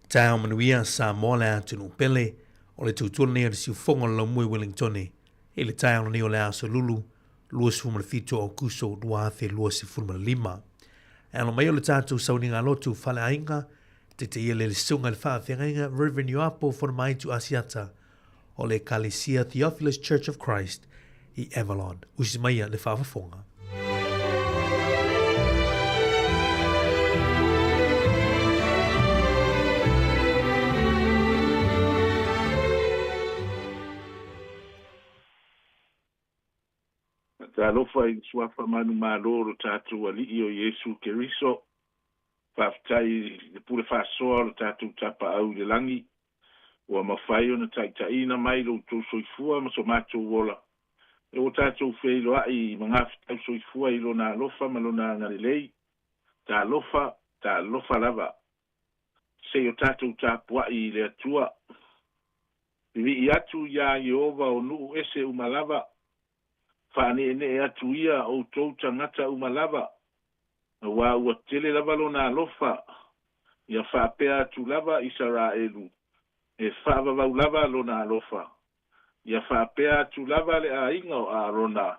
Taeao manuia Samoa le atunuu pele, o le tutua lenei o le siufogo o le laumua i Wellingtone i le taeao lenei o le aso Lulu 27 o Aokuso 2025. E alo mai o le tatou sauniga lotu faleaiga, taitaia le Susuga i le Faafeagaiga Reverend Ioapo Fonomaitu Asiata o le Ekalesia Theophilus Church of Christ i Avalon. Usi maia le faafofoga. Talofa i le Suafa manumalo o lo tatou Alii o Iesu Keriso. Faafetai i le pule faasoa o lo tatou Tapaau i le lagi, ua mafai ona taitaiina mai lo outou soifua ma so matou ola, e ua tatou feiloai i magafetau soifua i Lona alofa ma Lona agalelei. Talofa, talofa lava. Se i o tatou tapuai i le Atua. Vivii atu iā Ieova o nuu ese uma lava. Faaneenee atu ia outou tagata uma lava, auā ua tele lava lona alofa, ia faapea atu lava Isaraelu, e faavavau lava lona alofa. Ia faapea atu lava le aiga o Aarona,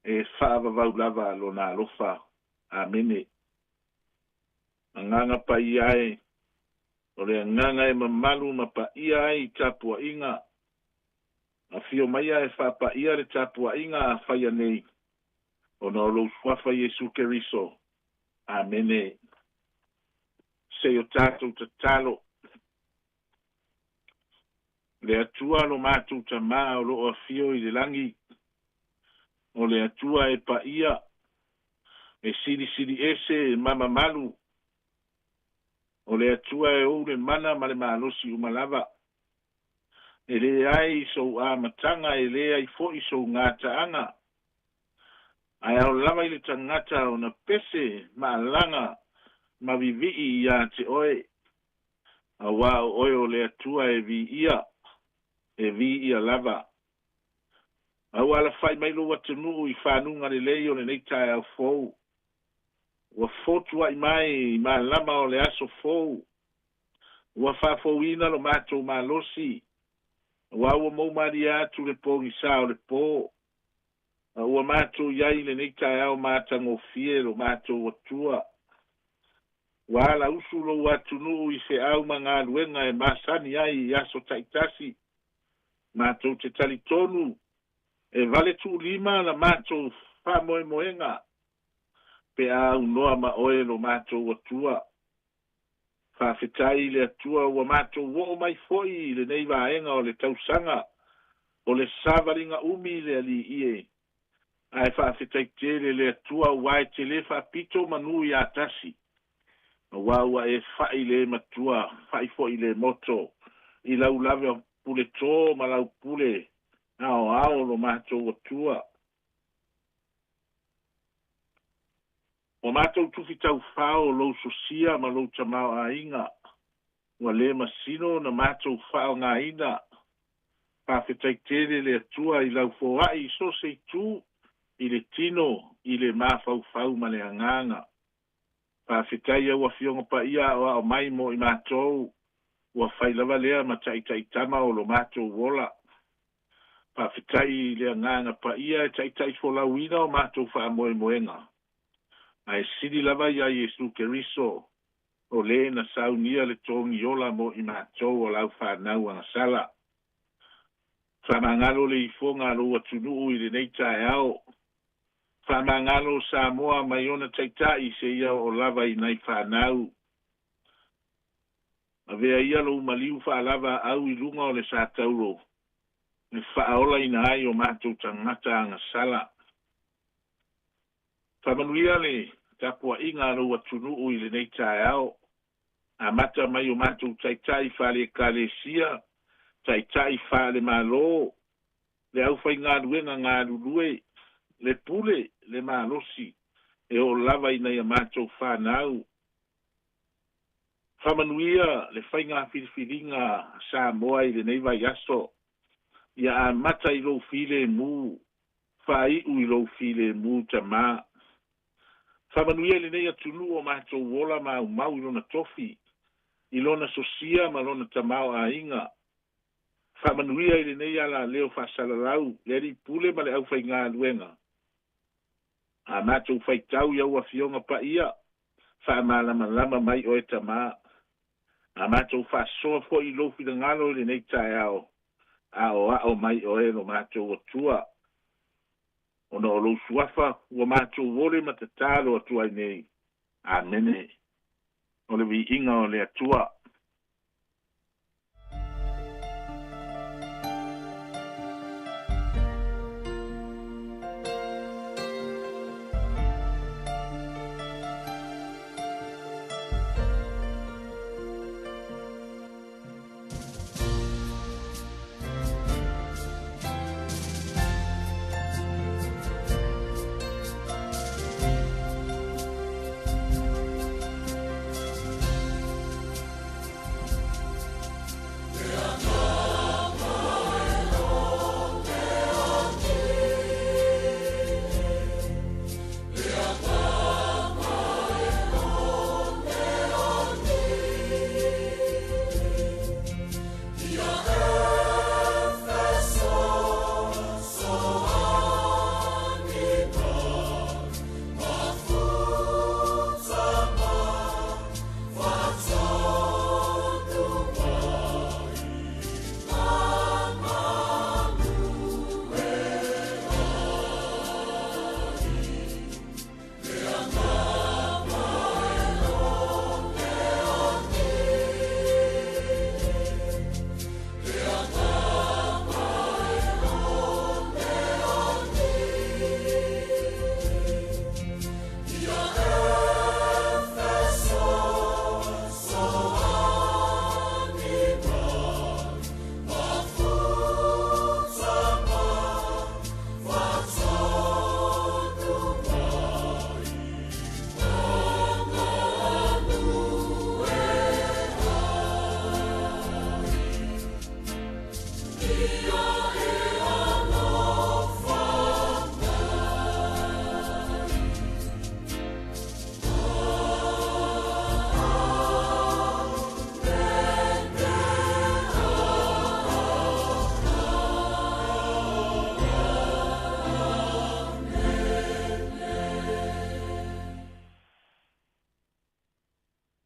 e faavavau lava lona alofa. Amene. Agaga Paia e, o le agaga e mamalu ma paia ai i tapuaiga. Afio maia e faapaia le tapuaiga a faia nei, ona o lou Suafa Iesu Keriso. Amene. Se i o tatou tatalo. Le Atua lo matou Tamā o lo o afio i le lagi, o le Atua e paia, e silisili ese, e mamamalu, o le Atua e ou le mana ma le malosi uma lava. E leai sou amataga, e leai foi sou gataaga, ae ao lava i le tagata ona pese ma alaga ma vivii iā te oe, auā o oe o le Atua e viia, e viia lava. A ua alafai mai lou atunuu i fanuga lelei o lenei taeao fou, ua fotuai mai i malama o le aso fou, ua faafouina lo matou malosi, auā ua moumalie atu le pogisā o le pō, a ua matou i ai i lenei taeao matagofie lo matou Atua. Ua alausu lou atunuu i feau ma galuega e masani ai i aso taitasi. Matou te talitonu e vale tuulima la matou faamoemoega pe a aunoa ma oe lo matou Atua. Faafetai i le Atua ua matou oo mai foi i lenei vaega o le tausaga o le savaliga umi i le Alii e. Ae faafetai tele le Atua aua e te le faapito manu iā tasi, aua ua e fa'i le matua, fa'i foi le moto, i lau lava pule tō ma lau pule aoao lo matou Atua. Ua matou tufi taufao lou sosia ma lou tamaoaiga, ua le masino ona matou faaaogaina. Faafetai tele le Atua i lau foai i so o se itu, i le tino, i le mafaufau ma le agaga. Faafetai au Afioga Paia aoao mai mo i matou, ua fai lava lea ma taitaitama o lo matou ola. Faafetai i le Agaga Paia e taitaifolauina o matou faamoemoega. Ae sili lava iā Iesu Keriso, o le na saunia le togi ola mo i matou o lau fanau agasala. Faamagalo le ifoga a lou atunuu i lenei taeao. Faamagalo Samoa mai ona taitai seia oo lava i nai fanau. Avea ia lou maliu faalava au i luga o le satauro e faaolaina ai o matou tagata agasala. Faamanuia le tapuaiga a lou atunuu i lenei taeao. Amata mai o matou taitai faale-Ekalesia, taitai faale-Malo, le aufaigaluega galulue, le pule, le malosi, e oo lava i nai a matou fanau. Faamanuia le faiga filifiliga a Samoa i lenei vaiaso. Ia amata i lou filemu, faaiu i lou filemu, Tamā. Faamanuia i lenei atunuu o matou ola maumau i lona tofi. i lona sosia ma lona tamaoaiga. Faamanuia i lenei alaleo faasalalau le alii pule ma le aufaigaluega. A matou faitau i au Afioga Paia, faamalamalama mai Oe Tama. A matou faasoa foi i lou finagalo i lenei taeao, aoao mai Oe lo matou Atua. Ona o lou Suafa ua matou ole ma tatalo atu ai nei. Amene. O le viiga o le Atua.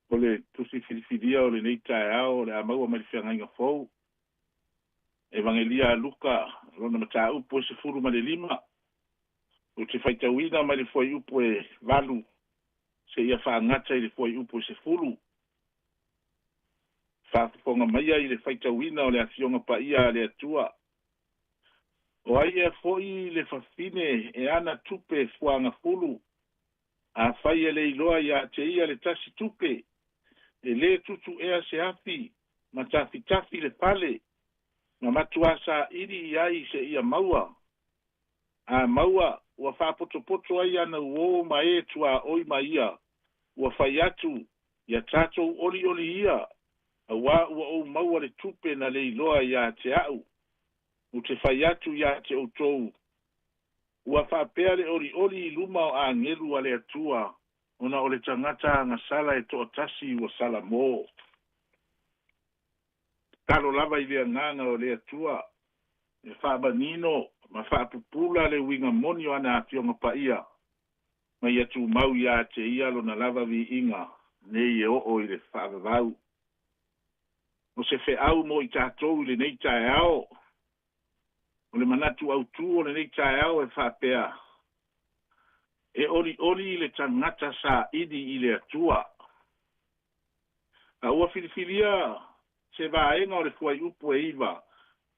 O le tusi filifilia o lenei taeao o le a maua mai le feagaiga fou. Evagelia a Luka lona mataupu e 15. Ou te faitauina mai le fuaiupu e 8 seia faagata i le fuaiupu e 10. Faafofoga maia i le faitauina o le Afioga Paia a le Atua. O ai ea foi le fafine e ana tupe fuagafulu, afai e le iloa ia te ia le tasi tupe, e lē tutu ea se afi ma tafitafi le fale, ma matuā saili i ai seia maua. A maua, ua faapotopoto ai ana uō ma e tuaoi ma ia, ua fai atu, ia tatou olioli ia, auā ua ou maua le tupe na le iloa ia te a'u. Ou te fai atu ia te outou, ua faapea le olioli i luma o agelu a le Atua, ona o le tagata agasala e toatasi ua salamō. Tatalo lava i le agaga o le Atua e faamanino ma faapupula le uiga moni o ana Afioga Paia, ma ia tumau ia te ia lona lava viiga nei e oo i le faavavau. O se feau mo i tatou i lenei taeao, o le manatu autū o lenei taeao e faapea, e olioli le tagata saili i le Atua. A ua filifilia se vaega o le fuaiupu e 9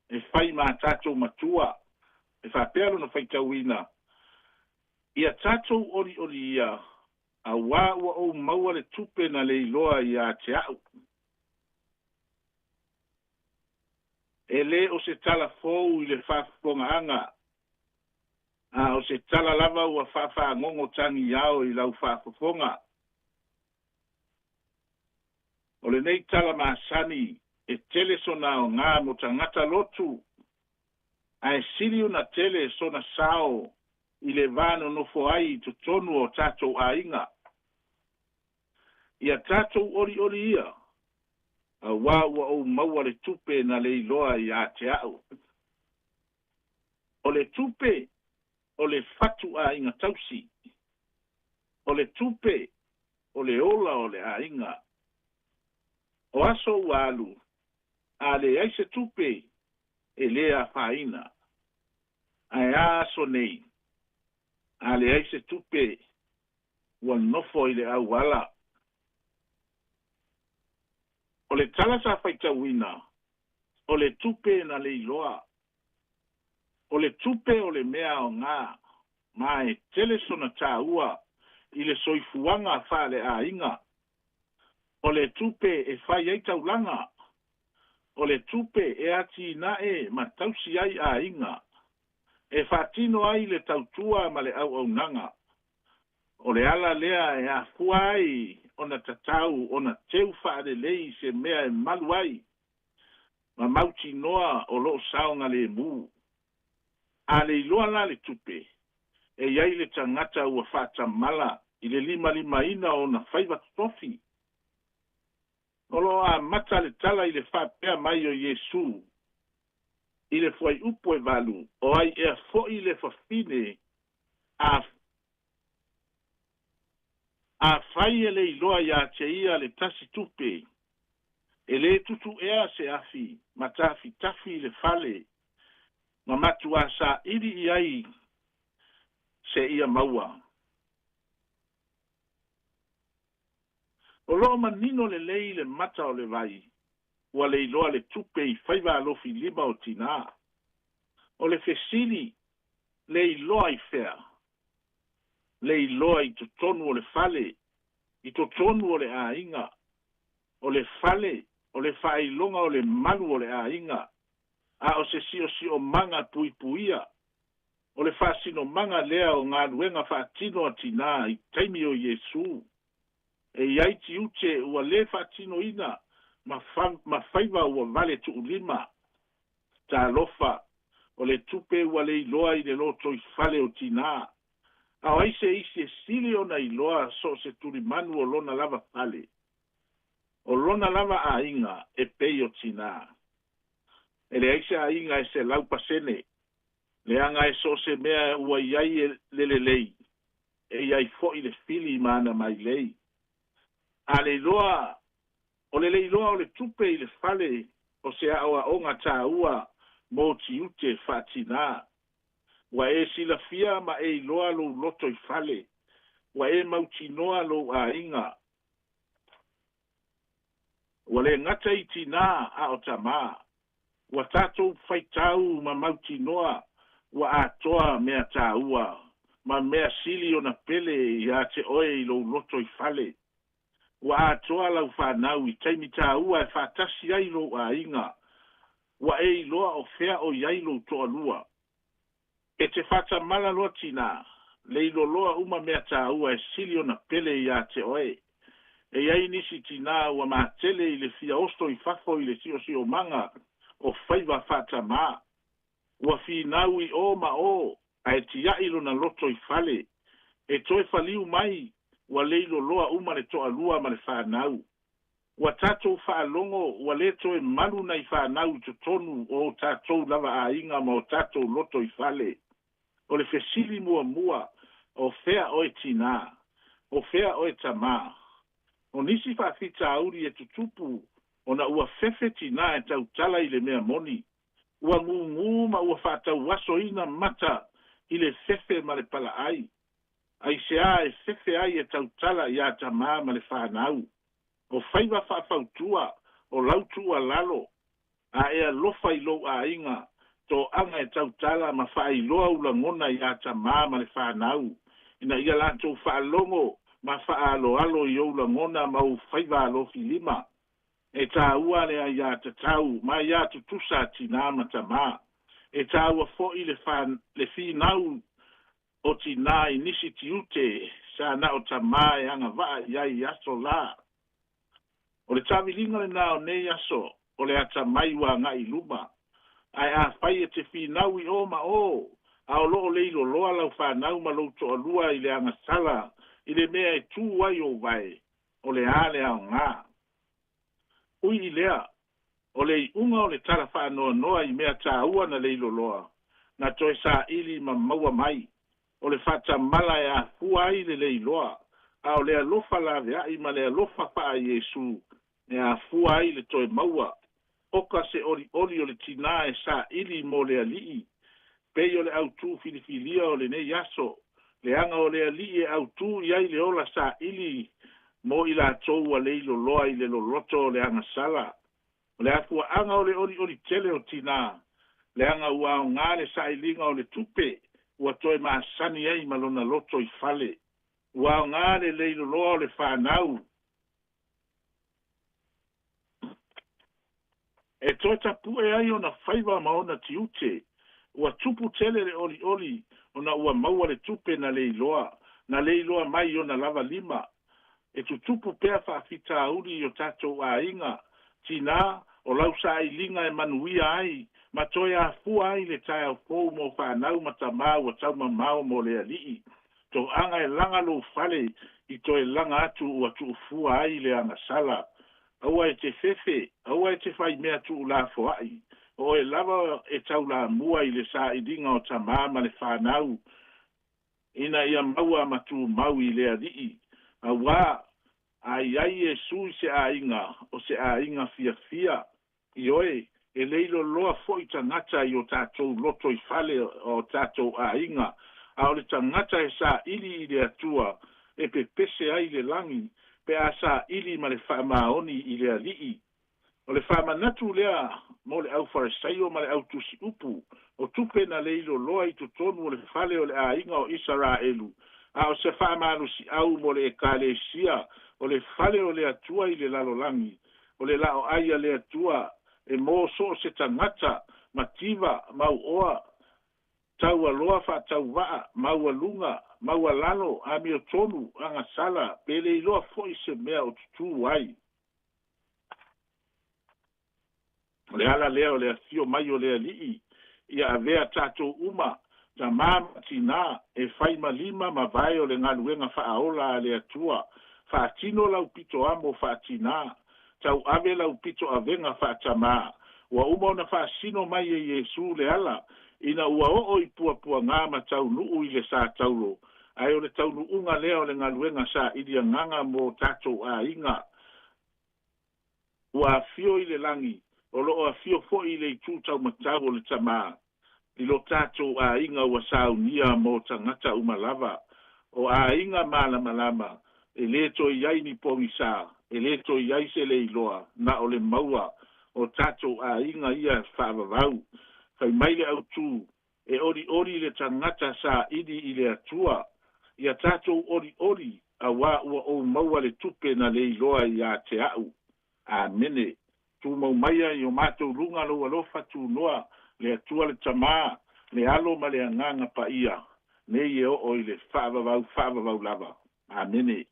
e fai ma tatou matua, e faapea lona faitauina, ia tatou olioli ia, auā ua ou maua le tupe na le iloa ia te a'u. E lē o se tala fou i le faafofogaaga, a o se tala lava ua faafagogo tagiao i lau faafofoga. O lenei tala masani e tele sona aogā mo tagata lotu, ae sili ona tele sona sao i le va nonofo ai i totonu o tatou aiga. Ia tatou olioli ia, Auā ua ou maua le tupe na leiloa iā te a'u. O le tupe o le fatu aiga tausi. O le tupe o le ola o le aiga. O aso ua alu, a leai se tupe e lē afaina. Ae a aso nei, a leai se tupe ua nofo i le auala. O le tala sa faitauina, o le tupe na leiloa. O le tupe o le mea aoga, ma e tele sona tāua i le soifuaga faaleaiga. O le tupe e fai ai taulaga. O le tupe e atinae ma tausi ai aiga. E faatino ai le tautua ma le auaunaga. O le ala lea e afua ai ona tatau ona teu faalelei se mea e malu ai ma mautinoa o lo o saogalemu. A leiloa la le tupe, e i ai le tagata ua faatamala i le limalimaina o ona faiva totofi. O lo o amata le tala i le faapea mai o Iesu i le fuaiupu e valu, O ai ea foi le fafine a Afai e leiloa iā te ia le tasi tupe, e lē tutu ea se afi ma tafitafi i le fale ma matuā saili i ai seia maua. O lo o manino lelei le mata o le vai ua leiloa le tupe i faiva alofi lima o tinā. O le fesili, leiloa i fea? Leiloa i totonu o le fale, i totonu o le aiga. O le fale, o le faailoga o le malu o le aiga, a o se siosiomaga puipuia. O le faasinomaga lea o galuega faatino a tinā i taimi o Iesū. E i ai tiute ua lē faatinoina ma ma faiva ua vale tuulima. Talofa, o le tupe ua leiloa i le lotoifale o tinā. A o ai se isi e sili ona iloa so o se tulimanu o lona lava fale, o lona lava aiga e pei o tinā. E leai se aiga e 100%, leaga e so o se mea ua i ai e le lelei, e i ai foi le fili ma ana mailei. A leiloa, o le leiloa o le tupe i le fale o se aoaoga tāua mō tiute faatinā. Ua e silafia ma e iloa lou loto i fale, ua e mautinoa lou aiga. Ua le gata i tinā a o tamā. Ua tatou faitau ma mautinoa ua atoa mea tāua ma mea sili ona pele iā te oe i lou loto i fale. Ua atoa lau whanau i taimi tāua e whaatasi ai lou aiga. Ua e iloa o fea o i ai lou toalua. E te faatamala loa tinā, leiloloa uma mea tāua e sili ona pele iā te oe. E i ai nisi tinā ua matele i le fia oso i fafo i le siosiomaga o faiva faatamā. Ua finau i ō ma ō, ae tiaʻi lona loto i fale. E toe faliu mai, ua leiloloa uma le toalua ma le fanau. Ua tatou faalogo ua lē toe malu nai fanau i totonu o o tatou lava aiga ma o tatou loto i fale. O le fesili muamua, o fea oe tinā? O fea oe tamā? O nisi faafitauli e tutupu ona ua fefe tinā e tautala i le mea moni. Ua gūgū ma ua faatauasoina mata i le fefe ma le palaai. Aisea e fefe ai e tautala iā tamā ma le fanau? O faiva faafautua, o lau tuualalo, a e alofa i lou aiga, toaga e tautala ma faailoa ou lagona iā tamā ma le fanau, ina ia latou faalogo ma faaaloalo i ou lagona ma ou faiva alofi lima. E tāua le aiā tatau ma aiā tutusa a tinā ma tamā. E tāua foʻi le le finau o tinā i nisi tiute sa na o tamā e agavaa i ai i aso lā. O le taaviliga lenā o nei aso, o le atamai ua agaʻi i luma. Ae afai e te finau i ō ma ō, a o lo o leiloloa lau fanau ma lou toalua i le agasala i le mea e tū ai ou vae, o le a le aoga? Ui i lea, o le iuga o le tala faanoanoa i mea taua na leiloloa, na toe saili ma maua mai, o le faatamala e afua ai le leiloa, a o le alofa laveai ma le alofa faa-Iesu e afua ai le toe maua. Oka se olioli o le tinā e saili mo le Alii, pei o le autū filifilia o lenei aso, leaga o le Alii e autū i ai le ola saili mo i latou ua leiloloa i le loloto o le agasala. O le afuaaga o le olioli tele o tinā, leaga ua aoga le sailiga o le tupe ua toe masani ai ma lona loto i fale. Ua aoga le leiloloa o le fanau e toe tapue ai ona faiva ma ona tiute. Ua tupu tele le olioli ona ua maua le tupe na leiloa, na leiloa mai i ona lava lima. E tutupu pea faafitauli i o tatou aiga, tinā, o lau sailiga e manuia ai ma toe afua ai le taeao fou mo fanau ma tamā ua taumamao mo le Alii. Toaga e laga lou fale i toe laga atu ua tuufua ai le agasala. Aua e te fefe, aua e te faimea tuulafoai. O oe lava e taulamua i le sailiga o tamā ma le fanau, ina ia maua ma tumau i le Alii. Auā, a i ai Iesu i se aiga, o se aiga fiafia. Ioe, e leiloloa foi tagata i o tatou loto i fale o tatou aiga, a o le tagata e saili i le Atua, e pepese ai le lagi, pe a saili ma le faamaoni i le Alii. O le faamanatu lea mo le aufarisaio ma le autusiupu, o tupe na leiloloa i totonu o le fale o le aiga o Isaraelu, a o se faamalosiau mo le Ekalesia, o le fale o le Atua i le lalolagi, o le laoai a le Atua e mo so o se tagata, mativa, mauoa, taualoa faatauvaa, maualuga, maualalo, amiotonu, agasala, pe leiloa foi se mea o tutū ai. O le ala lea o le afio mai o le Alii, ia avea tatou uma, tamā ma tinā, e fai ma lima ma vae o le galuega faaola a le Atua. Faatino lau pito amo faatinā, tauave lau pito avega faatamā. Ua uma ona faasino mai e Iesu le ala, ina ua oo i puapuagā ma taunuu i le sātaulo, ae o le taunuuga lea o le galuega saili agaga mo tatou aiga. Ua afio i le lagi, o loo afio foi i le itu taumatau o le Tamā, i lo tatou aiga ua saunia mo tagata uma lava. O aiga malamalama, e lē toe i ai ni pogisā, e lē toe i ai se leiloa, na o le maua o tatou aiga ia faavavau. Fai mai le autū, e olioli le tagata saili i le Atua. Ia tatou olioli, auā ua ou maua le tupe na leiloa iā te a'u. Amene. Tumau maia i o matou luga lou alofa tunoa, le Atua le Tamā, le Alo ma le Agaga Paia, nei e oo i le faavavau faavavau lava. Amene.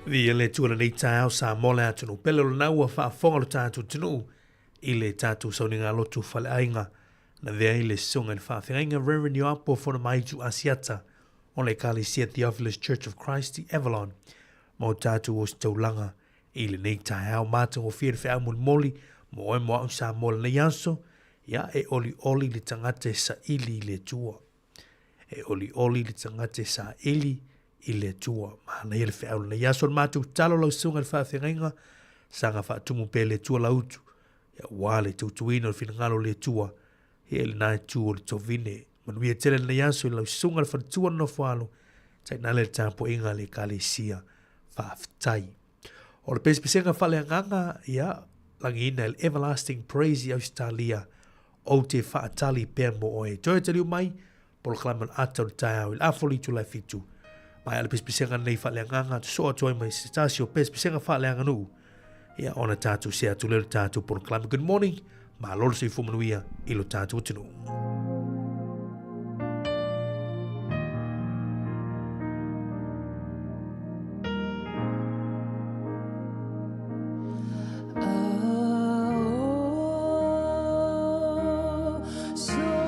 Viia le Atua i lenei taeao Samoa le atunuu pele o lena ua faafofoga lo tatou atunuu i le tatou sauniga lotu faleaiga na avea ai le Susuga i le Faafeagaiga Reverend Ioapo Fonomaitu Asiata o le Ekalesia Theophilus Church of Christ i Avalon ma o tatou ositaulaga i lenei taeao matagofie le feau molimoli mo oe mo a'u Samoa lenei aso ia e olioli le tagata e saili i le Atua. E olioli le tagata e saili i le Atua. Manaia le feau lenei aso le matou tatalo lau susuga i le faafeagaiga, saga faatumu pea le Atua lau utu, ia ua le tautuina o le finagalo o le Atua, ia i lena itu o le tovine. Manuia tele lenei aso i lau susuga le faletua le nofo alo, tainane le tapuaiga a le Ekalesia. Faafetai. O le pesepesega faaleagaga, ia, lagiina e le Everlasting Praise i Ausetalia, ou te faatali pea mo oe. Toe taliu mai, polokalame o le ata o le taeao i le afa o le itula e fitu. Maea le pesepesega nei faaleagaga, sosoo atu ai mai se tasi o pesepesega faaleaganuu. Ia, ona tatou sea atu lea o le tatou polokalame. Good morning, malo le soifua manuia i lo tatou atunuu. Oh, so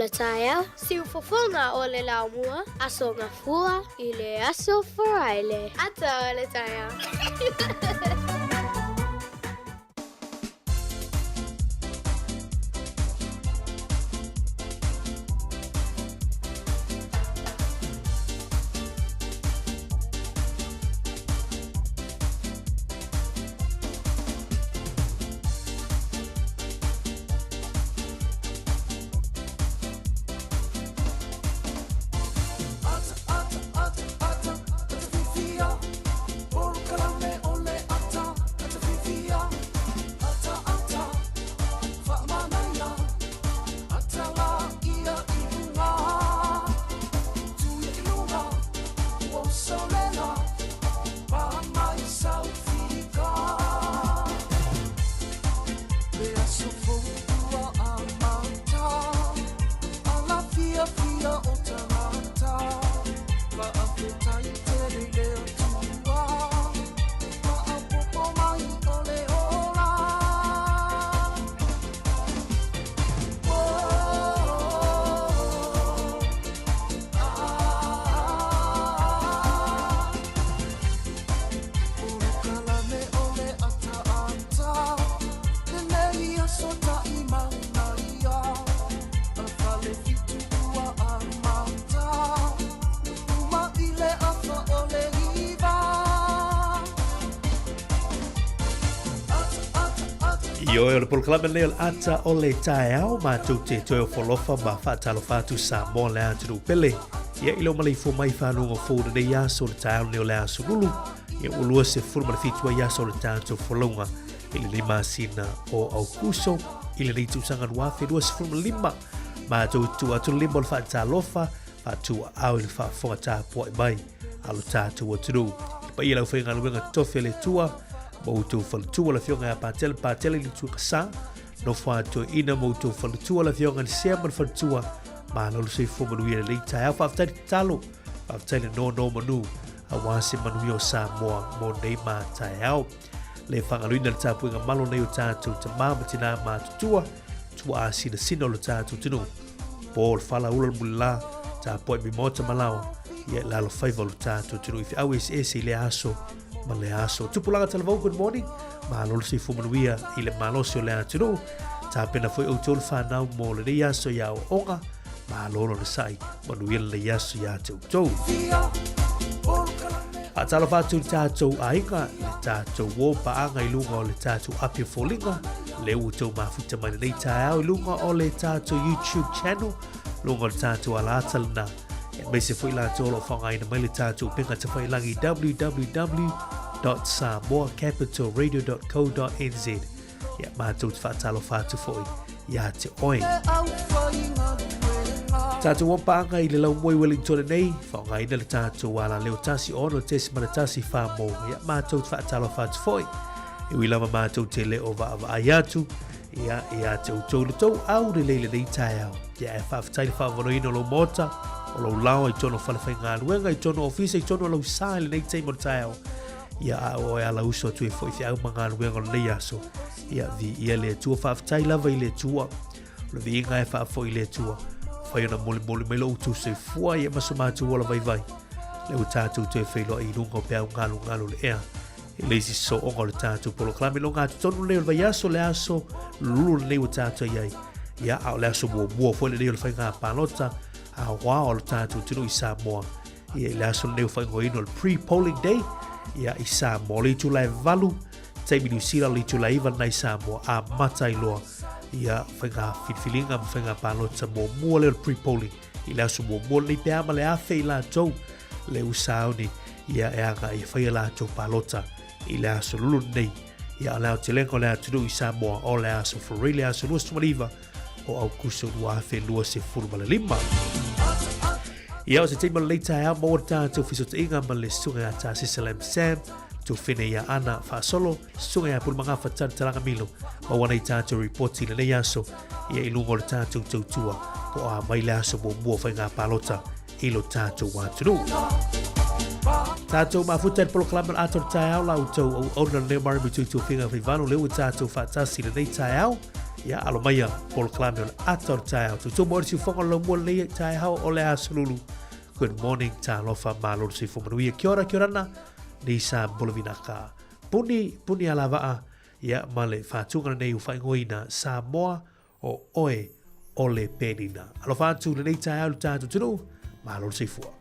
le taeao, siufofoga o le laumua, Aso Gafua i le Aso Faraile. Ata o le taeao. Ioe o le polokalame lenei o le ata o le taeao matou te toe ofo alofa ma faatalofa atu Samoa le atunuu pele. Ia i lou maleifua mai faluga fou lenei aso le taeao lenei o le aso lulu. Ia ua 27 ai aso o le tatou folauga i lenei masina o Aukuso i lenei tausaga 2025. Matou tuu atu le lima o le faatalofa, faatuaau i le faafofoga tapuai mai a lo tatou atunuu. I le paia i le aufaigaluega totofi a le Atua, ma outou faletua le Afioga ia Patele Patele i le Tuakasa, nofo a toeaina ma outou faletua le Afioga i le Sea ma le faletua, malo le soifua manuia i lenei taeao. Faafetai le tatalo, faafetai le nonomanu aua se manuia o Samoa mo nei ma taeao. Le faagaloina le tapuaiga malo nei o tatou tamā ma tinā matutua, tuaa sinasina o le tatou atunuu. Po o le fala ula le mulilā, tapuai mai maota ma laoa, ia i le alofaiva o le tatou atunuu i feau eseese i lea aso ma lea aso. Tupulaga talavou, good morning. Malo le soifua manuia i le malosi o le atunuu. Tapena foi outou le whanau mo lenei aso i aoaoga. Malo le onosai, manuia lenei aso ia te outou. Faatalofa atu i le tatou aiga, le tatou uo paaga i luga o le tatou api o foliga, le ua outou mafuta mai lenei taeao i luga o le tatou YouTube channel, luga o le tatou alaata lena. Aemaise foi latou o lo o faaaogaina mai le tatou upega tafailagi www.samoacapitalradio.co.nz. Ia, matou te faatalofa atu foi ia te oe. Tatou paaga i le laumoi Wellington nei, faaaogaina le tatou alaleo 16.1 whamou. Ia, matou te faatalofa atu foi. E ui lava matou te le o vaavaai atu, ia, ia te outou le tou au lelei lenei taeao. Ia, e faafetai le faavanoina o lou maota, o lou laoa i tonu o fale faigaluega, i tonu o ofisa, i tonu o lou sa i lenei taimi o le taeao. Ia, a o e ala uso atu e foi feau ma galuega o lenei aso. Ia, viia le Atua, faafetai lava i le Atua. O le viiga e faafoi i le Atua. Fai ona molimoli mai lo outou soifua ia ma so matou ola vaivai. Le ua tatou toe feiloai i luga o peau galugalu o le ea. I le isi sooga o le tatou polokalame loga atu tonu lenei o le vaiaso, le aso lulu lenei ua tatou i ai. Ia, a o le aso muamua foi lenei o le faiga palota aoao o le tatou atunuu i Samoa. Ia, i le aso lenei o faaigoaina o le pre-polling day, ia, i Samoa. O le itula e 8, taimi Niu Sila, o le itula e 9 lena i Samoa, amata ai loa ia faiga filifiliga ma faiga palota muamua lea o le pre-polling i le aso muamua lenei pe a ma le 1,000 i latou le usauni ia e agai e fai a latou palota i le aso lulu lenei. Ia, o le aotelega o le atunuu i Samoa o le aso Faraile, le aso 29 o Aukuso 2025. Ia, o se taimi o lenei taeao maua le tatou fesootaiga ma le susuga ia Tasisa Lam Sam, tuafene ia Ana Faasolo, susuga ia Pulemagafa Tana Talaga Milo, maua nei tatou ripoti i lenei aso ia i luga o le tatou tautua po o a mai le aso muamua o faiga palota i lo tatou atunuu. Tatou mafuta i le polokalame o le ata o le taeao la outou auauna lenei o Marami Tuitufiga Faivalo lea ua tatou faatasi i lenei taeao. Ia, alo maia polokalame o le ata o le taeao. Tutu mo le siufoga o le laumua lenei taeao o le aso lulu. Good morning, talofa, malo le soifua manuia. Kia ora, kia orana, nei sa bolovinaka. Puni, puni ala vaa, ia, ma le whātūngana nei u whaingoina Samoa o oe o le penina. Alofa atu lenei taeao le tātou tunu, malo le soifua.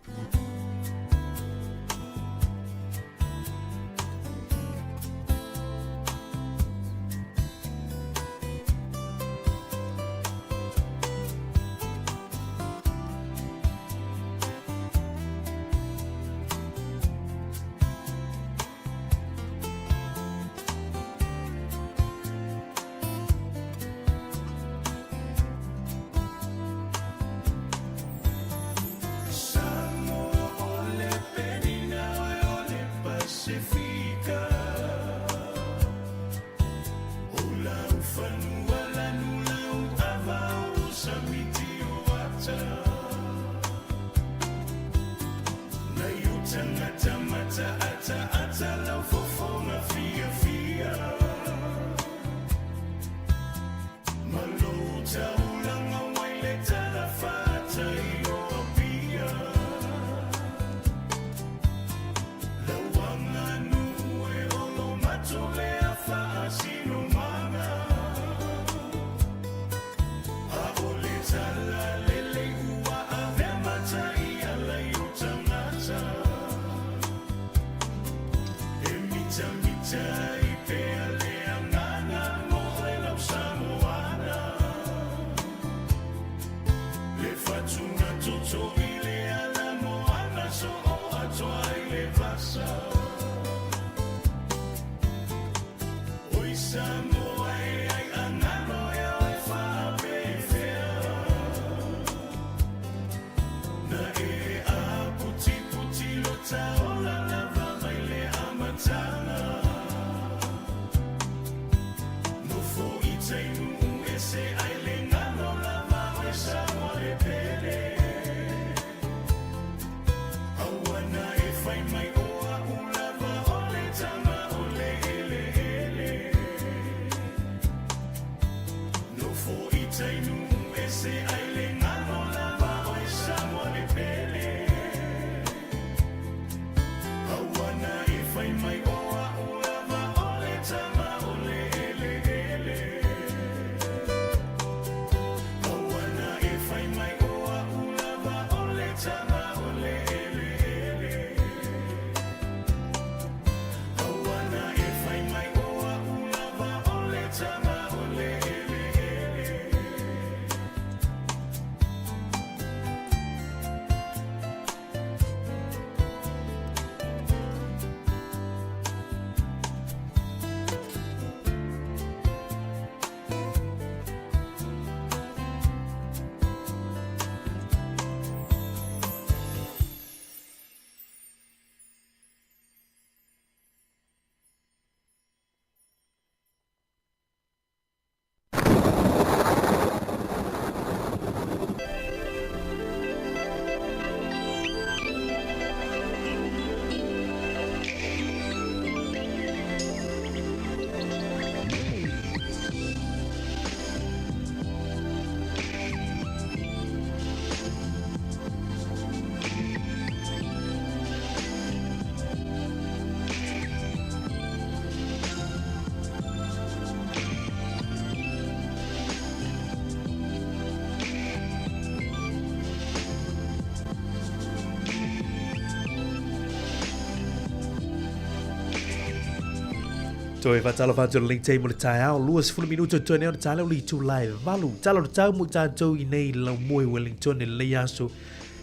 Toe whātalo whātalo le link mo le taeao, 20 minuto toe nei o le tāleo li tū lai valu. Talo le tau mo tātou i nei lau moe Wellington e lei aso.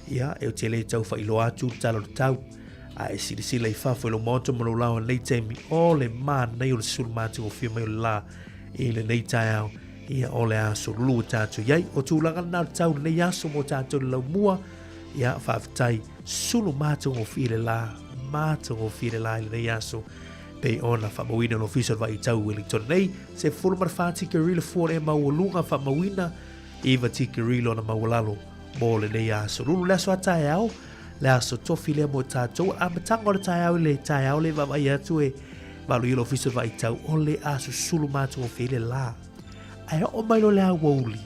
Ia, e o te le tau whailoa atu talo le tau. A e silasila i fafo i lo maota ma lou lao i lenei taimi, o le mānaia o le sulu matagofie mai o le lā i lenei taeao, ia o le aso lulu o tātou i ai. O tulaga lena o le tau lenei aso mo tātou le laumua, ia faafetai sulu matagofie le lā, matagofie le lā i lenei aso. Pei ona faamauina e le Ofisa o le Vaai Tau i Wellington nei, 14 tikerila fua le maualuga faamauina, 9 tikerila ona maualalo mo lenei aso. Lulu le aso a taeao, le aso tofi lea mo tatou. Amataga o le taeao i le taeao le vaavaai atu e valu i le Ofisa o le Vaai Tau o le aso sulu matagofie le lā. Ae oo mai loa le aoauli,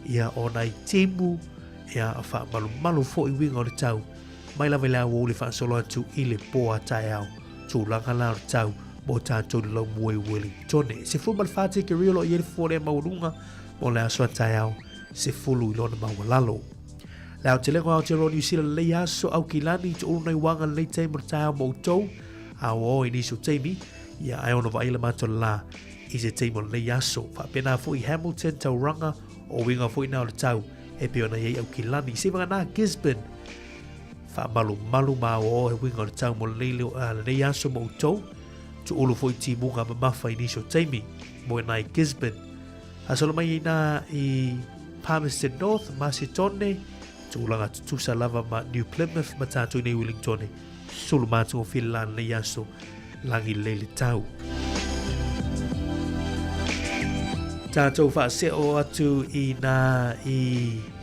ia, o nai timu, ia, faamalumalu foi uiga o le tau, mai lava i le aoauli faasolo atu i le po a taeao, tulaga la o le tau mo tatou i le laumua i Wellingtone. 14 tikeri o lo o i ai le fua lea maualuga mo le aso a taeao, 10 i lona maualalo. Le aotelega o Aotearoa Niu Sila lenei aso, Aukilani, tuulu nai uaga lenei taimi o le taeao mo outou, a ua o i nisi o taimi, ia ae ono vaai le matou la i se taimi o lenei aso. Faapena foi Hamilton, Tauranga, o uiga foi na o le tau e pei ona i ai Aukilani. Se vagana Gisborne, faamalumalu ma aoao he uiga o le tau mo lenei, lenei aso mo outou. Tuulu foi timuga mamafa i nisi o taimi mo i nai Gisborne. Asolo mai ai nā i Palmerston North, Masetone, tulaga tutusa lava ma New Plymouth ma tātou nei Wellingtone. Sulu mātua o while lā nei aso, langi lei le tau. Tātou whaaseo atu i nā i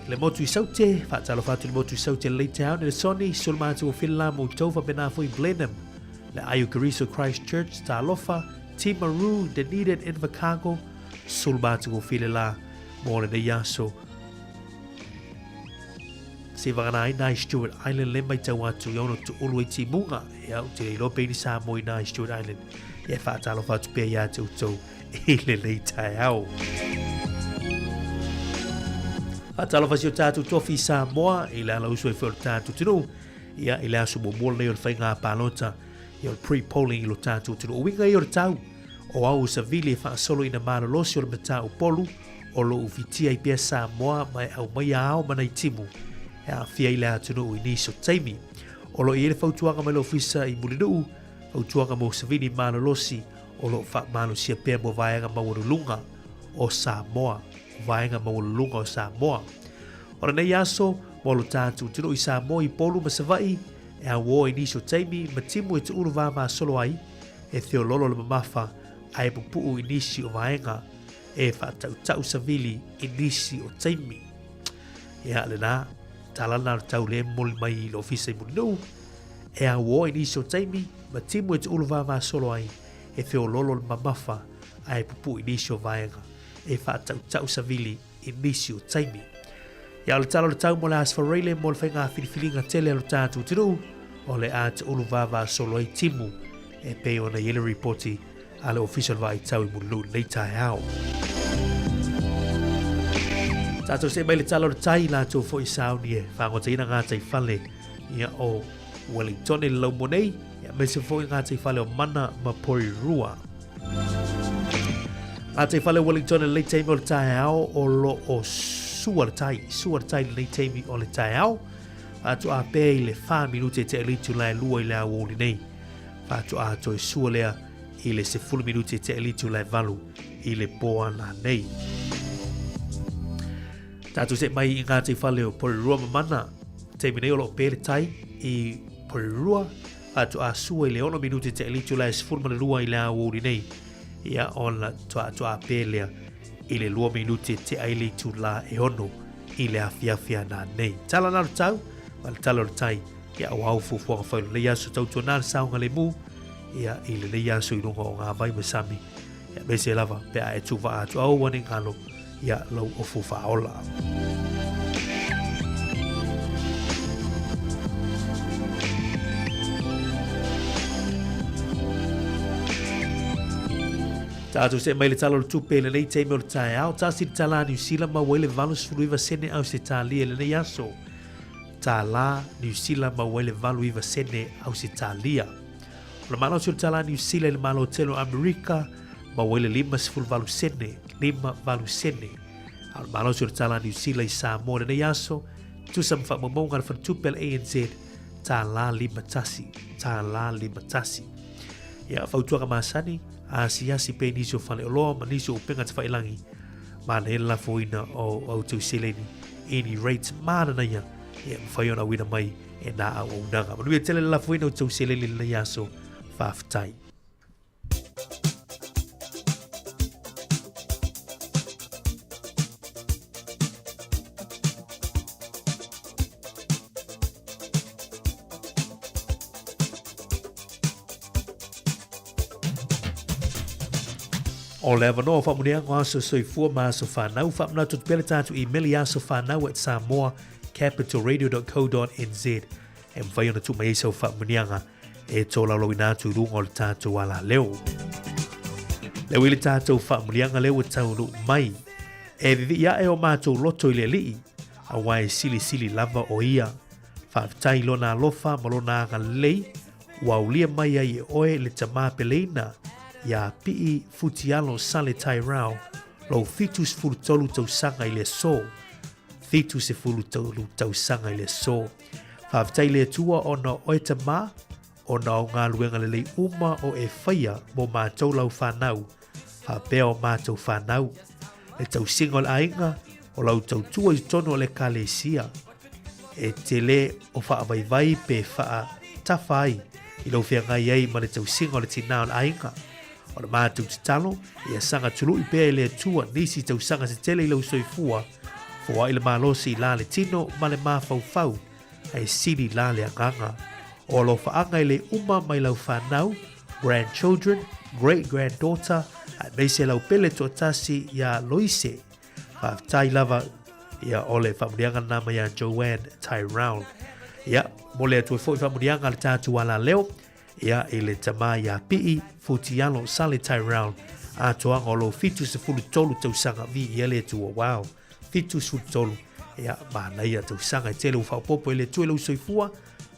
le motu i Saute, whaatalofa atu le motu i Saute lei te ao, le Sony, sulu mātua o while lā mō tau whapena foi Blenheim, le Aio Keriso Christchurch, tālofa, Timaru, Dunedin, Invercargill, Sulmātugofile la mō lenei aso. Se whakana ai nā i Stewart Island le mai tau atu i ono tuulu ai timunga e au te iloa peini sa mo i nā i Stewart Island e whaatalofa atu pea i a te utou i le lei taeao. Whaatalofa si o tātou tofi Samoa i le ala usu ai whai o le tātou tunu ia i le aso muamua lenei o le whainga pālota ia o le pre-polling i lo tātou atunuu. O uiga ia o le tau, o au o Savili e faasolo ina malolosi o le matau-polu o lo o ufitia ai pea Samoa ma e aumaia ao ma nai timu e aafia ai le atunuu i nisi o taimi. O lo o i ai le fautuaga mai le Ofisa i Mulinuu, fautuaga mo Savini malolosi o lo o faamalosia pea mo vaega maualuluga o Samoa, vaega maualuluga o Samoa. O lenei aso, mo lo tātou atunuu i Samoa i Upolu ma Savaii, E auō i nisi o taimi ma timu e tuulu vāvāsolo ai, e feoloolo le mamafa a e pupuu i nisi o vaega, e faatautau savili i nisi o taimi. Ia, lenā, tala lena o le tau le momoli mai i le ofisa i Mulinuu, e auō i nisi o taimi ma timu e tuulu vāvāsolo ai, e feoloolo le mamafa a e pupuu i nisi o vaega, e faatautau savili i nisi o taimi. Ia o le tala o le tau mo le Aso Faraile mo le whainga whiriwhiringa tele a lo tātou atunuu, o le a te ulu vāvā solo ai timu e pei ona i ele ripoti a le ofisa o le vaai tau i Mulinuu lenei taeao. Tātou se mai le tala o le tai lātou foi sauni e whangotaina ngā tai whale ia o Wellington i le laumo nei, ia me se foi ngā tai whale o Mana ma Porirua. Ngā tai whale o Wellington i lenei taimi o le taeao o lo o sua le tai, sua le tai lenei taimi o le taeao. Whātu a pē i le 4 minute te elitu lae lua i le aouli nei. Whātu a toi sua lea i le 10 minute te elitu lae valu i le pō ana nei. Tātou se mai i ngā tai whale o Porirua Mamana, taimi nei o lo o pē le tai i Porirua, Atu a sua i le 6 minute te elitu la e 12 i le aouli nei. Ia ona toa atu a pēlea i le 2 minute te ailitu la e 6 i le afiafi ana nei. Tala nā le tau, ma le tala o le tai, ia o au fuafuaga whai o lenei aso tautua nā le saonga le mū, ia i lenei aso i runga o ngā vai masami. Ia me se lava, pe a e tū waa atu au ane ngalo, ia lau ofu whaola. Tātou se mai le tala o le tupe lenei taimi o le taeao, tasi le tala Niu Sila maua ai le 89 sene Ausetalia i lenei aso. Tālā Niu Sila maua ai le 89 sene Ausetalia. O le malosi o le tala Niu Sila i le Malo Tele o Amerika maua ai le 58 sene, 58 sene. A o le malosi o le tala Niu Sila i Samoa i lenei aso, tusa ma faamaumauga a le faletupe a le ANZ, tālā 51, tālā 51. Ia, fautuaga masani, asiasi pea i nisi o faleoloa ma nisi o upenga tawhailangi, ma nei le lafoina o au tau seleni i ni rates mānana ia, ia mawhai ona uina mai e nā au aunaga. Manuia tele le lafoina o tau seleni lenei aso, whawhitai. O le avanoa o faamuniaga o aso soifua ma aso fanau, faamanatu atu pea le tatou email i asofanau at samoacapitalradio.co.nz e mafai ona tuu mai ai sau faamuniaga e tolaulauina atu i luga o le tatou alaleo. Lea ua i le tatou faamuliaga lea ua taunuu mai. E vivii ae o matou loto i le Alii, auā e silisili lava o ia. Faafetai i lona alofa ma lona agalelei ua aulia mai ai e oe le tama peleina iā Pii Futialo Sale Tairau lou 73 tausaga i le aso. 73 tausaga i le aso. Faafetai i le Atua ona o oe tama, ona o galuega lelei uma o e faia mo matou lau fanau, faapea o matou fanau. Le tausiga o le aiga, o lau tautua i totonu o le Ekalesia. E te le o faavaivai pe faatafa ai i lou feagai ai ma le tausiga o le tinā o le aiga. O le matou tatalo, ia saga tului pea e le Atua nisi tausaga se tele i lou soifua, foai le malosi i la le tino ma le mafaufau, ae sili la le agaga. O alofaaga e le uma mai lau fanau, grandchildren, great granddaughter, aemaise lau pele toatasi iā Loise. Faafetai lava ia o le faamuniaga lena mai ia Joanne Tyrone. Ia, mo le atu ai foi faamuniaga a le tatou alaleo, ia i le tama ia Pii Futialo Sale Tyrone, atoaga o lou 73 tausaga vi ia le Atua. Wow, 73, ia manaia tausaga e tele ua faaopoopo e le Atua i lou soifua,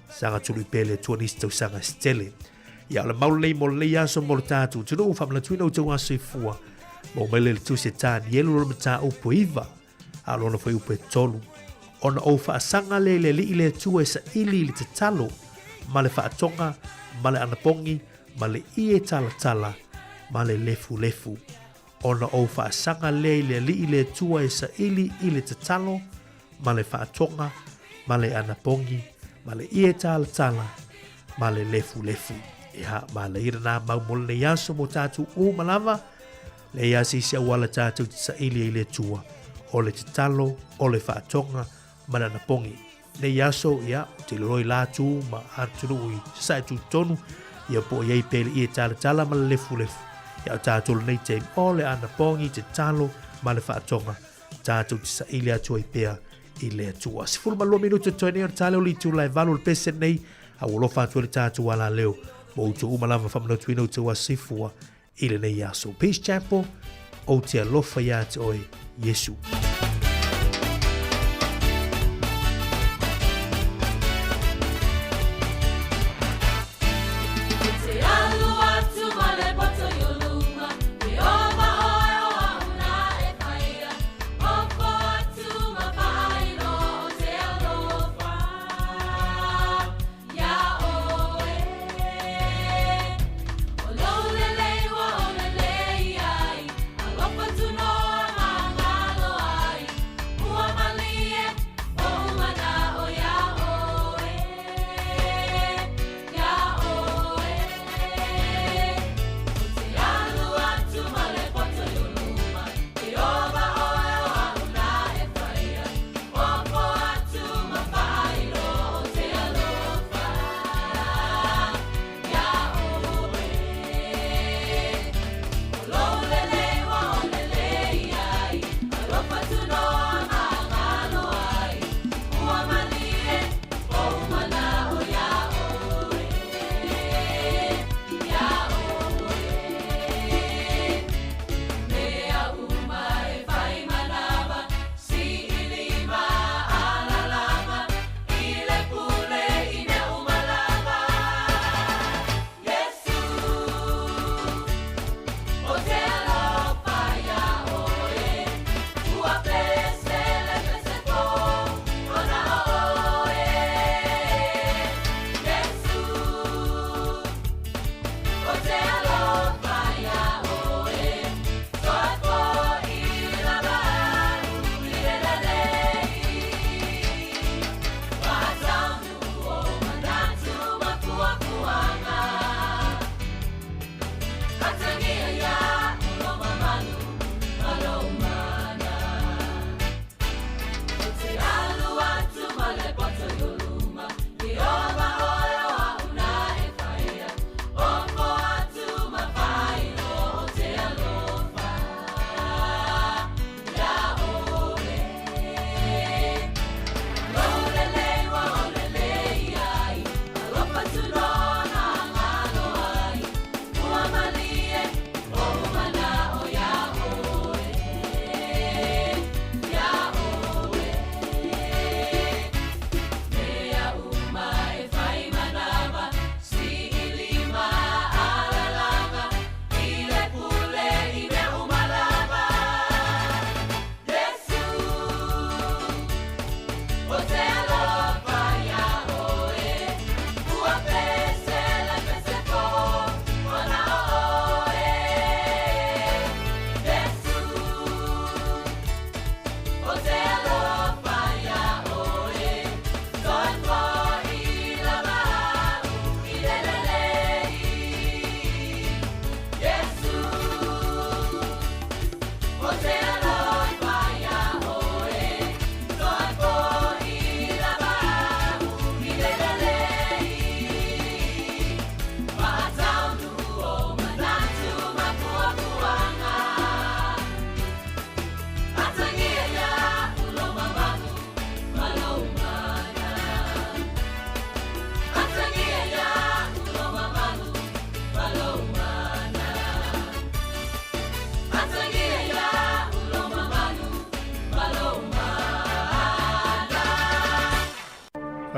saga tului pea e le Atua nisi tausaga se tele. Ia o le mau lelei mo lenei aso mo le tatou atunuu, faamanatuina outou aso soifua, maua mai le le tusi a Tanielu lona mataupu e 9, a o lona fuaiupu e 3. Ona ou faasaga lea i le Alii le Atua e saili i le tatalo ma le faatoga ma le anapogi ma le ie talatala ma le lefulefu. Ona ou faasaga lea i le Alii le Atua e saili i le tatalo ma le faatoga ma le anapogi ma le ie talatala ma le lefulefu. Ia, manaia lena mau mo lenei aso mo tatou uma lava. Leai lava se isi auala tatou te saili ai i le Atua, o le tatalo, o le faatoga ma le anapogi. Nei aso, ia, ou te iloilo i la atu ma atunuu i sasae tutotonu, ia po o i ai pea le ie talatala ma le lefulefu. Ia o tatou lenei taimi, o le anapogi, tatalo ma le faatoga, tatou te saili atu ai pea i le Atua. 12 minute totoe nei o le tale o le itula e 8 o le pese nei, a ua alofa atu ai le tatou alaleo mo outou uma lava faamanatuina outou aso soifua i lenei aso. Peace Chapel, ou te alofa iā te oe, Iesu.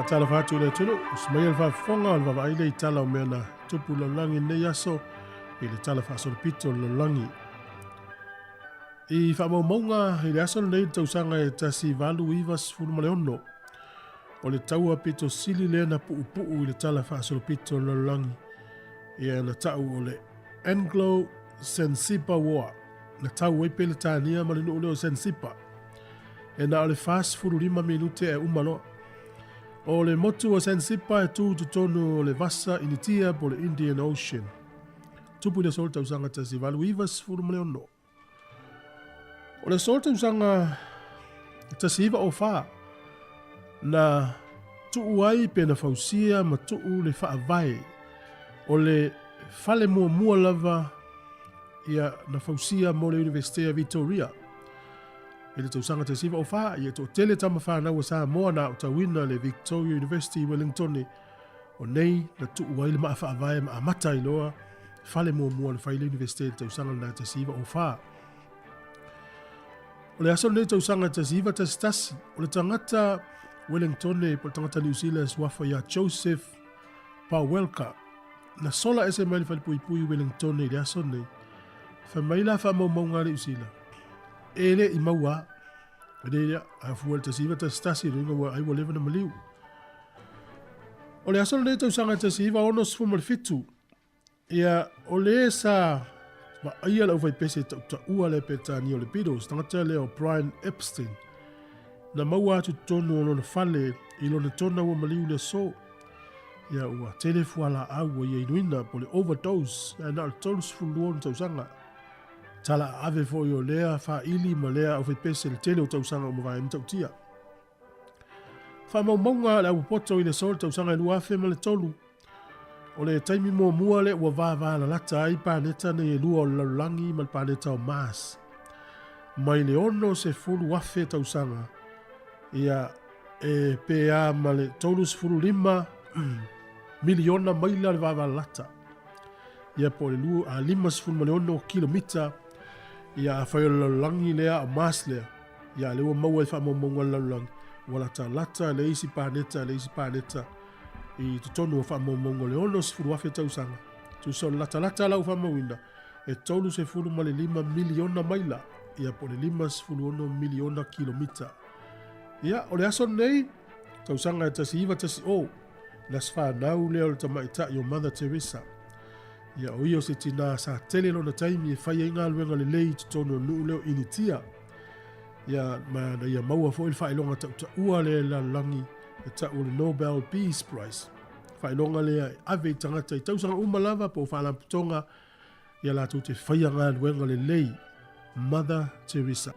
Faatalofa atu i le atunuu, usu maia le faafofoga o le vaavaai lea i tala o mea na tupu i le lalolagi i lenei aso i le Tala Faasolopito o le Lalolagi. I faamaumauga i le aso lenei i le tausaga e 1896, o le taua pito sili lea na puupuu i le Tala Faasolopito o le Lalolagi, ia na tau o le Anglo-Zanzibar War, na tau ai Peretania ma le nuu lea o Zanzibar. E na o le 45 minute ae uma loa. O le motu o Zanzibar e tu i totonu o le Vasa Initia po o le Indian Ocean. Tupu i le aso o le tausaga 1896. O le aso o le tausaga 1904, na tuu ai pe na fausia ma tuu le faavae o le fale muamua lava ia na fausia mo le Iunivesite a Victoria. I le tausaga 1904, ia e toatele tama fanau a Samoa na aotauina le Victoria University i Wellingtone, o nei na tuu ai le maa faavae ma amata ai loa fale muamua na fai le Iunivesite i le tausaga lena 1904. O le aso lenei tausaga 1911, o le tagata Wellingtone po o le tagata New Zealand suafa ia Joseph Pawelka, Na sola ese mai le falepuipui i Wellingtone i le aso nei. Fai mai la faamaumauga a Niu Sila, e le i maua a. E le a fua le 1911 le ua ai ua leva na maliu. O le aso lenei tausaga 1967, ia o le sa vaaia le aufaipese tautaua le Peretania o le Beatles, tagata lea o Brian Epstein, na maua atu totonu o lona fale i lona tona ua maliu le aso. Ia ua tele fualaau ua ia inuina po o le overdose ae na o le 32 ona tausaga. Tala ave foi o lea faaili ma lea aufaipese le tele o tausaga ua mavae matautia. Faamaumauga a le aupopoto i le aso le tausaga e 2003, o le taimi muamua lea ua vavalalata ai paneta nei e lua o le lalolagi ma le paneta o Mars. Mai le 60,000 tausaga, ia e pe a ma le 35 miliona maila le vavalalata. Ia po o le 56 kilomita, ia afai o le lalolagi lea o Mars lea, ia lea ua maua i faamaumauga a le lalolagi, ua latalata le isi paneta le isi paneta i totonu o faamaumauga o le 60,000 tausaga. Tusa o le latalata la ua faamauina, e 35 miliona maila, ia po o le 56 miliona kilomita. Ia, o le aso lenei, tausaga e 1910, le aso fanau lea o le tamaitai o Mother Teresa. Ia, o ia o se tinā sa tele lona taimi e fai ai galuega lelei i totonu o le nuu lea o Initia. Ia, ma na ia maua foi le faailoga tautaua lea i le lalolagi e tau o le Nobel Peace Prize. Faailoga lea e ave i tagata i tausaga uma lava po o faalapotopotoga ia latou te faia galuega lelei. Mother Teresa.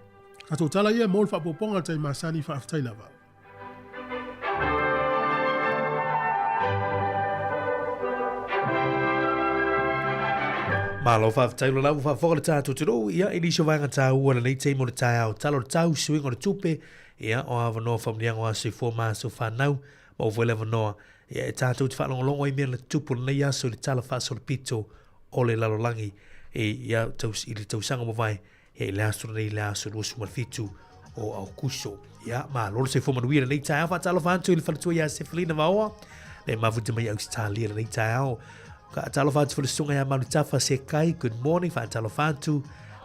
Tatou tala ia mo le faaopoopoga o le taimi masani, faafetai lava. Malo faafetai lo lau faafofoga le tatou atunuu ia i nisi o vaega taua lenei taimi o le taeao tala o le tau suiga o le tupe ia o avanoa faamanuiaga o aso soifua ma aso fanau maua foi le avanoa ia e tatou te faalogologo ai mea na tutupu lenei aso i le tala faasolopito o le lalolagi i, ia, taus, i le tausaga mavae ia i le aso lenei le aso 27 o Aukuso. Ia, malo le soifua manuia lenei taeao. Faatalofa atu i le faletua ia Sefelina Vaoa, le mafuta mai Ausetalia lenei taeao. Faatalofa atu foi le susuga ia Malutafa Sekai, good morning. Faatalofa atu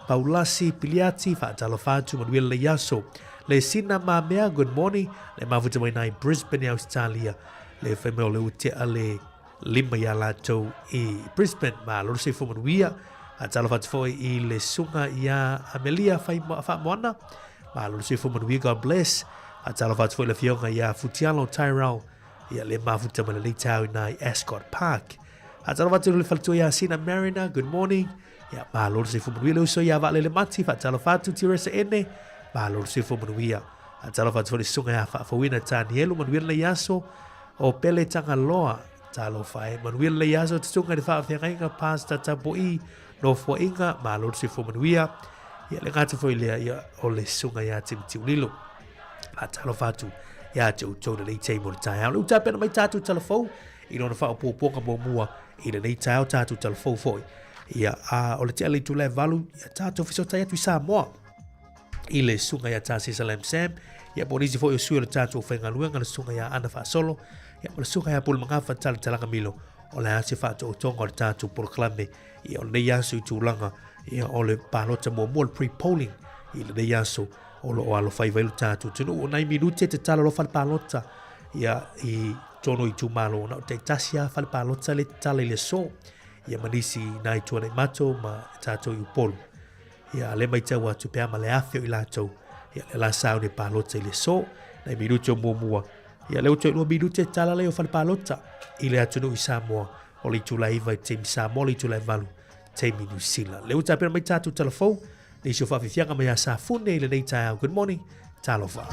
Paulasi Piliati, faatalofa atu manuia lenei aso. Le Sina Mamea, good morning. Le mafuta mai nai Brisbane i Australia. Le fai mai o le utea le lima ia latou i Brisbane. Malo le soifua manuia. Faatalofa atu foi i le susuga ia Amelia Faamoana. Malo le soifua manuia, God bless. Faatalofa atu foi i le afioga ia Futialo Tyrell, ia le mafuta mai lenei taeao i ina i Ascot Park. Faatalofa atu i le faletua ia Sina Mariner, good morning. Ia, malo le soifua manuia le uso ia Vaalele Mati, faatalofa atu Teresa Ene, malo le soifua manuia. Faatalofa atu foi le susuga ia Faafouina Tanielu, manuia lenei aso. O Pele Tagaloa, talofa e, manuia lenei aso, tutuga i le faafeagaiga Pastor Tapo'i, Nofoaiga, malo le soifua manuia. Ia, le gata foi lea, ia, o le susuga ia Timoti Ulilo. Faatalofa atu ia te outou lenei taimi o le taeao. Le utapena mai tatou talafou i lona faaopoopoga muamua i lenei taeao tatou talafou foi. Ia, a, o le tea le itula e 8, ia tatou fesootai atu i Samoa i le susuga ia Tasesa Lam Sam. Ia po o nisi foi o sui o le tatou faigaluega le susuga ia Ana Faasolo, ia ma le susuga ia Pulemagafa Talatalaga Milo, o le a se faatootoga o le tatou polokalame ia o lenei aso i tulaga ia o le palota muamua le pre-polling i lenei aso o lo o alofaiva ai lo tatou atunuu. O nai minute te tatalo alofa le palota ia i tonu o itumalo na o taitasi lava fale palota le tatala i le aso ia ma nisi nai Tuanaimato ma tatou i Upolu. Ia le matau atu pe a ma le afe o i latou ia le la sauni palota i le aso nai minute o muamua ia le ua 2 minute tala lea o fale palota i le atunuu i Samoa o le itula 9 i taimi Samoa le itula 8 taimi New Zealand. Le ua tapena mai tatou talafou nisi o faafiafiaga mai ia Safune i lenei taeao. Good morning, talofa.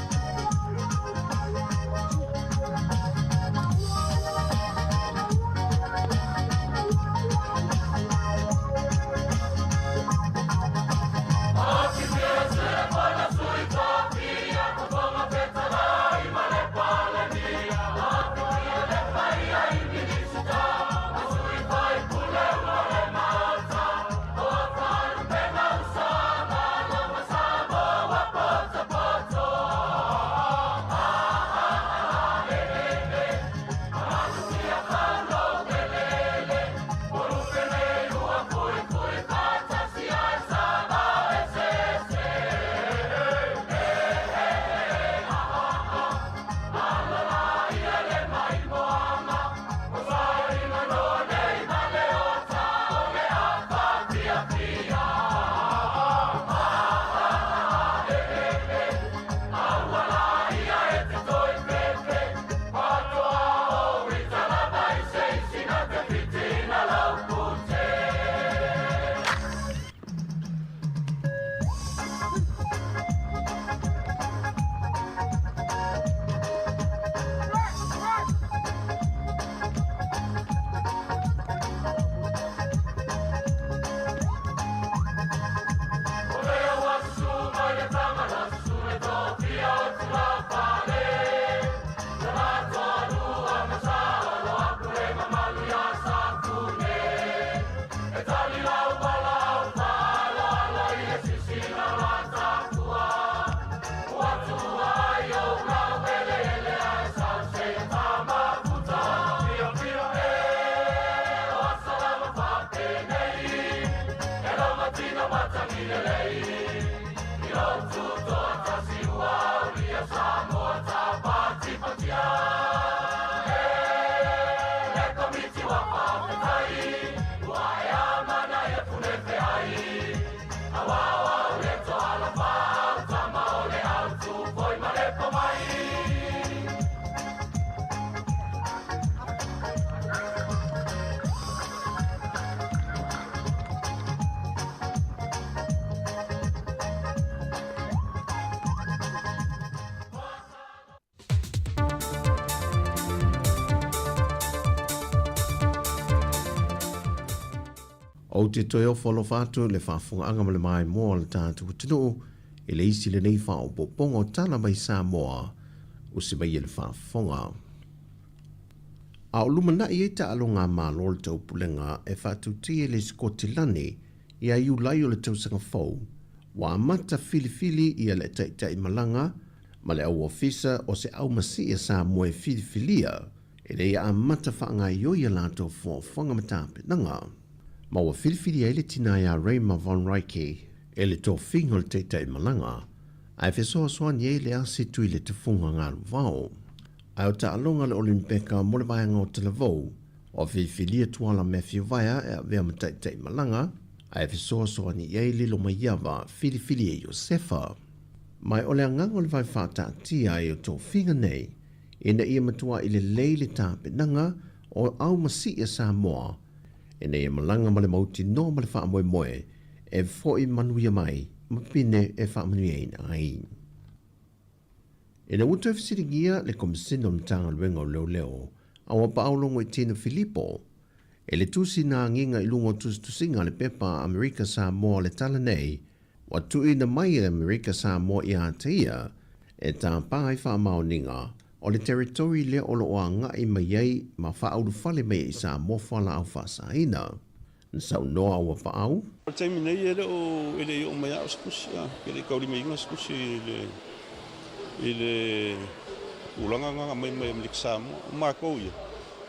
Ou te toe ofo alofa atu i le faafofogaaga ma le maimoa o le tatou atunuu i le isi lenei faaopoopoga o tala mai Samoa usi mai e le faafofoga. A o lumanai ai taaloga a Malo o le Taupulega e faatautia i le Sikotilani ia Iulai o le tausaga fou, ua amata filifili ia le taitai malaga ma le au ofisa o se aumasii a Samoa e filifilia ina ia amata faagaoioi a latou fuafuaga ma tapenaga. Ma ua filifili ai le tina ia Rayma Von Ryke e le tofiga o le taitai malaga, ae fesoasoani ai le asi tui le tufuga galuvao. Ae o taaloga le Olimpeka mo le vaega o Talavou, ua filifilia Tuala Matthew Vaea e avea ma taitai malaga, ae fesoasoani i ai Lilo Maiava filifili e Iosefa. Mai o le agaga o le vae faataatia ai o tofiga nei, ina ia matuaʻi lelei le tapenaga o au masii a Samoa, ina ia malaga ma le mautinoa ma le faamoemoe e foʻi manuia mai ma pine e faamanuiaina ai. Ina ua toe fesiligia le Komesina o le Matagaluega o Leoleo a ua paaulogo i Tina Filipo e le tusi na agiga i luga o tusitusiga a le pepa a Amerika Samoa o le tala nei, ua tuuina mai e le Amerika Samoa ia te ia e tāpā ai faamaoniga o le territory lea o lo o agai mai ai ma faaulufale mai ai i Samoa fualaau faasaina. Na saunoa ua paau. O le taimi nei e le o e le i oo mai a o se tusi, a, e le i taulimaina se tusi i le i le tulaga na aumai mai Amerika Samoa. O matou ia,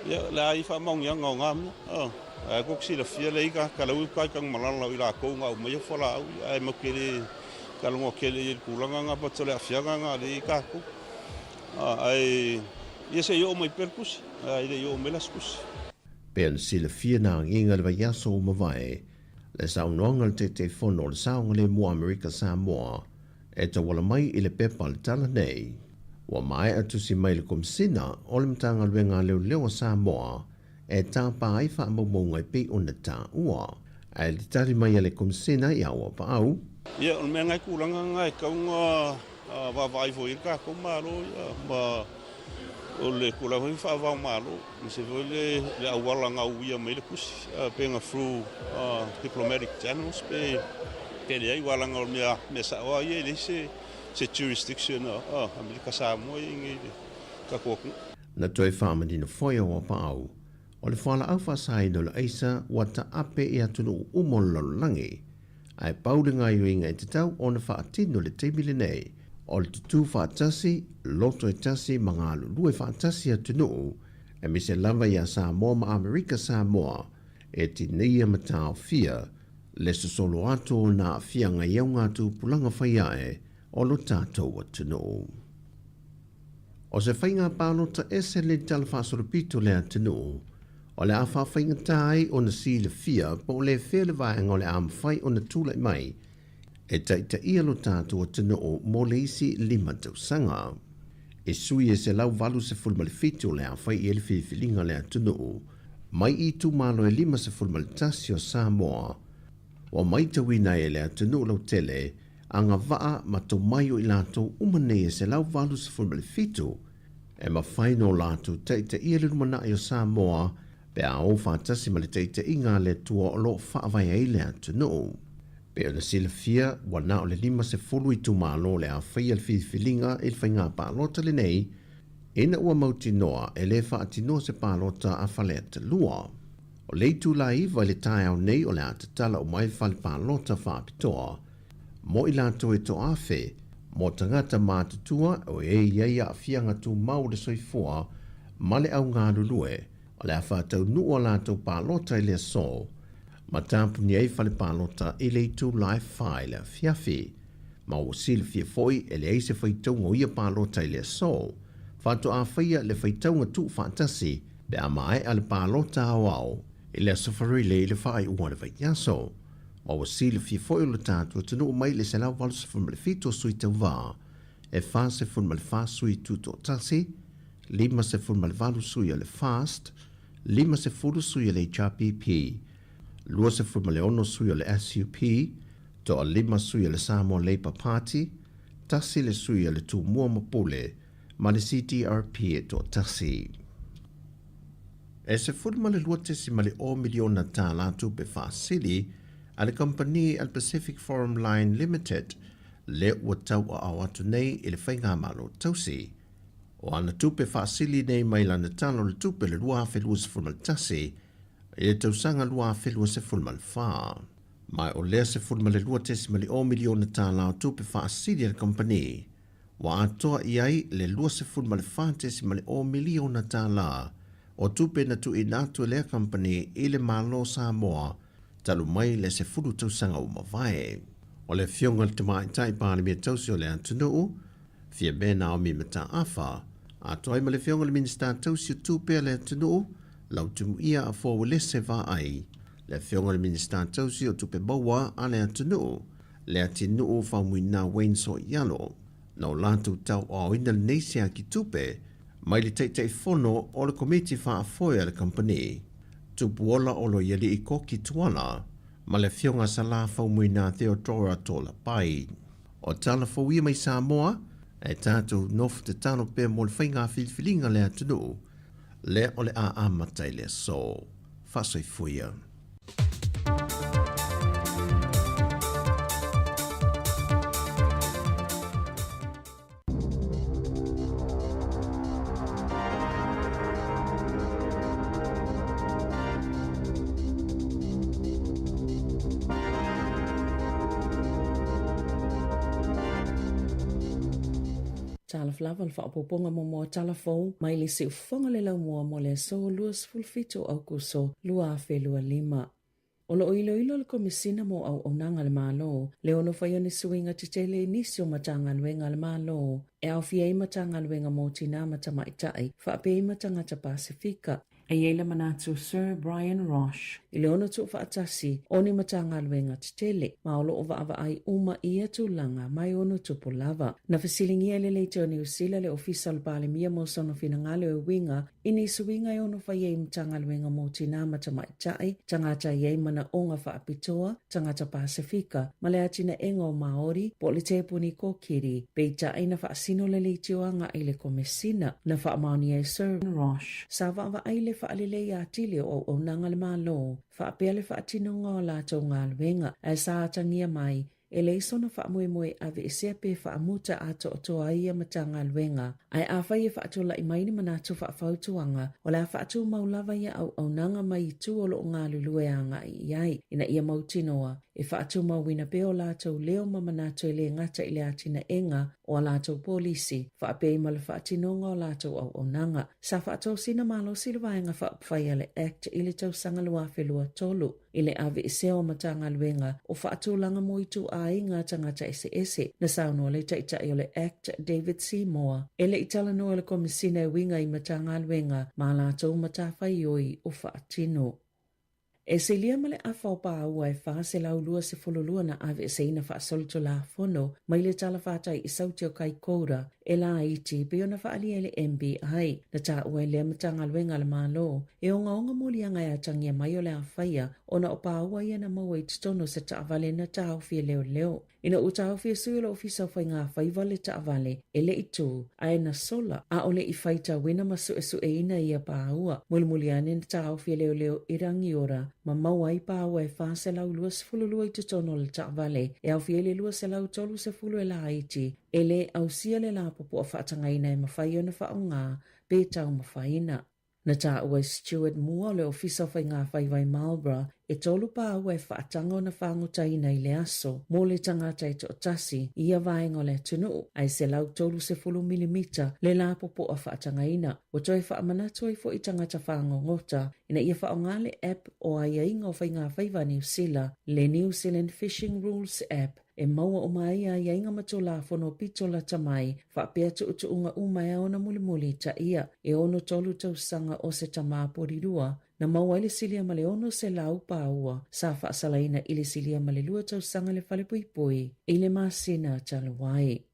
ia o le a i ai faamaoniaga o na mea. Ae tou te silafia leai tagata la e ua i uta i Tanumalala o i latou na aumaia fualaau ia, ae matou te le talanoa tele i ai i le tulaga na, but o le aafiaga na lea e i ai tatou. Ae ia se i oo mai pea le tusi, ae le i oo mai la se tusi. Pei ona silafia na agiga i le vaiaso ua mavae, le saunoaga a le Taitaifono o le Saogalemu o Amerika Samoa e tauala mai i le pepa a le tala nei. Ua maea tusi mai le Komesina o le Matagaluega a Leoleo a Samoa e tapa ai faamaumauga e pei ona taua. Ae le tali mai a le Komesina i Auapaau. Ia, o le mea lena e tulaga lena e tatau ona vaavaai foi i ai le tatou Malo ia, ma o le tulaga foi faava-o-Malo, aemaise foi le auala na uia mai ai le tusi, pe na through diplomatic channels pe leai, aua leaga o le mea sao lava ia e leai se jurisdiction a Amerika Samoa ia i inei i le tatou atunuu. Na toe faamanino foi Auapaau, o le fualaau faasaina o le aisa ua taape i atunuu uma o le lalolagi, Ae pau le gaoioiga e tatau ona faatino i le taimi lenei, o le tutū faatasi, loto e tasi ma galulue faatasi atunuu, aemaise lava iā Samoa ma Amerika Samoa, e tineia ma taofia le sosolo atu o nā aafiaga i augatupulaga fai ae o lo tatou atunuu. O se faiga palota ese le tala faasolopito le atunuu, o le a faafaigata ai ona silafia po o le fea le vaega o le a mafai ona tulai mai e taitaia lo tatou atunuu mo le isi 5 tausaga. E sui e 187 o le a fai i ai le filifiliga a le atunuu mai i itumalo e 51 o Samoa, ua maitauina ai e le atunuu lautele agavaa ma tomai o i latou uma nei e 187 e mafai no latou taitaia le lumanai o Samoa pe a o faatasi ma le taitaiga a le Atua o lo o faavae ai le atunuu. Pei ona silafia, ua na o le 50 itumalo o le a faia le filifiliga i le faiga palota lenei, ina ua mautinoa e le faatinoa se palota a Faleata 2. O le itula 9 i le taeao nei o le a tatala uma ai le fale palota faapitoa mo i latou e toaafe, mo tagata matutua o e i ai aafiaga tumau o le soifua ma le augalulue, o le a faataunuu a latou palota i le aso, ma tapuni ai fale palota i le itula e 4 i le afiafi. Ma ua silafia foi e leai se faitauga o ia palota i le aso, faatoa faia le faitauga tuufaatasi pe a maea le palota aoao i le Aso Faraile i le faaiuga o le vaiaso. Ma ua silafia foi o le tatou atunuu mai le 187 o sui tauva, e 44 sui tutoatasi, 58 sui o le FAST, 50 sui o le HRPP, 26 sui o le SUP, toa 5 sui o le Samoa Labour Party, tasi le sui o le Tumua ma Pule, ma le CDRP e toatasi. E $12.0 miliona tālā tupe faasili a le kamupani a le Pacific Forum Line Limited lea ua tauaao atu nei i le Faigamalo Tausi. O ana tupe faasili nei mai lana Tala o le Tupe le 2021 i le tausaga 2024. Ma o lea $12.0 miliona tālā o tupe faasili a le kamupani Ua atoa i ai le $24.0 miliona tālā o tupe na tuuina atu e lea kamupani i le Malo o Samoa talu mai le 10 tausaga ua mavae. O le Afioga i le Tamaitai Palemia Tausi o le atunuu, Fiame Naomi Mataafa, atoa ai ma le Afioga i le Minisita Tausi o Tupe a le atunuu, Lautimuia Afoa Uelese Vaai, le Afioga i le Minisita Tausi o Tupe Maua a le atunuu, Leatinuu Faumuina Wayne Soialo, na o latou tauaoina lenei siaki tupe mai le Taitaifono o le Komiti Faafoe a le Kamupani, Tupuola Oloialii Koki Tuala ma le Afioga Salā Faumuina Theodora Tolapai. O tala fou ia mai Samoa, e tatou nofo tatalo pea mo le faiga filifiliga le atunuu, lea o le a amata i le aso. Faasoifua ia. Talofa lava le faaopoopoga muamua tala fou mai le siufofoga le laumua mo le aso 27 o Aokuso 2025. O lo o iloilo le Komesina mo Auaunaga a le Malo le ono fai o ni suiga tetele i nisi o Matagaluega a le Malo e aofia ai Matagaluega mo Tinā ma Tamaitai faapea ai ma Tagata Pasefika. E i ai le manatu o Sir Brian Roche i le ono tuufaatasi o ni Matagaluega tetele, ma o lo o vaavaai uma ia tulaga ma e ono tupu lava. Na fesiligia e le Leitio o Niu Sila le Ofisa o le Palemia mo sona finagalo e uiga i ni suiga e ono fai ai i Matagaluega mo Tinā ma Tamaitai, Tagata e i ai manaoga faapitoa, Tagata Pasefika, ma le atinaega o Māori, po o le Tepuni Kokiri, peitai na faasino le leitio agai i le Komesina. Na faamaonia e Sir Roche, sa vaavaai le faalelei atili o auaunaga a le Malo, faapea le faatinoga o a latou galuega, ae sa atagia mai E leai sona faamoemoe e aveesea pe faamuta atoatoa ai ia Matagaluega, ae afai e faatulai mai ni manatu faafautuaga, o le a faatumau lava ia auaunaga mai itu o lo o galulue agai i ai, ina ia mautinoa e faatumauina pea o latou leo ma manatu e le gata i le atinaega o a latou polisi, faapea ai ma le faatinoga o latou auaunaga. Sa faatosina malosi le Vaega Faaupufai a le Act i le tausaga 2023. I le aveesea o Matagaluega o faatulaga mo ituaiga tagata eseese, na saunoa le Taitai o le Act David Seymour, e le i talanoa le Komesina e uiga i Matagaluega ma a latou matafaioi o faatino. E silia ma le afa o pāua e 422 na aveeseina faasolitulafono mai le talafatai i Sauti o Kaikoura e laiti pei ona faaalia e le MBI. Na taua e lea Matagaluega a le Malo e ogaoga moliaga e atagia mai o le a faia ona o pāua ia na maua i totonu o se taavale na taofi e leoleo. Ina ua taofi e sui o le Ofisa o Faiga Faiva le taavale e le i tū, ae na sola, ʻaʻole i faitauina ma suesueina ia pāua. Mulimuli ane na taofi e leoleo i Rangiora ma maua ai pāua e 422 i totonu o le taavale e aofia ai le 230 e laiti E lē ausia le lapopoa faatagaina e mafai ona faaaoga pe taumafaina. Na taua e Stewart Moore o le Ofisa o Faiga Faiva i Marlborough e tolu pāua e faataga ona fagotaina i le aso mo le tagata e toatasi i ia vaega o le atunuu, ae 130 milimita le lapopoa faatagaina. Ua toe faamanatu ai foi tagata fagogota ina ia faaaoga le app o aiaiga o Faiga Faiva a Niu Sila, le New Zealand Fishing Rules App, E maua uma ai aiaiga ma Tulafono pito lata mai, faapea tuutuuga uma e ao ona mulimuli taia. E 63 tausaga o se tama porirua, na maua ai le silia ma le 600 paua sa faasalaina i le silia ma le lua tausaga le falepuipui i le masina talu ai.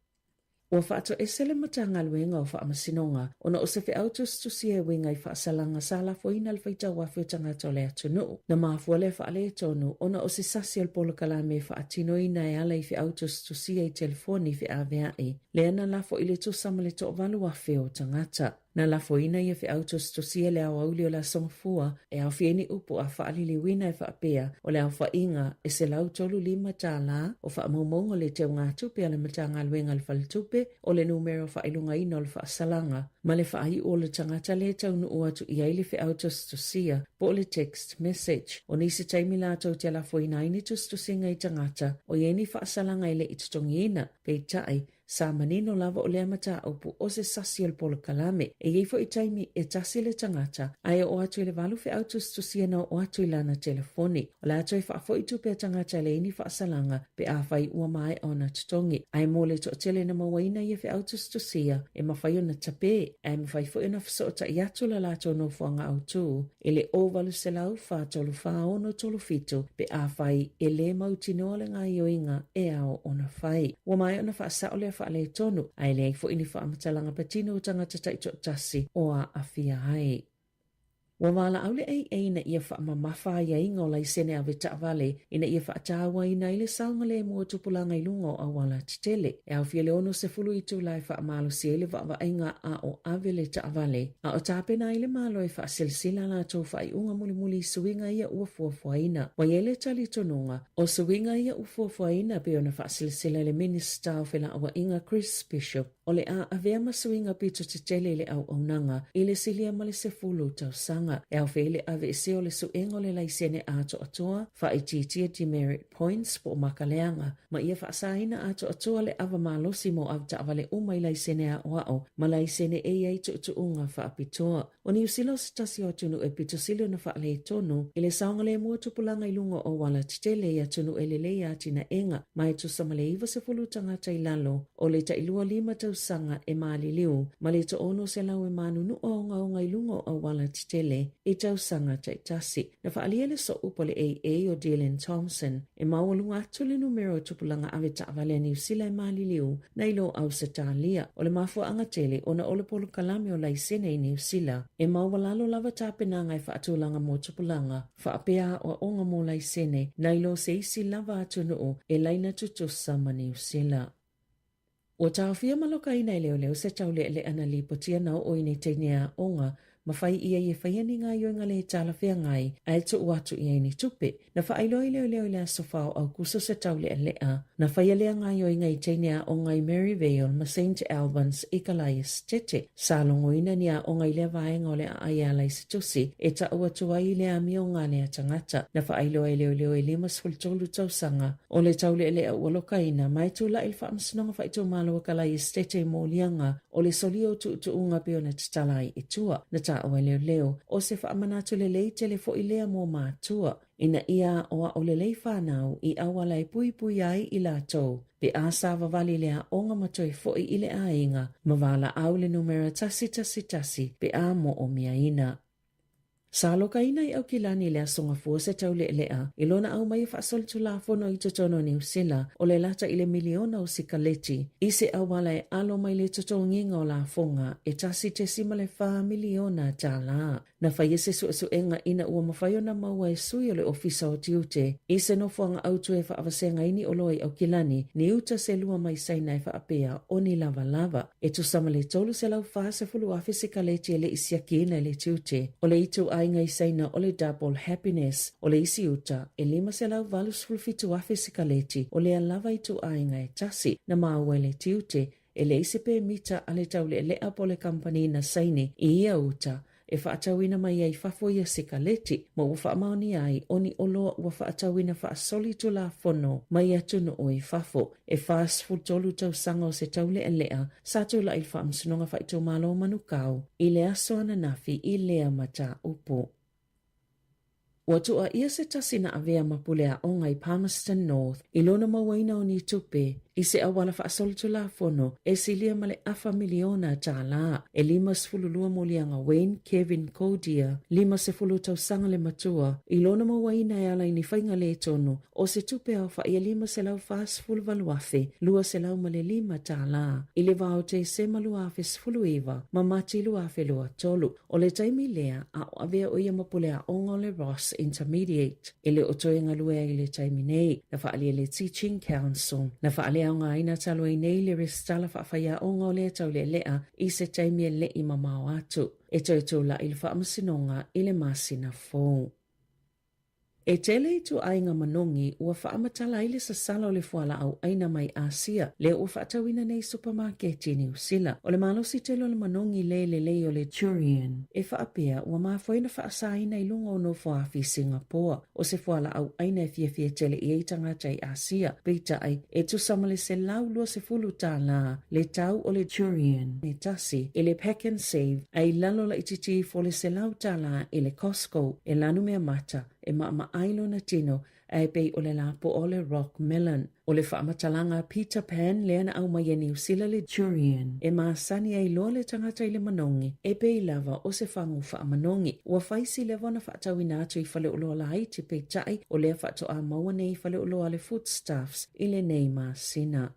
Ua faatoese le Matagaluega o Faamasinoga ona o se feau tusitusia e uiga i faasalaga sa lafoina le faitauafe o tagata o le atunuu. Na mafua lea faaletonu ona o se sasi o le polokalame e faatinoina e ala i feau tusitusia i telefoni feaveai, lea na lafo i le tusa ma le 8,000 o tagata. Na lafoina ia feau tusitusia i le aoauli o le Aso Gafua e aofia ai ni upu a faaliliuina e faapea, o le aofaiga e $135 tala o faamaumauga o le teugatupe a le Matagaluega a le Faletupe, o le numera faailogaina o le faasalaga, ma le faaiu o le tagata lea e taunuu atu i ai le feau tusitusia, po o le text message. O nisi taimi latou te lafoina ai ni tusitusiga i tagata o i ai ni faasalaga e le i totogiina, peitai, Sa manino lava o lea mataupu o se sasi o le polokalame. E i ai foi taimi e tasi le tagata ae oo atu i le valu feau tusitusia na oo atu i lana telefoni. O le a toe faafoi tupe a tagata e leai ni faasalaga pe afai ua maea ona totogi. Ae mo le toatele na mauaina ia feau tusitusia, e mafai ona tape ae mafai foi ona fesootai atu le latou nofoaga autu i le 0800 434 637 pe afai e lē mautinoa le gaoioiga e ao ona fai. Ua maea ona faasao lea faaletonu, ae e leai foi ni faamatalaga patino o tagata taitoatasi o aafia ai. Ua valaau le AA ina ia faamamafa aiaiga o laisene ave taavale ina ia faatauaina ai le saogalemu o tupulaga i luga o auala tetele. E aofia le 60 itula e faamalosi ai le vaavaaiga a o ave le taavale, a o tapena ai le Malo e faaselasela a latou faaiuga mulimuli i suiga ia ua fuafuaina. Ua i ai le talitonuga, o suiga ia ua fuafuaina pei ona faaselasela e le Minisita o Felauaiga Chris Bishop, o le a avea ma suiga pito tetele i le auaunaga i le silia ma le 10 tausaga. tausaga, e aofia ai le aveesea o le suega o le laisene atoatoa, faaitiitia demerit points po o maka leaga, ma ia faasaina atoatoa le ava malosi mo avetaavale uma i laisene aoao ma laisene e i ai tuutuuga faapitoa. O Niu Sila o se tasi o atunuu e pito sili ona faaletonu i le saogalemu o tupulaga i luga o auala tetele i atunuu e lelei atinaega ma e tusa ma le 90 tagata i lalo o le tailua lima tausaga e maliliu ma le 600 e manunua ogaoga i luga o auala tetele i tausaga taitasi. Na faaalia le sooupu a le AA o Dylan Thompson e maualuga atu le numera o tupulaga ave taavale a Niu Sila e maliliu nai lo Ausetalia. O le mafuaaga tele ona o le polokalame o laisene i Niu Sila e maualalo lava tapenaga e faatulaga mo tupulaga faapea aoaoga mo laisene nai lo se isi lava atunuu e laina tutusa ma Niu Sila. Ua taofia ma lokaina e leoleo se taulealea na lipotia na oo i nei teine aoga ma fai ia i e faia ni gaioiga le talafeagai ae tuu atu i ai ni tupe. Na faailoa i leoleo i le aso 4 o Aukuso se taulealea na faia lea gaioiga i teine aoga i Maryvale ma Saint Albans i Kalaesetete. Sa logoina ni aoga i lea vaega o le aai e ala i se tusi e tau atu ai i le amioga a lea tagata. Na faailoa e leoleo e 53 tausaga O le taulealea ua lokaina ma e tulai le Faamasinoga Faaitumalo a Kalaesetete i moliaga o le solia o tuutuuga pei ona tatala ai i tua. Na taua e leoleo, o se faamanatu lelei tele foi lea mo matua, ina ia aoao lelei fanau i auala e puipui ai i latou pe a savavali le aoga ma toe foi i le aiga ma valaau le numera 111 pe a moomiaina. Sa lokaina i Aukilani i le Aso Gafua se taulealea i lona aumaia faasolitulafono i totonu o Niu Sila o le lata i le miliona o sikaleti i se auala e alo mai le totogiga o lafoga e $1.4 miliona tālā. Na faia se suesuega ina ua mafai ona maua e sui o le Ofisa o Tiute i se nofoaga autu e faavasegaina ai ni oloa i Aukilani ni uta selua mai Saina e faapea o ni lavalava. E tusa ma le 340,000 sikaleti e le i siakiina e le tiute. O le ituaiga i Saina o le Double Happiness. O le isi uta, e 587,000 sikaleti o lea lava ituaiga e tasi na maua e le tiute, e leai se pemita a le taulealea po o le kamupani na saini i ia uta e faatauina mai ai fafo ia sikaleti ma ua faamaonia ai o ni oloa ua faatauina faasolitulafono mai atunuu i fafo. E 43 tausaga o se taulealea sa tulai i le Faamasinoga Faaitumalo o Manukau i le aso ananafi i lea mataupu. Ua tuuaia se tasi na avea ma pule aoga i Palmerston North i lona mauaina o ni tupe i se auala faasolitulafono e silia ma le afa miliona tālā. E 52 moliaga Wayne Kevin Codia, 50 tausaga le matua, i lona mauaina e ala i ni faiga lē tonu o se tupe aofai e $548,205 tālā i le va o Tesema 2019 ma Mati 2023. O le taimi lea, a o avea o ia ma pule aoga o le Ross Intermediate. E le o toe galue ai i le taimi nei, na faaalia le Teaching Council. Na faaleaogaina talu ai nei le resitala faafaiaoga o lea taulealea i se taimi e le i mamao atu. E toe tulai le faamasinoga i le masina fou. E tele ituaiga manogi ua faamatala ai le sasala o le fualaau ʻaina mai ʻĀsia, lea ua faatauina nei i supamaketi i Niu Sila. O le malosi tele o le manogi le lelei o le durian, e faapea ua mafua ai ona faasaina i luga o nofoafi i Singapoa. O se fualaau ʻaina e fiafia tele i ai tagata i ʻĀsia, peitai, e tusa ma le 120 tālā le tau o le durian e tasi i le Pak'nSave a i lalo laitiiti ifo o le 100 tālā i le Costco e lanu mea mata e maʻamaʻai lona tino a e pei o le lapoa o le rock melon. O le faamatalaga a Peter Pan lea na aumai e Niu Sila le durian e masani ai loa le tagata i le manogi e pei lava o se fagu faamanogi. Ua fai si leva ona faatauina atu i faleoloa laiti peitai o lea faatoa maua nei i faleoloa a le Foodstuffs i lenei masina.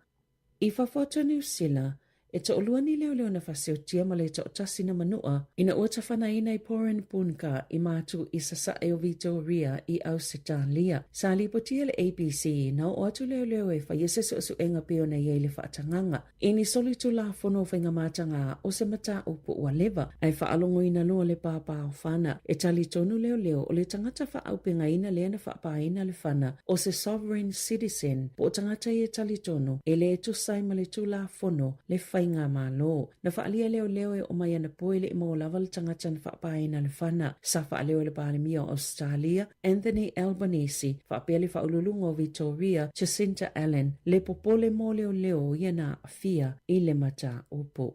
I fafo atu o Niu Sila, e toʻalua ni leoleo na fasiotia ma le toʻatasi na manua ina ua tafanaina i Porepunkah i Matu i sasae o Vitoria i Ausetalia. Sa lipotia e le ABC na oo atu leoleo e faia se suesuega pei ona i ai le faatagaga i ni solitulafono o faigamataga o se mataupu ua leva ae faalogoina loa le pāpā o fana. E talitonu leoleo o le tagata faaaupegaina lea na faapāina le fana o se sovereign citizen po o tagata ia talitonu e le tusa ai ma le Tulafono le fai. Faigamalo. Na faaalia e leoleo e oo mai anapo e le i maua lava le tagata na faapaina le fana sa faaleo e le Palemia o Ausetalia, Anthony Albanese, faapea le Faauluuluga o Vitoria, Jacinta Allan, le popole mo leoleo ia na aafia i le mataupu.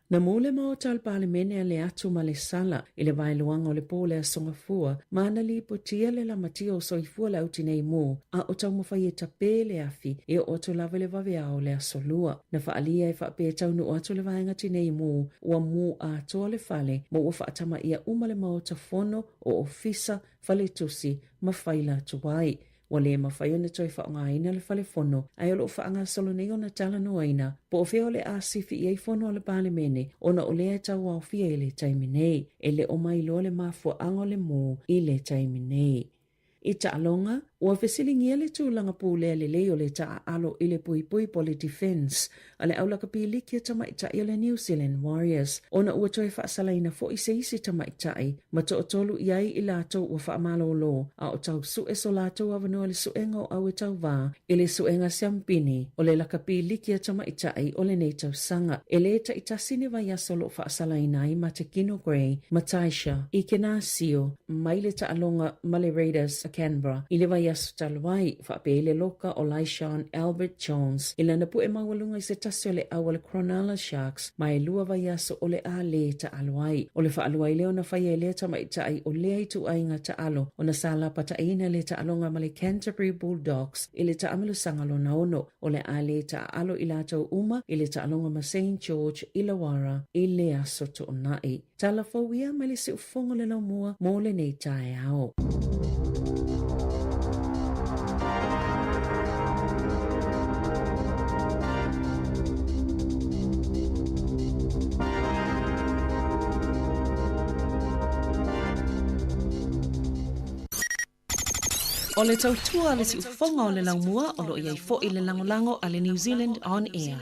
Na mu le Maota o le Palemene a le atu ma le sala i le vaeluaga o le po o le Aso Gafua ma na lipotia le lamatia o soifua le autinei mu a o taumafai e tapē le afi e oo atu lava i le vaveao o le Aso Lua. Na faaalia e faapea e taunuu atu le vaega tinei mu ua mu atoa le fale ma ua faatamaia uma le Maota Fono o Ofisa, Faletusi ma faila tuai. Ua le mafai ona toe faaaogaina le fale fono, ae o lo o faagasolo nei ona talanoaina po o fea o le a sifi i ai fono a le Palemene ona o lea e tauaofia i le taimi nei. E le o mailoa le mafuaaga o le mū i le taimi nei. I taaloga, ua fesiligia le tulaga pulea lelei o le taaalo i le puipui po o le defence a le aulakapi liki a tamaitai o le New Zealand Warriors ona ua toe faasalaina foi se isi tamaitai ma toatolu i ai i latou ua faamalolo a o tau su'e so latou avanoa i le su'ega o au e tauvā i le su'ega siampini o le lakapi liki a tamaitai o lenei tausaga. E lē taitasi ni vaiaso o lo o faasalaina ai Matekino Gray ma Taisha Ikenasio mai le taaloga ma le Raiders a Canberra i le vaiaso talu ai. Faapea i le loka o Lyshawn Albert Jones i lana pu'e maualuga i se tasi o le au a le Cronulla Sharks ma e lua vaiaso o le a lē taalo ai. O le faalua ai lea ona faia e lea tamaitai o lea ituaiga taalo ona sa lapataiina le taaloga ma le Canterbury Bulldogs i le taamilosaga lona ono. O le a lē taaalo i latou uma i le taaloga ma Saint George Illawarra i le Aso Toonai. Tala fou ia mai le siufofoga o le laumua mo lenei taeao. O le tautua a le siufofoga o le laumua o lo o i ai foi le lagolago a le New Zealand On Air.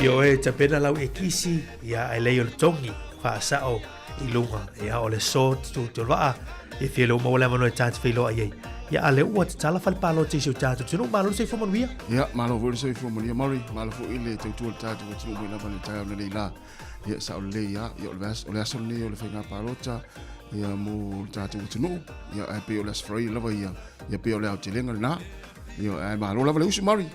Ioe, tapena lau e kisi, ia ae lei o le togi, faasao i luga, ia o le so tu te olvaa, e fia le uma o le avanoa e tātou whailoa i ai. Ia a le ua tatala fale pālota i si o tātou atunuu, malo le soifua manuia. Ia, malo foi le soifua manuia, Murray, malo foi le tautua o le tātou atunuu mai lava i le taeao lenei la. Ia, sao lelei lava, ia, o le aso lenei o le faiga palota, ia, mo le tatou atunuu, ia, ae pei o le Aso Faraile lava ia, ia, pei o le aotelega lena, ia, ae malo lava le usu, Murray.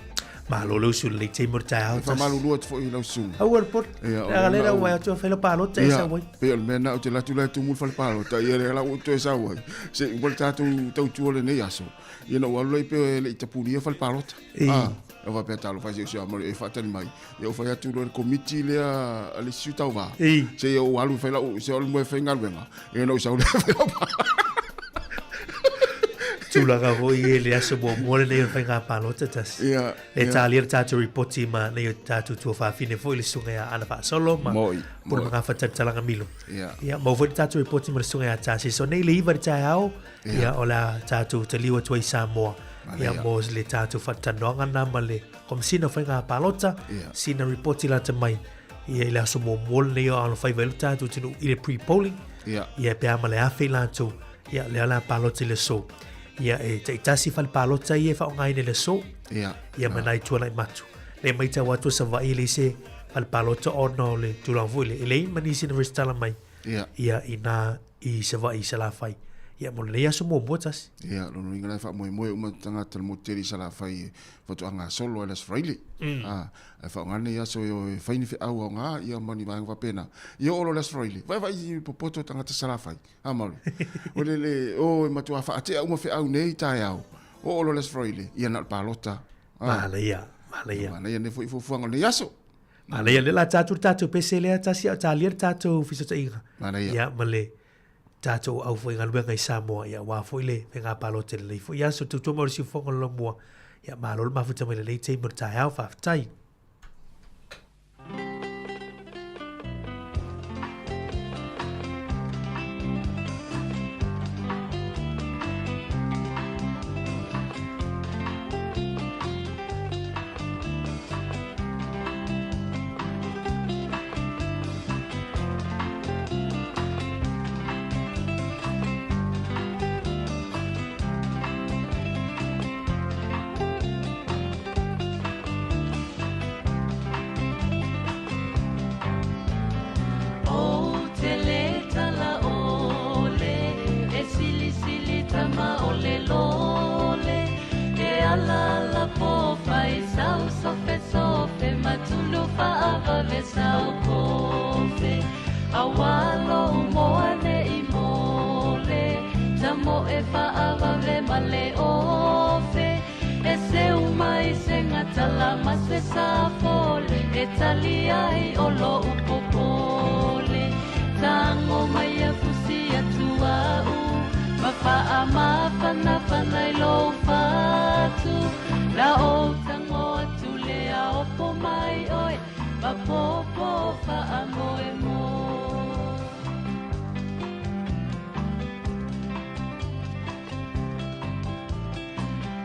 Malo le usu lenei taimi o le taeao. E faamalulu atu foi i lau susuga. Aua le poto. Ia, o Leaga le lea mea ua na atu e fai lau palota e Ia, sau ai. pei o le mea lena ou te alu atu la e tumu le fale palota, ia lea la ua ou toe sau ai. Se i uma le tatou tautua o lenei aso, ia na ou alu lea pei e le i tapunia fale palota. Ei. Ah, na faapea talofa i si ou siamani e faatali mai. Ia ou fai atu loa i le komiti lea a le isi sui tauva. Ei. Se i ou alu e fai lau, se i ou alu e fai galuega. Ia na ou sau lea fai lau Tulaga foi e le aso muamua lenei o le faiga palota tasi. Ia, Le ia. talia le tatou ripoti ma nei o tatou tuafafine foi le susuga ia Ana Faasolo ma Moi, Pule moi. Magafa Talitalaga Milo. Ia. Ia, maua foi le tatou ripoti ma le susuga ia Tarsis. O nei le 9 i le taeao, ia o le a tatou taliu atu ai i Samoa. Ia mo le tatou faatalanoaga lena ma le Komesina o Faiga Palota, sina ripoti lata mai ia i le aso muamua lenei o alofaiva ai lo tatou atunuu i le pre-polling. Ia pe a ma le 1000 i latou, ia lea o le a palota i le aso. Ia e taitasi fale palota ia e faaaogaina i le aso. Ia ma nai tuanai matu. Le matau atu o Savaii e leai se fale palota ona o le tulaga foi lea, e leai ma nisi na resitala mai ia i na i Savaii i Salafai. Ia mo lenei aso muamua tasi. Ia, lona uiga la e faamoemoe uma tagata o le motu tele i Salafai e faatoa gasolo ai i le Aso Faraile. A, ae faaaoga lenei aso e o e fai ni feau aoga ia ma ni vaega faapena. Ia oo loa i le Aso Faraile, vaevae i popoto tagata Salafai. A Mauri? O le, le, o e matua faatea uma feau nei taeao. Oo loa i le Aso Faraile, ia na o le palota. A. Manaia, manaia. Manaia nei foi fuafuaga o lenei aso. Manaia lea la tatou le tatou pese lea tasi a o talia le tatou fesootaiga. Manaia. Ia ma le tatou aufaigaluega i Samoa ia aua foi le faiga palota i lenei foi aso. Tautua mai o le siufofoga o le Laumua. Ia malo le mafuta mai lenei taimi o le taeao. Faafetai. Ou te le tala ʻole e silisili tama o le lole E ala ala pō fai sau sofe sofe matulu faavave sau kofe Aua lou moa ne i mole Tamo e faavave ma le ofe E seu mai se gatala ma se safole E tali ai o lou popole Tago mai a fusi atu au Ma faamafanafana i lou fatu Na ou tago atu lea opo mai oe Ma popo faamoemoe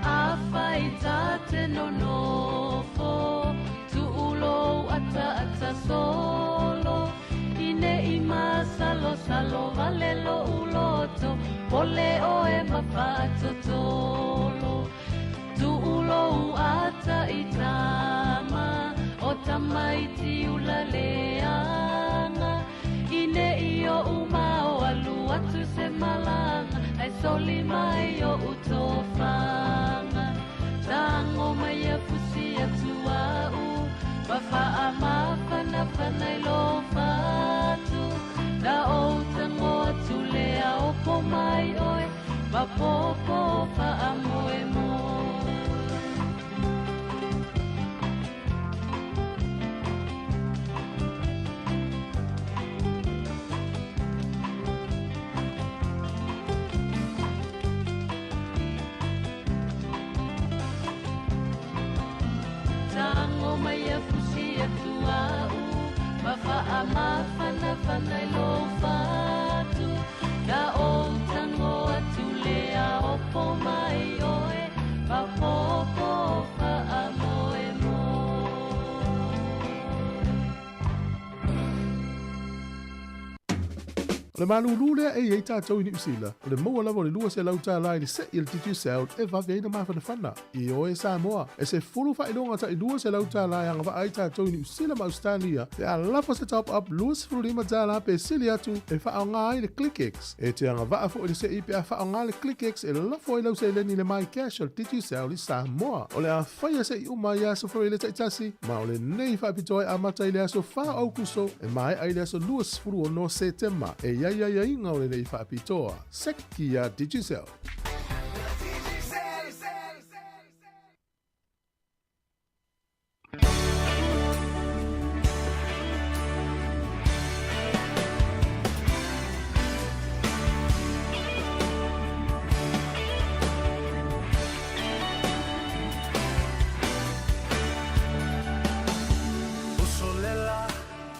Afai ta te nonofo Tu'ulou ata ata solo Ine i masalo salo vale lo'u loto Pole oe ma faatotolo Tu'ulou ata i tama O tamaiti ula leaga Ine i o'u mao alu atu se malaga Ae soli mai o'u tofaga Tago mai a fusi atu au Ma faamafanafana i lou fatu Na ou tago atu lea opo mai oe Ma popo faamoemoe mai a fusi atu a'u ma faamafanafana i lou fatu na ou tago atu lea opo mai oe ma popo faamoemoe. O le malūlū lea e i ai tatou i Niu Sila, o le maua lava o le $200 i le se'i a le Digicel e vave ai na mafanafana. Ioe Samoa, e 10 faailoga tai $200 e agavaa ai tatou i Niu Sila ma Ausetalia pe a lafo se top up $25 pe sili atu e faaaoga ai le ClickX. E te agavaa foi le se'i pe a faaaoga le ClickX e lafo ai lau seleni i le MyCash a le Digicel i Samoa. O le a faia se'i uma i aso Faraile taitasi, ma o lenei faapitoa e amata i le aso 4 o Aukuso e maea i le aso 26 Setema. E i ai aiaiga o lenei faapitoa. Seki a Digicel. Uso le la,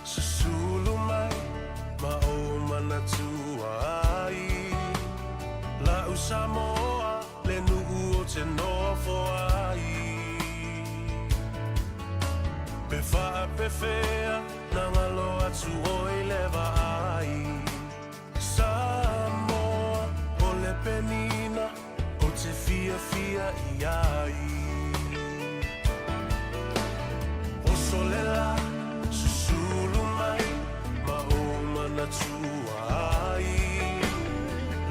susulu mai ma ou manatua ai. La'u Samoa le nu'u o te nofo ai. Pe faapefea na ngalo atu oi le vaai. Samoa o le penina o te fiafia i ai. Oso le la, susulu mai ma ou manatua ai.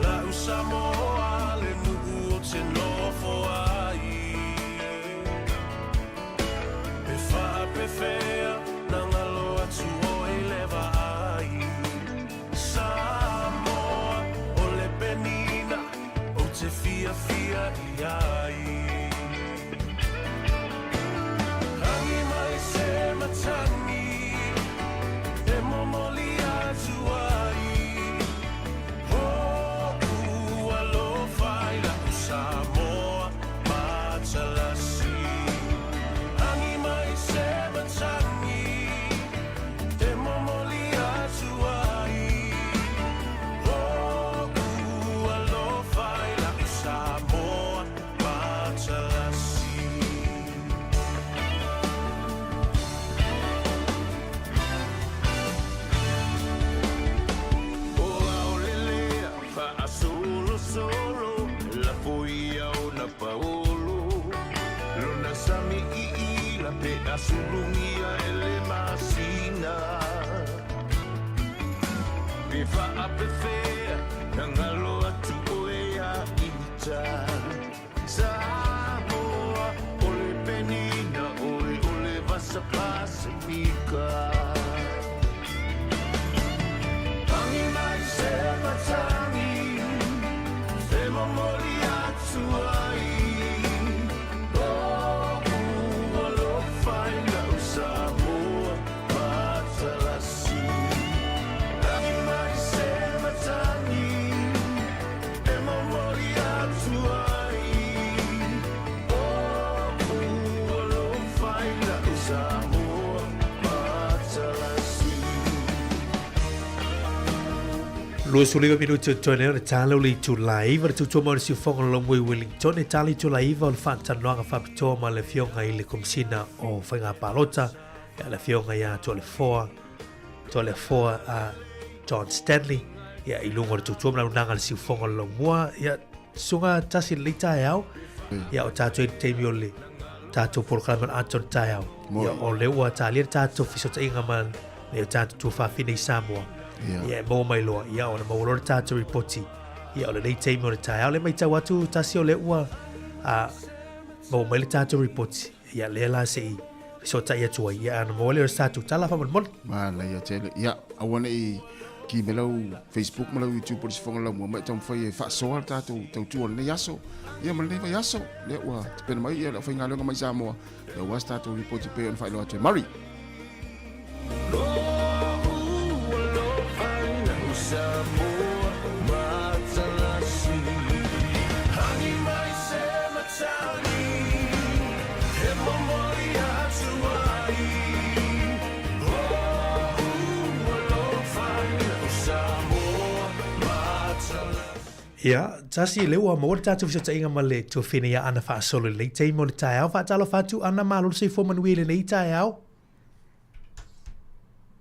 La'u Samoa le nu'u o te nofo ai. Pe faapefea na ngalo atu oi le vaai. Samoa o le penina o te fiafia i ai. Rangi mai se matagi e momoli atu ai. Ho'u alofa i la'u Samoa matalasi. Rangi mai se matagi e momoli atu ai. Ho'u alofa i la'u Samoa matalasi. O aolelea faasolosolo lafo ia ona paolo lona sami iila pe asulugia e le masina pe faapefea na galo atu oe ia ita Samoa o le penina oe o le vasa Pasifika. Rangi mai se matagi e momoli atu ai. O'u alofa i la'u Samoa matalasi. Rangi mai se matagi e momoli atu ai. O'u alofa i la'u Samoa matalasi. 29 minute o totoe nei o le tala o le itula 9 le tautua mai o le siufoga o le Lomoi Wellington e tala itula 9 o le faatalanoaga faapitoa ma le afioga i le Komisina o Faiga Palota ia le afioga ia Toalefoa Toalefoa a John Stanley ia i luga o le tautua ma le auaunaga a le siufoga o le Laumua ia suga tasi le taeao ia o tatou i le taimi o le tatou polokalame o le ata o le taeao ia o lea ua talia le tatou fesootaiga ma le tatou tuafafine i Samoa ia e maua mai loa ia ona maua loa le tatou ripoti ia o lenei taimi o le taeao le matau atu tasi o lea ua a maua mai le tatou ripoti ia lea la se i fesootai atu ai ia ana maua lea o le tatou tala faamolemole. Manaia tele. Ia, aua ne i ki me lau Facebook ma lau YouTube o le sifoga lau mua mai taumafai e faasoa le tatou tautua o lenei aso. Ia ma lenei vaiaso. Lea ua tapena mai ia le aufaigaluega mai Samoa. Ia ua se tatou ripoti pei ona faailoa atu e Murray. Ia, tasi lea ua maua le tatou fesootaiga ma le tuafine ia Ana Faasolo i lenei taimi o le taeao. Faatalofa atu Ana, malo le soifua manuia i lenei taeao.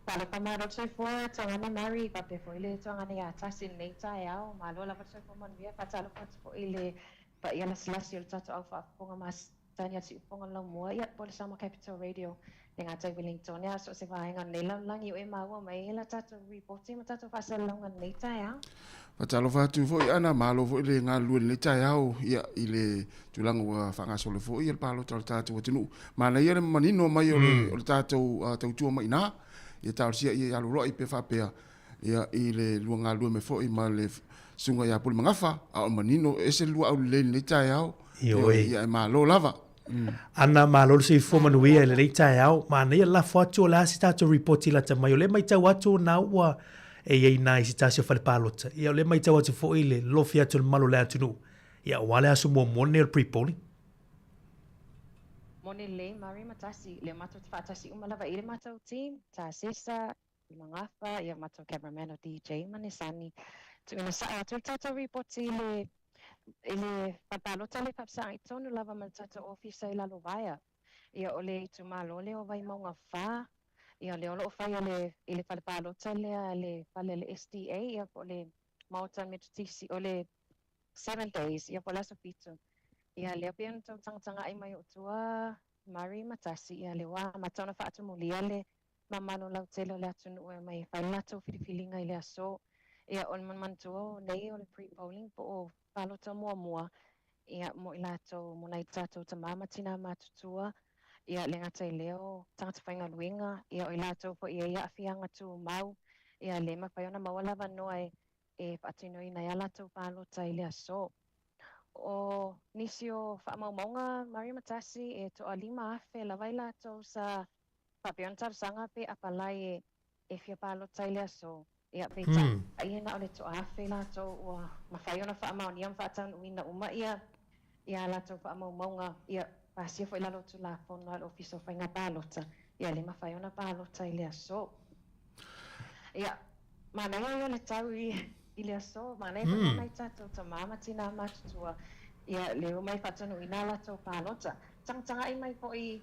Talofa malo le soifua Tuagana Mary, faapea foi le Tuagana ia Tasi i lenei taeao. Malo lava le soifua manuia. Faatalofa atu foi i le paia lasilasi o le tatou au faafofoga masani a le Siufofoga o le Laumua, ia po o le Samoa Capital Radio le gata i Wellington, a so o se vaega o lenei lalolagi o e maua mai ai la tatou ripoti ma tatou faasalalauga i lenei taeao. Faatalofa atu foi Ana, malo foi le galulue i lenei taeao ia, i le tulaga ua faagasolo foi le palota o le tatou atunuu. Manaia le manino mai o le, mm. o le tatou uh, tautua mai ina, ia talosia ia aluloai pe faapea ia, i le lua galulue mai foi ma le susuga ia Pulemagafa, a o manino ese le lua aulelei i lenei taeao. Ioe. Ia, e malo lava. Ana, malo le soifua manuia i lenei taeao. Manaia le lafo atu o le a se tatou ripoti lata mai. O lea e matau atu na ua e i ai i ina i se tasi o fale palota. Ia o lea e matau atu foi i le lofi atu o le mamalu o le atunuu. Ia aua le aso muamua lenei o le pre-polling. Moni lelei Mary ma Tasi, lea matou te faatasi uma lava i le matou team, Tasesa, Magafa, ia matou cameraman o DJ ma Nesani. Tuuina sao atu le tatou ripoti i le i le fale palota le faafesagai tonu lava ma le tatou ofisa i Lalovaea. Ia o le itumalo lea o Vaimauga 4, ia lea o lo o faia le i le fale palota lea le fale le SDA ia po o le Maota Metotisi o le Seven Days ia po o le aso fitu. Ia lea pei ona tou tagatagai mai o tua Murray ma Tasi ia lea ua amata ona faatumulia le mamalu lautele o le atunuu e omai e fai le latou filifiliga i le aso. Ia, o le manatua o nei o le pre-polling po o palota muamua, ia, mo i latou, mo nai tatou tamā ma tinā matutua, ia, le gata i lea o tagata faigaluega, ia, o i latou foi e i ai aafiaga tumau, ia, le mafai ona maua le avanoa e, e faatinoina ai a latou palota i le aso. O nisi o faamaumauga Maria Matasi e toalima afe lava i latou sa Faapea ona talosaga pe apalai e fia palota i le aso, ia peitai e na o le toaafe latou ua mafai ona faamaonia ma faataunuuina uma ia a latou faamaumauga, ia pasia foi i lalo o Tulafono a le Ofisa o Faiga Palota, ia le mafai ona palota i le aso. Ia, manaia ia o le tau i le aso, manaia foi mo nai tatou tama ma tinā matutua, ia le omai faataunuuina a latou palota. Tagatagai mai foi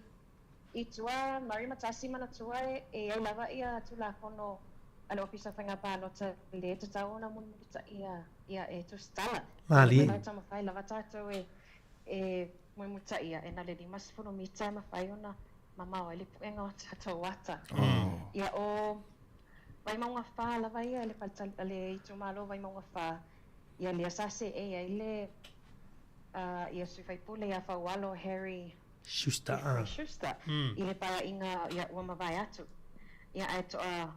I tua, Murray Matasi manatua e i ai lava ia Tulafono a le Ofisa o Faiga Palota le tatau ona mulimulitaia ia e tusitala. Malie. Ina taumafai lava tatou e e mulimulitaia e na le 50 mita e mafai ona mamao ai le puega o tatou ata. Ia o Vaimauga 4 lava ia le le itumalo Vaimauga 4 ia lea sa seei ai le ia sui faipule ia Faualo Harry Schuster, Jeffrey Schuster, i le paeaiga ia ua mavae atu. Ia ae toa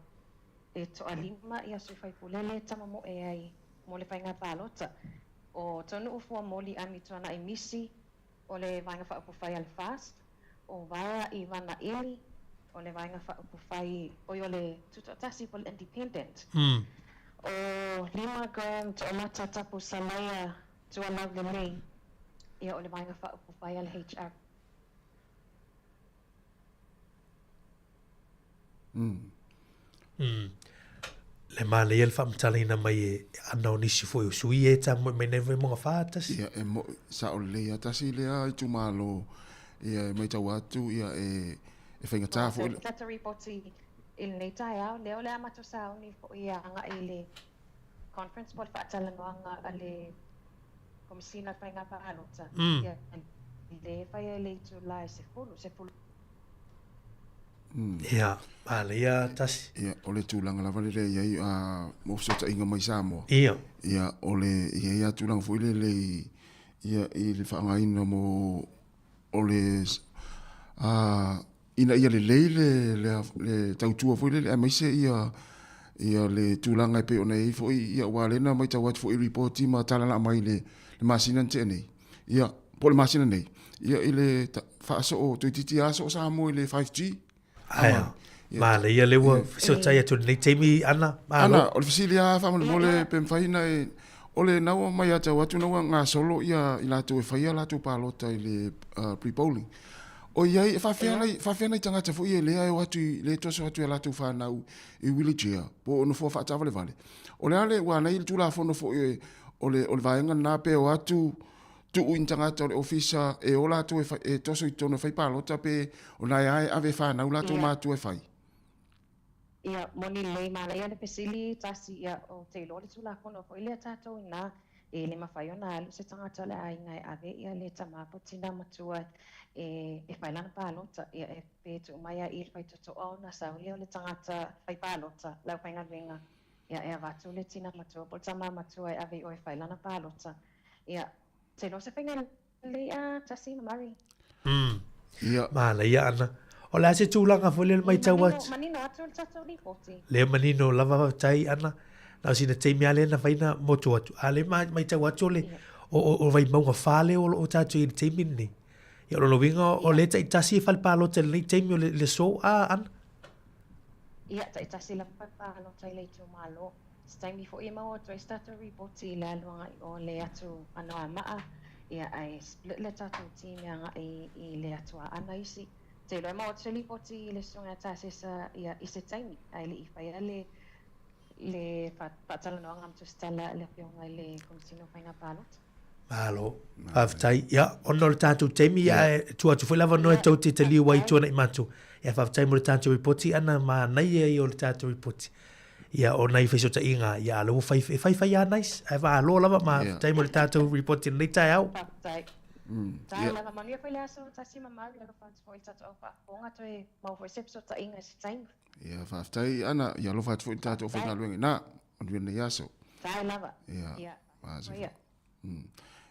e toalima ia sui faipule le tamamoe ai mo le faiga palota. O Tonu'u Fuamoli Ami Tuana'i Misi o le Vaega Faaupufai a le FAST, o Vaea Ivana Eli o le Vaega Faaupufai oi o le Tutoatasi po o le Independent. O Lima Graham To'omata Tapu Salaia Tualaulelei, ia o le Vaega Faaupufai a le HR. Le manaia le faamatalaina mai e ana o nisi foi o sui e tamoe mai nei Vaimauga 4 tasi. Ia e mo'i sao lelei lava tasi lea itumalo ia e matau atu ia e e faigata foi le. Tatou ripoti i lenei taeao lea o le a matou sauni foi e agai i le Conference po o le faatalanoaga a le Komesina o Faiga Palota, ia lea e fai ai le itula e 10, 10. Ia, manaia tasi. Ia, o le tulaga lava lea e i ai a, mo fesootaiga mai Samoa. Ia. Ia, o le i ai lava tulaga foi lele i, ia, i le faaaogaina mo, o le, a, ina ia lelei le, le, le tautua foi lele, aemaise ia, ia le tulaga e pei ona i ai foi, ia aua o lea na matau atu foi i lipoti ma tala na aumai i le, le masina na tea nei, ia, po o le masina nei, ia i le faasoo, toeitiiti lava soo Samoa i le 5G. Ae, manaia lea ua fesootai atu i lenei taimi, Ana, malo. Ana, o le fesili lava faamolemole pe mafai ona e, o le na ua matau atu na ua gasolo ia i latou e faia latou palota i le pre-polling. O i ai, e faafefea nai, faafefea nai tagata foi ia lea e o atu i, lea e toso atu i a latou fanau i wheelchair po o nofoa faataavalevale. O le a le, ua ana i le Tulafono foi e, o le, o le vaega lena pe o atu tuu i ni tagata o le ofisa e o latou e, fai, e toso i totonu e fai palota pe o na e a e ave e fanau latou yeah. matua e fai. Ia, moni lelei manaia le fesili tasi, ia, ou te iloa le Tulafono foi lea tatou inā, e le mafai ona alu se tagata o le aiga e ave ia le tama po o tina matua e, e fai lana palota. Ia, e pe tuu mai a i le faitotoa ona sau lea o le tagata fai palota, le aufaigaluega, ia, e avatu le tina matua po o le tama matua e ave i o e fai lana palota. Ia, te iloa se faiga lelei a Tasi ma Murray. Mm. Ia. Manaia ana. O le a se tulaga foi lea le matau atu. Manino atu le tatou lipoti. Lea manino lava faafetai ana. Na o sina taimi lava lea na fai na motu atu. A lea matau atu o le o, o, o Vaimauga 4 lea o lo o tatou i le taimi lenei. Ia o lona uiga o lea taitasi e fale palota i lenei taimi o le, le aso a ana. Ia, taitasi lava fale palota i le itumalo. Se taimi foi e maua atu ai se tatou ripoti i le alu agai o le atu Anoamaa, ia ae split le tatou team e agai i le atu Aana isi. Ou te iloa e maua atu se lipoti i le Susuga ia Tasesa ia i se taimi, ae le i faia le le faatalanoaga ma tusitala a le Afioga i le Komesina o Faiga Palota. Malo, faafetai. Ia, ona o le tatou taimi, ia, ae tuu atu foi le avanoa e tou te taliu ai i tua nei matou. Ia, faafetai mo le tatou ripoti ana, manaia ia o le tatou ripoti. Ia, o nai fesootaiga, ia, a o lea ua fai, e fai fai lava nice, ae faalo lava, ma faafetai mo le tatou ripoti i lenei taeao. Faafetai. Tae lava, manuia foi le aso, tasi ma mau, i alofa atu foi i le tatou au faafofoga, toe maua foi se fesootaiga i se taimi. Ia, faafetai Ana, ia alofa atu foi i le tatou aufaigaluega ina, manuia lenei aso. Tae lava. Ia. Ia. Ia.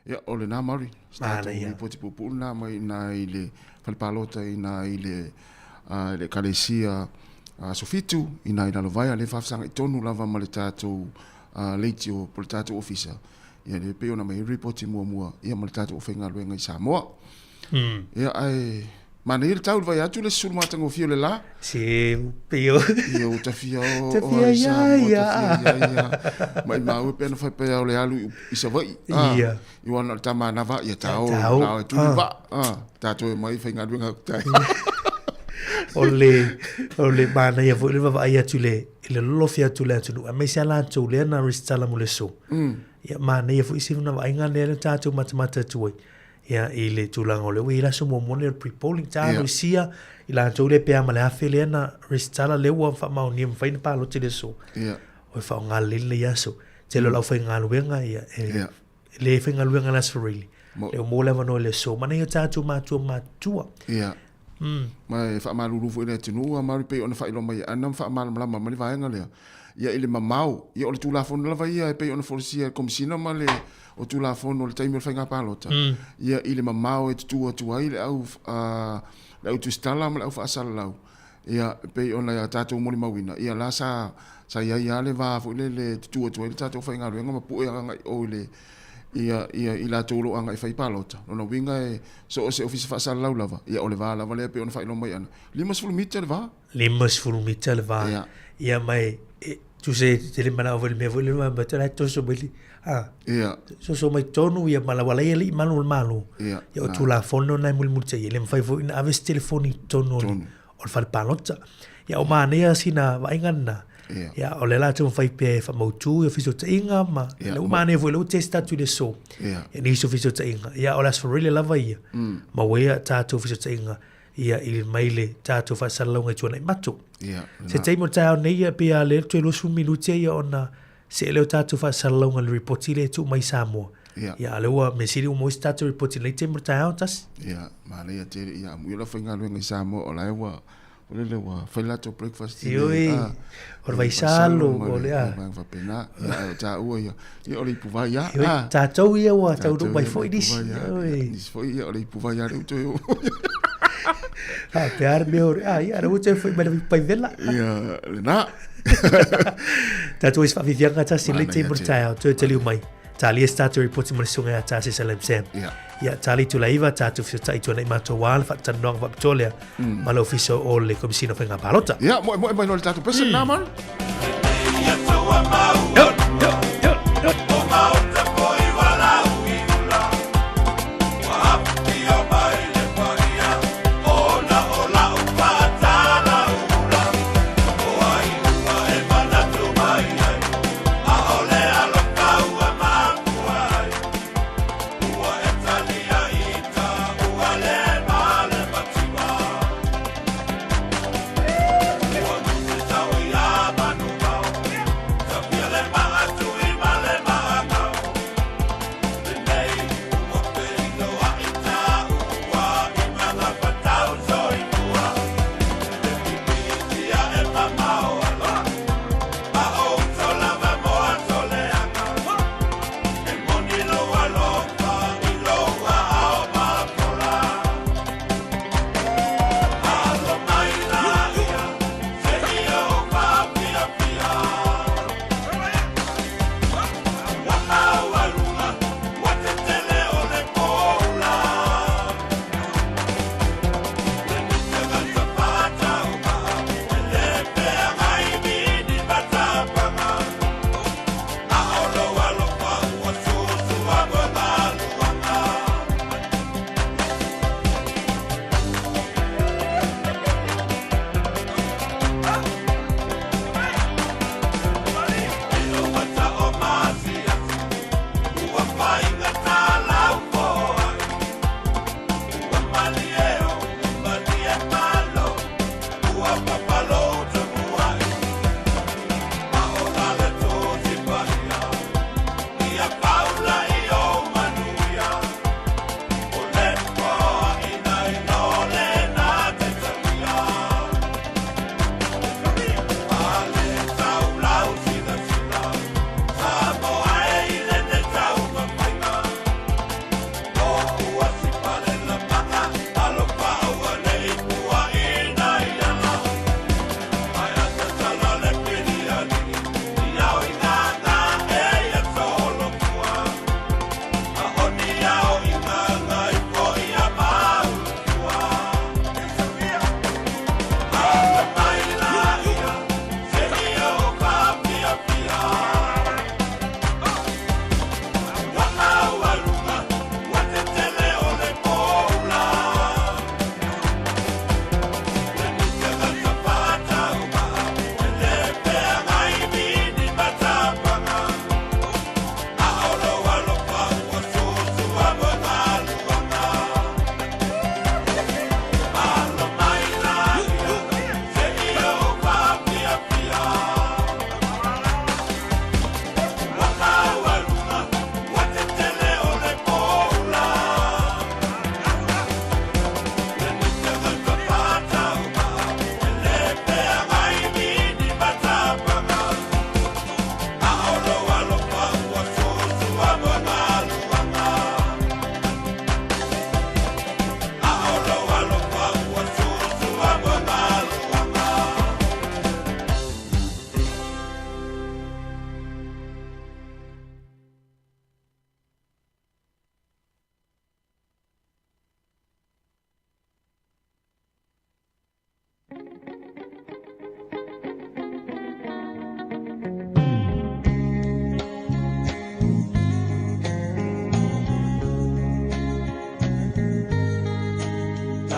Ia, o lena Mauri, se tatou lipoti puupuu lena mai ina i le fale palota ina i le uh, le ekalesia aso fitu ina i Lalovaea le faafesagai tonu lava ma le tatou uh, leitio po le tatou ofisa. Ia le pei ona mai ripoti muamua ia ma le tatou aufaigaluega i Samoa. Ia ae manaia le tau le vai atu le susulu matagofie o le la. Se pei o. Ia ua tafia o o ai Samoa tafia ia ia. Maimau e pei ona faapea o le alu i Savaii. Ia. I ua na o le tama na vaa ia tao lao e tuli vaa. Tatou e mai faigaluega atu tai. O le o le manaia foi le vaavaai atu i le i le lolofi atu o le atunuu aemaise lava latou lea na resitala mo le aso. Ia manaia foi se vaaiga lea na tatou matamata atu ai. Ia, i le tulaga o le ua i ai le aso muamua lea o le pre-polling, ta alo i sia, i latou lea pe a ma le 1000 lea na resitala lea ua faamaonia mafai ona palota i le aso. O e faaaoga lelei lenei aso. Tele o le aufaigaluega, ia, e le faigaluega i le Aso Faraile. Lea ua maua le avanoa i le aso. Manaia tatou matua matutua. Ia. Ma e faamalulu foi i le atunuu a Maori pei ona faailoa mai e Ana ma faamalamalama mai le vaega lea. Ia i le mamao, ia o le Tulafono lava ia e pei ona folasia e le Komesina ma le o Tulafono o le taimi o le faiga palota, ia i le mamao e tutū atu ai le au le au tusitala ma le au faasalalau, ia e pei ona tatou molimauina, ia la sa sa i ai lava le va foi lele e tutū atu ai le tatou aufaigaluega ma pue agai o i le ia ia i latou o lo o agai e fai palota. Lona uiga e so o se ofisa faasalalau lava, ia o le va lava lea e pei ona faailoa mai ana, 50 mita le va. 50 mita le va. Ia. Ia ma e, e tusa e tele manao foi le mea foi le ma tala toso mai le a. Ia. Soso mai tonu ia ma la wala ia li malu o le malo. Ia. Ia o Tulafono na e mulimulitai e le mafai foi ona ave se telefoni i totonu o le o le fale palota. Ia o manaia sina vaaiga lena. Ia. Ia o lea la taumafai pea e faamautu ia fesootaiga ma Ia, lea ua manaia foi lea ua test atu i le aso. Ia. Ia nisi o fesootaiga. Ia o le Aso Faraile lava ia. Maua ai a tatou fesootaiga ia i mai le tatou faasalalauga i Tuanai Mato. Ia, Se taimi o le taeao nei ia pei a lea toe 20 minute ia ona see lea o tatou faasalalauga i le ripoti lea e tuu mai i Samoa. Ia. Ia a lea ua mea sili ua maua se tatou ripoti i lenei taimi o le taeao tasi. Ia, manaia tele. Ia, amuia le aufaigaluega i Samoa o la e ua, o lele ua fai latou breakfast i le, Ioe, a, o le vaisalo, ma o le le a. vaega faapena. Ia, ae o taua ia, ia o le ipuvai lava, Ioe, a. tatou ia ua taunuu Tatou mai ia o le foi nisi. ipuvai lava. Ioe. Ia, nisi foi ia o le ipuvai lava lea ua toe oo. Faapea le mea o le, a, ia, lea ua toe foi mai le paivela. Ia, lena. Tatou i se faafiafiaga tasi lenei Manaia taimi o le tele. taeao, toe taliu mai. Talia se tatou ripoti ma le susuga ia Tā Cecil M. Sam. Ia. Ia, tali itula iva, tatou fesotai i tuanai matou wā le faatalanoaga faapitoa lea ma le ofisa o le Komesina o Faiga Palota. Ia, moemoe mai loa i le tatou pese lena, Manu. Yo, yo, yo, yo.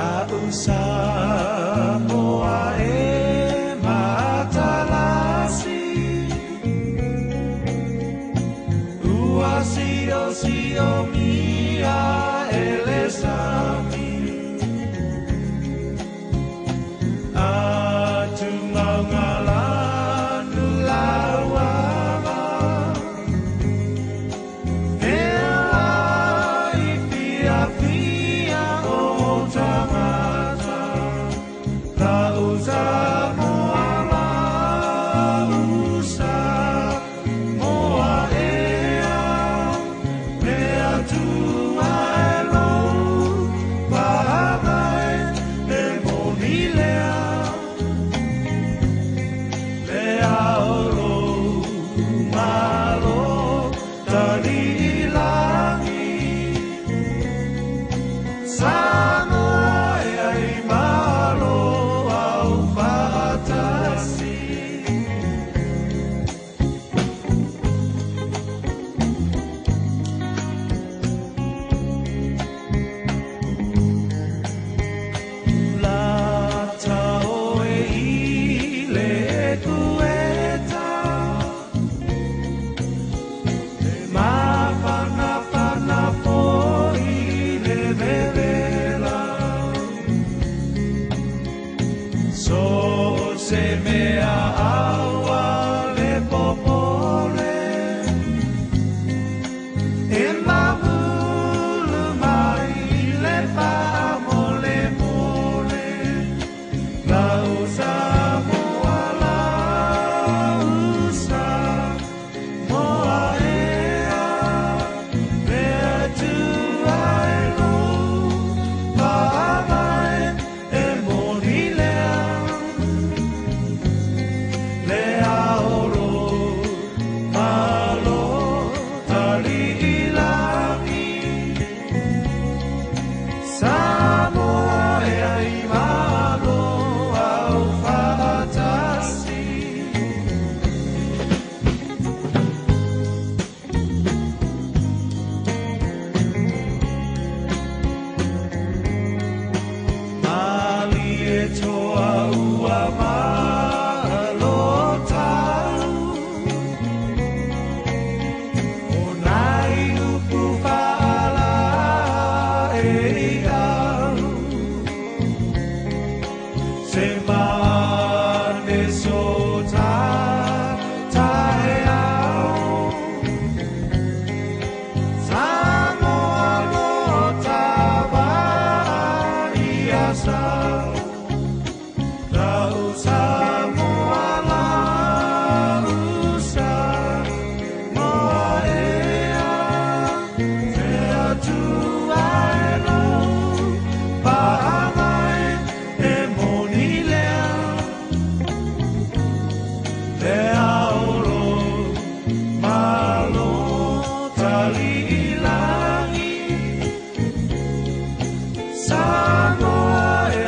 La'u Samoa e matalasi Ua siosiomia e le sami Atugagalanu lauala E ai fiafia o tagata La'u Samoa la'u Samoa ea Le Atua e lou paaga e moni lea Le ao lou malo tali'ilagi Samoa e ai malo aufaatasi. Lata oe i le ekueta E mafanafana fo'i le vevela So se mea aua le popole E mamulu mai le faamolemole Lau Samoa lau Samoa ea Le Atua e lou paaga e moni lea Le ao lou malo tali'ilagi Samoa e ai malo aufaatasi. Malie toa ua malo tau O nai upu faala e au Se maane so ta taeao Samoa lo tava'a ia sau Lau Samoa lau Samoa ea Le Atua e lou paaga e moni lea Le ao lou malo tali'ilagi Samoa e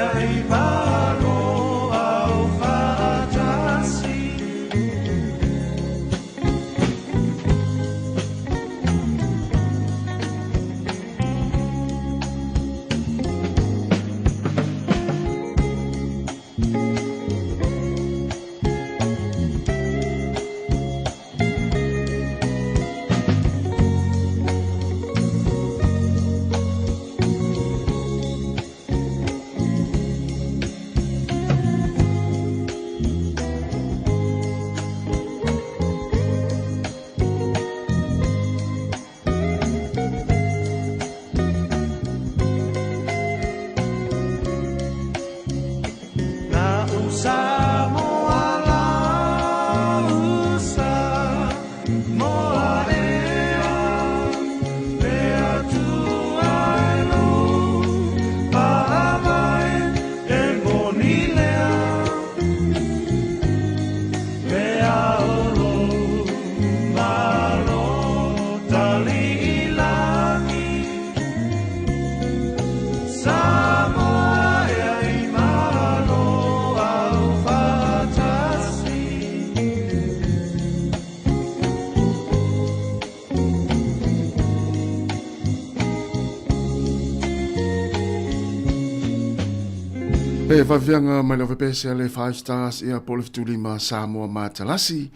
Le vaaviaga mai le ofepese a le Five Stars ia po o le fetulima Samoa Matalasi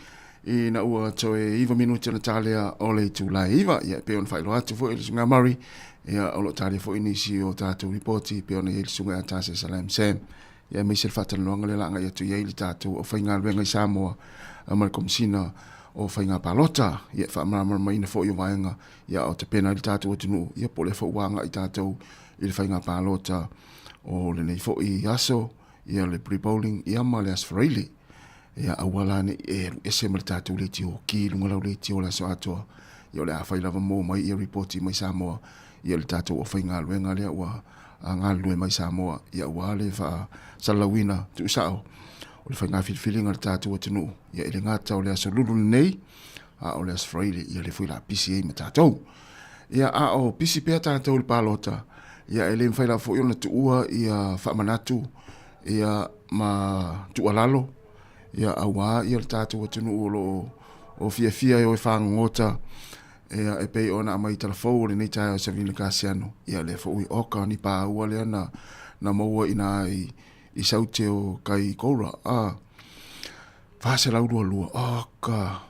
ina ua toe 9 minute ona talia o le itula e 9. Ia e pei ona faailoa atu foi i le Susuga Murray, ia o lo o talia foi nisi o tatou lipoti e pei ona i ai le Susuga ia Tase Salam Sam. Ia aemaise le faatalanoaga lea o le a agai atu i ai le tatou aufaigaluega i Samoa ma le Komesina o Faiga Palota. Ia e faamalamalamaina foi o vaega ia o tapena ai le tatou atunuu, ia po o lea foi ua agai tatou i le faiga palota o lenei foi aso, ia le pre-polling ia ma le Aso Faraile. Ia aua la ne i e alu ese ma le tatou leitio, ki i luga lau leitio le aso atoa. Ia o le a fai lava maua mai ia ripoti mai Samoa, ia le tatou aufaigaluega lea ua galulue mai Samoa, ia aua le faasalalauina tuusao o le faiga filifiliga a le tatou atunuu. Ia e le gata o le aso Lulu lenei, a o le Aso Faraile, ia lea foi o le a pisi ai ma tatou. Ia a o pisi pea tatou i le palota, ia e le mafai lava foi ona tuua ia faamanatu ia ma tuualalo ia aua ia le tatou atunuu o lo o fiafia e o e fagogota ia e pei ona aumai i tala fou o lenei taeao e Savini Kasiano ia lea foi oka ni pāua lea na na maua ina i i saute o kai Koura a 422 oka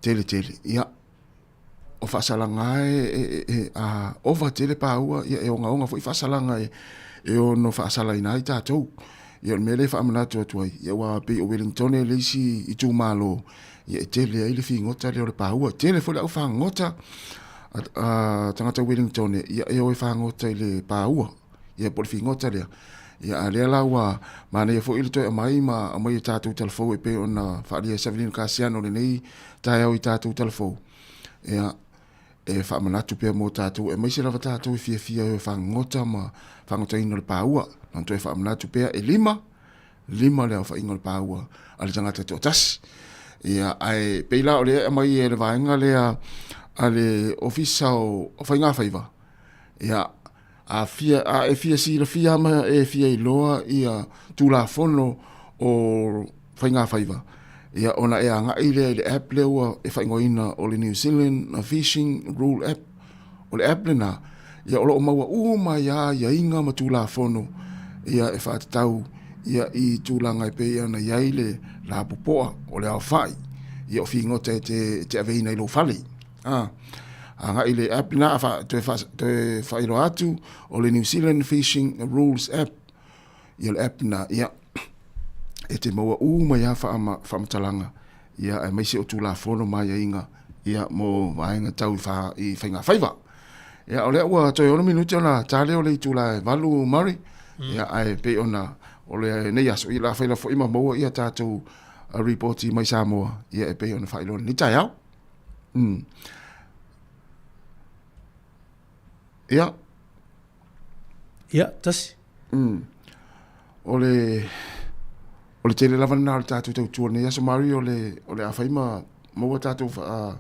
tele tele ia o faasalaga e, e, e a ova tele pāua, ia e ogaoga foi faasalaga e, e ono faasalaina ai tatou. Ia o le mea lea e faamanatu atu ai, ia aua pei o Wellingtone le isi itumalo, ia e tele ai le figota lea o le pāua. E tele foi le au fagota a, a tagata Wellingtone, ia e o e fagota i le pāua. Ia po o le figota lea. Ia a lea la ua manaia foi le toe aumai ma aumai e tatou tala fou e pei ona faaalia e Savelino Kasiano lenei taeao i tatou tala fou. Ia e faamanatu pea mo tatou, aemaise lava tatou e fiafia e fagota ma fagotaina o le pāua. Na toe faamanatu pea e lima, lima le aofaiga o le pāua a le tagata e toatasi. Ia, ae pei la o lea e aumai e le vaega lea a le Ofisa o Faiga Faiva, ia, A fia, a e fia silafia ma e fia iloa ia Tulafono o Faiga Faiva, ia ona e agai lea i le app lea ua e faaigoaina o le New Zealand Fishing Rule App. O le app lena, ia o lo o maua uma ai lava aiaiga ma Tulafono ia e faatatau ia i tulaga e pei ona i ai le lapopoa o le aofai ia o figota e te, e te aveina i lou fale. A, agai i le app lena, fa, toe, fa, toe faailoa atu, o le New Zealand Fishing Rules App. Ia le app lena, ia, e te maua uma ia faamatalaga, ia, aemaise o Tulafono ma aiaiga, ia, mo vaega tau i, fa, i faiga faiva. Ia, o lea ua toe 6 minute ona ta lea o le itula e 8, Murray. Ia, ae pei ona, o lenei aso, ia, la fai la foi ma maua ia tatou ripoti mai Samoa, ia, e pei ona faailoa lenei taeao. Ia. Ia, tasi. O le o le tele lava lena o le tatou tautua i lenei aso Marie o le o le a fai ma maua tatou faa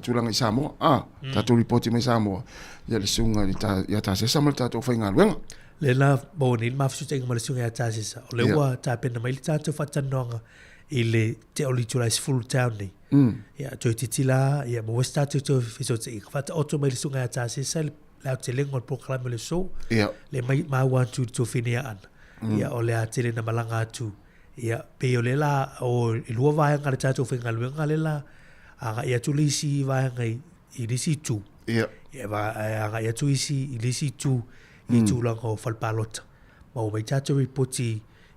tulaga i Samoa. Ah, tatou ripoti mai Samoa. Ia le susuga i le ta, ia Tasesa ma le tatou faigaluega. Lea la maua nei le mafutaga ma le susuga ia Tasesa. O lea ua tapena mai le tatou faatalanoaga i le tea o le itula e 10 taeao nei. Ia, toe titila lava, ia maua se tatou toe fesootaiga. Faataoto mai le susuga ia Tasesa le aotelega o le polokalame o le aso. Ia. Le mai maua atu i le tuafine ia Ana. Ia, o le a tele na malaga atu. Ia, pei o lea la, o e lua vaega a le tatou faigaluega lea la agai atu le isi vaega i, i le isi itu. Ia. Ia, e agai atu isi i le isi itu i tulaga o fale palota. Maua mai tatou ripoti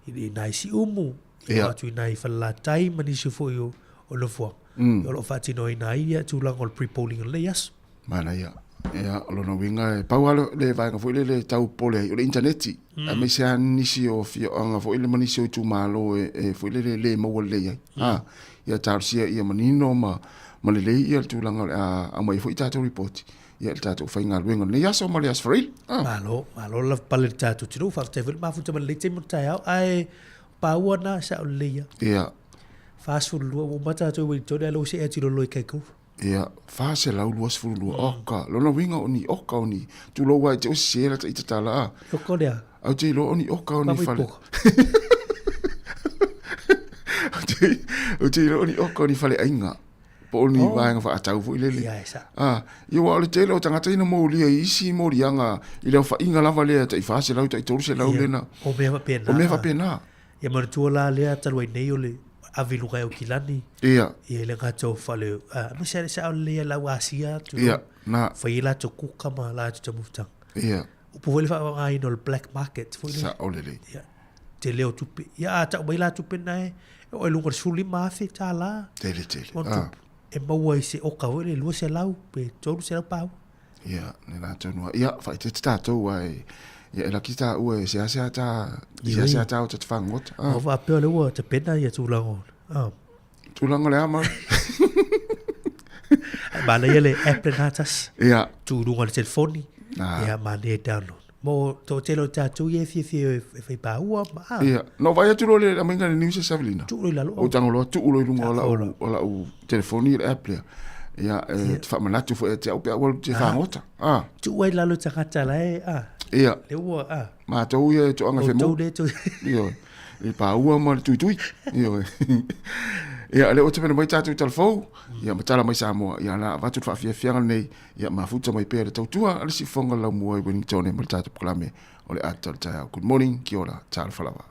i nai Siumu, ia atu i nai Falelatai ma nisi foi o, o nofoaga. O lo o faatinoina ai ia tulaga o le pre-polling o lenei aso. Manaia. Ia, o lona uiga e pau lava le vaega foi lele e tau popole ai, o le initaneti. Aemaise lava nisi o afioaga foi lele ma nisi o itumalo e, e foi lele e le maua lelei ai. A, ia talosia ia manino ma, ma lelei ia le tulaga o le a aumai ai foi tatou ripoti ia le tatou faigaluega o lenei aso ma le Aso Faraile. Ah. Malo, malo lava pale le tatou atunuu. Faafetai foi le mafuta ma lenei taimi o le taeao. Ae paua na sao lelei lava. Ia. 42, ua uma tatou i Wellington, ae lou see atu i lalo i Kaikoura. Ia, 422, oka. Lona uiga o ni oka o ni, tulou lava i te osi sese la ita tala a. Oka o le a? Au te iloa o ni oka o ni fale. Au te iloa o ni oka o ni faleaiga. Po o ni vaega faatau foi lele. Ia, e sao. A, ia aua o le tele o tagata ia na molia i isi moliaga i le aofaiga lava lea tai 400 tai 300 Ia, lea na. o mea faapena. O mea faapena. Ia manatua la lea talu ai nei o le ave i luga e Aukilani. Ia. Ia i le gata o fale, aemaise lava le sao lelei a le au Asia tulou. Ia, na. Fai ai latou kuka ma latou taumafataga. Ia. Upu foi le faaaogaina o le black market foi lea. Sao lelei. Ia, tele o tupe. Ia a tau mai la tupe na e, e oo i luga o le $15,000. Tele tele. Ona tupu. E maua i se oka foi lea 200 pe 300 paua. Ia, le la tonu lava. Ia, faaeteete tatou aua e, ia e laki taua e seasea ta, seasea ta o ta te fagota. Ua faapea o lea ua tapena ia tulaga o, ah. Tulaga o le a mau? Ae manaia le app lena tasi. Ia. Tuu i luga o le telefoni. Ah. Ia, manaia e download. Mo toatele o tatou ia e fiafia e fai paua ma, ah. Ia, na ou vaai atu loa i le aumaiga o le news a Savelina. Tuu loa i lalo. Ou tago loa tuu loa i luga o lau telefoni le app lea. Ia, e te faamanatu foi ia te au pe a ua alu te fagota. Ah. Tuu ai i lalo tagata la e, ah. Ia. Lea ua, ah. Matou ia e toaga e femo. Outou lea tou. Ioe. I le paua ma le tuitui. Ioe. Ia, o lea ua tapena mai tatou tala fou, ia ma tala mai Samoa. Ia, na avatu le faafiafiaga lenei, ia mafuta mai pea le tautua a le siufofoga laumua i Wellington ma le tatou polokalame o le Ata o le Taeao. Good morning, kia ora, talofa lava.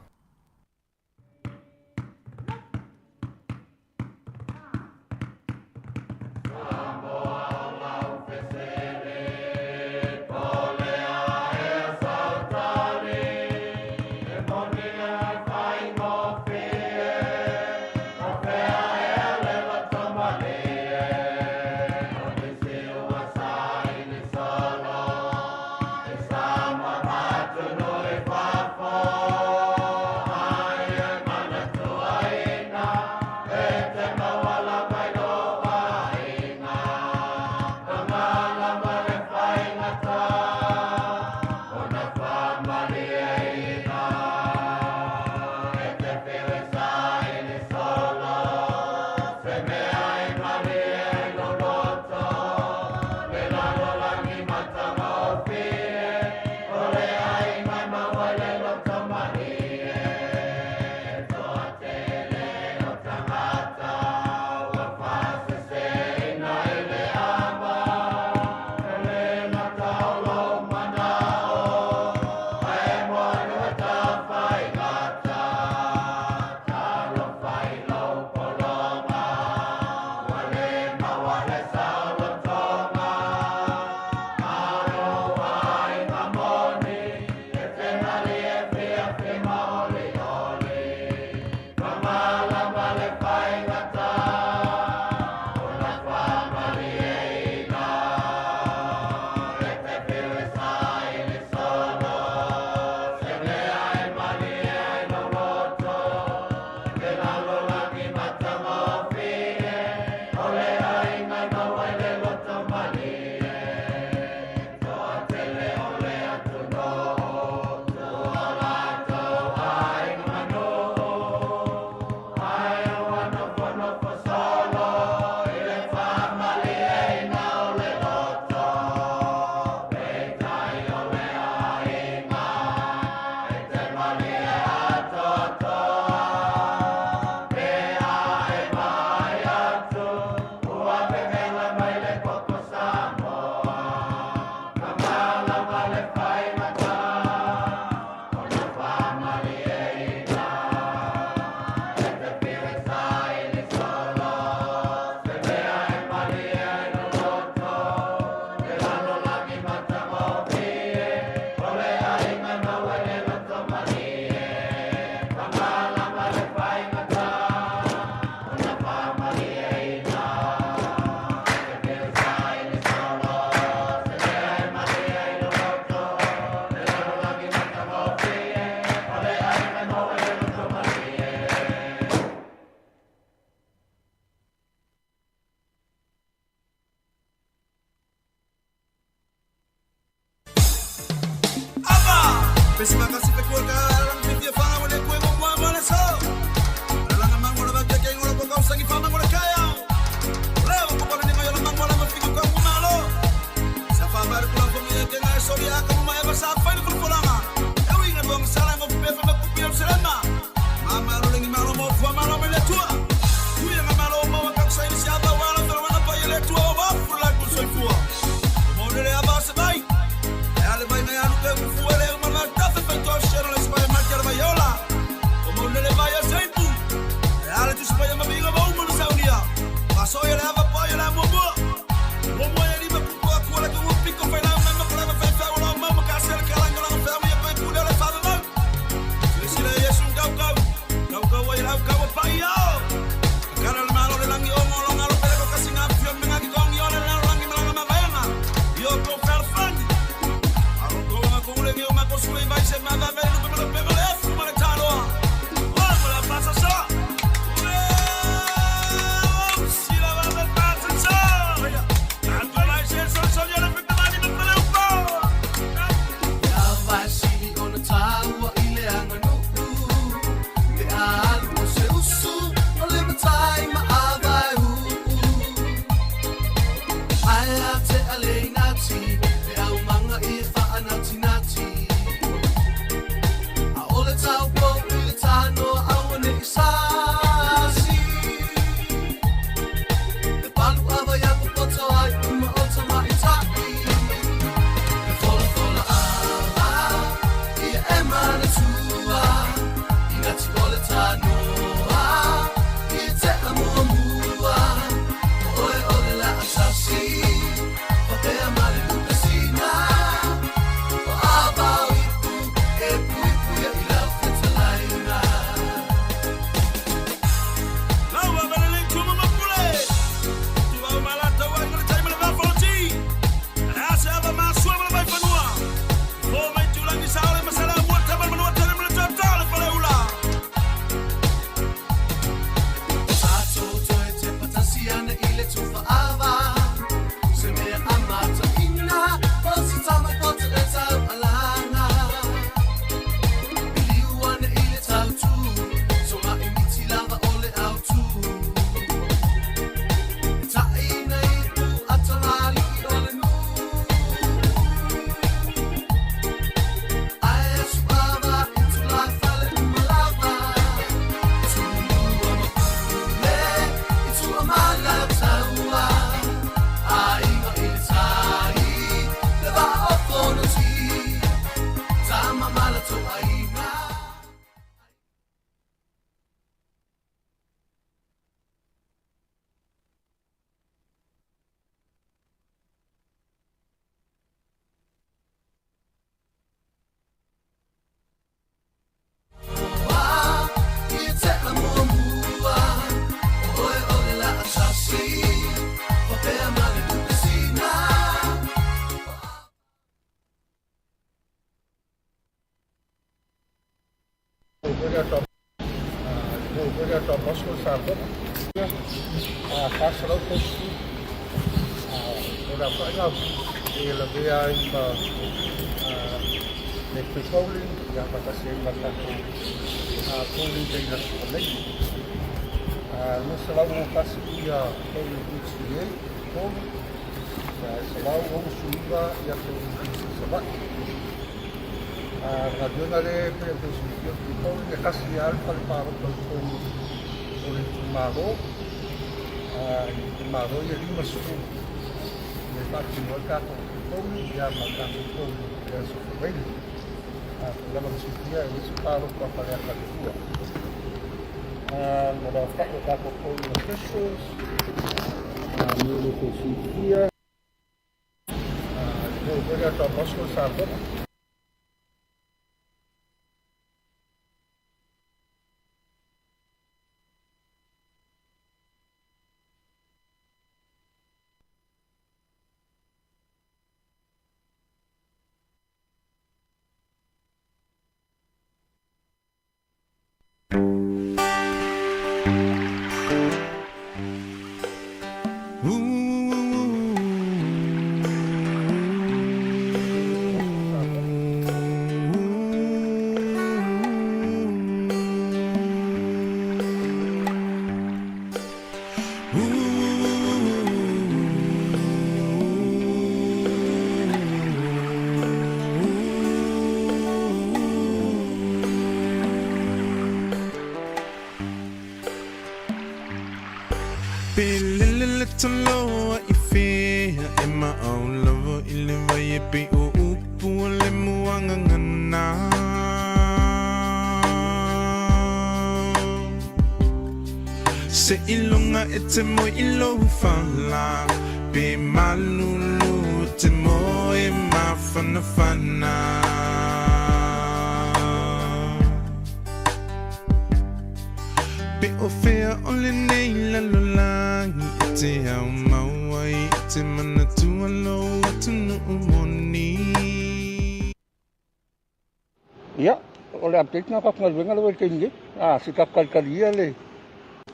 Ia, o le update na tatou galuega lea ua i le taimi nei. A, se i tatou talitali ia le,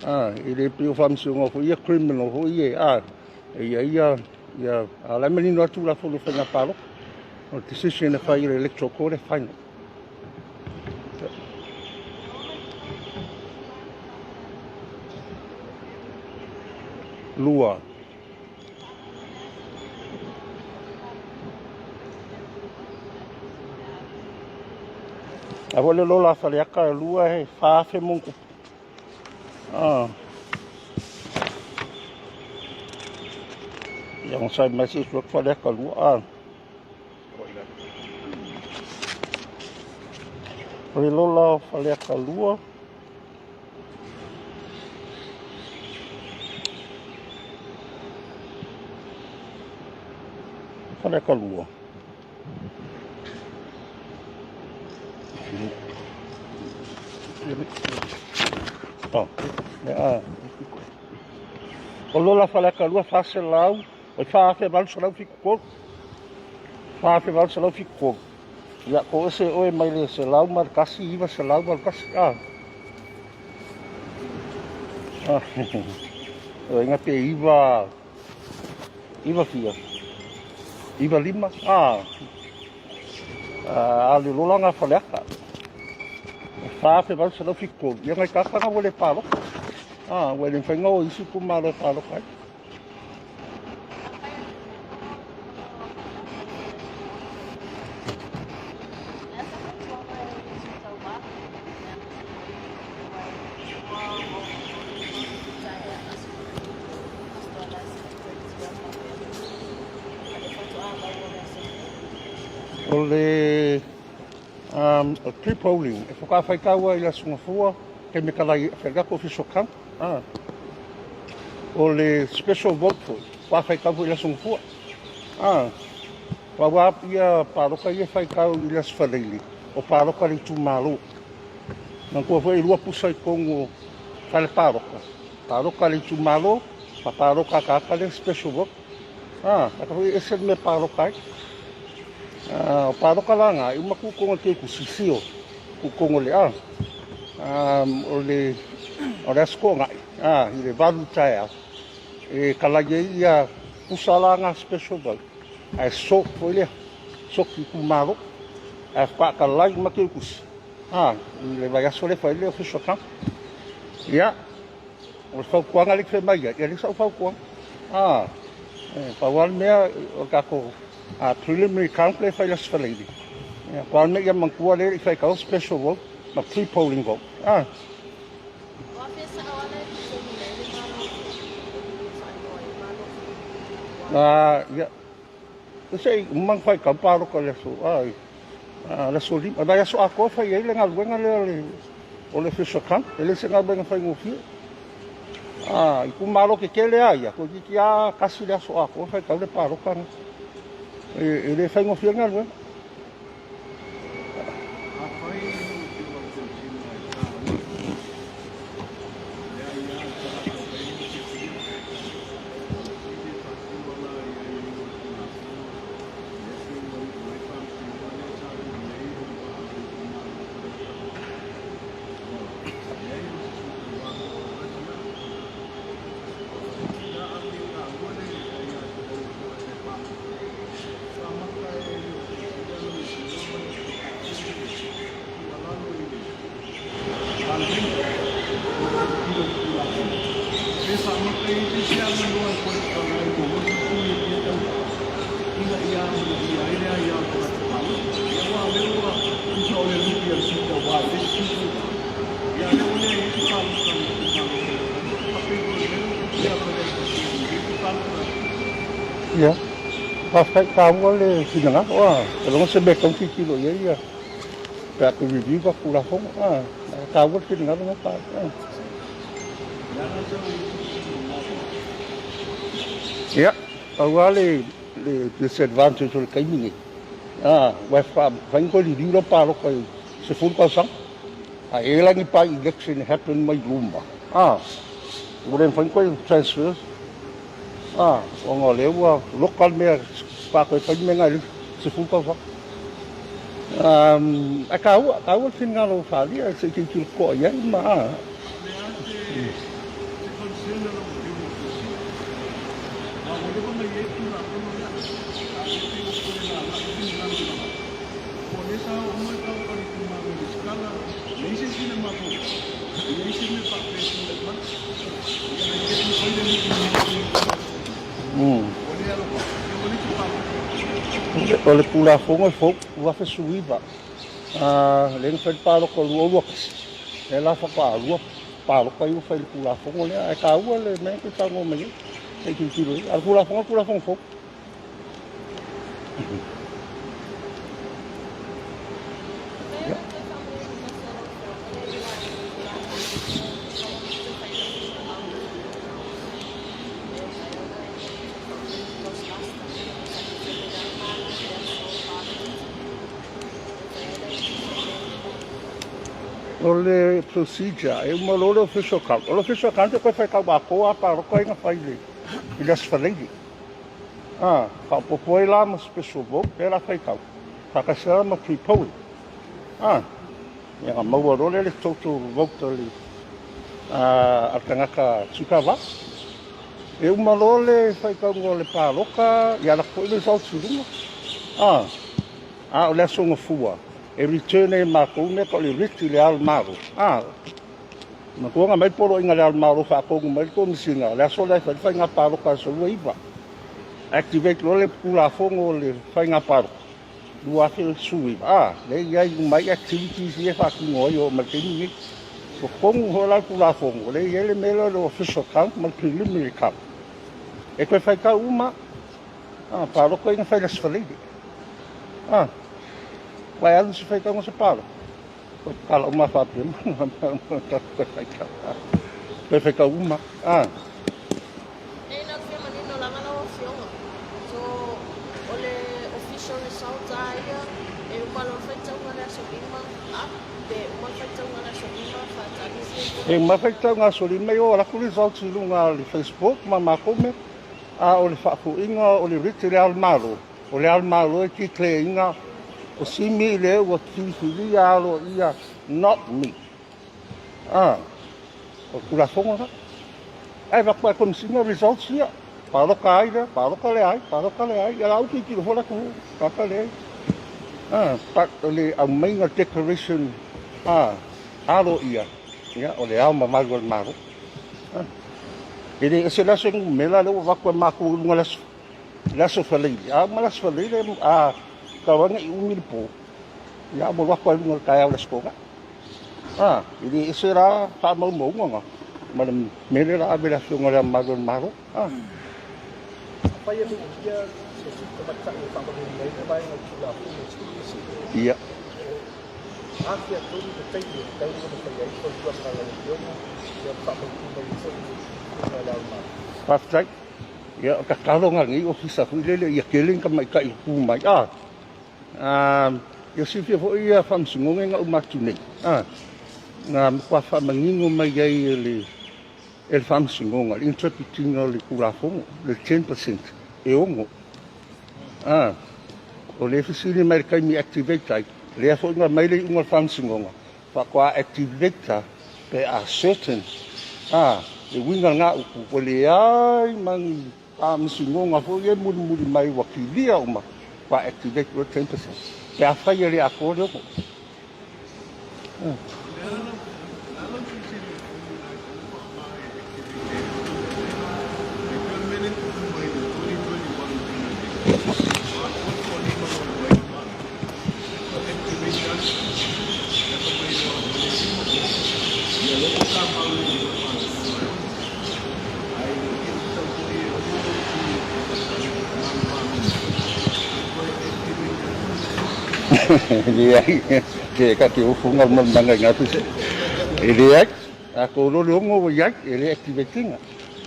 a, e le pei o faamasinoga foi ia criminal foi ia, a, e i ai ia, ia, a o la e manino atu Tulafono o Faiga Palota. O le decision e fai e le Electoral Court e final. Lua. A foi le lola a Faleata e lua he 4,000 mo tupu. Ah. Ia onosai mai se i sue atu Faleata 2. Ah. O le lola o Faleata 2. Faleata 2. Oh, a. O lola Faleata 2 400, oi 4,873. 4,873. Ia, ko ese oe mai le 101, 981, a. Ah, inga pe iva, iva fia, iva lima, ah, a le lola ngā Faleata. 4,873. Ia ngai kakanga ua le paloka. Ah, ua le mawhai ngā o isi kumalo e paloka ai. O le O le pre-polling e faatoa faitau ai i le Aso Gafua taimi e kalai fai ai le tatou official count. O le special vote foi faatoa faitau foi i le Aso Gafua. Pau lava ia palota ia e faitau i le Aso Faraile o palota a le itumalo. Manatua foi e lua pusa i totonu o fale palota, palota a le itumalo ma palota a tagata lea special vote. Tagata foi e ese le mea e palota ai. O palota la na, e uma atu i totonu o le kekusi, seal, tuu i totonu o le, o le, o le Aso Toonai, i le 8 i le taeao, e kalai ai ia pusa la na special vote, ae sort foi lea, sort i itumalo, ae faatoa kalai uma kekusi, i le vaiaso lea e fai ai le official count. Ia, O le fautuaga lea e fai mai ai, e leai sau fautuaga. A, e pau lava le mea o le tatou preliminary count lea e fai i le Aso Faraile, ia, pau lava le mea ia manatua lea e le i faitau special vote ma pre-polling vote. A. A, ia, se i uma ona faitau palota i le aso, a, le aso 5. Nai aso atoa e fai ai le galuega lea o le O le official count, e le o se galuega faigofie. A, itumalo tetele lava ia, toeitiiti lava tasi le aso atoa faitau le palota lena. E le faigofie le galuega. Ia, faafetai taua le finagalo, a, ailoga se mea e tatau ona tilotilo i ai ia pe a toe review tatou Tulafono, a, ae taua le finagalo lena Paaga, a. Ia, pau lava le disadvantage o le taimi nei, a, aua e mafai ona toe liliu lau palota i 10 tausaga. A i ai la ni by election e happen mai luma, a, ua le mafai ona toe transfer, a, ona o lea ua loka le mea pe a toe fai le mea lena i le isi 10 tausaga. Ae taua, taua le finagalo ua faaalia se i tilotilo totoa i ai ma, a. O le Tulafono e fou, 2019, lea na fai le palota 2021, lea la faatoa lua palota ia ua fai i le Tulafono lea, ae taua le mea e te saunoa mai ai, se i tilotilo i ai. A o le Tulafono, o le Tulafono fou. O le procedure, e uma loa le official account. O le official account e toe faitau atoa lava palota ia na fai i le Aso Faraile. A, faaopoopo ai la ma special vote, lea o le a faitau, faatasi ai la ma pre-polling. A, ia ona maua loa lea le total vote a le, a le tagata sui tauva. E uma loa le faitauga o le palota, ia alu atu foi le results i luga. A, a o le Aso Gafua, e return ai e matou mea tau o le writ i le Ao o le Malo. A, Manatua na aumai le poloaiga a Le Ao o le Malo e faatonu mai le Komesina, o le aso lea e fai ai le faiga palota aso 29. Activate loa le Tulafono o le Faiga Palota 2019, a, lea e i ai uma ai activities ia e faatino ai e oo mai i le taimi lenei. O totonu foi la o le Tulafono, lea e i ai le mea lea o le Official Count ma le Preliminary Count. E toe faitau uma lava palota ia na fai i le Aso Faraile. A. Aua e alu se faitauga se palota, toe tatala uma lava faapea ma toe faitau, toe faitau uma lava. Nei na fia manino lava lau afioga. So o le official result a ia e uma loa le faitauga le aso 5 a pe uma le faitauga le aso 5 faatali E uma le faitauga aso 5 e o alu atu results i luga o le Facebook ma matou mea. A o le faafoiga o le writ i le Ao o le Malo, o le Ao o le Malo e declare ina o Simi lea ua filifilia aloaia not me. A, o le Tulafono lena. Ae avatu lava e Komesina results ia. Palota ai lea, palota leai, palota leai. Ia la ua tilotilo foi le atunuu, palota leai. A, but o le aumaiga declaration a, aloaia, ia, o le Ao mamalu o le Malo. A, e le ese la se numera lea ua avatu e matou i luga o le aso, le aso Faraile. A uma le aso Faraile, a tau ane i umi le po, ia ua alu atu lava i luga o le taeao o le aso Toonai. A, e le ese la faamaumauga na ma le mea lea la ave i le Afioga i Le Ao Mamalu o le Malo. A. Afai e manaomia se sui tamaitai e faamanuia ai le vaega o le Tulafono e 11, Ia. O afea tonu le taimi e tatau ona fai ai fautuaga a lau Afioga ia ma faamautu mai ai foi le Afioga i Le Ao o le Malo? Faafetai. Ia, o tatalo na a lenei Ofisa foi lele ia tele ni tamaitai e tu mai. A. Ia silafia foi ia faamasinoga na uma atu nei, na matua faamanino mai ai e le e le faamasinoga le interpreting o le Tulafono, le 10% e ono. O le fesili mai i le taimi e activate ai, lea foi na aumai le iuga o le faamasinoga, faatoa activate pe a certain, le uiga o lena upu, ua leai ma ni Faamasinoga foi ia e mulimuli mai ua kilia uma ua activate loa 10% pe afai e le atoa le ono. Leai, ke ka te ofu nga malumaga i nga pese. E leai, a ko lo le ongo ua iai, e le activate ina.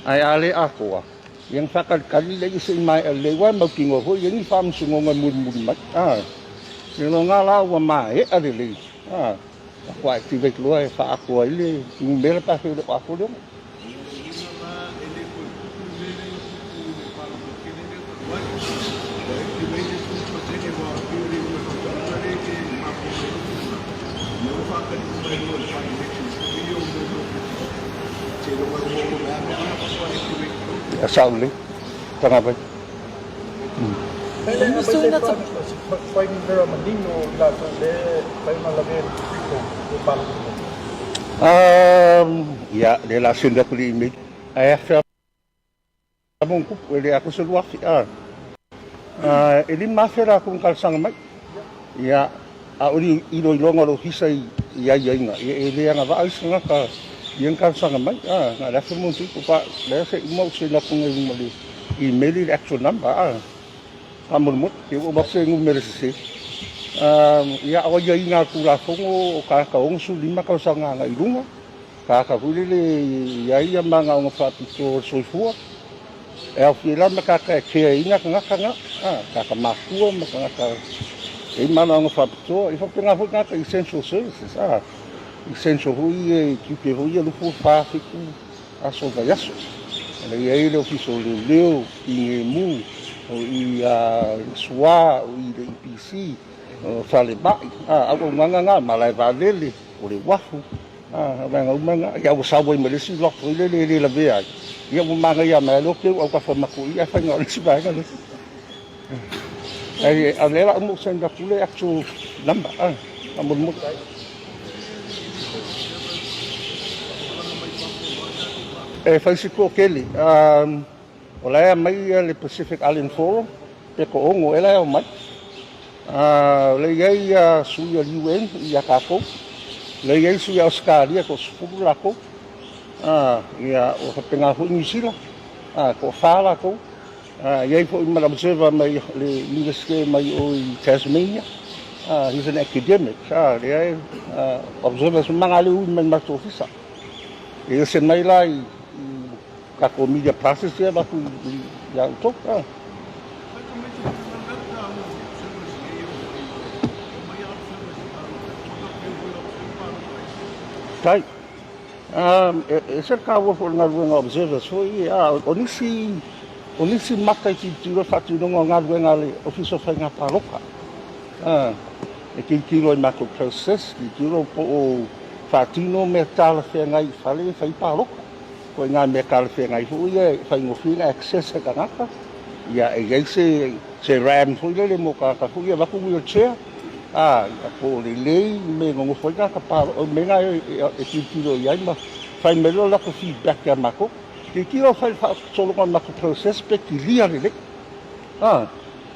Ae a le atoa, ia na faakalikali lea ia se i maea lelei, aua e mautinoa foi e i ai ni faamasinoga e mulimuli mai. A, seiloga la ua maea lelei, a, faatoa activate loa e faaatoa ai le numera pe afai e le o atoa le ongo. Ia sao lelei, taga vai. Ia, lea la send atu le email. Ae afe mo tupu, e le atoa se 2000. A, e 5000 latou na talosaga mai. Ia, a o le iloiloga o le ofisa i aiaiga, ia e le agavaa isi tagata ia na talosaga mai. A, na o le afe mo tupu, pa, lea se i uma ou send atu nei ma le email i le actual number. A, faamolemole, te ua uma se numera sese. Ia, o aiaiga a le Tulafono o tagata 65 tausaga agai i luga, tagata foi lele e i ai ia manaoga faapitoa o le soifua, e aofia ai la ma tagata e care ina tagata na, tagata matua ma tagata e i ai manaoga faapitoa, e faapena foi tagata essential services, essential foi ia e tiute foi ia 24, 7 aso o le vaiaso. E i ai le Ofisa o Leoleo, Tineimu, o i le SWA, o i le EPC, o Falemai, auaunaga na, malae vaalele, o le uafu, vaega uma na. Ia ua sau ai ma le isi lot foi lele e le lavea ai. Ia ua manaia mai lava le o autafa matou i ae fai na o le isi vaega lea. Ae o lea la uma ou send atu le actual number, faamolemole. E fai si toatele, o la e aumai le Pacific Island Forum, pe toaono ea la e omai. O la e i ai sui o le UN ia tatou, o la e i ai sui o Ausetalia toasefulu latou, ia ua faapena foi Niu Sila, toafa latou. E i ai foi ma le observer mai le Iunivesite mai o i Tasmania. He's an academic, lea e observers uma nga le ui mai le matou ofisa. E ese mai la i tatou media passes ia avatu ia outou. Tai. E ese le taua foi o le galuega a observers foi ia. O nisi, o nisi maka i tilotilo i le faatinoga o galuega a le Ofisa o Faiga Palota. E tilotilo i matou process, tilotilo po o faatino mea talafeagai i fale e fai palota. Ko i ngā mea talafeagai foi ia e faigofie ona access e tagata. Ia e i ai se se ram foi lele mo tagata foi ia avatu wheelchair, a, po o lelei le mea e nonofo ai tagata palota. O mea na e tilotilo i ai ma fai mai loa le latou feedback ia matou. Tilotilo fai le faasologa o le matou process pe kilia lelei. A,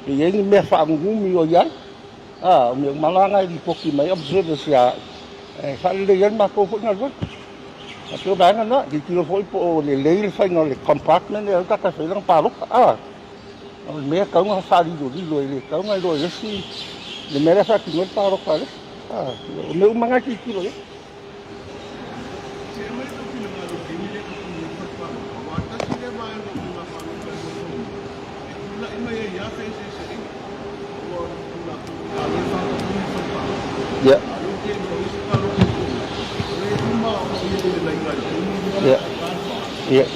pe i ai ni mea faanunumi o i ai. A, o mea uma la na e lipoti mai ai observers ia e faalelei ai le matou foi galuega. A pei o vaega na, tilotilo foi po o lelei le faiga o le compartment lea e tagata e fai ai lana palota. A, o le mea e tatau ona faalilolilo e le tatau ona iloa e le isi le mea la e faatino ai le palota a le isi. A, o mea uma na e tilotilo i ai. Ia. Ia. Ia.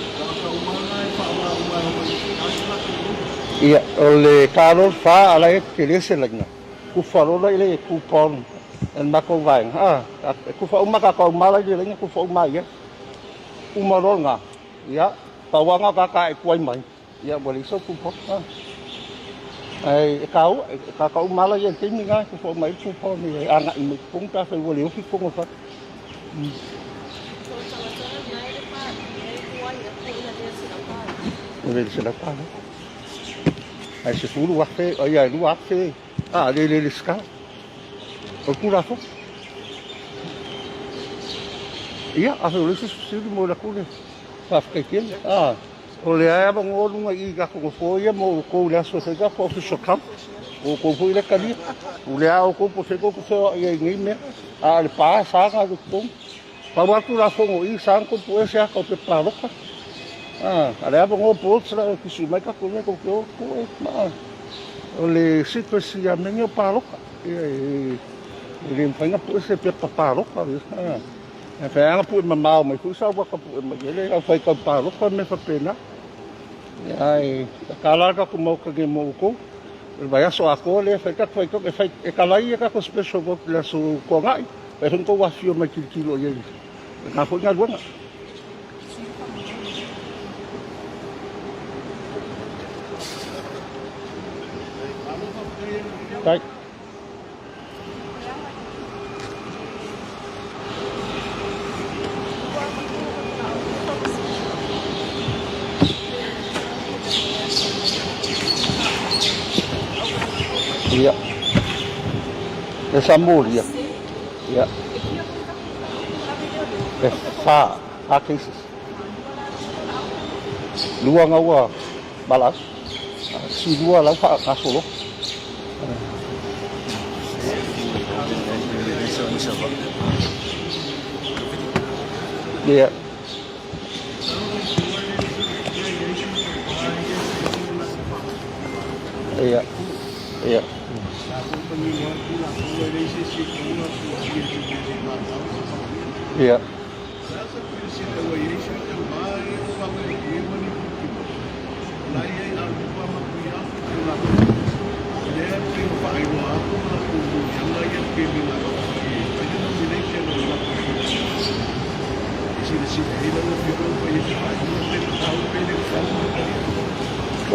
Ia, o le talo le fa ala e tele se laina. Kufa lola i le coupon e le matou vaega. A, e kufa uma tatou mala i le laina kufa uma ia. Uma loa lena. Ia, pau lava lena o tagata e tuai mai. Ia, ua leai sau coupon. A. Ae e taua, e tatou mala ia i le taimi lena e kufa uma ai le coupon e agai mai i totonu pe afai ua le ofi totonu o le fale. Ua le $100. Ae 10,000, ia e 2,000, a, le le lesitala. O le Tulafono. Ia, afai o le isi fesili mo le atu le faafetai tele. A, o lea e avanoa luga i i tatou nofoa ia mo outou i le aso e fai tatou official count. O outou foi lea e talia. O lea a outou po o fea tou te feoai ai i nei mea. A o le pa e sa ona alu i totonu. Pau lava le Tulafono i i, sa ona tou pue se ata o pepa palota. A, a o le avanoa boards la e kisi mai tatou mea tou te o pue. Ma o le secrecy a mea nei o palota. Ia e le mafai ona pue se pepa palota. E fai lava ona pue mamao mai foi sau ata pue mai ai le aufai tau palota ma mea faapena. Ae tatala lava le tatou Maota nei mo outou. O le vaiaso atoa lea e fai tatou faitauga, e fai, e talai a tatou special vote i le aso Tuanai, fai foi ona outou afifio mai tilotilo i ai i lena foi galuega. Tai. Ia. E sa molia. Ia. E whā, whā cases. Lua ngaua malas. Si lua lau wha ngasolo. Ia. Ia. Ia. Ia.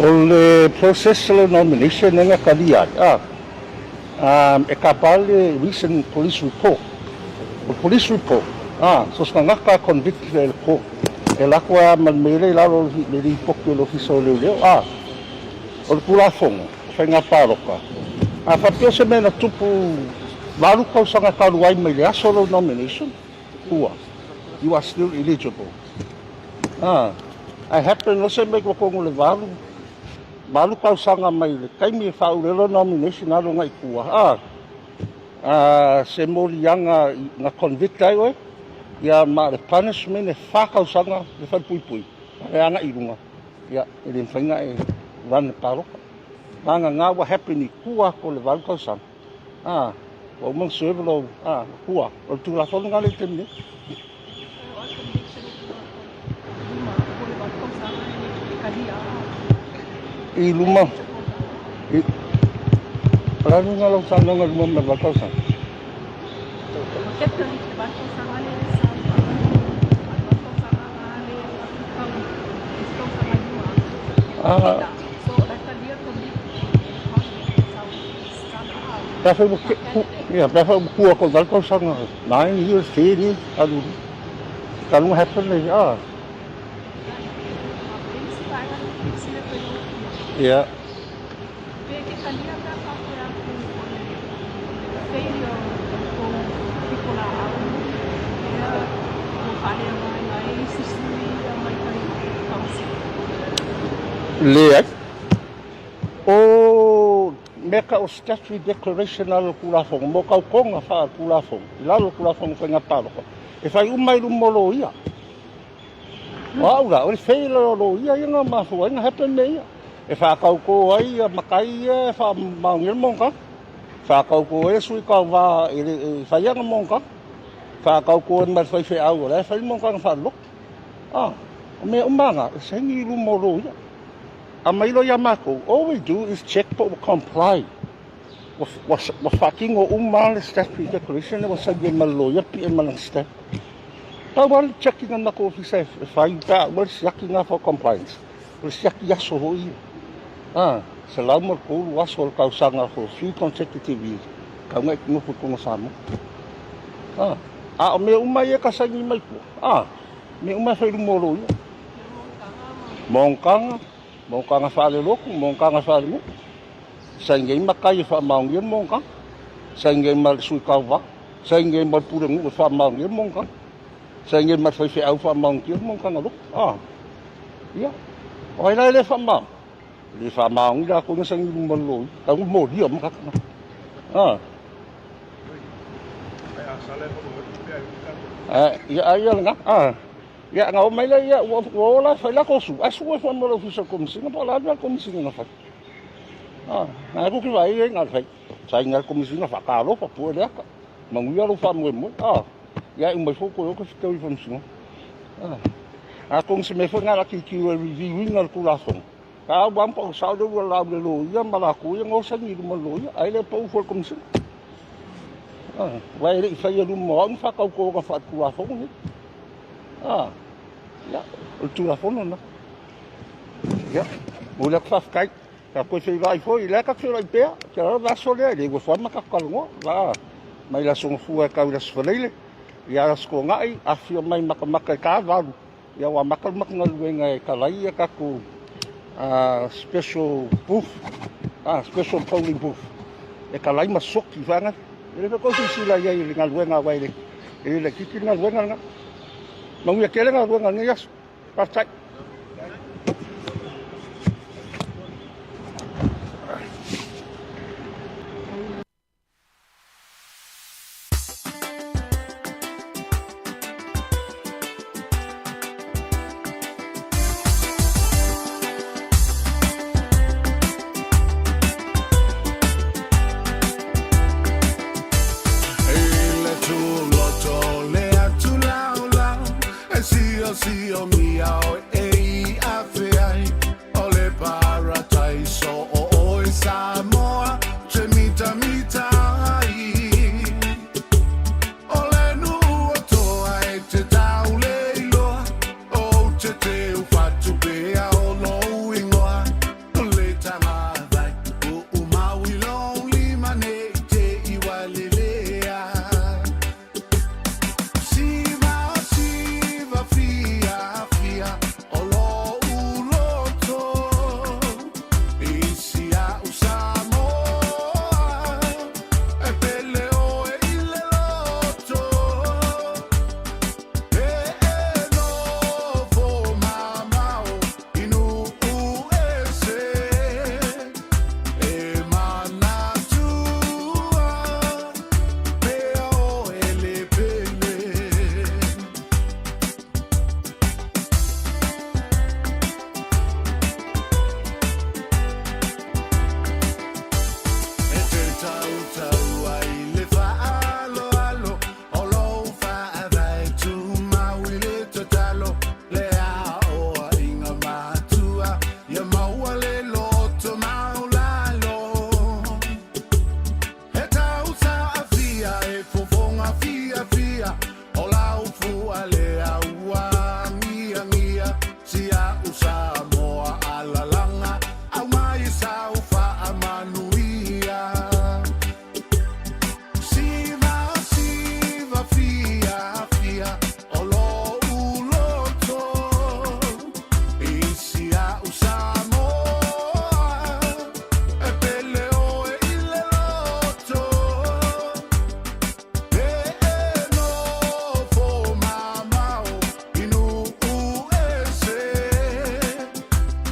O le process o le nomination lea na talia ai, a, e tapa le recent police report. O le police report, a, so se tagata a convict e le court, e alu atu lava ma le mea lea i lalo o le lipoti a le Ofisa o Leoleo, a, o le Tulafono o Faiga Palota, a faapea o se mea na tupu 8 tausaga talu ai mai le aso o lou nomination, ua, you are still eligible. A, ae happen loa se mea i totonu o le 8, 8 tausaga mai le taimi e faaulelo nomination alu agai i tua, a, Se moliaga na convict ai oe, ia ma le punishment e fa tausaga le falepuipui, ma le agai i luga, ia e le mafai ona e run le palota. Vagana ua happen i tua atu o le 8 tausaga, ua uma ona serve lou, tua, o le Tulafono lena lea i le taimi nei. I luma, i, o le a le uiga o lau saunoaga i luma ma le 8 tausaga? Ah. Pe afai ua ia, pe afai ua tua atu i le 8 tausaga, 9 years, 10 years, alu, talu ona happen le, ah. Ia. Leai. O mea tau o statutory declaration i lalo o le Tulafono, mo tautoga faale-Tulafono, i lalo o le Tulafono o Faiga Palota, e fai uma i luma o loia. O au la, o le fail o loia ia na mafua ai na happen mea ia. E faatauto ai ia matai ia e faamaonia le monotaga. Faatauto ai le sui tauva e fai ana monotaga. Faatauto ai ma le faifeau o la e fai le monotaga faalelotu. Ah, o mea uma na, e saini i luma o loia. Aumai loa ia matou, all we do is check po ua comply. Ua faatino uma le statutory declaration lea ua saini ai ma le loia, pie ma lana stamp. Pau lava le checking a le matou ofisa e fai pe a uma le siaki lena for compliance. O le siaki aso foi ia. Ah, 103 aso o le tausaga for 3 consecutive years. Tau na e te nofo i totonu o Samoa. Ah, a o mea uma ia e ka saini mai tua. Ah, mea uma e fai i luma o loia. Monotaga, monotaga faalelotu, monotaga faalenuu. Saini ai matai e faamaonia le monotaga. Saini ai ma le sui tauva. Saini ai ma le pulenuu e faamaonia le monotaga. Saini ai ma le faifeau e faamaonia le monotaga lotu. Ah, ia. O ai la e le faamaoni? E le faamaoni latou na saini i luma o le loia. Tau na molia ma tagata. Ah. Ah, ia, ai ia lena. Ah. Ia, na oo mai lea, ia, ua, ua o la e fai la tou su, ae sue foi mo le ofisa o le Komesina, po o le a le mea a le Komesina na fai. Ah, na e kuki vaai ai na le fai. Saini a le Komesina faatalofa, pue le ata. Manuia lou faamoemoe. Ah, ia e uma ifo toe o ke fetau i Faamasinoga. Ah, atonu se mea foi na la tilotilo e review ina le Tulafono. A ua ampa o sao lea ua lau le loia ma latou ia na o saini i luma o le loia, ae le pau foi le Komesina. Ah, aua e le i faia i luma o au ni faatautoga faaletulafono nei. Ah, ia, o le Tulafono lena. Ia, momoli atu faafetai. Sa toe feiloai foi, o lea tatou te feiloai pea. Ou te iloa o le aso lea, e le nofo lava ma tatou talanoa. A, mai le Aso Gafua e tau i le Aso Faraile, ia Aso Toonai, afifio mai matamata i ta 8, ia ua amata le matou galuega e talai ia tatou special booth, special polling booth, e talai ma soki vaega. E le mafai foi ona silasila i ai i le galuega aua e le laitiiti le galuega lena. Manuia tele galuega o lenei aso. Faafetai. maua le auagiagia si a'u Samoa alalaga aumai sau faamanuia. Siva siva fiafia o lo'u loto i si a'u Samoa e pele oe i le loto e e nofo mamao i nuu ese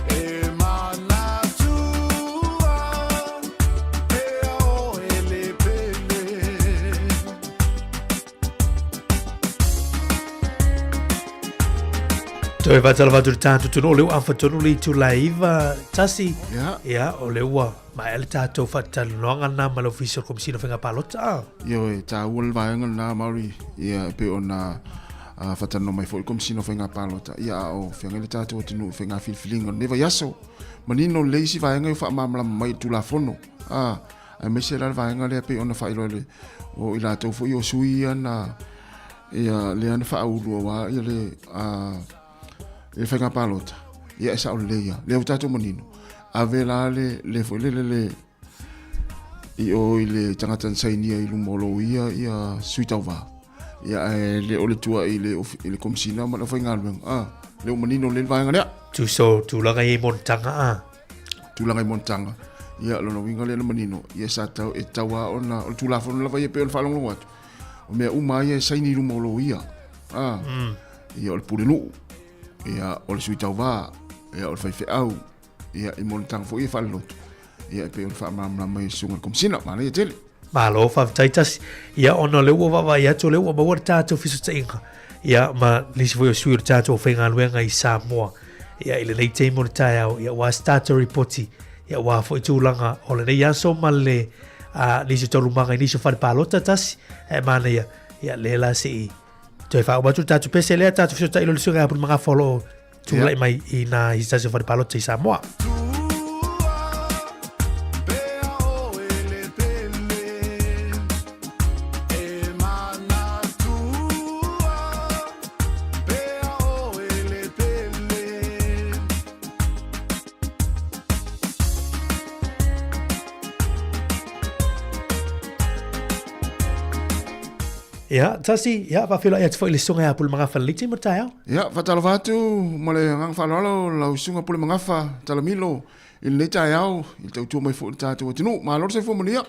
e manatua pea oe le pele. Toe faatalofa atu i le tatou atunuu, o lea ua afa tonu le itula e iva tasi. Ia, o lea ua maea le tatou faatalanoaga lena ma le Ofisa o le Komesina o Faiga Palota. Ah. Ioe, taua le vaega lena, Maori, ia, e pei ona faatalanoa mai foi le Komesina o Faiga Palota, ia, a o feagai le tatou atunuu i faiga filifiliga o lenei vaiaso. Manino lelei isi vaega ia ua faamalamalama mai i le Tulafono, aemaise la le vaega lea e pei ona faailoa le, o i latou foi o sui ia na, ia, lea na faaulu aua ia le, le faiga palota, ia e sao lelei lava. Lea ua tatou manino, ave la le, le foi lele le, i o i le tagata na sainia i luma o loia ia sui tauva. Ia ae le o le tua i le, i le komisina ma le aufaigaluega. Ah, lea ua manino lelei le vaega lea. Tusa o tulaga i monotaga a. Tulaga i monotaga. Ia, lona uiga lea na manino, ia sa tau, e tau lava ona, o le Tulafono lava ia e pei ona faalogologo atu, o mea uma ia e saini i luma o loia. Ah, Ia, o le pulenuu, ia, o le sui tauva, ia, o le faifeau, ia, i monotaga foi ia faalelotu. Ia, e pei ona faamalamalama mai e le susuga i le Komesina. Manaia tele. Malo, faafetai tasi. Ia, ona o lea ua vaavaai atu, o lea ua maua le tatou fesootaiga, ia, ma nisi foi o sui o le tatou aufaigaluega i Samoa, ia, i lenei taimi o le taeao, ia, aua se tatou ripoti, ia, aua foi tulaga o lenei aso ma le, nisi o taualumaga i nisi o fale palota tasi, ae manaia, ia, lea la se i toe faauma atu le tatou pese lea, tatou fesootai loa i le susuga ia Pulemagafa o lo o tulai mai i nā i se tasi o fale palota i Samoa. Ia, tasi, ia, faafeiloai atu foi i le susuga ia Pulemagafa Lelei mo le taeao. Ia, faatalofa atu ma le agaga faaaloalo lau susuga Pulemagafa Talamilo i lenei taeao i le tautua mai foi i le tatou atunuu. Malo le soifua manuia.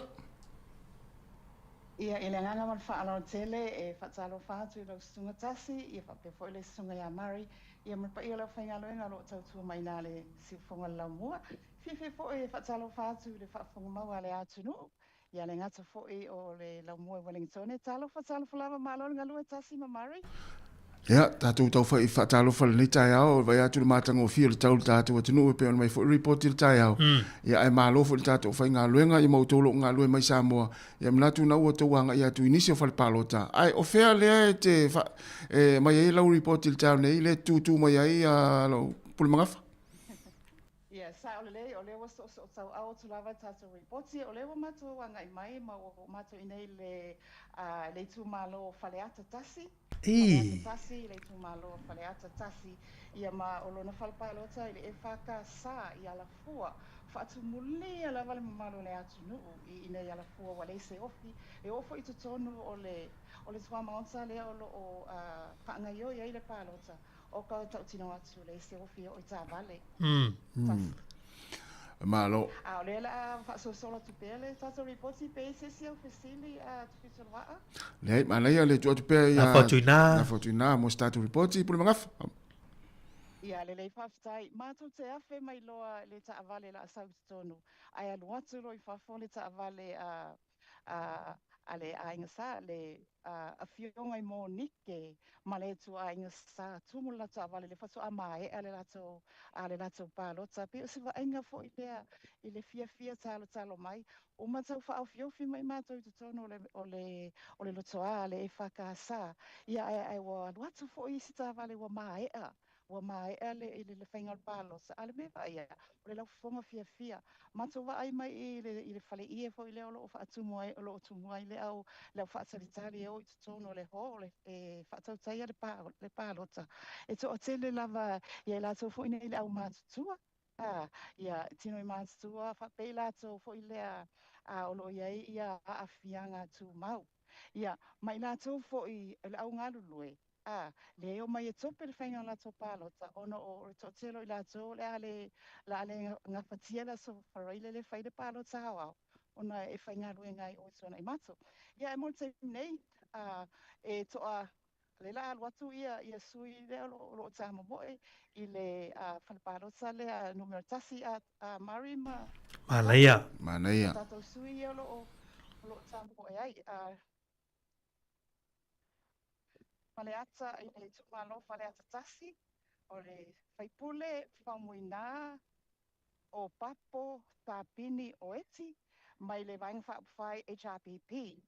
Ia, i le agaga ma le faaaloalo tele e faatalofa atu i lau susuga Tasi, ia faapea foi le susuga ia Murray, ia ma le paia o le aufaigaluega o lo o tautua mai i ina le siufofoga o le laumua. Fiafia foi e faatalofa atu i le faafofoga mau a le atunuu, ia le gata foi o le laumua i Wellingtone. Talofa, talofa lava, malo le galue Tasi ma Murray. Ia, tatou taufai faatalofa i lenei taeao, e vaai atu i le matagofie o le tau i le tatou atunuu e pei ona aumai foi le ripoti i le taeao. Ia, ae malo foi i le tatou aufaigaluega, ia ma outou o lo o galulue mai Samoa. Ia, manatu na ua outou agai atu i nisi o fale palota. Ae o fea lea e te fa, e aumai ai lau ripoti i le taeao nei, lea e tutū mai ai lau Pulemagafa? Ia, sao lelei, o lea ua soosootauau atu lava le tatou ripoti, o lea ua matou agai mai ma ua oo matou i inei i le, le itumalo o Faleata 1. Faleata 1, le itumalo o Faleata 1, ia ma o lona fale palota i le EFKS i Alafua. Faatumulia lava le mamalu o le atunuu i inei i Alafua ua leai se ofi. E oo foi i totonu o le, o le tuamaota lea o lo o faagaioi ai le palota, O ka tautino atu leai se ofi e oo i taavale. Tasi. Malo. A o lea o le a faasolosolo atu pea le tatou ripoti pe i ai se isi au fesili a Tufitonoaa? Leai, manaia le tuu atu pea ia Lafo atu i ina. Lafo atu i ina mo se tatou ripoti, Pulemagafa. Ia, lelei faafetai. Matou te afe mai loa le taavale la sau i totonu, ae alu atu loa i fafo le taavale a a le aiga sa, le afioga i Monike ma le ituaiga sa, tumu le latou taavale, lea faatoa maea le latou, le latou palota. Pei o se vaaiga foi lea i le fiafia talotalo mai, uma tau faaofiofi mai matou i totonu o le, o le, o le lotoa a le EFKS, ia ae, ae ua alu atu foi isi taavale ua maea. Ua maea le i le faiga o le palota, a o le mea e vaaia, o le laufofoga fiafia. Matou vaai mai i le i le faleie foi lea o lo o faatumu ai, o lo o tumu ai le au le au faatalitali e o i totonu o le hall e faatautaia le le palota. E toatele lava ia i latou foi nei le aumatutua, a, ia tino i matutua faapea i latou foi lea a, o lo o i ai ia aafiaga tumau. Ia, ma i latou foi o le au galulue, a, lea e omai e tope le faiga o latou palota ona o le toatele o i latou o le a le, o le a le gafatia le Aso Faraile lea e fai le palota aoao ona e faigaluega ai o i Tuanaimato. Ia, ae mo le taimi nei, a, e toa, lea la alu atu ia, ia sui lea o lo, o lo o tamomoe i le a, fale palota lea numera 1 a, a Murray ma Manaia. Manaia. Tatou sui ia o lo o, o lo o tamomoe ai. A, Faleata i le itumalo Faleata 1, o le faipule Faumuina o Papo Tapini Oeti mai le Vaega Faaupufai HRPP.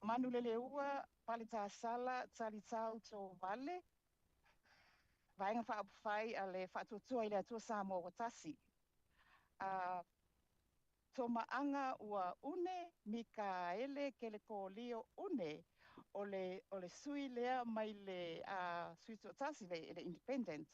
Manuleleua Paletasala Talitau Tovale, Vaega Faaupufai a le Faatuatua i le Atua Samoa Ua Tasi. Tomaaga ua une Mikaele Kelekolio une o le o le sui lea mai le sui toatasi le le independent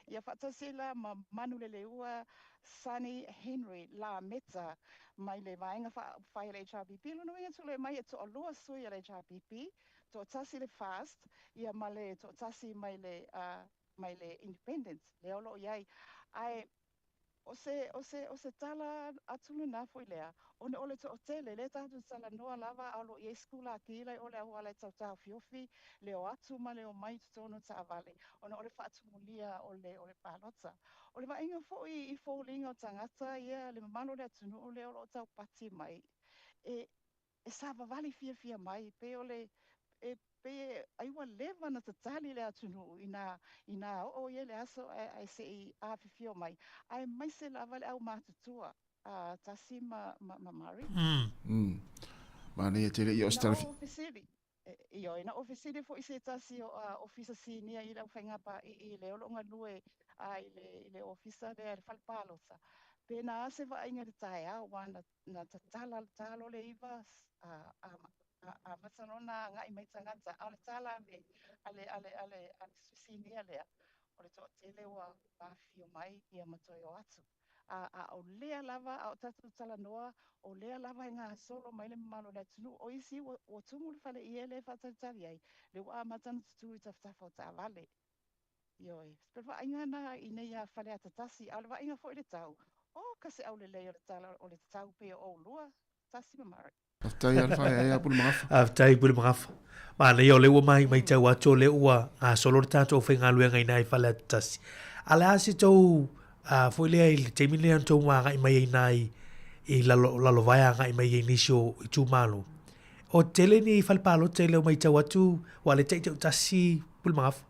ia faatasi ai la ma Manuleleua Sonny Henry Lameta mai le vaega faaupufai a le HRPP. Lona uiga tulai mai e toalua sui a le HRPP, toatasi le fast ia ma le toatasi mai le mai le independent lea o lo o i ai. Ae O se, o se, o se tala atu lena foi lea, ona o le toatele, lea tatou te talanoa lava a o lo o i ai sikulaki i o le auala e tau taofiofi le o atu ma le omai i totonu o taavale, ona o le faatumulia o le, o le palota. O le vaaiga foi i foliga o tagata ia, le mamalu o le atunuu lea o lo o taupati mai, e, e savavali fiafia mai, pei o le, e pei e, ai ua leva ona tatali le atunuu inā, inā oo ia le aso ae, ae se i afifio mai, aemaise lava le aumatutua a Tasi ma, ma, ma Murray. Mm. Manaia tele ia o se tala. Na ou fesili, ioe, na ou fesili foi i se tasi o Ofisa Sinia i le aufaigapaii lea o lo o galue i le, i le Ofisa lea i le fale palota, pe na a se vaaiga i le taeao, aua na, na tatala le talo le iva amata loa ona agai mai tagata, a o le tala a le, a le, a le, a le, a le sinia lea, o le toatele ua afifio mai ia ma toe o atu. A, a o lea lava, a o tatou talanoa, o lea lava e gasolo mai le mamalu o le atunuu. O isi ua, ua tumu le fale ie lea e faatalitali ai, lea ua amata ona tutū i tafatafa o taavale. Ioe. O le vaaiga lena i nei a Faleata 1, a o le vaaiga foi i le tau, o ka se aulelei o le tala o le tau pei o oulua, Tasi ma Murray. Faafetai a le whaea Pule Magafa. Faafetai Pule Magafa. Manaia o lea ua mai matau atu o lea ua gasolo le tatou faigaluega i nai Faleata 1. A le a se tou foi lea i le taimi lea na tou agai mai ai nai i lalo, Lalovaea agai mai ai nisi o itumalo. O tele ni fale palota i lea matau atu ua le taitautasi Pule Magafa.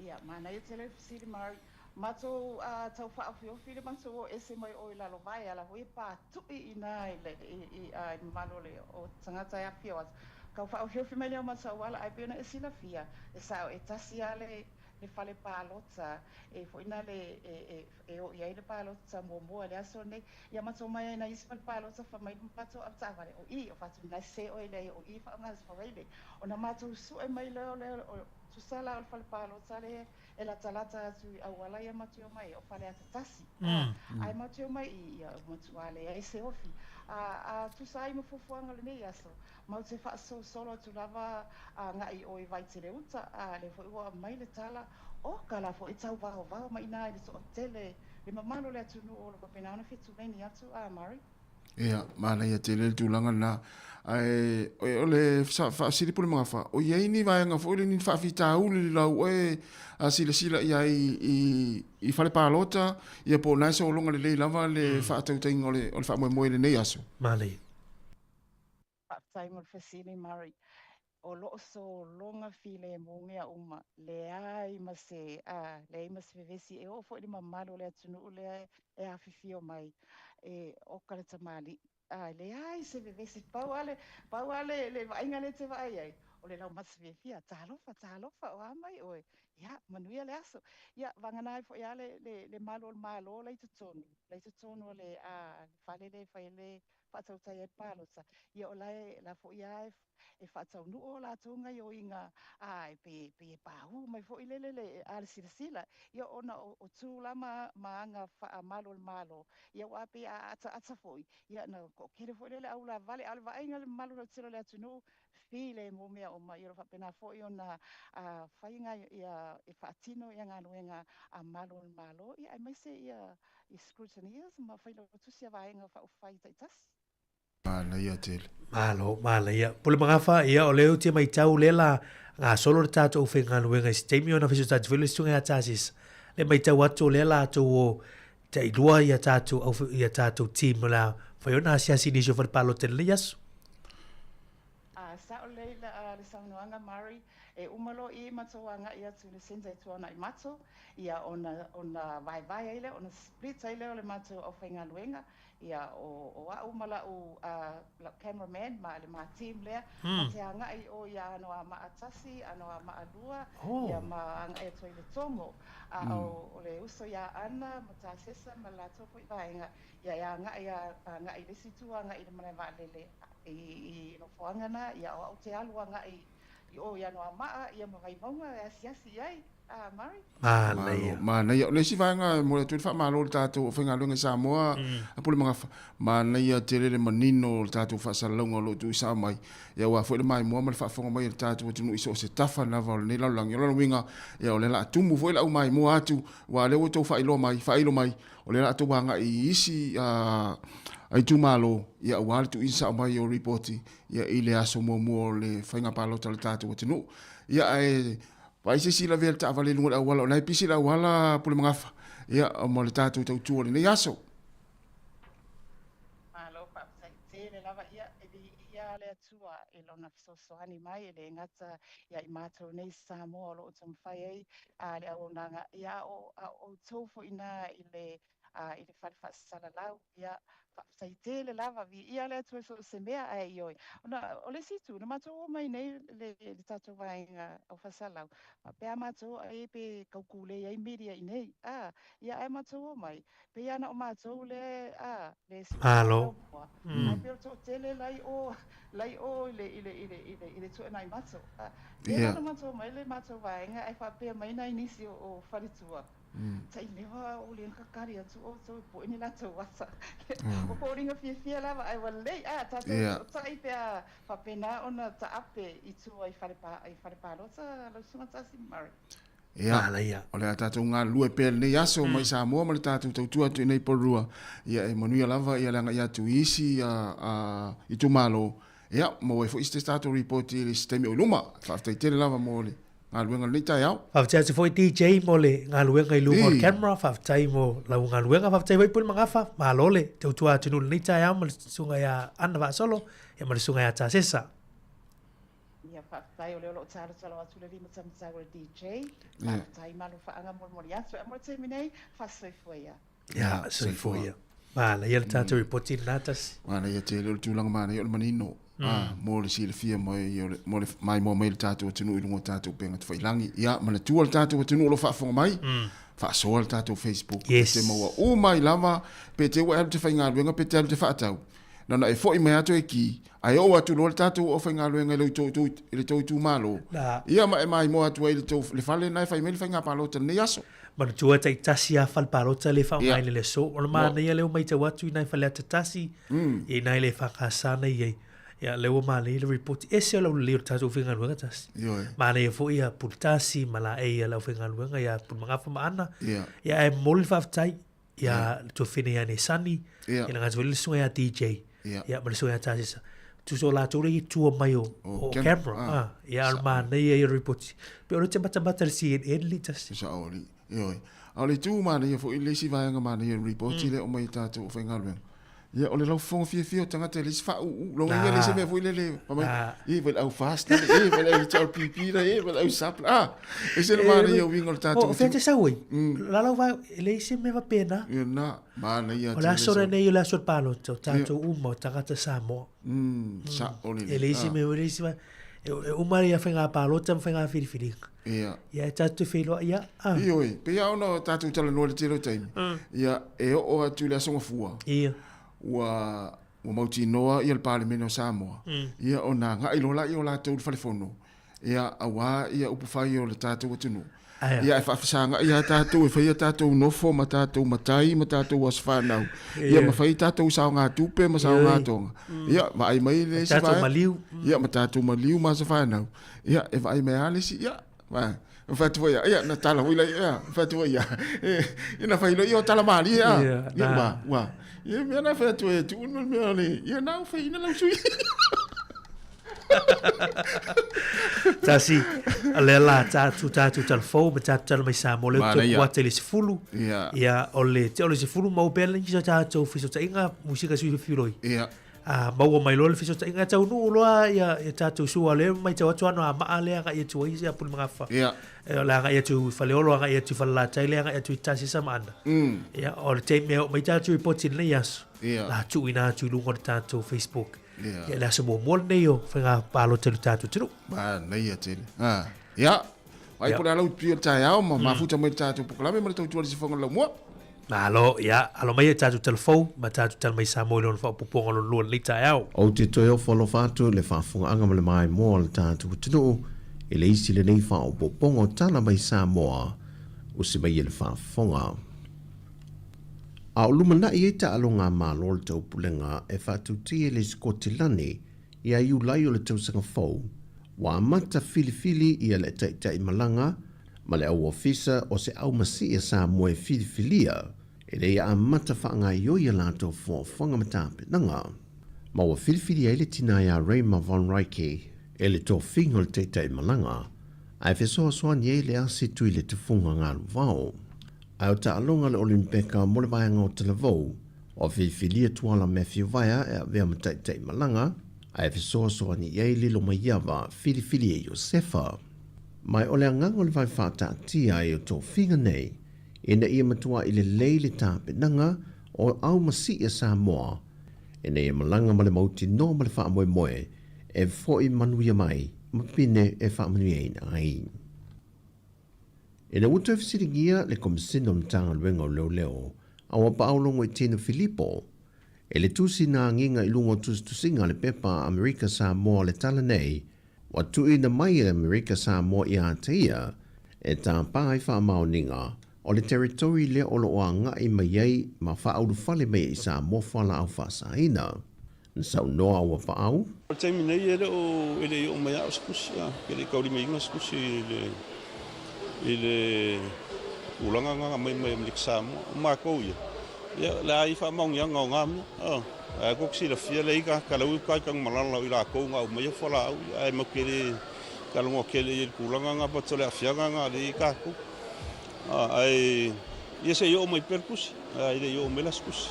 Ia, manaia tele le fesili Murray. Matou tau faaofiofi le matou o ese mai o i Lalovaea la foi e patui i ina i le i i i mamalu o le o tagata e afifio atu. Tau faaofiofi mai lea o matou auala ae pei ona e silafia e sao e tasi lava le le fale palota e foi na le e e e o i ai le palota muamua i le aso lenei. Ia matou omai ai nai isi fale palota fai mai le matou avetaavale o i o fatu na se oe lea o i faaaoga Faraile. Ona matou sue mai lea o le o tusa la o le fale palota le e latalata atu i auala ia matou omai o Faleata 1. Ae matou omai i ia matua leai se ofi. A a tusa ai ma fuafuaga o lenei aso, matou te faasolosolo atu lava agai i o i Vaitele uta, a lea foi ua aumai le tala, oka la foi tau vaovao mai i ina i le toatele, le mamalu o le atunuu o lo o faapena ona fetumaini atu a Murray. Ia, manaia tele le tulaga lena. Ae o le faasili Pule Magafa, o i ai ni vaega foi lea ni faafitauli i lau oe a silasila i ai i, i fale palota, ia po o na e sologa lelei lava le faatautaiga o le, o le faamoemoe i lenei aso. Manaia. Faafetai mo le fesili Murray. O lo o sologa filemu mea uma, leai ma se, a, leai ma se vevesi, e oo foi i le mamalu o le atunuu lea e afifio mai, e oka le tamalii. A, leai se vevesi, pau lava le, pau lava le, le vaaiga lea e te vaai ai, o le laumata fiafia, Talofa, talofa, o a mai oe? Ia, manuia le aso. Ia, vagana ai foi lava le, le, le malu o le Malo la i totonu, la i totonu o le, a, le fale lea e fai ai le faatautai ai le palota. Ia, o la e, la foi lava e e faataunuu o latou gaioiga, a, e pei, e pei e pahū mai foi lele le, a le silasila, ia ona o, o tu la ma, ma aga faamalu o le Malo, ia aua pei a ataata foi, ia na toatele foi lea o le aulavale, a o le vaaiga i le mamalu lautele o le atunuu, filemu mea uma, ia o lo o faapena foi ona a, fai ga, ia, e faatino ia galuega a malu o le Malo, ia aemaise ia i scrutineers ma failautusi a Vaega Faaupufai taitasi. Manaia tele. Malo, manaia. Pule Magafa, ia o lea ou te matau lea la gasolo le tatou aufaigaluega i se taimi ona fesootati foi le susuga ia Tarsis. Le matau atu o lea la tou o tailua ia tatou au ia tatou team o le a fai ona asiasi i nisi o fale palota i lenei aso. A sao lelei le saunoaga Murray, e uma loa i matou agai atu i le centre e tuanai matou, ia ona ona vaevae ai lea, ona split ai lea o le matou aufaigaluega, Ia, o, o au ma la'u, a, la'u cameraman ma le ma team lea, ma te aga'i i o i Anoamaa 1, Anoamaa 2, ia ma aga'i atu ai i Letogo. A o, o le uso iā Ana ma Tasesa ma le latou foi vaega, ia e aga'i a, aga'i i le isi itu aga'i i le malae vaalele i, i nofoaga na, ia o a'u te alu aga'i i o i Anoamaa, ia ma Vaimauga e asiasi i ai. Ah, Murray? Manaia. Manaia. O le isi vaega e momoli atu ai le faamalo i le tatou aufaigaluega i Samoa, a Pule Magafa, manaia tele le manino o le tatou faasalalauga o lo o tuuisao mai, ia aua foi le maimoa ma le faafofoga mai a le tatou atunuu i so o se tafa lava o lenei lalolagi. O lona uiga, ia o lea o le a tumu foi le aumaimoa atu, aua o lea ua outou faailoa mai, faailo mai, o lea o le a outou agai i isi itumalo, ia aua le tuuina sao mai o lipoti ia i le aso muamua o le faiga palota a le tatou atunuu. Ia ae Vaai se isi lavea le taavale i luga o le auala, o la e pisi le auala Pulemagafa, ia, mo le tatou tautua o lenei aso. Malo faafetai tele lava, ia e viia le Atua i lona fesoasoani mai e le gata ia i matou nei Samoa o lo o taumafai ai a le auaunaga, ia a o a o outou foi ina i le a i le fale faasalalau, ia faafetai tele lava, viia le Atua i so o se mea, ae ioe. Ona o le isi itu, na matou o mai nei le, le tatou vaega o faasalalau, faapea matou ai pe kaukūlei ai media i inei, a, ia ae matou o mai, pei lava na o matou le, a, le Malo. Ae pei o le toatele la i o, la i o i le, i le, i le, i le, i le tuanaimato. A, lea la na matou o mai le matou vaega ae faapea mai nai nisi o, o faletua, Tailewa o le kakali atu outou e poe ni latou ata. O foliga fiafia lava ae ua lelei a tatou fesootai pe a faapena ona taape i tua i fale i fale palota lau Susuga Tasi Murray. Ia, o le a tatou galulue pea i lenei aso mai Samoa ma le tatou tautua atu i nei Porirua. Ia, e manuia lava ia le agai atu i isi itumalo. Ia, maua ai foi se tatou ripoti i le isi taimi o i luma. Faafetai tele lava mo le galuega i lenei taeao. Faafetai atu foi DJ mo le galuega i luma o le camera, faafetai mo lau galuega, faafetai foi Pule Magafa, malo le tautua atunuu i lenei taeao ma le susuga ia Ana Faasolo ia ma le susuga ia Tasesa. Ia faafetai o lea o lo o talotalo atu le limataumatau o le DJ. Faafetai ma alofaaga molimoli atu. Ae mo le taimi nei, faasoifua ia. Ia, soifua ia. Manaia le tatou ripoti lena tasi. Manaia tele o le tulaga manaia o le manino. Ah, mo le silafia mai o le, mo le maimoa mai le tatou atunuu i luga o tatou upega tafailagi. Ia, manatua le tatou atunuu o lo o faafofoga mai. Faasoa le tatou Facebook. Yes. E te maua uma ai lava, pe te ua e alu te faigaluega, pe te alu te faatau. Na ona e foi mai atu e ki, ae oo atu loa le tatou aufaigaluega i le tou, tou, i le tou itumalo. Na. Ia, ma e maimoa atu ai i le tou, le fale lena e fai mai le faiga palota i lenei aso. Manatua taitasi lava fale palota le faaaogaina i le aso. O le manaia lea ua matau atu i nai Faleata 1, i nai le EFKS na i ai. Ia, lea ua manaia le report. Ese o le aulelei o le tatou aufaigaluega tasi. Manaia foi ia Pulutasi ma Laei ia le aufaigaluega ia Pulemagafa ma Ana. Ia, ae momoli le faafetai ia le tuafafine ia Nesani, ia le gata foi le susuga ia DJ, ia ma le susuga ia Tasesa. Tusa o latou lea i tua mai o, o camera. Ah, ia a o le manaia ia o le ripoti. Pei o lea te matamata i le CNN li tasi. Sao alii. Ioe. A o le itu manaia foi, le isi vaega manaia o le ripoti lea e aumai e tatou aufaigaluega, ia o le laufofoga fiafia o tagata e leai se faauu. Lona uiga e leai se mea foi lele fai mai, e vai le au FAST lea, e vai le au HRPP lea, e vai le au SAP lea. Ah, ese le manaia o uiga o le tatou O fea te sau ai? La lau vae, e leai se mea faapena. Ia na, manaia O le aso lenei o le aso o le palota, o tatou uma o tagata Samoa. Sao lelei. E leai se mea, e leai se mea. E uma ia faiga palota ma faiga filifiliga. Ia. Ia e tatou te feiloai ia. Ah. Ioe, pei lava ona tatou talanoa i le tele o taimi. Ia, e oo atu i le Aso Gafua. Ia. Ua ua mautinoa ia le Palemene o Samoa. Ia ona agai loa lea o latou i le falefono. Ia, aua ia upufai o le tatou atunuu. Ia, e faafesagai lava tatou e fai a tatou nofo ma tatou matai ma tatou aso fanau. Ia, ma fai tatou saogatupe ma saogatoga. Ia, vaai mai le isi vaega. Maliu. Ia, ma tatou maliu ma aso fanau. Ia, e vaai mai lava le isi, ia, e fai atu foi ia, ia, na tala foi lai, ia, fai atu foi ia, ia, na fai loa, ia, o tala malie, a. Ia, ua, ua, ia, mea na fai atu e tuu le mea o le, ia, na ua faiina lau sui. Tasi, o lea la tatou tatou talafou ma tatou tala mai Samoa lea toe kuata i le 10. Ia. Ia, o le te o le 10 mau pea le nisi o tatou fesootaiga musika sui filoi. Ia. A maua mai loa le fesootaiga taunuu loa ia ia tatou sua lea matau atu ano a maa lea agai atu ai ia Pulemagafa. Ia. E o le agai atu i Faleolo agai atu i Falelatai lea agai atu i Tasesa ma Ana. Ia, o le taimi e oo mai tatou report i lenei aso. Ia. La tuuina atu i luga o le tatou Facebook. Ia. Ia, le aso muamua lenei o faiga palota i lo tatou atunuu. Manaia tele. Ha. Ia. Ai po le ala utu i le taeao ma mafuta mai le tatou polokalame ma le tautua le sifoga o le laumua. Malo, ia, alo mai e tatou talafou ma tatou tala mai Samoa i lona faaopoopoga lona lua i lenei taeao. Ou te toe ofo alofa atu i le faafofogaaga ma le maimoa o le tatou atunuu i le isi lenei faaopoopoga o tala mai Samoa, usi mai e le faafofoga. A o lumanai ai taaloga a Malo o le Taupulega e faatautia i le Sikotilani ia Iulai o le tausaga fou, ua amata filifili ia le taitai malaga ma le au ofisa o se aumasii a Samoa e filifilia ina ia amata faagaoioi a latou fuafuaga ma tapenaga. Ma ua filifili ai le tina ia Rayma Von Ryke e le tofiga o le taitai malaga, ae fesoasoani ai le asi tui le tufuga galuvao. Ae o taaloga le Olimpeka mo le vaega o Talavou, ua filifilia Tuala Matthew Vaea e avea ma taitai malaga, ae fesoasoani i ai Lilo Maiava filifili e Iosefa. Ma o le agaga o le vae faataatia ai o tofiga nei, ina ia matuaʻi lelei le tapenaga o au masii a Samoa, ina ia malaga ma le mautinoa ma le faamoemoe e foʻi manuia mai ma pine e faamanuiaina ai. Ina ua toe fesiligia le Komesina o Matagaluega o Leoleo a ua paaulogo i Tino Filipo e le tusi na agiga i luga o tusitusiga a le pepa a Amerika Samoa o le tala nei ua tuuina mai e le Amerika Samoa ia te ia e tāpā ai faamaoniga o le territory lea o lo o agai mai ai ma faaulufale mai ai i Samoa fualaau faasaina. Na saunoa ua paau. O le taimi nei e le o e le i oo mai a o se tusi a e le i taulimaina se tusi i le i le tulaga na aumai mai Amerika Samoa. O matou ia, ia o le a i ai faamaoniaga o na mea a ae tou te silafia leai tagata la ua i uta i Tanumalala o i latou na aumaia fualaau ia ae matou te le talanoa tele i ai i le tulaga na but o le aafiaga na lea e i ai tatou. A ae ia se i oo mai pea le tusi ae le i oo mai la se tusi.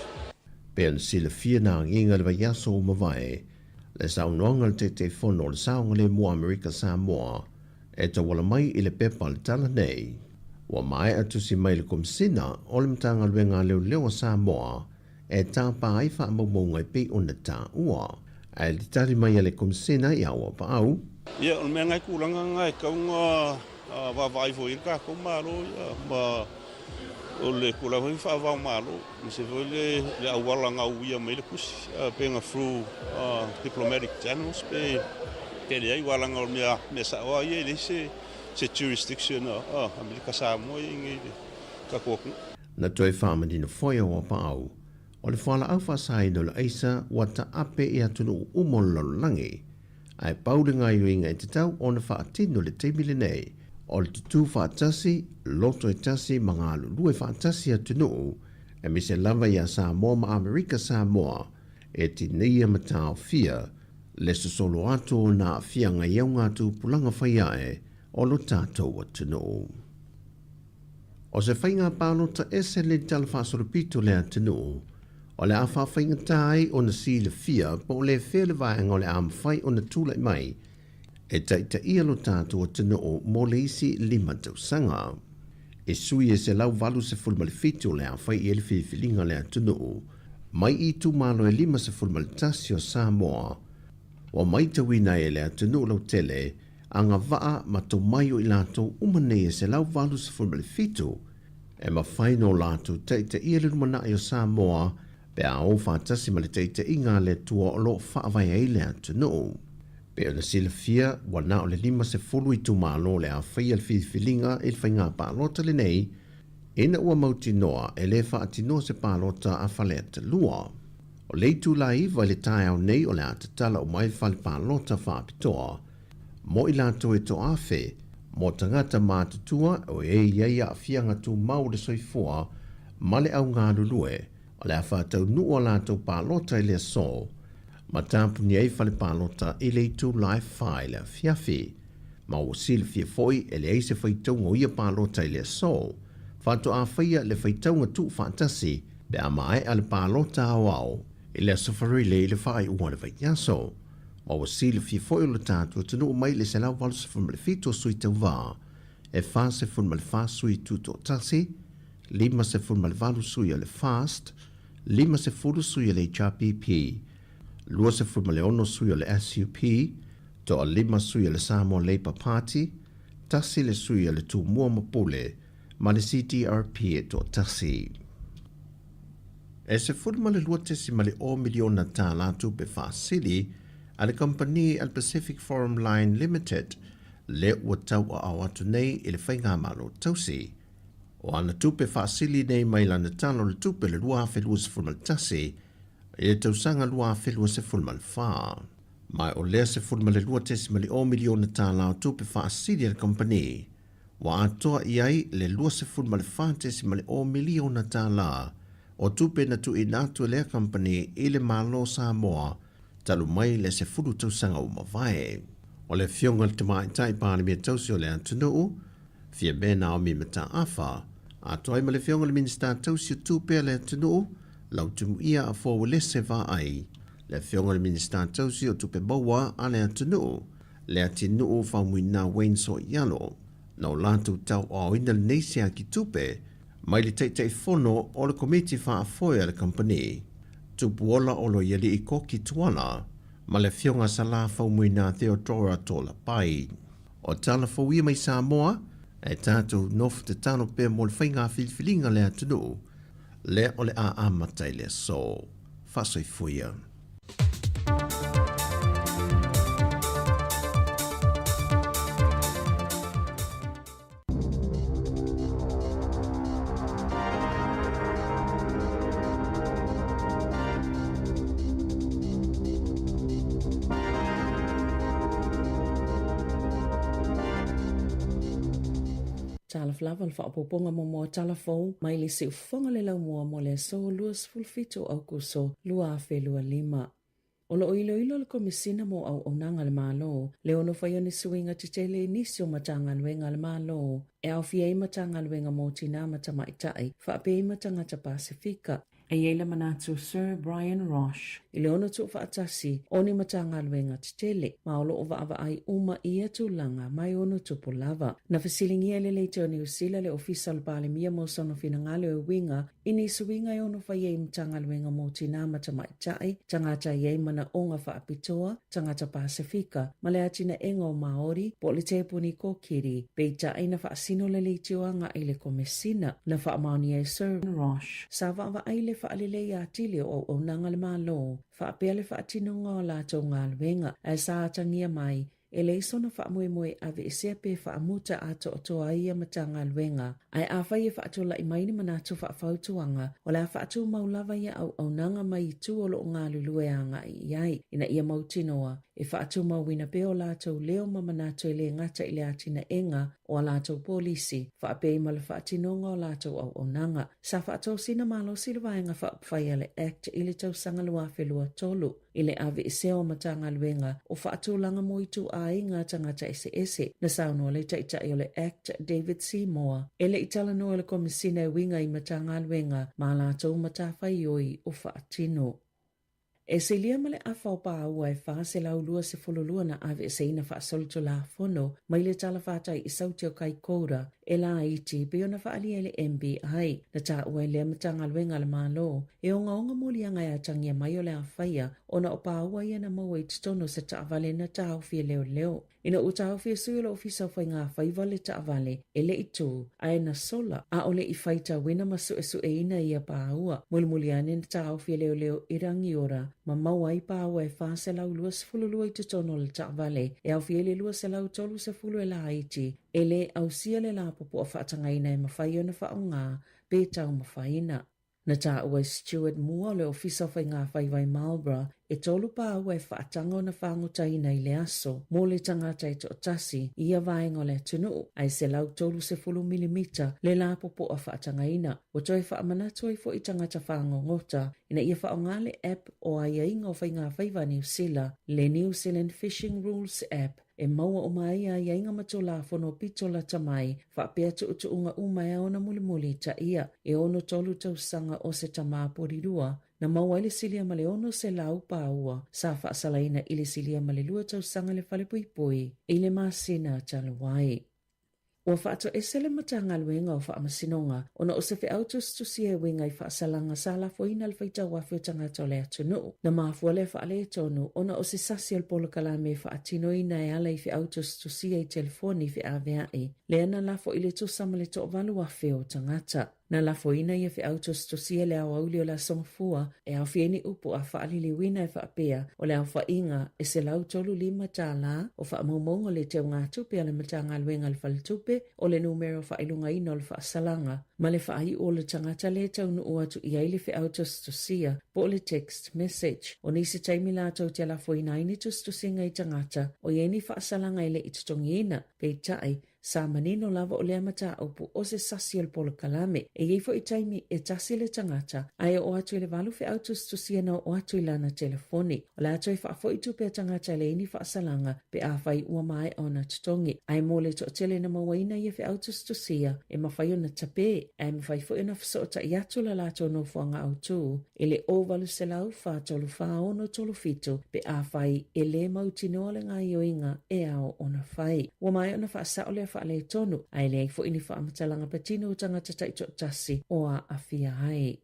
Pei ona silafia na agiga i le vaiaso ua mavae, le saunoaga a le Taitaifono o le Saogalemu o Amerika Samoa e tauala mai i le pepa a le tala nei. Ua maea tusi mai le Komesina o le Matagaluega a Leoleo a Samoa e tāpā ai faamaumauga e pei ona taua. Ae le tali mai a le Komesina i a Auapaau. Ia, o le mea lena e tulaga lena e tatau ona vaavaai foi i ai le tatou Malo ia ma o le tulaga foi faava-o-Malo. Aemaise foi le le auala na uia mai le tusi pe na through diplomatic channels pe pe leai aua leaga o le mea mea sao lava ia e leai se se jurisdiction a Amerika Samoa ia i inei i le tatou atunuu. Na toe faamanino foi a Uapaau, o le fualaau faasaina o le aisa ua taape i atunuu uma o le lalolagi, Ae pau le gaoioiga e tatau ona faatino i le taimi lenei, o le tutū faatasi, loto e tasi ma galulue faatasi atunuu, aemaise lava ia Samoa ma Amerika Samoa, e tineia ma taofia le sosolo atu o na aafiaga i augātupulaga fai ae o lo tatou atunuu. O se faiga palota ese le tala faasolopito le atunuu, o le a faafaigata ai ona silafia po o le fea le vaega o le a mafai ona tulai mai e taitaia lo tatou atunuu mo le isi 5 tausaga. E sui e 187 o le a fai i ai le filifiliga a le atunuu mai i itumalo e 51 o Samoa. Ua maitauina ai e le atunuu lautele agavaa ma tomai o i latou uma nei e 187 e mafai ona o latou taitaia le lumanai o Samoa pe a o faatasi ma le taitaiga a le Atua o lo o faavae ai le atunuu. Pei ona silafia, ua na o le 50 itumalo o le a faia le filifiliga i le faiga palota lenei, ina ua mautinoa e le faatinoa se palota a Faleata 2. O le itula e 9 i le taeao nei o le a tatala uma ai le fale palota faapitoa mo i latou e toaafe, mo tagata matutua o e i ai aafiaga tumau o le soifua ma le augalulue, o le a faataunuu a latou palota i le aso ma tapuni ai fale palota i le itula e 4 i le afiafi. Ma ua silafia foi e leai se faitauga o ia palota i le aso, faatoa faia le faitauga tuufaatasi pe a maea le palota aoao i le Aso Faraile i le faaiuga o le vaiaso. Ma ua silafia foi o le tatou atunuu mai le 187 o sui tauva, e 44 sui tutoatasi, 58 sui o le FAST, 50 sui o le HRPP, 26 sui o le SUP, toa 5 sui o le Samoa Labour Party, tasi le sui o le Tumua ma Pule, ma le CDRP e toatasi. E $12.0 miliona tālā tupe faasili a le kamupani a le Pacific Forum Line Limited lea ua tauaao atu nei i le Faigamalo Tausi. O ana tupe faasili nei mai lana Tala o le Tupe le 2021 i le tausaga 2024. Ma o lea $12.0 miliona tālā o tupe faasili a le kamupani Ua atoa i ai le $24.0 miliona tālā o tupe na tuuina atu e lea kamupani i le Malo o Samoa talu mai le 10 tausaga ua mavae. O le Afioga i le Tamaitai Palemia Tausi o le atunuu, Fiame Naomi Mataafa, atoa ai ma le Afioga i le Minisita Tausi o Tupe a le atunuu, Lautimuia Afoa Uelese Vaai, le Afioga i le Minisita Tausi o Tupe Maua a le atunuu, Leatinuu Faumuina Wayne Soialo, na o latou tauaoina lenei siaki tupe mai le Taitaifono o le Komiti Faafoe a le Kamupani, Tupuola Oloialii Koki Tuala ma le Afioga Salā Faumuina Theodora Tolapai. O tala fou ia mai Samoa, e tatou nofo tatalo pea mo le faiga filifiliga a le atunuu, lea o le a amata i le aso. Faasoifua ia. Talofa lava le faaopoopoga muamua tala fou mai le siufofoga le laumua mo le aso 27 o Aokuso 2025. O lo o iloilo le Komesina mo Auaunaga a le Malo le ono fai o ni suiga tetele i nisi o Matagaluega a le Malo e aofia ai Matagaluega mo Tinā ma Tamaitai faapea ai ma Tagata Pasefika. E i ai le manatu o Sir Brian Roche i le ono tuufaatasi o ni Matagaluega tetele ma o lo o vaavaai uma ia tulaga mai ono tupu lava. Na fesiligia e le Leitio o Niu Sila le Ofisa o le Palemia mo sona finagalo e uiga i ni suiga e ono fai ai i Matagaluega mo Tinā ma Tamaitai, Tagata e i ai manaoga faapitoa, Tagata Pasefika, ma le atinaega o Māori, po o le Tepuni Kōkiri, peitai na faasino le leitio agai i le Komesina na faamaonia e Sir Roche, sa vaavaai le faalelei atili o auaunaga a le Malo, faapea le faatinoga o a latou galuega, ae sa atagia mai E leai sona faamoemoe e aveesea pe faamuta atoatoa ai ia Matagaluega, ae afai e faatulai mai ni manatu faafautuaga, o le a faatumau lava ia auaunaga mai itu o lo o galulue agai i ai, ina ia mautinoa e faatumauina pea o latou leo ma manatu e le gata i le atinaega o a latou polisi, faapea ai ma le faatinoga o latou auaunaga. Sa faatosina malosi le Vaega Faaupufai a le Act i le tausaga 2023. I le aveesea o Matagaluega o Faatulaga mo Ituaiga Tagata Eseese, na saunoa le Taitai o le Act David Seymour, e le i talanoa le Komesina e uiga i Matagaluega ma a latou matafaioi o faatino. E silia ma le afa o pāua e 422 na aveeseina faasolitulafono mai le talafatai i Sauti o Kaikoura e laiti pei ona faaalia e le MBI. Na taua e lea Matagaluega a le Malo e ogaoga moliaga e atagia mai o le afaia ona o pāua ia na maua i totonu o se taavale na taofi e leoleo. Ina ua taofi e sui o le Ofisa o Faigafaiva le taavale e le i tū, ae na sola, ʻaʻole i faitauina ma suesueina ia pāua. Mulimuli ane na taofi e leoleo i Rangiora ma maua ai pāua e 422 i totonu o le taavale, e aofia ai le 230 e laiti, e lē ausia le lapopoa faatagaina e mafai ona faaaoga pe taumafaina. Na taua e Stuart Moore o le Ofisa o Faigafaiva i Marlborough e tolu pāua e faataga ona fagotaina i le aso mo le tagata e toatasi i ia vaega o le atunuu, ae 130 milimita le lapopoa faatagaina. Ua toe faamanatu ai foi tagata fagogota ina ia faaaoga le app o aiaiga o faigafaiva a Niu Sila, le New Zealand Fishing Rules App, E maua uma ai aiaiga ma Tulafono pito lata mai, faapea tuutuuga uma e ao ona mulimuli taia. E 63 tausaga o se tama porirua, na maua ai le silia ma le 600 paua sa faasalaina i le silia ma le lua tausaga le falepuipui i le masina talu ai. Ua faatoese le Matagaluega o Faamasinoga ona o se feau tusitusia e uiga i faasalaga sa lafoina le faitauafe o tagata o le atunuu. Na mafua lea faaletonu ona o se sasi o le polokalame e faatinoina e ala i feau tusitusia i telefoni feaveai, lea na lafo i le tusa ma le 8,000 o tagata. Na lafoina ia feau tusitusia i le aoauli o le Aso Gafua e aofia ai ni upu a faaliliuina e faapea, o le aofaiga e $135 tala o faamaumauga o le teugatupe a le Matagaluega a le Faletupe, o le numera faailogaina o le faasalaga, ma le faaiu o le tagata lea e taunuu atu i ai le feau tusitusia, po o le text message. O nisi taimi latou te lafoina ai ni tusitusiga i tagata o i ai ni faasalaga e le i totogiina, peitai, Sa manino lava o lea mataupu o se sasi o le polokalame. E i ai foi taimi e tasi le tagata ae oo atu i le valu feau tusitusia na oo atu i lana telefoni. O le a toe faafoi tupe a tagata e leai ni faasalaga pe afai ua maea ona totogi. Ae mo le toatele na mauaina ia feau tusitusia, e mafai ona tape ae mafai foi ona fesootai atu la latou nofoaga autū i le 0800 434 637 pe afai e lē mautinoa le gaoioiga e ao ona fai. Ua maea ona faasao lea faaletonu, ae e leai foi ni faamatalaga patino o tagata taitoatasi o aafia ai.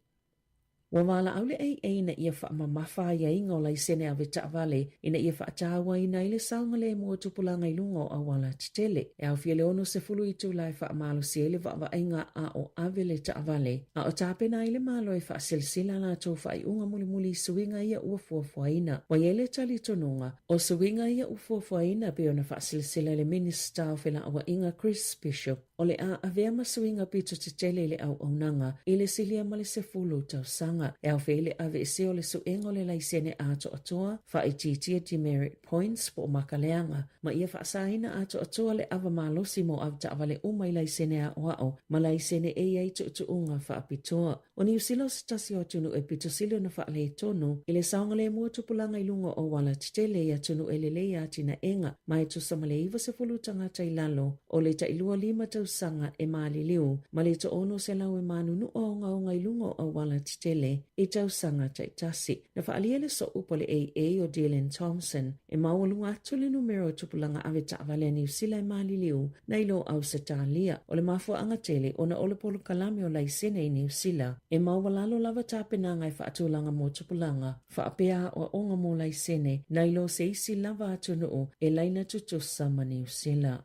Ua valaau le AA ina ia faamamafa aiaiga o laisene ave taavale ina ia faatauaina ai le saogalemu o tupulaga i luga o auala tetele. E aofia le 60 itula e faamalosi ai le vaavaaiga a o ave le taavale, a o tapena ai le Malo e faasilasila a latou faaiuga mulimuli i suiga ia ua fuafuaina. Ua i ai le talitonuga, o suiga ia ua fuafuaina pei ona faasilasila e le Minisita o Felauaiga Chris Bishop, o le a avea ma suiga pito tetele i le auaunaga i le silia ma le 10 tausaga. E aofia ai le aveesea o le suega o le laisene atoatoa, faaitiitia demerit points po o maka leaga, ma ia faasaina atoatoa le ava malosi mo avetaavale uma i laisene aoao ma laisene e i ai tuutuuga faapitoa. O Niu Sila o se tasi o atunuu e pito sili ona faaletonu i le saogalemu o tupulaga i luga o auala tetele i atunuu e lelei atinaega ma e tusa ma le 90 tagata i lalo o le tailua lima tausaga e maliliu ma le 600 e manunua ogaoga i luga o auala tetele i tausaga taitasi. Na faaalia le sooupu a le AA o Dylan Thompson e maualuga atu le numera o tupulaga ave taavale a Niu Sila e maliliu nai lo Ausetalia. O le mafuaaga tele ona o le polokalame o laisene i Niu Sila e maualalo lava tapenaga e faatulaga mo tupulaga faapea aoaoga mo laisene nai lo se isi lava atunuu e laina tutusa ma Niu Sila.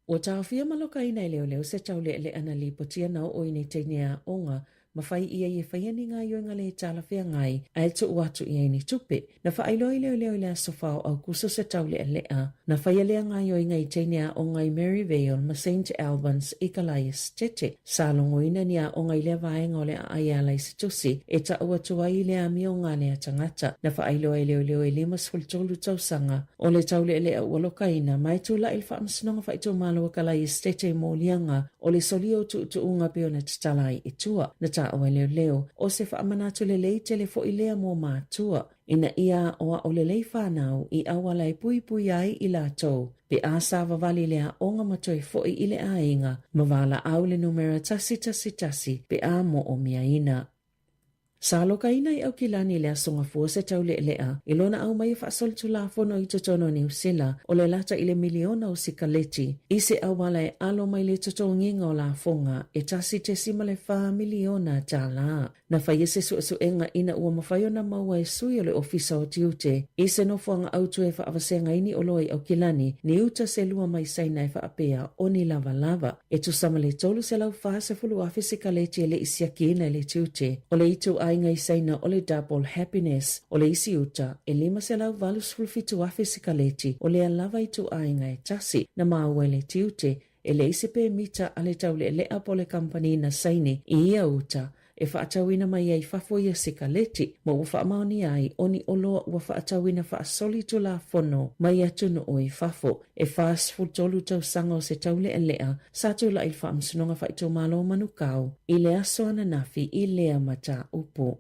Ua taofia ma lokaina e leoleo se taulealea na lipotia na oo i nei teine aoga ma fai ia i e faia ni gaioiga le talafeagai ae tuu atu i ai ni tupe. Na faailoa i leoleo i le aso 4 o Aukuso se taulealea na faia lea gaioiga i teine aoga i Maryvale ma Saint Albans i Kalaiasetete. Sa logoina ni aoga i lea vaega o le aai e ala i se tusi e tau atu ai i le amioga a lea tagata. Na faailoa e leoleo e 53 tausaga O le taulealea ua lokaina ma e tulai le Faamasinoga Faaitumalo a Kalaiasetete i moliaga o le solia o tuutuuga pei ona tatala ai i tua. Na taua e leoleo, o se faamanatu lelei tele foi lea mo matua, ina ia aoao lelei fanau i auala e puipui ai i latou pe a savavali le aoga ma toe foi i le aiga ma valaau le numera 111 pe a moomiaina. Sa alokaina i Aukilani i le Aso Gafua se taulealea i lona aumaia faasolitulafono i totonu o Niu Sila o le lata i le miliona o sikaleti i se auala e alo mai le totogiga o lafoga e $1.4 miliona tālā. Na faia se suesuega ina ua mafai ona maua e sui o le Ofisa o Tiute i se nofoaga autu e faavasegaina ai ni oloa i Aukilani, ni uta selua mai Saina e faapea o ni lavalava. E tusa ma le 340,000 sikaleti e le i siakiina e le tiute. O le ituaiga i Saina o le Double Happiness. O le isi uta, e 587,000 sikaleti o lea lava ituaiga e tasi na maua e le tiute e leai se pemita a le taulealea po o le kamupani na saini i ia uta e faatauina mai ai fafo ia sikaleti ma ua faamaonia ai o ni oloa ua faatauina faasolitulafono mai atunuu i fafo. E 43 tausaga o se taulealea sa tulai i le Faamasinoga Faaitumalo o Manukau i le aso ananafi i lea mataupu.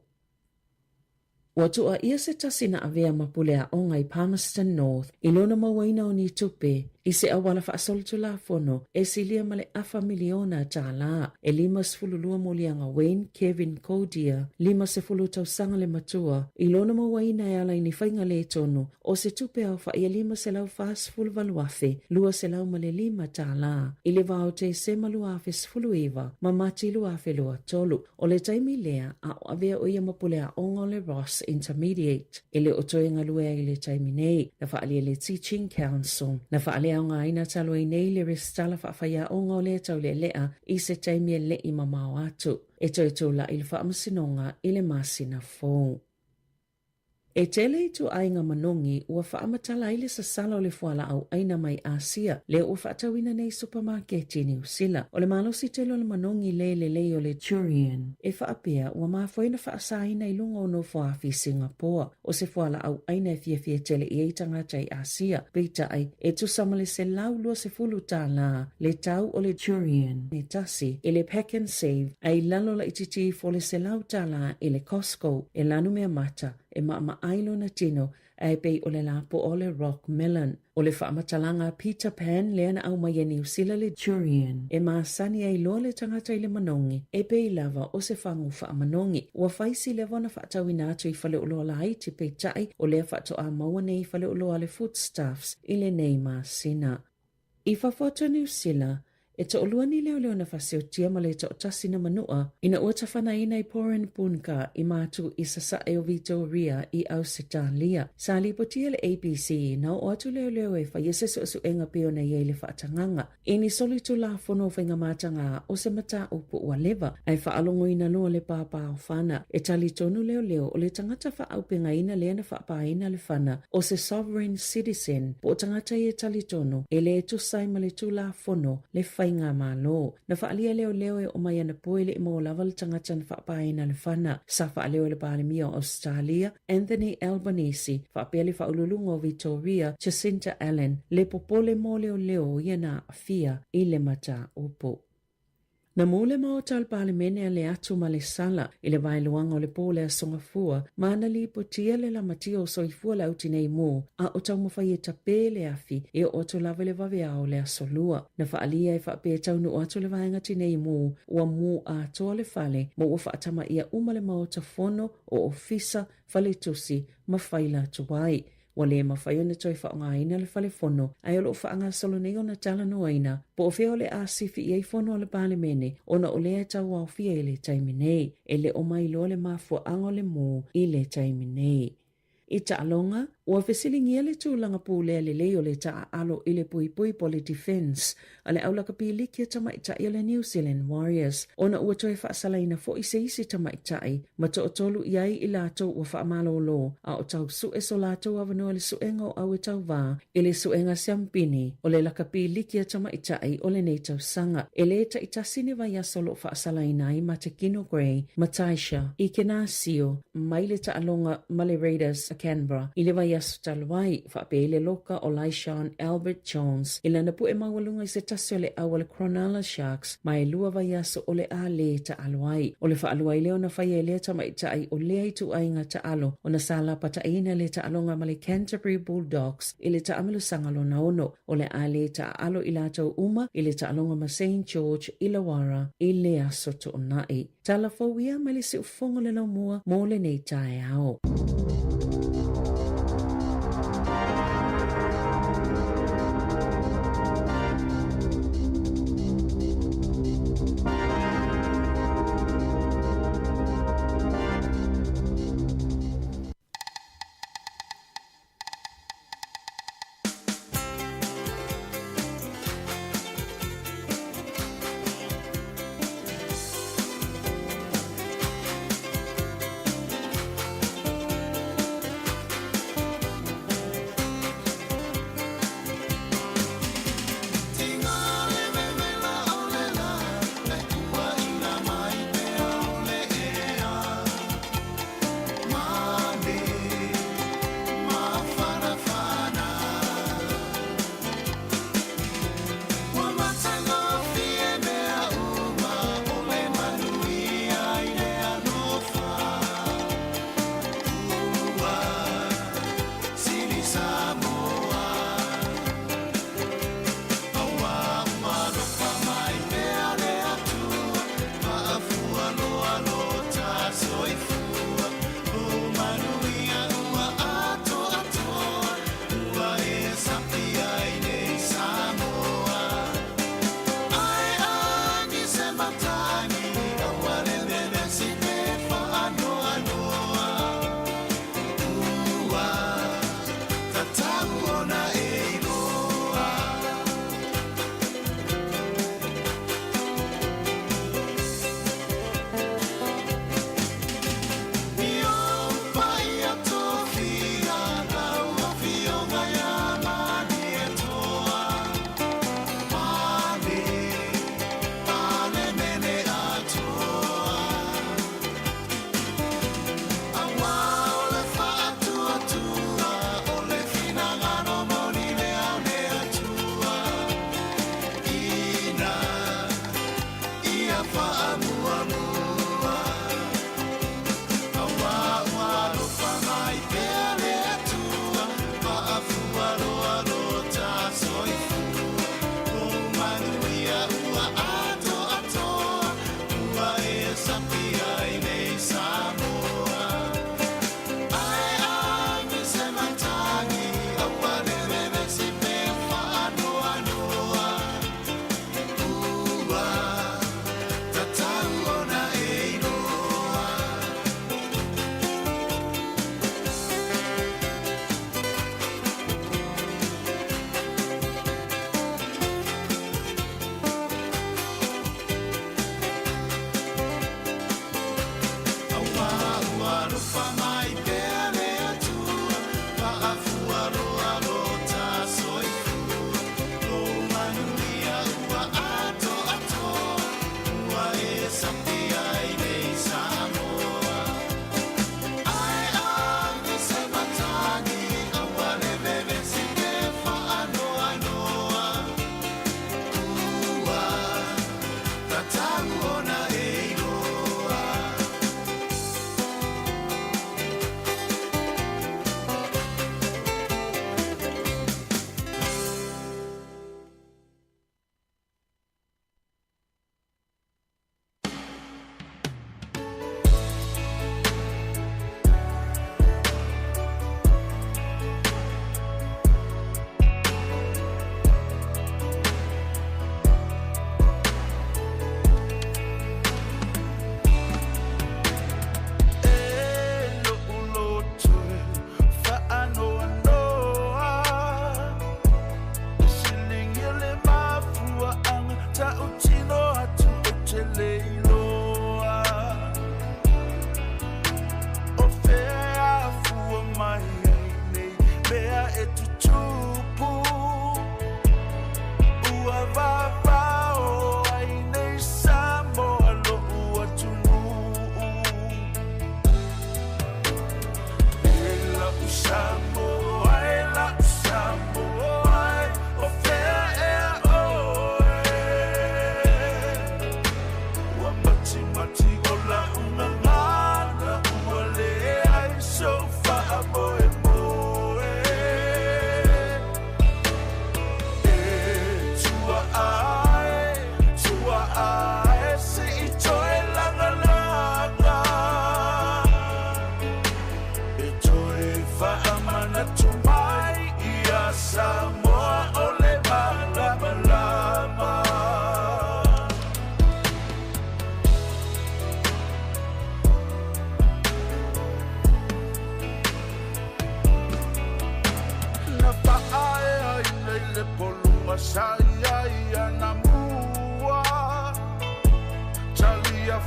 Ua tuuaia se tasi na avea ma pule aoga i Palmerston North i lona mauaina o ni tupe i se auala faasolitulafono e silia ma le afa miliona tālā. E 52 moliaga Wayne Kevin Codier, 50 tausaga le matua, i lona mauaina e ala i ni faiga lē tonu o se tupe aofai e $548,205 tālā i le va o Tesema 2019 ma Mati 2023. O le taimi lea, a o avea ʻo ia ma pule aoga o le Ross Intermediate. E le o toe galue ai i le taimi nei, na faaalia le Teaching Council. Na faaleaogaina talu ai nei le resitala faafaiaoga o lea taulealea i se taimi e leʻi mamao atu. E toe tulaʻi le faamasinoga i le masina fou. E tele ituaiga manogi ua faamatala ai le sasala o le fualaau ʻaina mai ʻĀsia, lea ua faatauina nei i supamaketi i Niu Sila. O le malosi tele o le manogi le lelei o le durian, e faapea ua mafua ai ona faasaina i luga o nofoafi i Singapoa. O se fualaau ʻaina e fiafia tele i ai tagata i ʻĀsia, peitai, e tusa ma le 120 tālā le tau o le durian e tasi i le Pak'nSave a i lalo laitiiti ifo o le 100 tālā i le Costco. E lanu mea mata, e maʻamaʻai lona tino, a e pei o le lapoa o le rock melon. O le faamatalaga a Peter Pan lea na aumai e Niu Sila le durian, e masani ai loa le tagata i le manogi, e pei lava o se fagu faamanogi. Ua fai si leva ona faatauina atu i faleoloa laiti, peitai, o lea faatoa maua nei i faleoloa a le Foodstuffs i lenei masina. I fafo atu o Niu Sila, e toʻalua ni leoleo na fasiotia ma le toʻatasi na manua ina ua tafanaina i Porepunkah i Matu i sasae o Vitoria i Ausetalia. Sa lipotia e le ABC na oo atu leoleo e faia se suesuega pei ona i ai le faatagaga i ni solitulafono o faigamataga o se mataupu ua leva ae faalogoina loa le pāpā o fana. E talitonu leoleo o le tagata faaaupegaina lea na faapāina le fana o se sovereign citizen po o tagata ia e talitonu e le tusa ai ma le Tulafono le Faigamalo. Na faaalia leoleo e oo mai anapo e le i maua lava le tagata na faapāina le fana. Sa faaleo e le Palemia o Ausetalia, Anthony Albanese, faapea le Faauluuluga o Vitoria, Jacinta Allan, le popole mo leoleo ia na aafia i le mataupu. Na mū le Maota o le Palemene a le atu ma le sala i le vaeluaga o le pō le Aso Gafua ma na lipotia le lamatia o soifua le autinei mū a o taumafai e tapē le afi e oo atu lava i le vaveao o le Aso Lua. Na faaalia e faapea e taunuu atu le vaega tinei mū ua mū atoa le fale ma ua faatamaia uma le Maota Fono o Ofisa, Faletusi ma faila tuai. Ua le mafai ona toe faaaogaina le fale fono, ae o lo o faagasolo nei ona talanoaina po o fea o le a sifi i ai fono a le Palemene ona o lea e tauaofia i le taimi nei. E le o mailoa le mafuaaga o le mū i le taimi nei. I taaloga, ua fesiligia le tulaga pulea lelei o le taaalo i le puipui po o le defence a le aulakapiliki a tamaitai o le New Zealand Warriors ona ua toe faasalaina foi se isi tamaitai ma toatolu i ai i latou ua faamalōlō a o tau suʻe so latou avanoa i le suega o au e tauvā i le suega siampini o le lakapiliki a tamaitai o lenei tausaga. E lē taitasi ni vaiaso o lo o faasalaina ai Matekino Gray ma Taisha Ikenasio mai le taaloga ma le Raiders a Canberra i le vaiaso. vaiaso talu ai, faapea ai le loka o Lyshawn Albert Jones i lana pu'e maualuga i se tasi o le au a le Cronulla Sharks ma e lua vaiaso o le a lē taalo ai. O le faalua ai lea ona faia e lea tamaitai o lea ituaiga taalo ona sa lapataiina le taaloga ma le Canterbury Bulldogs i le taamilosaga lona ono. O le a lē taaalo i latou uma i le taaloga ma Saint George Illawarra i le Aso Toonai. Tala fou ia mai le siufofoga o le laumua mo lenei taeao.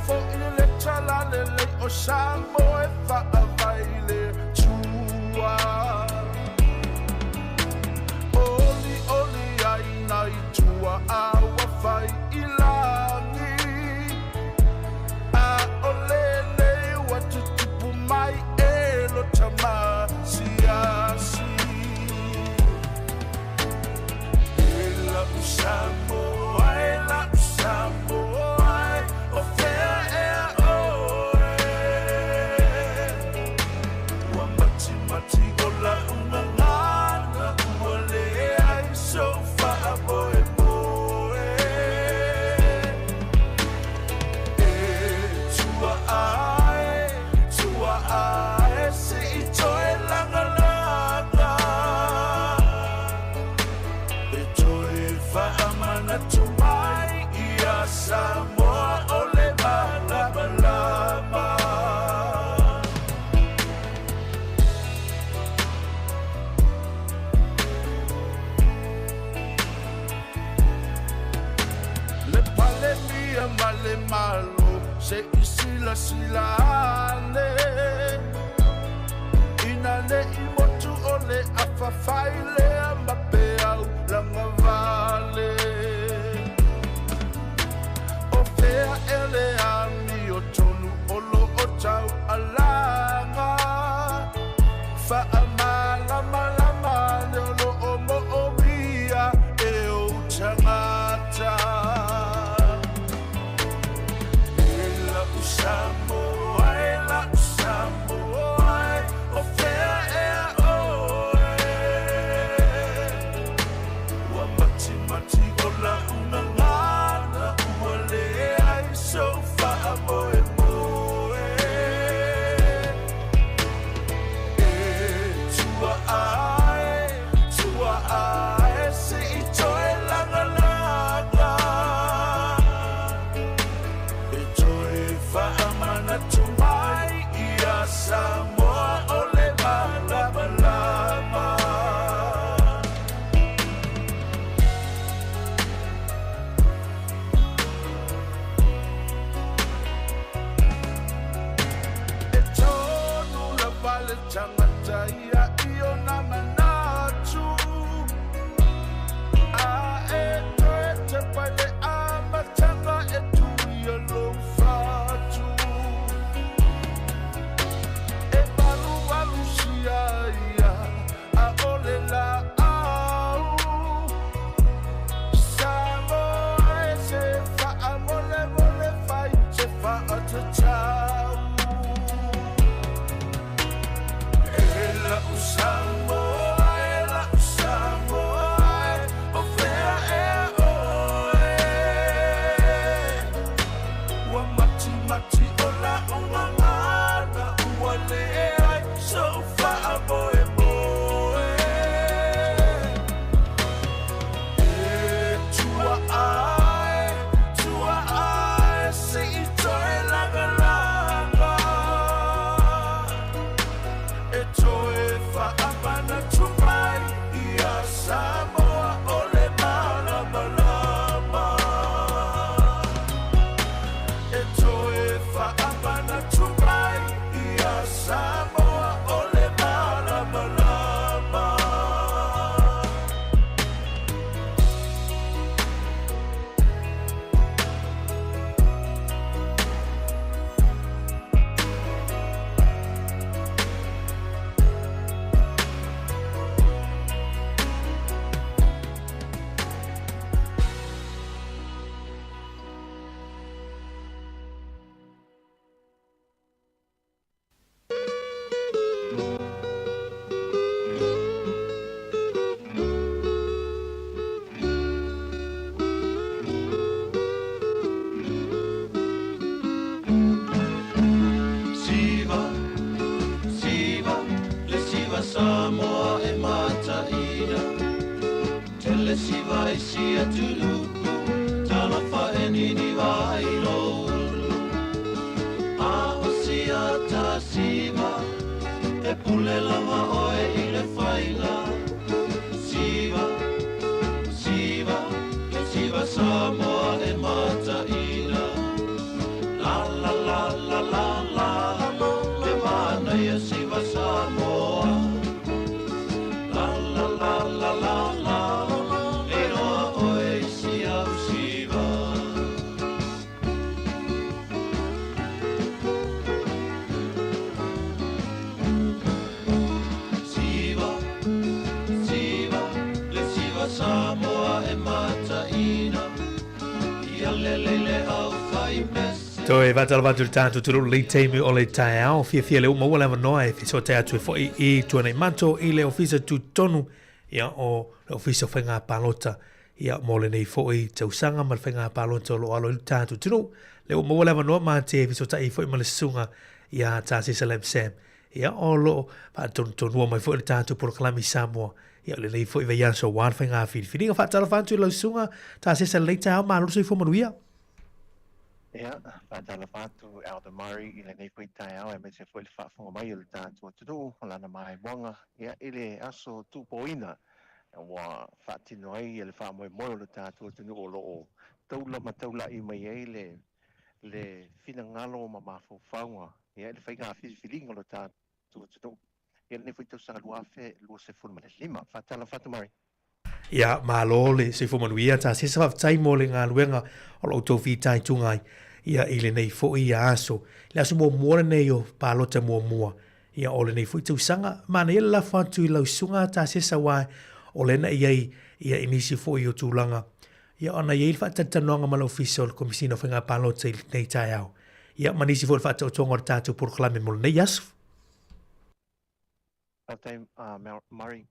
fo'i le talalelei o Samoa e fa'avae i le Atua. Olioli ai nai tua'a ua fai i lagi, a o lenei ua tutupu mai e lo tamasiasi. E la'u Samoa e la'u Samoa e, o fea ea oe. Ua matimati o la'u gagana, ua leai sou fa'amoemoe. E tua'a e, tua'a e, se'i toe lagalaga. E toe fa'amanatu mai ia Samoa o le malamalama. Le Palemia ma le Malo se i silasila ane, ina ne'i motu o le afa fai lea ma peau lagavale. O fea ea le amio tonu o lo'o tau alaga, fa'amalamalama ane o lo'o mo'omia e ou tagata. E la'u Samoa e la'u Samoa e, o fea ea oe. Ua matimati o la'u gagana, ua leai sou fa'amoemoe. E tua'a e, tua'a e, se'i toe lagalaga. E toe fa'amanatu mai ia Samoa o le malamalama. E tonu lava le tagata ia i ona manatu, a e toe tepa i le amataga e tuia lou fatu. E valuvalu sia ia a o le la'au, Samoa e se fa'amolemole fai se fa'atatau. E la'u Samoa e la'u Samoa e, o fea ea oe. Ua matimati o la'u gagana, ua leai sou fa'amoemoe. E tua'a e, tua'a e, se'i toe lagalaga. E toe fa'amanatu mai ia Samoa o le malamalama. E toe fa'amanatu mai ia Samoa o le malamalama. Siva, siva, le siva Samoa e mataina. Tele siva i sia tuluku, talofa e nini vai lolu. A o sia ta siva, e pule lava oe i le faiga. Siva, siva, le siva Samoa e mataina. La Alele le aufai mese. Toe faatalofa atu i le tatou atunuu lenei taimi o le taeao. Fiafia lea ua maua le avanoa e fesootai atu ai foi i Tuanaimato i le Ofisa Tutotonu ia, o le Ofisa o Faiga Palota ia, mo lenei foi tausaga ma le Faiga Palota o lo o alo ai le tatou atunuu. Lea ua maua le avanoa ma te fesootai ai foi ma le susuga ia Tasesa Lam Sam Ia, o lo o faatonutonua mai foi le tatou polokalame i Samoa. Ia, o lenei foi vaiaso aua le faiga filifiliga. Faatalofa atu i lau susuga Tasesa lenei taeao, malo le soifua manuia. Ia, faatalofa atu Elder Murray i lenei foi taeao aemaise foi le faafofoga mai o le tatou atunuu o lana maimoaga ia i le aso tuupoina ua faatino ai le faamoemoe o le tatou atunuu o lo o taula ma taula'i mai ai le le finagalo ma mafaufauga ia i le faiga filifiliga o le tatou atunuu ia lenei foi tausaga 2025. Faatalofa atu Murray. Ia, malo le soifua manuia Tasesa, faafetai mo le galuega o lo outou fitaituga ai ia i lenei foi aso. Le aso muamua lenei o palota muamua ia o lenei foi tausaga. Manaia le lafo atu i lau susuga Tasesa aua o lea na i ai ia i nisi foi o tulaga Ia, ona i ai le faatalatalanoaga ma le Ofisa o le Komesina o Faiga Palota i lenei taeao, ia, ma nisi foi o le faataotoga o le tatou polokalame mo lenei aso. Faafetai Murray.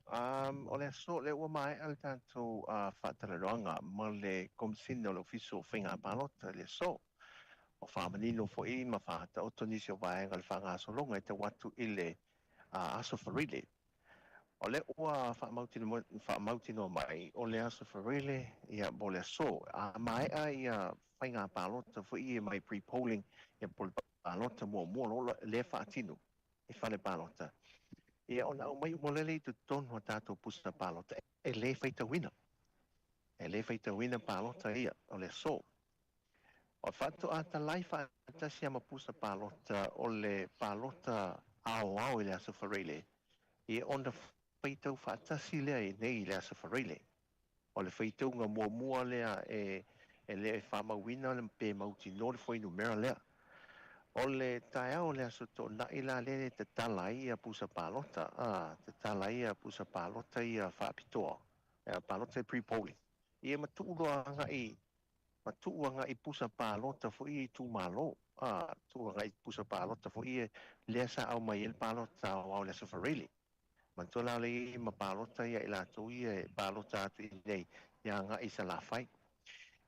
O le aso lea ua maea le tatou faatalanoaga ma le Komesina o le Ofisa o Faiga Palota i le aso. Ua faamanino foi ma faataoto nisi o vaega o le faagasologa e tau atu i le Aso Faraile. O lea ua faamautinoa mai o le Aso Faraile ia mo le aso. A maea ia faiga palota foi ia mai pre-polling ia po o le palota muamua loa lea faatino i fale palota ia ona aumai uma lea i totonu o tatou pusa palota e le faitauina. E le faitauina palota ia o le aso. O faatoa talai faatasi a ma pusa palota o le palota aoao i le Aso Faraile, ia ona faitau faatasi lea i nei i le Aso Faraile. O le faitauga muamua lea e e le faamauina pe mautinoa le fuainumera lea. O le taeao o le Aso Toonai la lea e tatala ai ia pusa palota, a, tatala ai ia pusa palota ia faapitoa, palota pre-polling. Ia matuu loa agai ma tuu agai pusa palota foi ia itumalo, a, tuu agai pusa palota foi ia lea sa aumai ai le palota aoao i le Aso Faraile. Manatua la o lea i ai ma palota ia i latou ia e palota atu i inei ia agai i Salafai.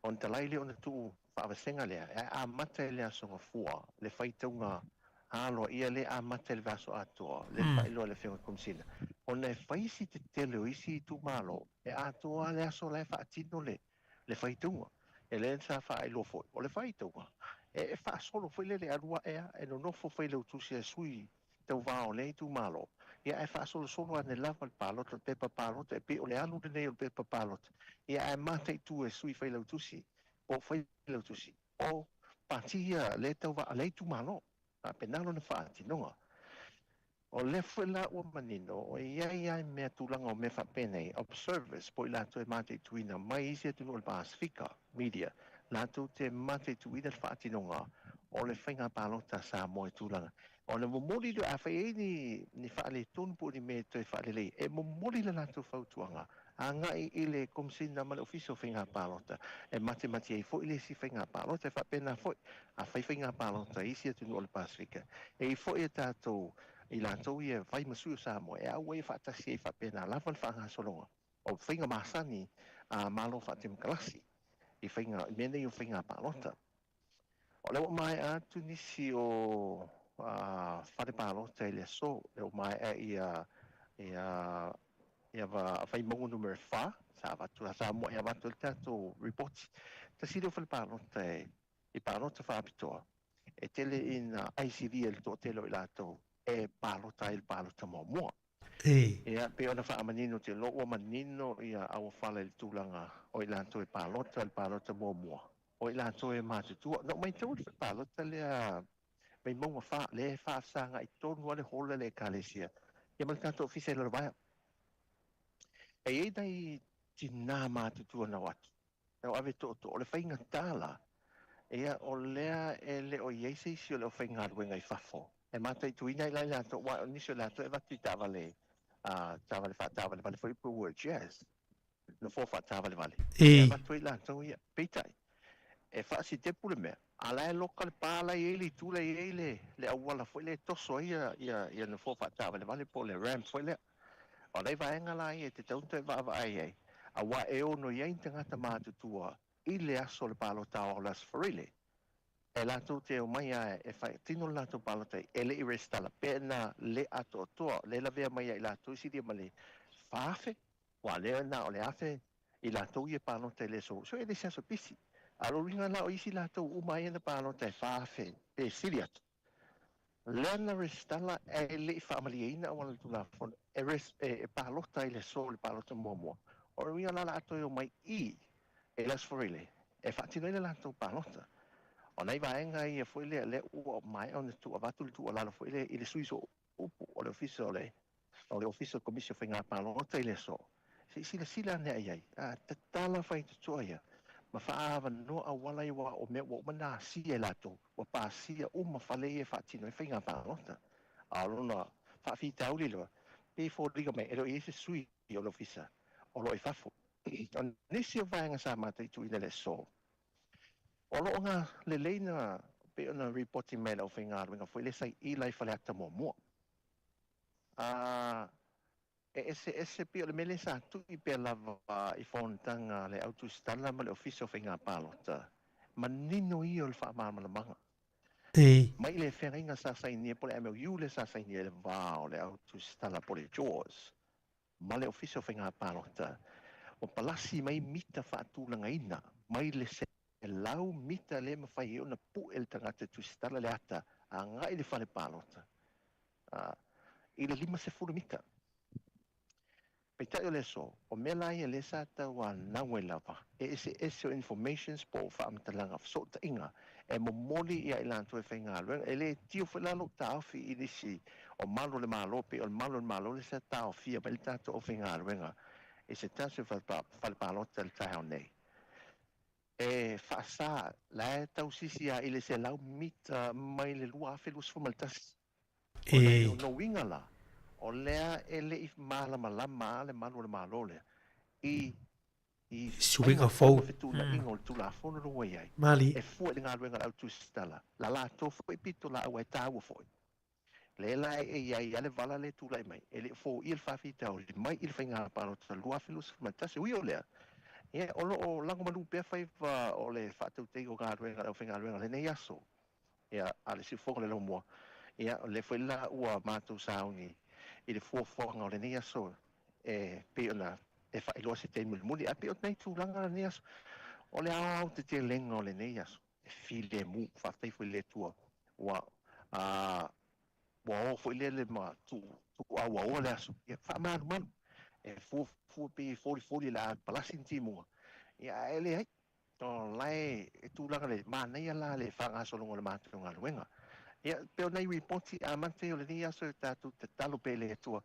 Ona talai lea ona tuu faavasega lea e amata i le Aso Gafua le faitauga aloaia lea e amata i le vaiaso atoa lea e faailoa e le Afioga i le Komesina ona e fai si tetele o isi itumalo e atoa le aso la e faatino le le faitauga. E lea sa faailoa foi, o le faitauga, e faasolo foi lele, e alu ae a, e nonofo failautusi a sui tauva o lea itumalo, ia ae faasolosolo ane lava le palota, le pepa palota, e pei o le alu lenei o le pepa palota, ia ae mataitu e sui failautusi, po o failautusi o pati ia lea tauva a lea itumalo. Faapena lona faatinoga. O lea foi la ua manino, e i ai lava mea tulaga o mea faapenei, observers, po o i latou e mataituina mai isi atunuu o le Pasefika, media, latou te mataituina le faatinoga o le faiga palota a Samoa i tulaga ona momoli lea, afai e i ai ni, ni faaletonu po o ni mea e toe faalelei, e momoli le latou fautuaga agai i le Komesina ma le Ofisa o Faiga Palota e matimati ai foi le isi faiga palota. E faapena foi, afai faiga palota i isi atunuu o le Pasefika, e i ai foi a tatou i latou ia e fai ma sui o Samoa e auai faatasi ai faapena lava le faagasologa o faiga masani a Malo faatemokarasi i faiga i mea nei o faiga palota. O lea ua maea atu nisi o fale palota i le aso, lea ua maea ia ia ia Vaimauga numera 4, sa avatu sa muai avatu ai le tatou ripoti. Tasi lea o fale palota e i palota faapitoa, e tele ina aisilia e le toatele o i latou e palota ai i le palota muamua. Ia, pei ona faamanino te lo ua manino ia auofala i le tulaga o i latou e palota i le palota muamua, o i latou e matutua. Na ou maitau i le palota lea Vaimauga 4, lea e faafesagai tonu lava le hall a le Ekalesia ia ma le tatou ofisa i Lalovaea. E i ai nai tinā matutua na o atu, na o ave tootoo. O le faigata la, ia, o lea e le o i ai se isi o le aufaigaluega i fafo e mataituina ai la i latou, aua o nisi o latou e avatu i taavale, taavale faataavalevale foi po o wheelchairs, nofoa faataavalevale, e avatu ai latou ia. Peitai, e faasitepu le mea, a la e loka le pa la e i ai le itu la e i ai le, le auala foi lea e toso ai ia, ia, ia nofoa faataavalevale po o le ramp foi lea. O nai vaega la ia e tatau ona toe vaavaai ai, aua e ono i ai ni tagata matutua i le aso o le palota aoao o le Aso Faraile, e latou te omai lava e faatino le latou palota e le i resitala, pe na le atoatoa, le lavea mai ia i latou e silia ma le 4,000, aua o lea na o le 1,000 i latou ia e palota i le aso, so e le se aso pisi. A o le uiga la o isi latou uma ia na palota e 4,000 pe sili atu, lea na resitala ae le i faamalieina auala o le Tulafono e res, e, e palota i le aso o le palota muamua. O le uiga la o le a toe omai i e le Aso Faraile e faatino ai le latou palota. O nai vaega ia foi lea, lea ua maea ona tuu avatu le tuualalo foi lea i le sui upu o le Ofisa o le o le Ofisa o le Komisi o Faiga Palota i le aso, se i silasila ane i ai, a tatala faitotoa ia ma faaavanoa auala ia aua o mea ua uma ona asia e latou, ua pasia uma fale ia e faatino ai faiga palota. A o lona faafitauli lea, pei e foliga mai e le o i ai se sui o le Ofisa o lo o i fafo. O nisi o vaega sa mataituina i le aso, o lo o galelei na pei ona ripoti mai e le aufaigaluega foi lea sa i i la i Faleata muamua. A e eseese pei o le mea lea sa tui pea lava i fonotaga a le au tusitala ma le Ofisa o Faiga Palota, manino ia o le faamalamalamaga. Mai le feagaiga sa sainia po o le MOU lea sa sainia i le va o le au tusitala po o le JAWS ma le Ofisa o Faiga Palota, ua palasi mai mita faatulagaina mai le 100 mita lea e mafai ai ona pue le tagata e tusitala le ata agai i le fale palota i le 50 mita. Peitai o le aso, o mea la ia lea sa tauanau ai lava, e eseese o informations po o faamatalaga fesootaiga e momoli ia i latou e faigaluega. E le tio foi la lou taofi i nisi o malu o le Malo, pei o le malu o le Malo lea sa taofia mai le tatou aufaigaluega i se tasi o fale palota i le taeao nei. E faasa, la e tausisi lava i le 100 mita mai le 2021. O lona uiga la, o lea e le i malamalama lava le malu o le Malo lea i i Suiga fou. Fetuunaiga o le Tulafono lea ua i ai, e fua i le galuega a le au tusitala, la latou foi pitolaau ai taua foi. Lea la e i ai lava le vala lea e tulai mai, e le i foia le faafitauli mai i le faiga palota 2021. Ui o lea, ia, o lo o lagomalu pea faiva o le faatautaiga o galuega a le aufaigaluega i lenei aso, ia, a le siufofoga o le laumua. Ia, o lea foi la ua matou sauni i le fuafuaga o lenei aso e pei ona e faailoa se taimi mulimuli. Ae pei o lenei tulaga o lenei aso, o le aoaotetelega o lenei aso, e filemu. Faafetai foi i le Atua ua a ua o foi lea le ma tuu tuuauaoa le aso. Ia faamalumalu. E fuafua pei e folifoli o le a palasi ni timuga. Ia ae leai. O la e e tulaga le manaia la le faagasologa o le matou galuega. Ia pei o nai ripoti amata ia o lenei aso e tatou tatalo pea i le Atua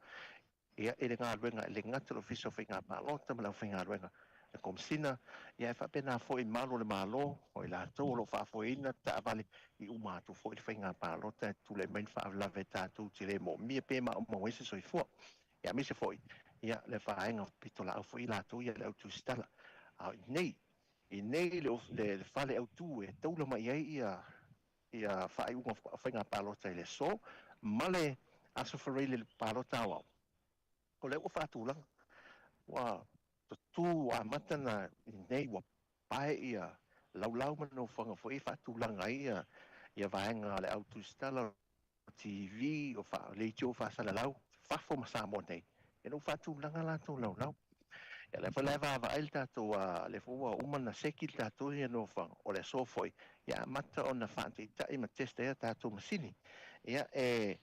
ia i le galuega e le gata i le Ofisa o Faiga Palota ma le aufaigaluega le Komesina, ia ae faapena foi malu o le Malo, o i latou o lo o faafoeina taavale i uma atu foi le faiga palota e tulai mai ni faalavelave tatou te le moomia pe maumau ai se soifua. Ia aemaise foi ia le vaega pitolaau foi i latou ia le au tusitala. A o inei, inei le, le, le fale autu e taula mai ai ia ia faaiuga o faiga palota i le aso ma le Aso Faraile le palota aoao. O lea ua faatulaga, ua tutū amata na inei ua pae ia laulau ma nofoaga foi e faatulaga ai ia ia vaega a le au tusitala o TV, o fa, leitio faasalalau, fafo ma Samoa nei, ina ua faatulaga latou laulau. Ia lea foi la e vaavaai le tatou, a lea foi ua uma ona seki le tatou ia nofoaga, o le aso foi, ia amata ona faataitai ma test ai a tatou masini. Ia e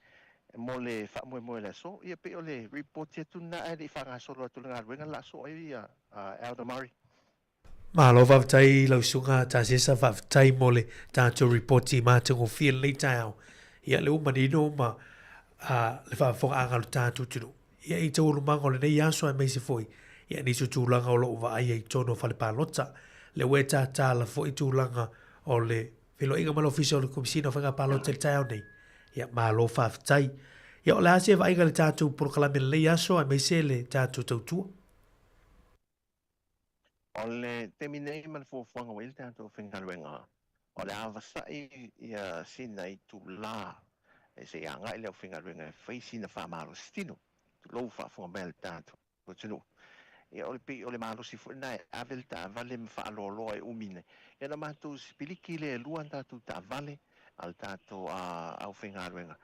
mo le faamoemoe o le aso, ia pei o le ripoti atu lena ae le i faagasolo atu le galuega le la aso ai ia Elder Murray. Malo faafetai i lau susuga Tasesa, faafetai mo le tatou ripoti matagofie lenei taeao. Ia lea ua manino ma uh, le faafofogaaga o le tatou atunuu. Ia i taualumaga o lenei aso aemaise foi ia nisi o tulaga o lo o vaaia i totonu o fale palota. Lea ua e tatala foi tulaga o le feiloaiga ma le Ofisa o le Komesina o Faiga Palota i le taeao nei. Ia malo faafetai. Ia o le a se vaaiga i le tatou polokalame i lenei aso aemaise le tatou tautua? O le taimi nei ma le fuafuaga ua i ai le tatou faigaluega, o le a vasa'i ia sina itulā e se i agai le aufaigaluega e fai sina faamalositino, tulou faafofoga mai a le tatou atunuu. Ia o le pei o le malosi foi lena e ave le taavale ma faaloaloa e umi nei. Ia ona matou sipiliki lea e lua a tatou taavale a le tatou aufaigaluega.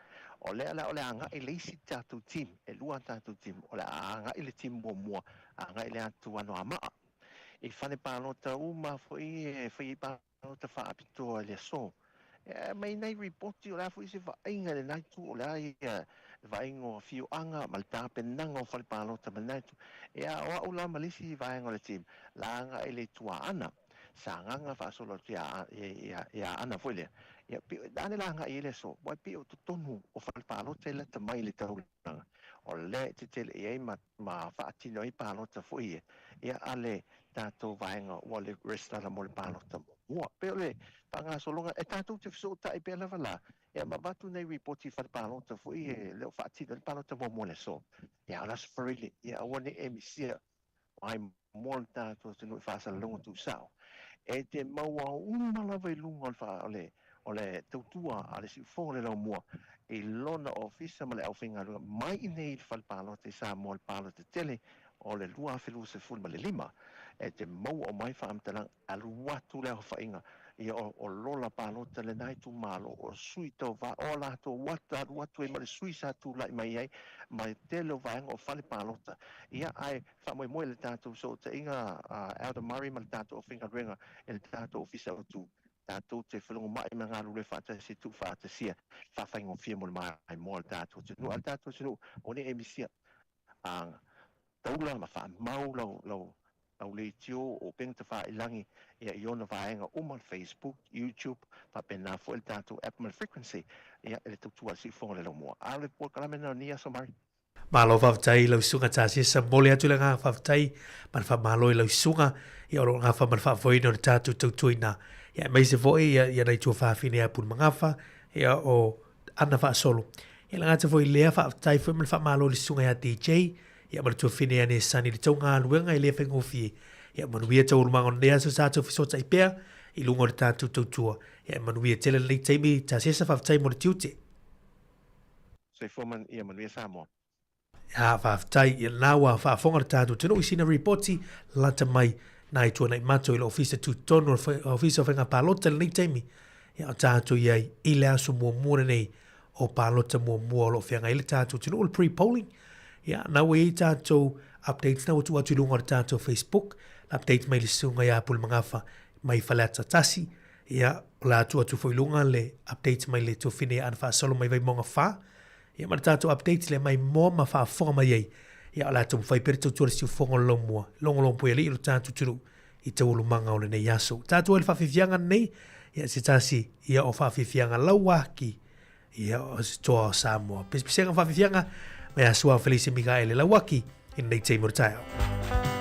O lea la o le a agai le isi tatou team, e lua a tatou team, o le a agai le team muamua agai i le atu Anoamaa i fale palota uma foi e fai ai palota faapitoa i le aso. E aumai nai ripoti o le a foi se vaaiga i lena itu, o le a ia le vaaiga o afioaga ma le tapenaga o fale palota ma lena itu. Ia o au la ma le isi vaega o le team, la agai i le itu Aana, Sagaga faasolo atu i Aana foi lea. Ia pei o a lea la agai i ai le aso, aua e pei o totonu o fale palota e lata mai i le taulaga, o lea e tetele i ai ma ma faatino ai palota foi ia, ia a le tatou vaega ua le resitala mo le palota muamua. Pei o le faagasologa, e tatou te fesootai pea lava la, ia ma avatu nei ripoti i fale palota foi e le o faatino ai le palota muamua i le aso. Ia a o le Aso Faraile, ia aua ne i e misia ai mo le tatou atunuu i faasalalauga tuusao. E te maua uma lava i luga o le, o le, o le tautua a le Siufogo o le Laumua i lona ofisa ma le aufaigaluega mai i inei i le fale palota i Samoa, le palota tele o le 2025, e te maua uma ai faamatalaga, alu atu le aofaiga ia o lola palota lena itumalo, o sui tauva, o latou ata alu atu ai ma le sui sa tulai mai ai ma le tele o vaega o fale palota. Ia ae faamoemoe i le tatou fesootaiga a Elder Murray ma le tatou aufaigaluega i le tatou ofisa autu, tatou te felogomai ma galulue faatasi e tuufaatasia faafaigofie mo le maimoa o le tatou atunuu. A o le tatou atunuu, aua ne i e misia a taula ma faamau lau, lau, lau leitio o upega tafailagi ia i ona vaega uma, Facebook, YouTube, faapena foi le tatou app ma le frequency ia i le tautua a le Siufogo o le Laumua. A o le polokalame lena o lenei aso, Murray. Malo faafetai i lau susuga Tasesa, momoli atu le agaga faafetai ma le faamalo i lau susuga ia o lo o gafa ma le faafoeina o le tatou tautuaina ia aemaise foi ia ia nai tuafafine ia Pulemagafa ia o Ana Faasolo. Ia le gata foi i lea faafetai foi ma le faamalo i le susuga ia DJ ia ma le tuafine ia Nesani i le tou galuega e le faigofie. Ia manuia taualumaga o lenei aso sa tou fesootai pea i luga o le tatou tautua. Ia e manuia tele lenei taimi Tasesa faafetai mo le tiute. Soifua ma ia manuia Samoa. Ā, faafetai, ia lena ua faafofoga le tatou atunuu i sina ripoti lata mai nā i tuanai matou i le Ofisa Tutotonu o le Ofisa o Faiga Palota i lenei taimi, ia o tatou i ai i le aso muamua lenei o palota muamua o lo o feagai ai le tatou atunuu, o le pre-polling. Ia, na ua i ai tatou updates na ua tuu atu i luga o le tatou Facebook, le update mai le susuga ia Pulemagafa mai Faleata 1, Ia, o le a tuu atu foi i luga le update mai le tuafine ia Ana Faasolo mai Vaimauga 4. Ia ma le tatou update lea mai moa ma faafofoga mai ai. Ia o le a taumafai pea le tautua le siufofoga o le laumua, logologopuialii o le tatou atunuu i taualumaga o lenei aso. Tatou ai le faafiafiaga lenei, ia se tasi ia o faafiafiaga lauaki ia o se toa o Samoa. Pispisega ma faafiafiaga mai a Suao Felice Mikaele Lauaki i lenei taimi o le taeao.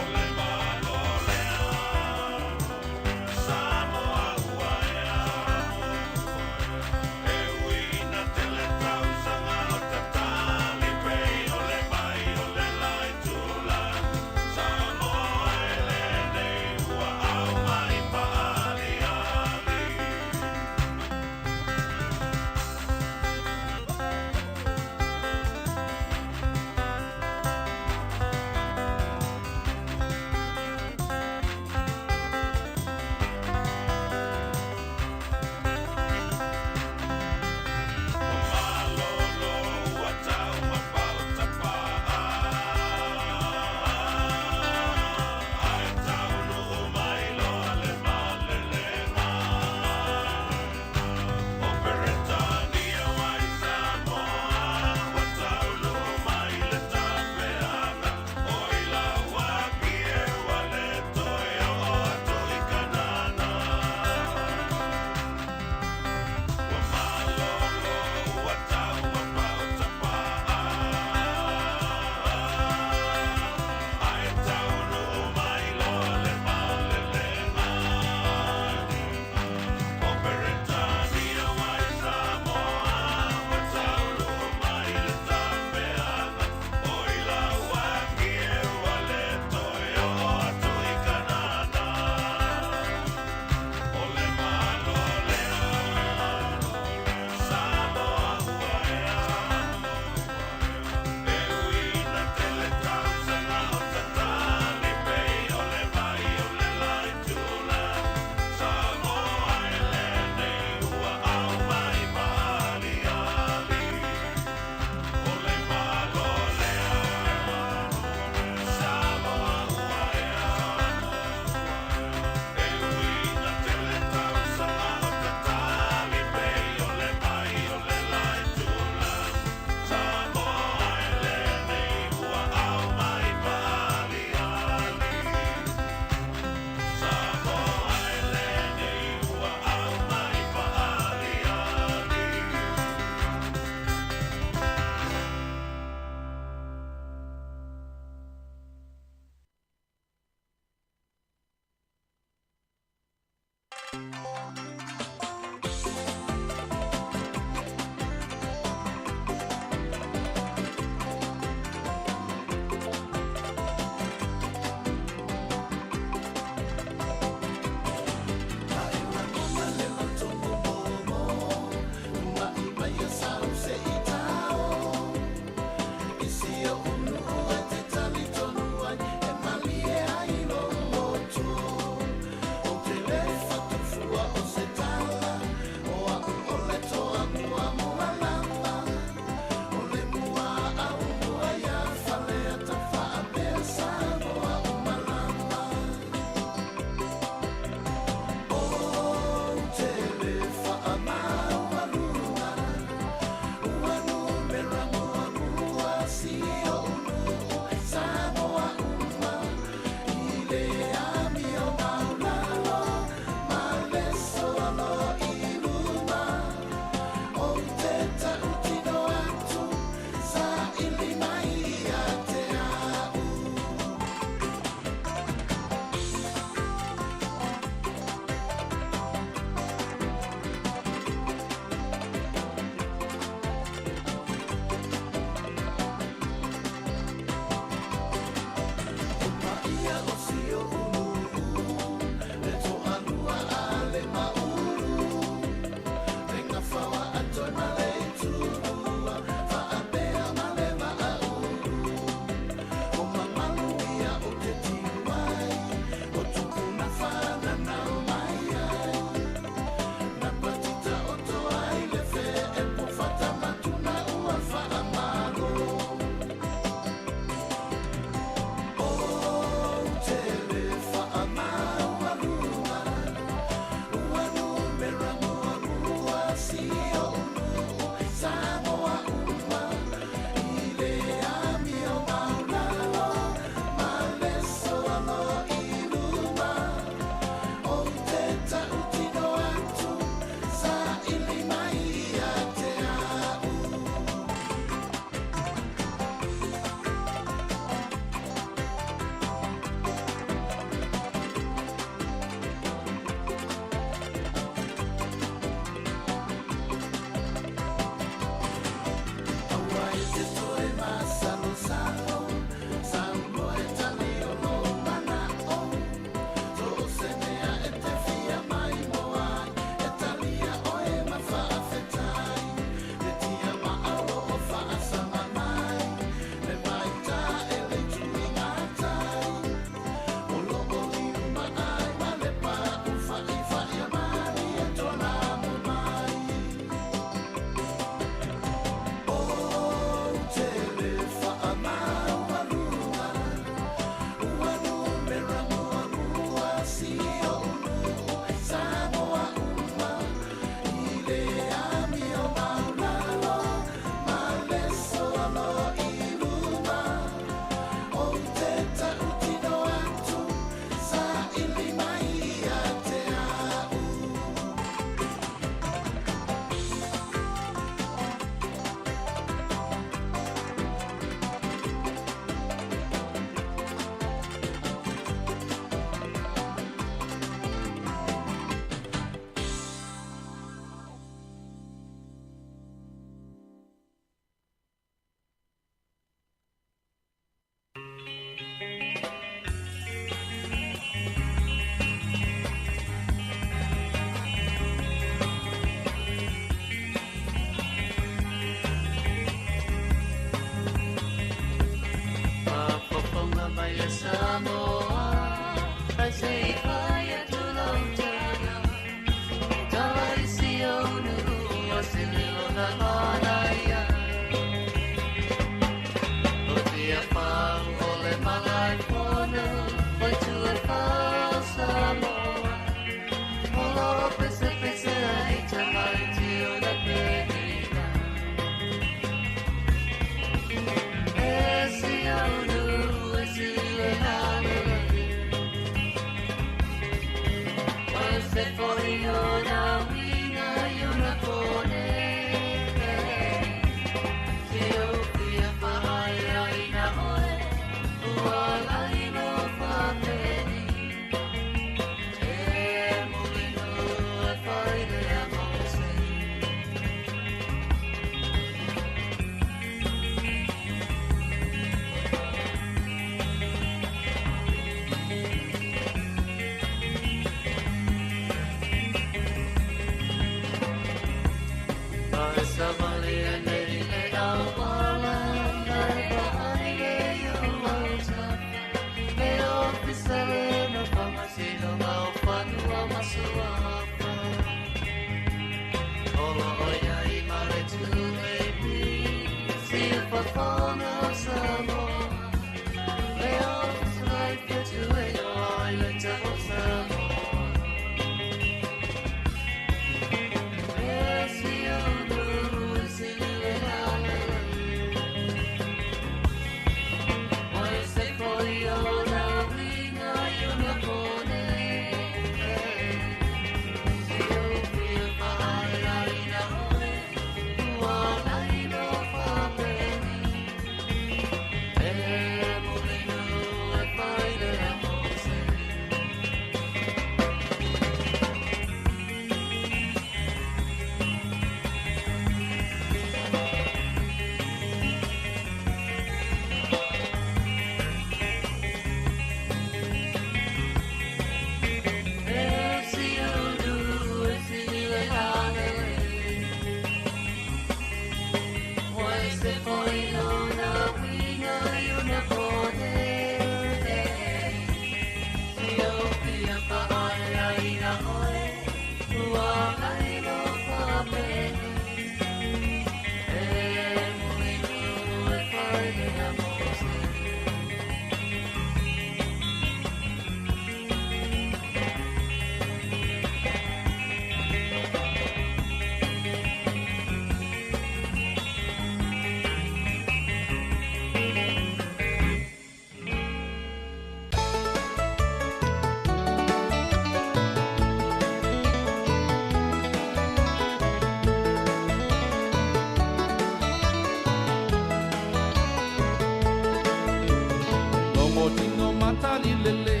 Logo tino matali lele,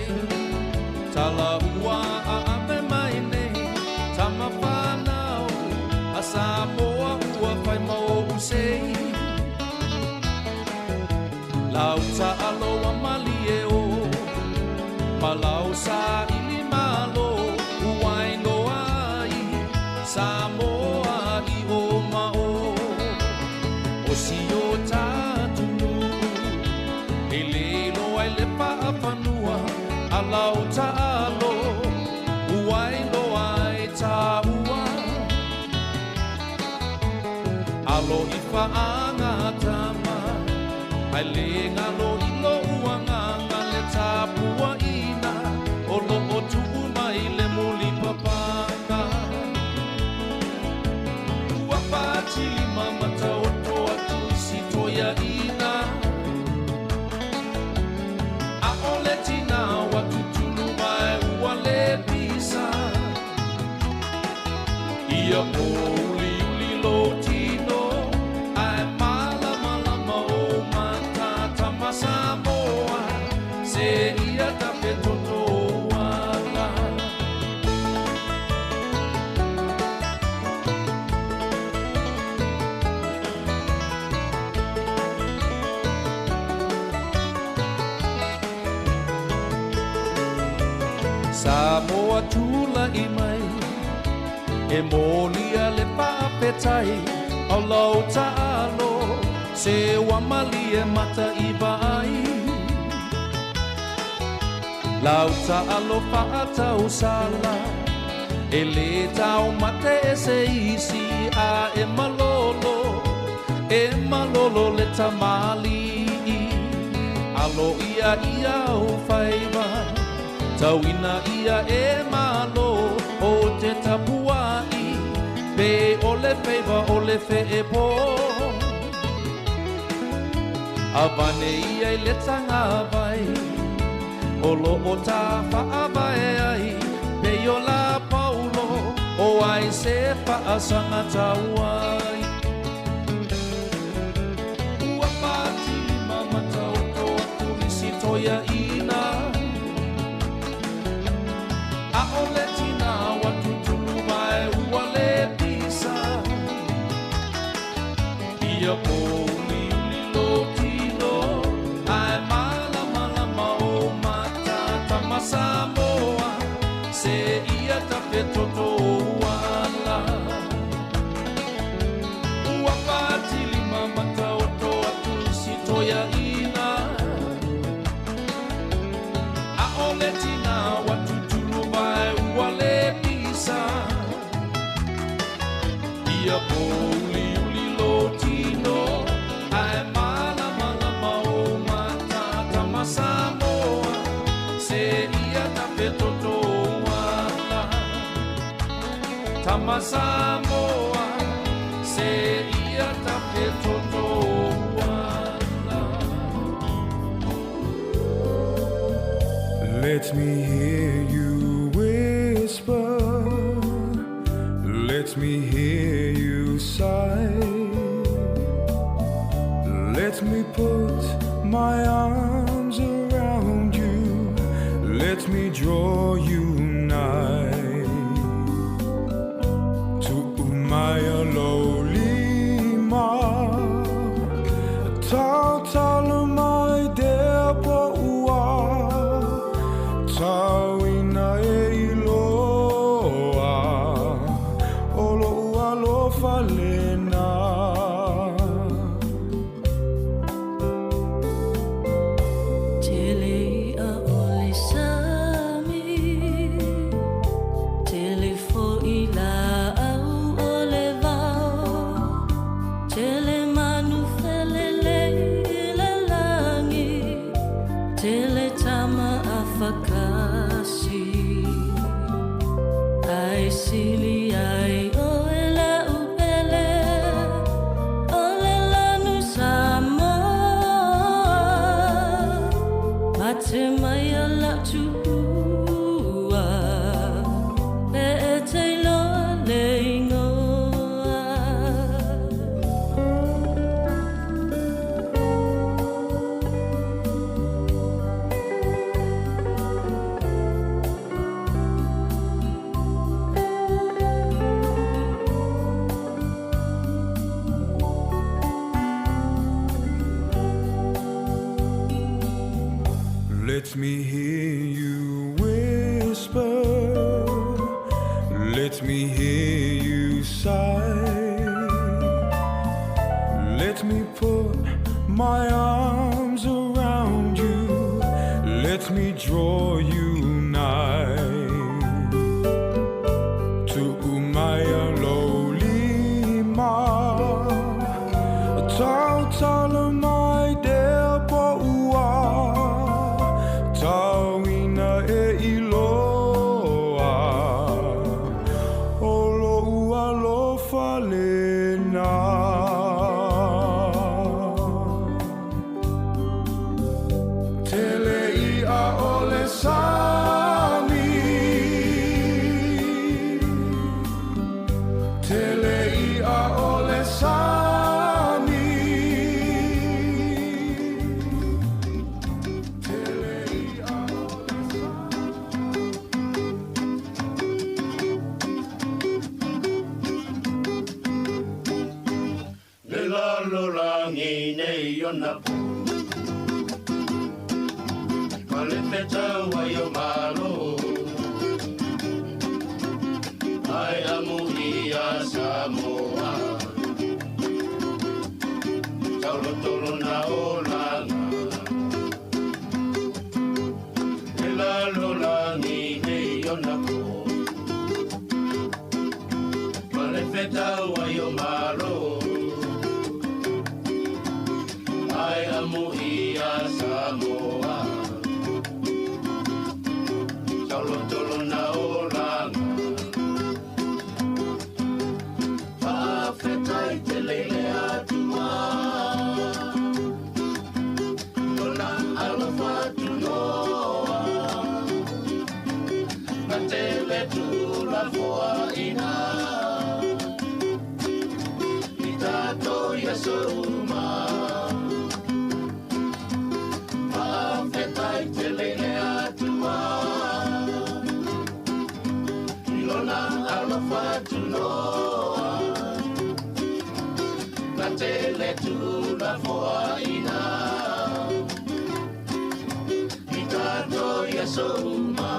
tala ua aape mai nei, tama whanau, a Samoa ua whai mau usei. Lau ta'alo a malie o, malau sa ili malo, uai noa ai, Samoa i o mao. O si o tātunu, e lelo ai le paapanua, a lau ta'alo, uai noa ai tāua. Alo i whaanga tama, ai le ngalo i lo uanganga le tāpua ina, o lo o tuu mai le muli papanga. Ua pātili mamata o toa tuisi toia ina, a o le tina wa tutulu mai ua le pisa. Ia o uli uli lo tino, ai malama lama o mata tama Samoa, se ia tape toto ala. Samoa tula i mai, e molia le pāpetai, au lau ta'alo, se ua malie mata i vai. Lau ta'alo whaatau sala, e le tau mate e se isi a e malolo, e malolo le tamali. Alo ia ia o whaiwa, tauina ia e malo, o te tapuai, pe o le whaiwa o le wheepo. Avane ia i le tanga vai, o lo o tā whaavae ai, pe o la paulo, o ai se whaasanga tauai. Ua pātili mamata o toa tulisi toia ina, a o le tina wa tutulu mai ua le pisa. Ia o uli uli lo tino, ai malama lama o mata tama Samoa, se ia tape toto ala. Ua pātili mamata o toa tulisi toia ina, a o le tina wa tutulu mai ua le pisa. Ia o uli uli lo tino, ai ia tafetotoala. Tama Samoa, se ia tafetotoala. Let me hear you whisper, let me hear you sigh. Let me put my arms around you, let me draw you nigh. Tu'umaya lo lima, tautala mai dea po'ua, tauina e iloa, o lo'u alofa lena. Tele i'a o le sami, tele fo'i la'au o le vao, tele manu felelei i le lagi, tele tama afakasi. Ae sili ai oe la'u pele, o le lanu Samoa. Mate mai a la'u tuua, pe e te iloa le igoa. Let me hear you whisper, let me hear you sigh. Let me put my arms around you, let me draw you nigh. Tu'umaya lo lima, tautala mai dea po'ua, tauina e iloa, o lo'u alofa lena. Tele i'a o le sami, tele i'a o le sami, tele i'a o le sami. Le lalolagi nei ona po, ma le fetau ai o malo, ai amu ia Samoa, taulotolo na olaga. Le lalolagi nei ona po, ma le fetau ai o malo, ai amu ia Samoa, taulotolo na olaga. Fa'afetai tele i le Atua, lona alofa tunoa, na tele tulafoaina i tatou i aso uma. Fa'afetai tele i le Atua, i lona alofa tunoa, na tele tulafoaina i tatou i aso uma.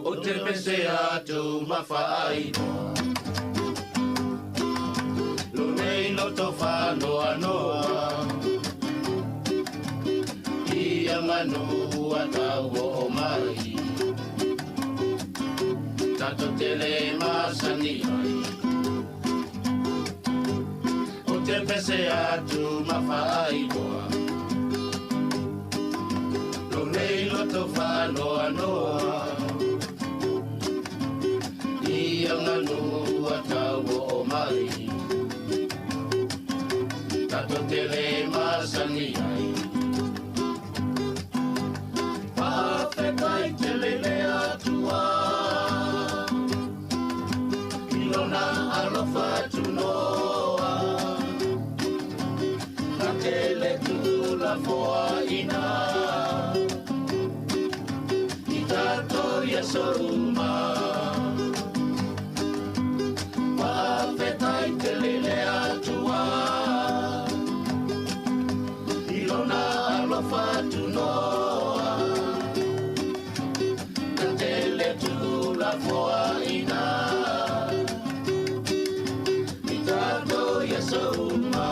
O te pese atu mawhaailoa, lo nei loto whanoa noa, ia manu a tau o mai, tato tele masani ai. te pese atu ma faailoa Lou nei loto faanoanoa I aganuu ua tauoo mai Tatou te lē masani ai Faafetai tele i le Atua i Lona alofa tunoa Na te le tuulafoaina i tatou i aso uma. Faafetai tele i le Atua i Lona alofa tunoa Na te le tuulafoaina i tatou i aso uma.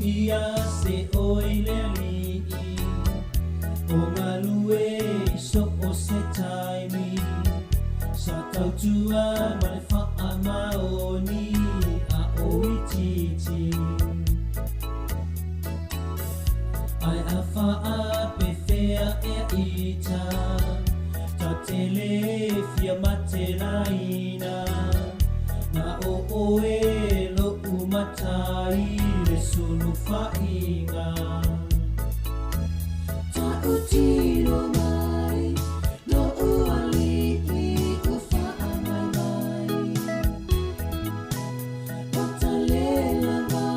Ia se oi le alii O galue i so o se taimi Sa tautua ma le faamaoni A o itiiti Ai a faapefea ea ita Ta tele fia matelaina Na o oe lo'u matai le sulufaiga Ta'utino mai lo'u alii ua faamaimai Ua tale lava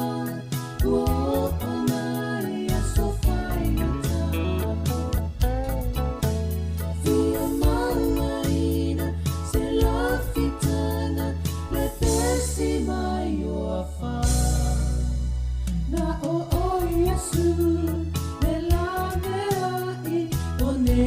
ua oo mai aso faigata Fia mauaina se lafitaga le pesi mai o afa Na o oe Iesu le laveai o ne.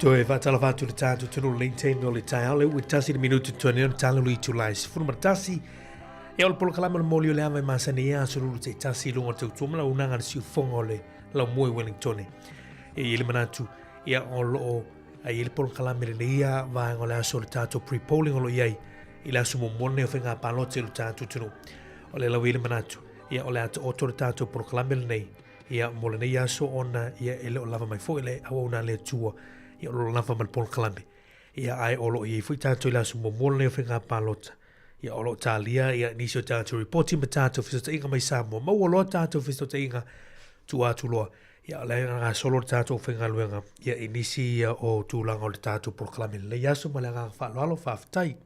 Toe faatalofa atu i le tatou atunuu i lenei taimi o le taeao, lea ua tasi le minuti totoe nei o le tala o le itula e 11. Ia o le polokalame o le moli o le ava e masani ai aso lulu taitasi i luga o le tautua ma le auaunaga a le siufofoga o le laumua i Wellingtone. E i ai le manatu, ia o lo o i ai le polokalame lenei ia vaega o le aso o le tatou pre-polling o lo o i ai i le aso muamua lenei o faiga palota i lo tatou atunuu. O lea lava e i ai le manatu, ia o le a taoto le tatou polokalame lenei ia mo lenei aso ona ia e le o lava mai foi le auauna a le Atua ia o lo o lava ma le polokalame. Ia ae o lo o i ai foi tatou i le aso muamua lenei o faiga palota. Ia o lo o talia ia nisi o tatou ripoti ma tatou fesootaiga mai Samoa. Maua loa tatou fesootaiga tua atu loa. Ia o lea e gasolo le tatou aufaigaluega ia i nisi ia o tulaga o le tatou polokalame i lenei aso ma le agaga faaaloalo. Faafetai.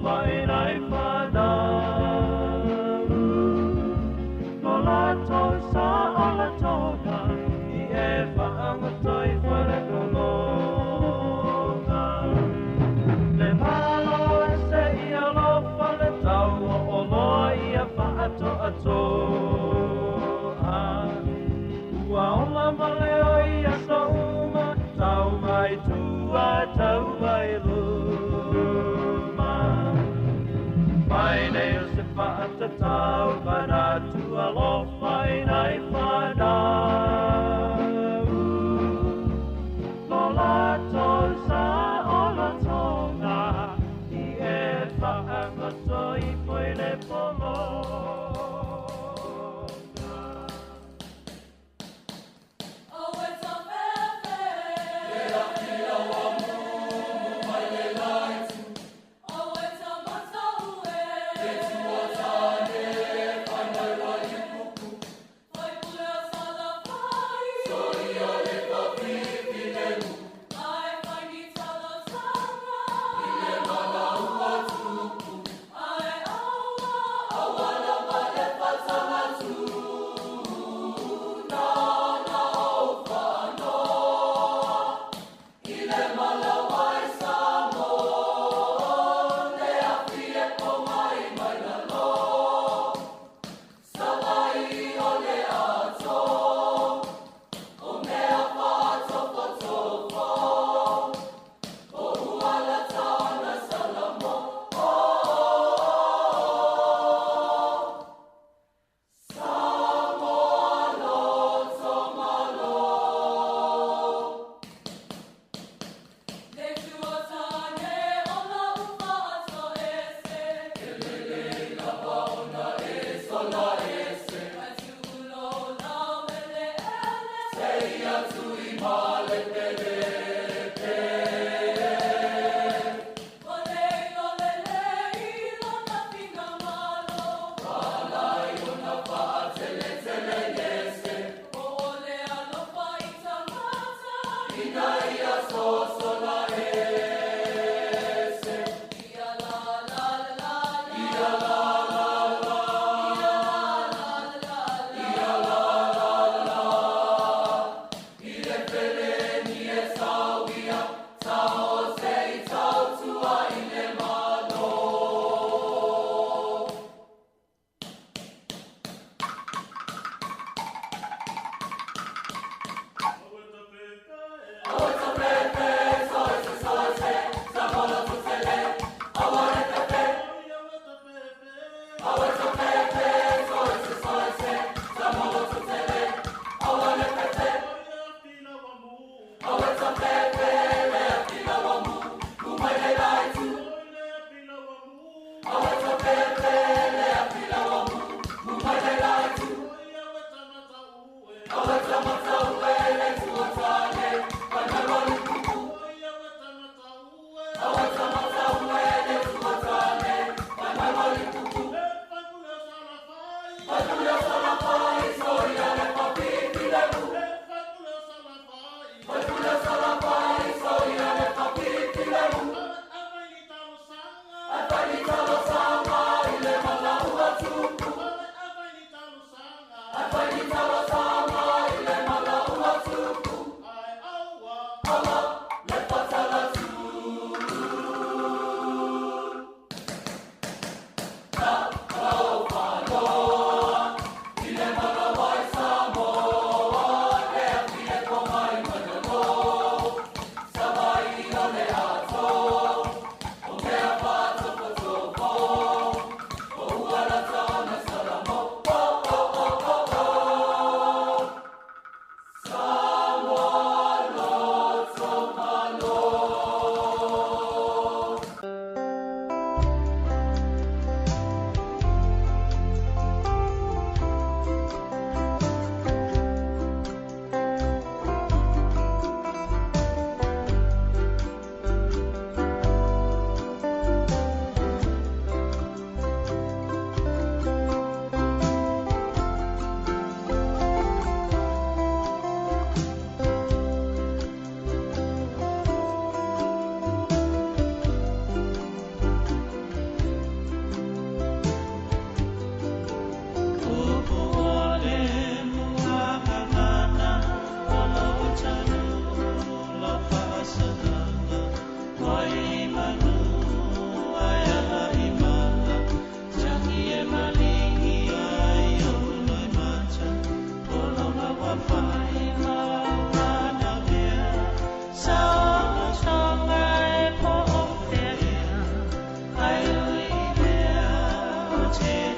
alofa i nai fanau. Lo latou saolatoga i e faagoto ifo i le pologa. Le Malo e se i alofa le tau o oloa ia faatoatoa. Ua ola ma leo i aso uma, tau mai tua, tau mai luma. Mai nei o se faatatau, manatu alofa i nai fanau. Lo latou saolatoga i e faagoto ifo i le pologa.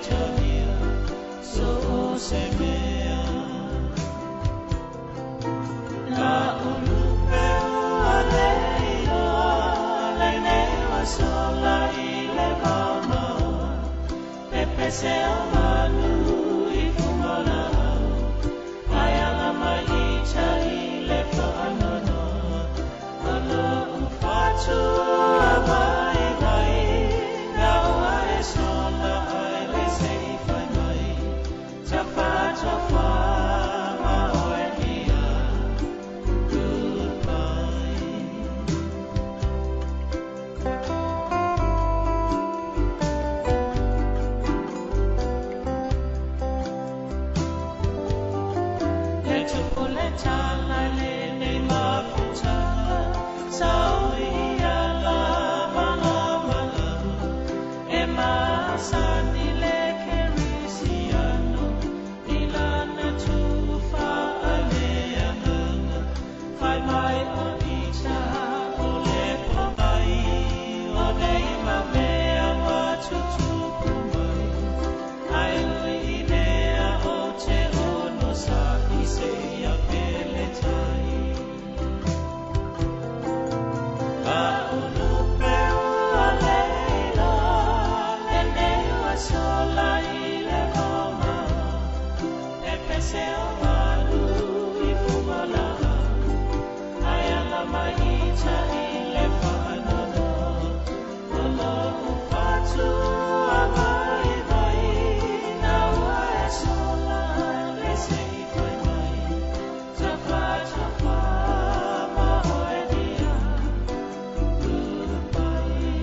Peletonia so o se mea. Na ulupe ua le iloa lenei ua sola i le maomaoa pepese o manu i fugalaau ai ala mai ita i le faanoanoa o lo'u fatua vaivai na ua e sola ai le se i fai mai tafatafa ma oe ia. Goodbye. Le tupu le tala lenei mafutaga saui ia lava lamalama e masani le kerisiano i lana tufa ai le agaga fai mai o ita o le pomai o nei mamea ua tutupu mai ai ui i mea o te ono sa i se ia pele tai. Ka ulupe ua le iloa lenei ua sola i le maomaoa pepese o manu i fugalaau ai ala mai ita i le faanoanoa o lo'u fatua vaivai na ua e sola le se i fai mai tafatafa ma oe dia. Goodbye.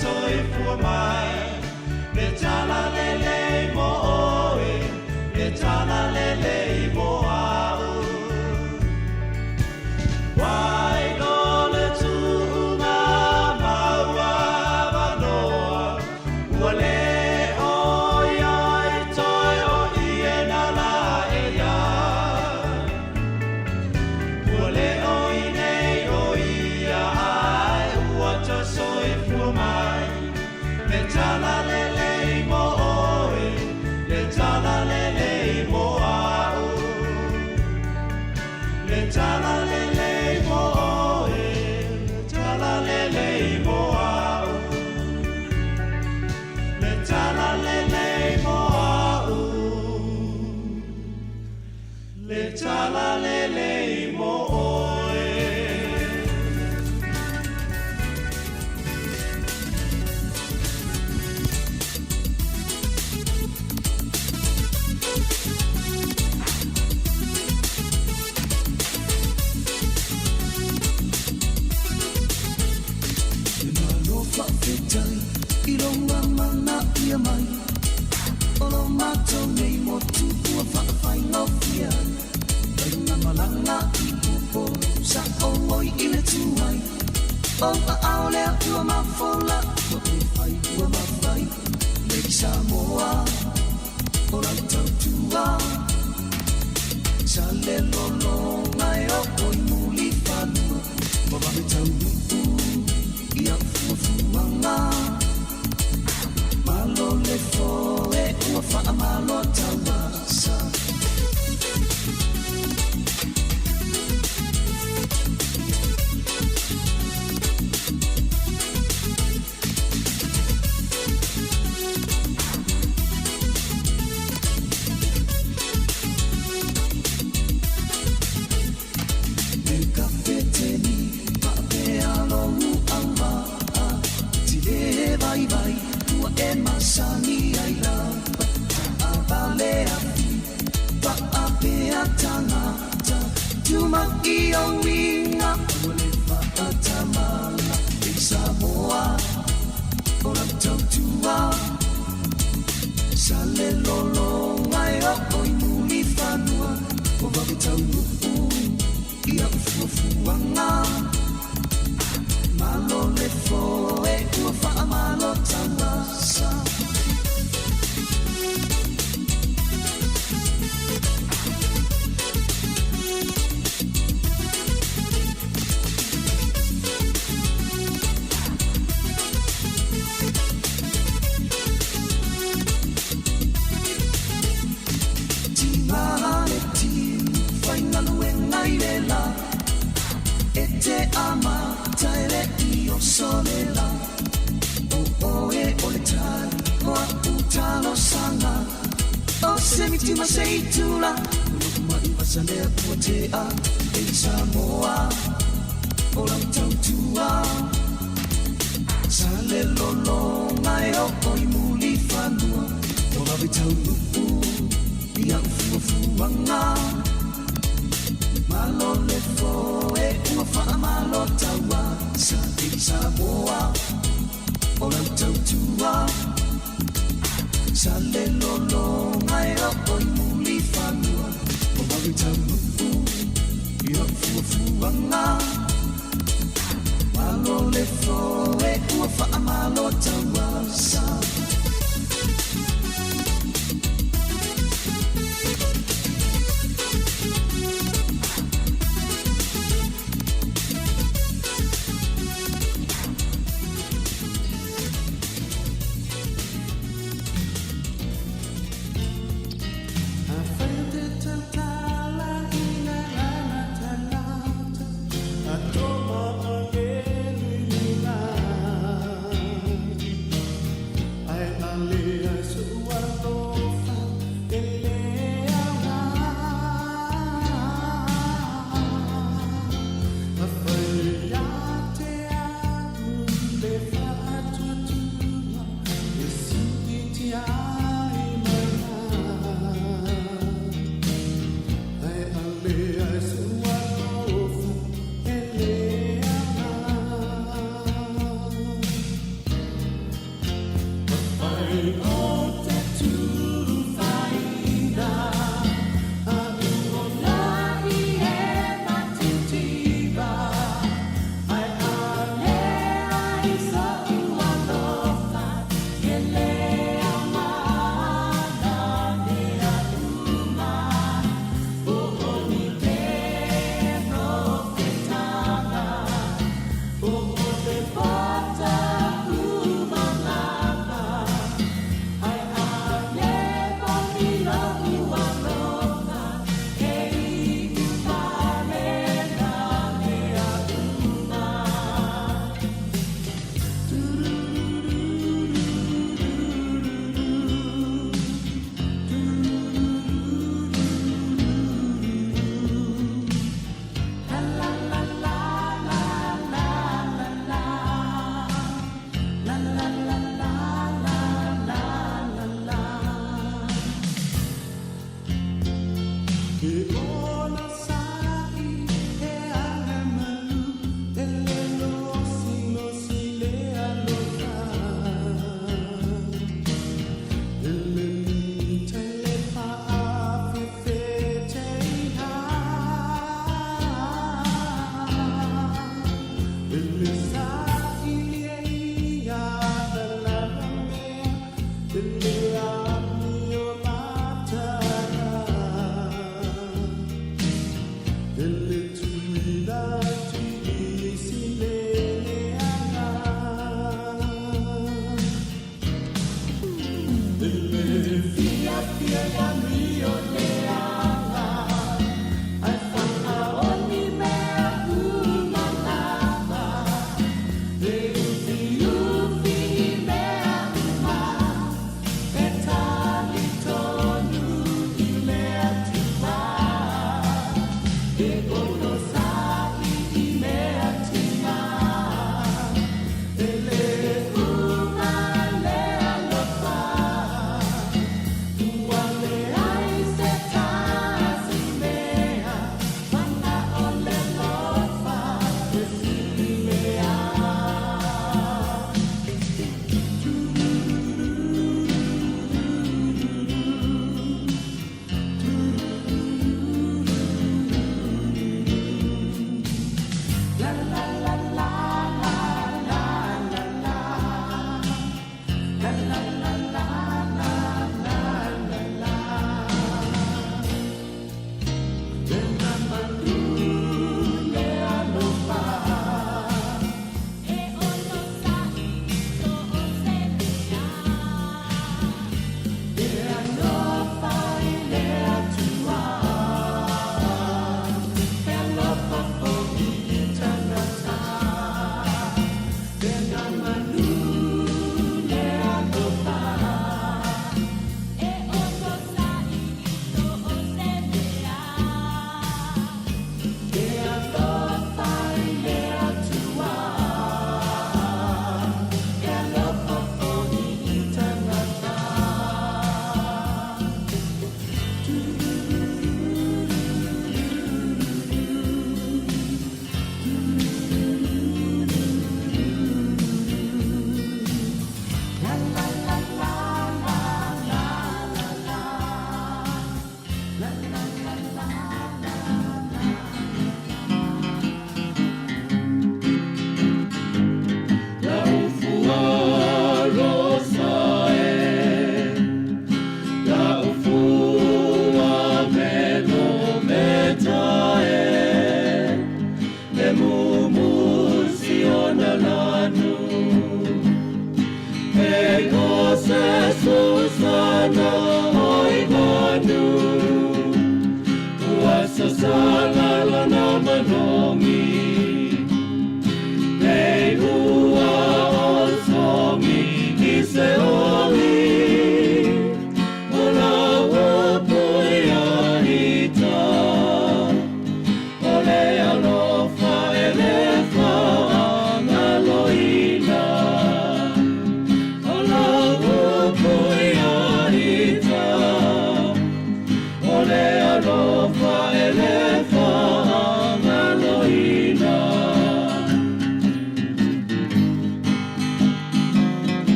soifua mai Le tala lelei mo oe Le tala lelei mo au Wai no le tuuga maua avanoa Ua le oi ai toe o ie na la e ia Ua le oi nei o ia ai ua ta soifua mai Le tala lelei mo oe Le tala lelei mo au Le tala lelei mo oe Le tala lelei mo au Le tala lelei mo au Le tala lelei mo oe. E malo faafetai i lou amanaia mai o lo matou nei motu ua faafaigofie ai faiga malaga i Upolu sa ou i le tuai o aao lea ua mafola ua e fai ua mafai Lady Samoa o lau tautua sa le lologa e oo i Mulifanua ma vave taunuu i au fuafuaga malo le foe ua faamalo tauasa. E Kapeteni, faapea lou auvaa, tile vaivai, ua e masani ai lava, taavale afi, faapea tagata, tumau i ou uiga, ua le faatamala, e Samoa, o lau tautua. Sa le lologa e oo i Mulifanua, ua vave taunuu i au fuafuaga. Malo le foe ua faamalo tauasa. Tiga le tino faigaluega i le la E te amata e le i oso le la O oe o le tali o a'u talosaga O se miti ma se itula O lo'u ma'i vasa lea ua tea E i Samoa o lau tautua Sa le lologa e oo i Mulifanua Ua vave taunuu i au fuafuaga Malo le foe ua faamalo taua Sa e Samoa o lau tautua Sa le lologa e oo i Mulifanua Ua vave taunuu i au fuafuaga Malo le foe ua faamalo taua Sa.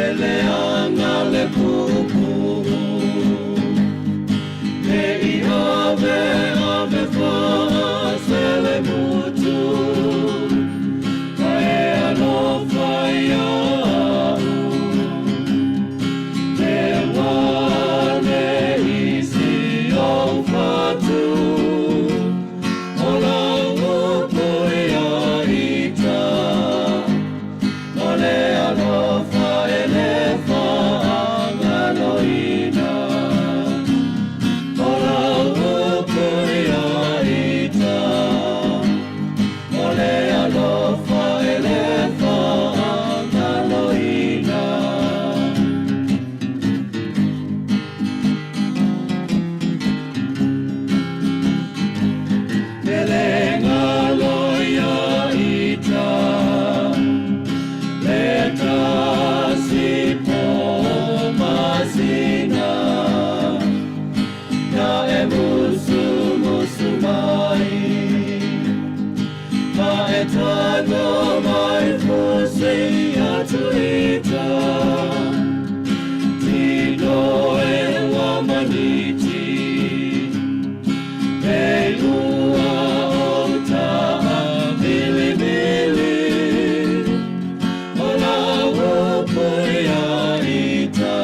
E leaga le puupuu Ne i ave ave faaselemutu A e alofa iaʻu Te wā nei i si ou fatu O lau upu ia ita O le alofa e le faagaloina O lau upu ia ita O le alofa e le faagaloina. E le galo ia ita Le tasi po masina Na e musumusu mai Ma e tago mai fusi atu ita Tino e ua maniti E ua o taamiliMili O lau upu ia ita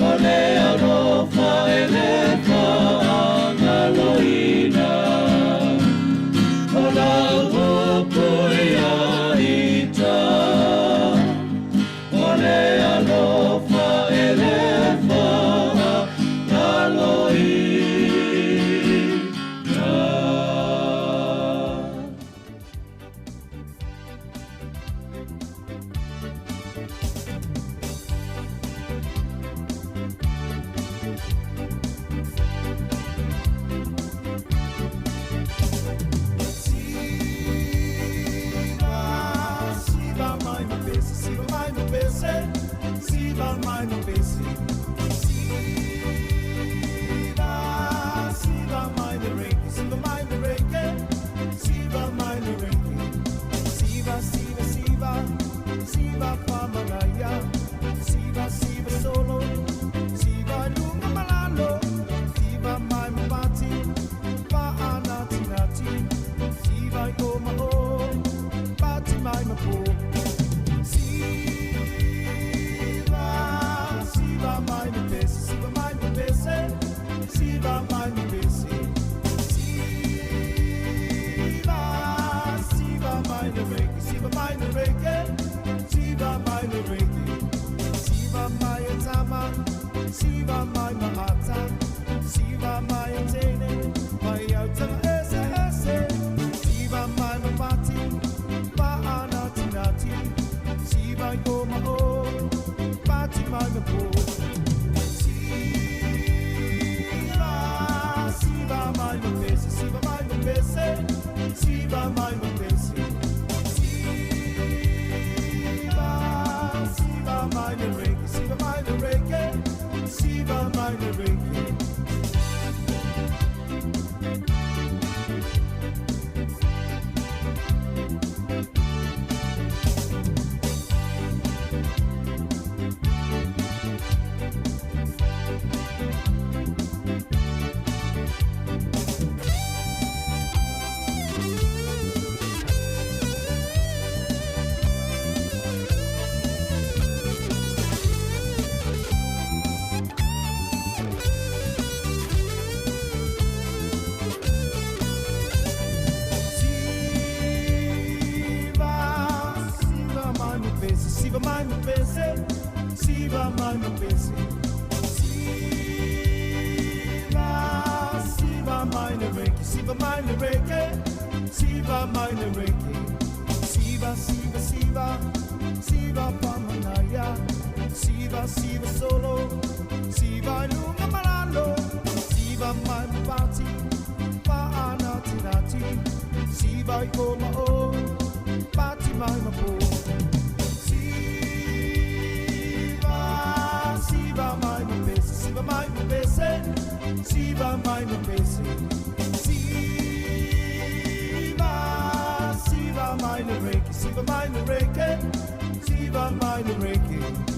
O le alofa e le faagaloina O lau upu ia ita O le alofa e le faagaloina. Siva, siva mai no pese, siva mai no pese, siva mai no pese. Siva, siva mai no reiki, siva mai no reiki, siva mai no reiki. Siva, siva, siva, siva pamanaya, siva, siva solo, siva lunga malalo, siva mai mapati, pa anati nati, siva i o ma o, pati mai mapo. Siva, siva mai no pese, siva mai no pese, siva mai no pese. Siva, siva mai no reiki, siva mai no reiki, siva mai no reiki. Siva mai atama, siva mai maata, siva mai atene, mai autanga ese ese. Siva mai mapati, pa anati nati, siva i o ma o, pati mai mapo. Siva, siva mai no pese, siva mai no pese, siva mai no pese. Siva, siva mai no reiki, siva mai no reiki, siva mai no reiki. Siva, siva mai no pese, siva mai no pese, siva mai no pese. Siva, siva mai no reiki, siva mai no reiki, siva mai no reiki. Siva, siva, siva, siva pamanaya, siva, siva solo, siva lunga malalo, siva mai mapati, pa anati nati, siva i o ma o, pati mai mapo. Siva, siva mai no pese, siva mai no pese, siva mai no pese. Siva, siva mai no reiki, siva mai no reiki, siva mai mai le reggae.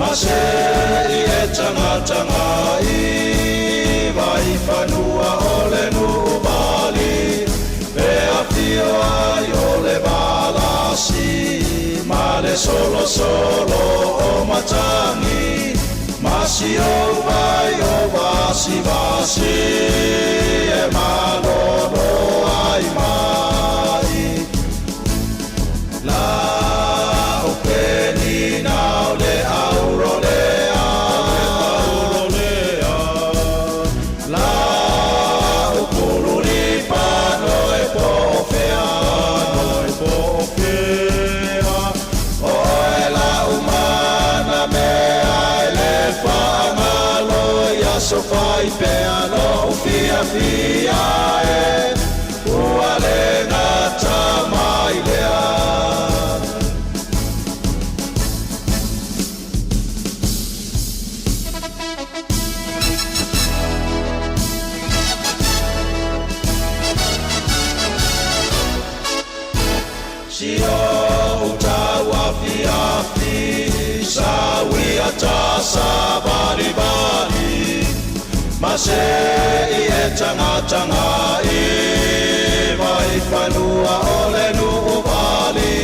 Ma se'i e tagataga i Vaifanua o le Nuuvali E afio ai o le Valasi Ma le solosolo o Matagi Ma si ou vai o Vasivasi E malolo ai mai La o penina o le aurolea La o pululipa no e pofea Oe la umana mea e le faagalo ia so fai pea lo'u fiafia e ua le gata mai lea. Si o tau afiafi Sauia ta sa bali bali Ma se i e tagataga i Vaifanua o le Nuuvali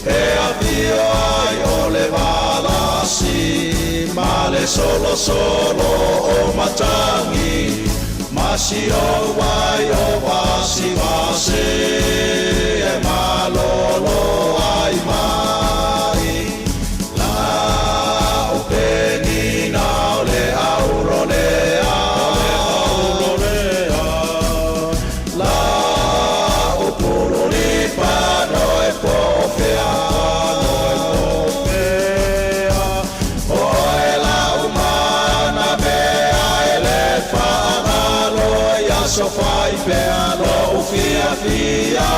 E afio ai o le Valasi Ma le solosolo o Matagi Ma si o vai o Vasivasi E malolo ai mai La o penina o le aurolea La o pululipa no e pofea Oe la umana mea e le faagalo ia so fai pea lo'u fiafia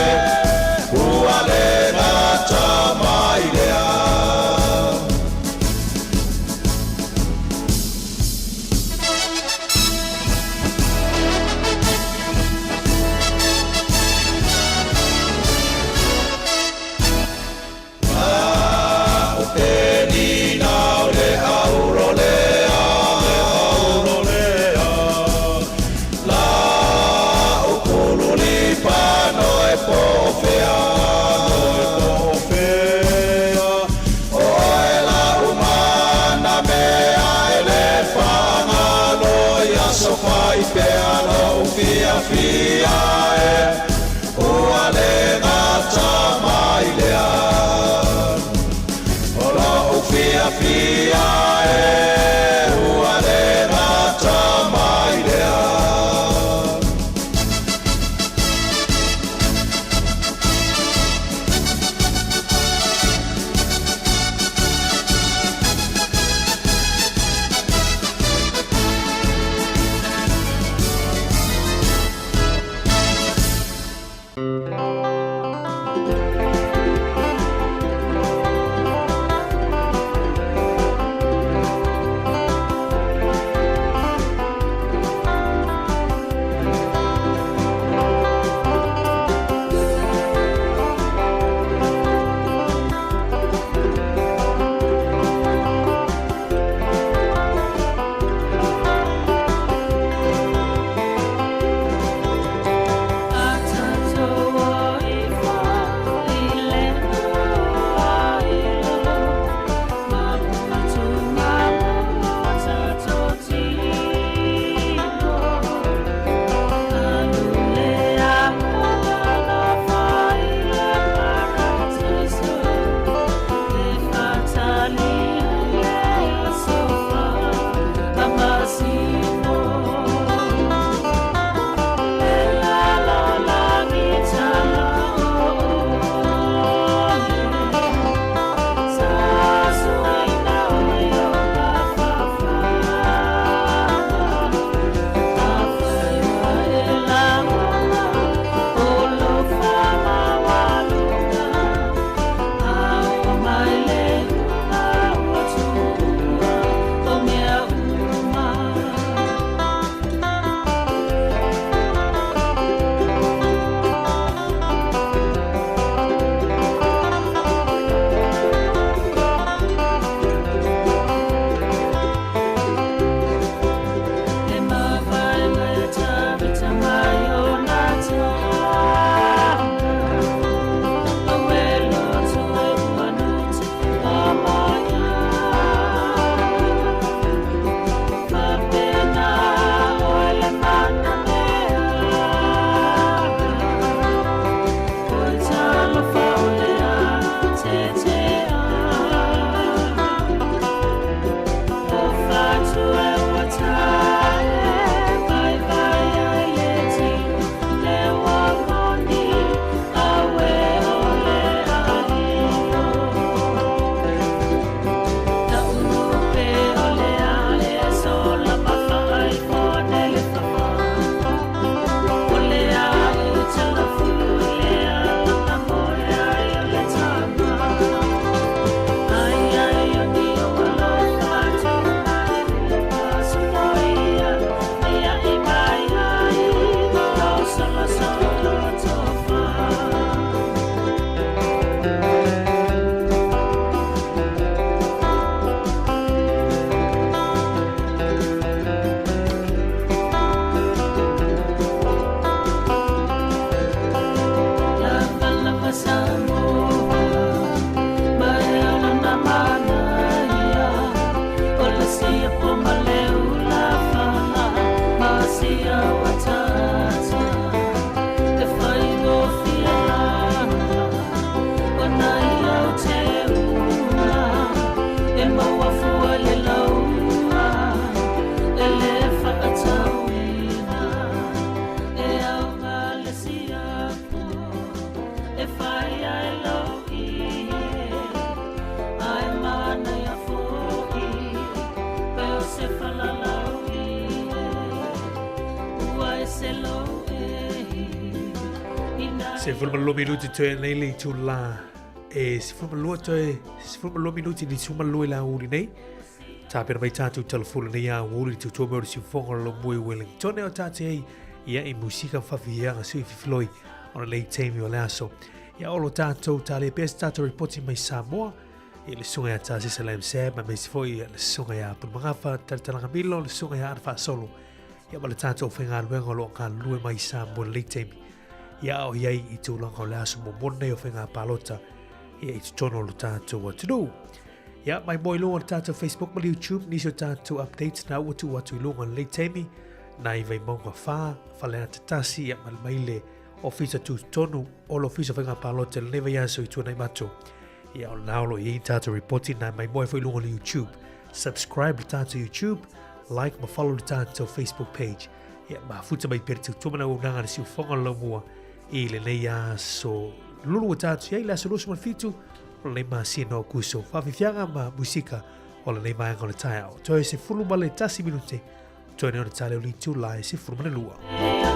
e ua le gata mai lea. La o penina o le aurolea La o pululipa no e pofea Oe la umana mea e le faagalo ia so fai pea lo'u fiafia e ua le gata mai lea. O lo'u fiafia e ua le gata mai lea. 12 minuti toe nei le itula e 12 toe 12 minuti ni 12 i la uli nei. Tāpena mai tātou telefona nei a uli tu tō meo sifonga lo mui Wellington o tāte ei ia i musika whawhianga sui whiwhiloi o na lei teimi o le aso. Ia olo tātou tā le pēs tātou ripoti mai Samoa i le sunga ia tā Sisa Lam Sam ma meisi foi le sunga ia Pulmangafa Talitalanga Milo le sunga ia Ana Faasolo ia ma le tātou whaingaluenga o lo ngā lue mai Samoa le lei teimi. Ia o iai i tūlanga o le aso momona nei o whainga palota ia i totonu o lo tātou atunuu. Ia, mai mo i lunga o le tātou Facebook ma le YouTube, nisi o tātou updates na ua tuu atu i lunga o le lei taimi, na i Vaimauga 4, Faleata 1, ia ma le mai le ofisa tūtonu o le ofisa whainga palota le nei vaiaso i tuanai matou. Ia, o lena o lo i ai tātou reporting na mai moe foi i lunga o le YouTube. Subscribe le tātou YouTube, like ma follow le tātou Facebook page. Ia, mafuta mai pea le tautua mana auaunaga a le siufoga o le laumua i lenei aso lulu ua tatou i ai, le aso 27 o lenei masina o Aokuso. Faafiafiaga ma musika o lenei vaega o le taeao. Toe 11 minute, toe nei ona taleu le itula e 12.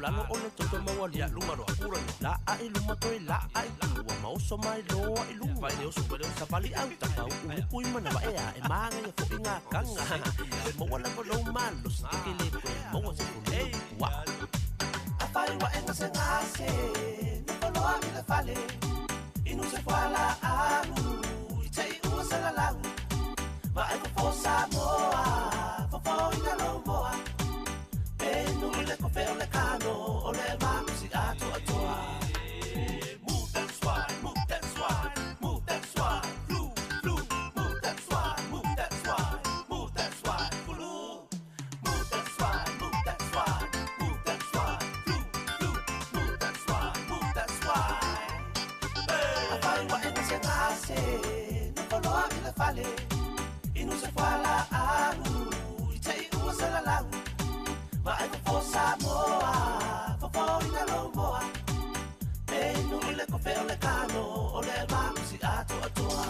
Lalo o le toto maua. maualuga. Laa i luma toe laa i tua ma oso mai loa i luga. Savali au tapa upu i manawa ea e māgaia foʻi gakaga. E maua lava lou malosi e ke lē toe maua se tolu puaa. Afai ua e gasegase, nofo loa i le fale. Inu se fualaau, i te i ua salalau. Vaai fofo Samoa, fofoina lou moa. Inu i le kofe o le kano, o le malosi atoatoa. Move that swine, move that swine, move that swine, flu, flu, move that swine, move that swine, move that swine, flu. Move that swine, move that swine, move that swine, flu, flu, move that swine, move that swine. Afai ua e gasegase, nofo loa i le fale. Inu se fualaau, i te i ua salalau. Vaai fofo Samoa, fofoina lou moa. Inu i le kofe o le kano, o le malosi atoatoa.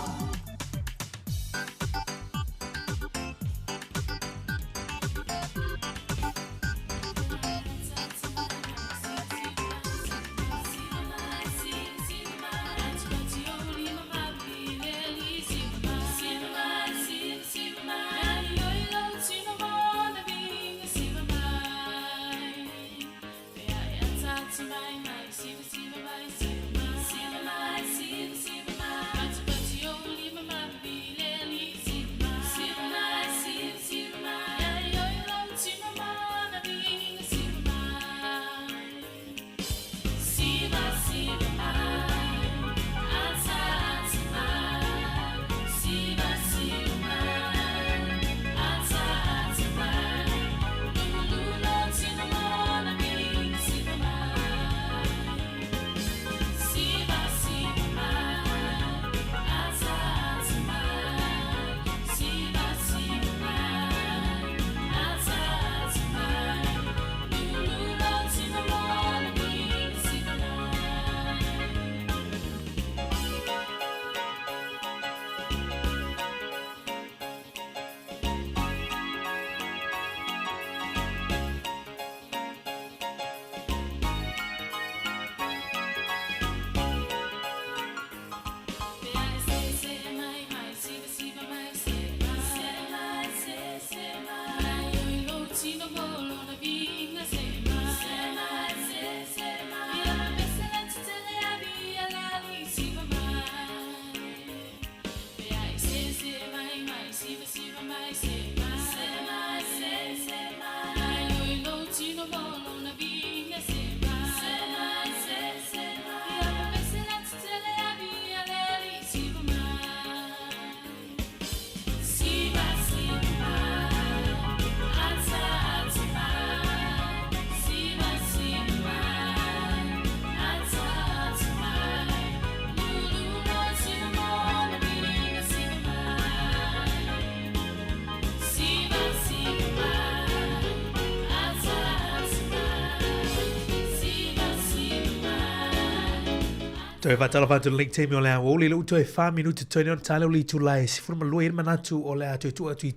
Toe faatalofa atu i lenei taimi o le aoauli, lea ua toe fa minute totoe nei ona ta lea o le itula e 12 i ai le manatu o le a toe tuu atu i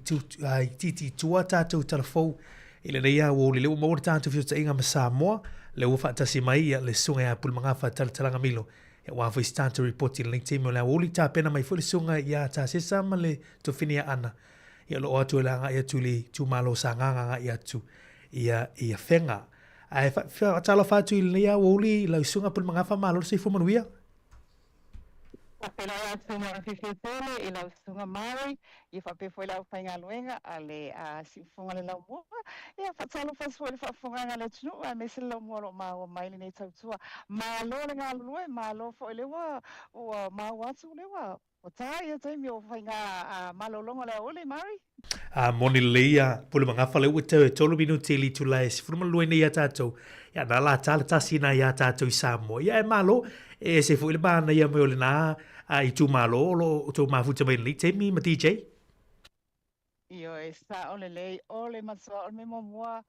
itiiti i tua tatou talafou i lenei aoauli. Lea ua maua le tatou fesootaiga ma Samoa, lea ua faatasi mai ia le Susuga ia Pulemagafa Talatalaga Milo aua foi se tatou ripoti i lenei taimi o le aoauli. Tapena mai foi le Susuga ia Tasesa ma le Tofini ia Ana ia o lo o atu e le agai atu i le itumalo o Sagaga agai atu ia i Afega. Ae faatalofa atu i lenei aoauli i lau Susuga Pulemagafa, malo le soifua manuia. Faafeiloai atu ma le fiafia tele i lau Susuga Mary, ia faapea foi le aufaigaluega a le Siufofoga o le Laumua. Ia faatalofa atu foi i le faafofogaaga a le atunuu aemaise le laumua o lo o maua mai lenei tautua. Malo le galulue, malo foi lea ua ua maua atu lea ua Ua ta ia taimi o faiga malologa o le aoauli, Mary? A moni lelei ia Pule Magafa lea ua tau e tolu minute i le itula e 12 nei ia tatou. Ia na la ta le tasi na ia tatou i Samoa. Ia e malo, e ese foi le manaia mai o lena itumalo o lo o outou mafuta mai i lenei taimi ma DJ. Ioe, sao lelei, o le matua, o le mea muamua,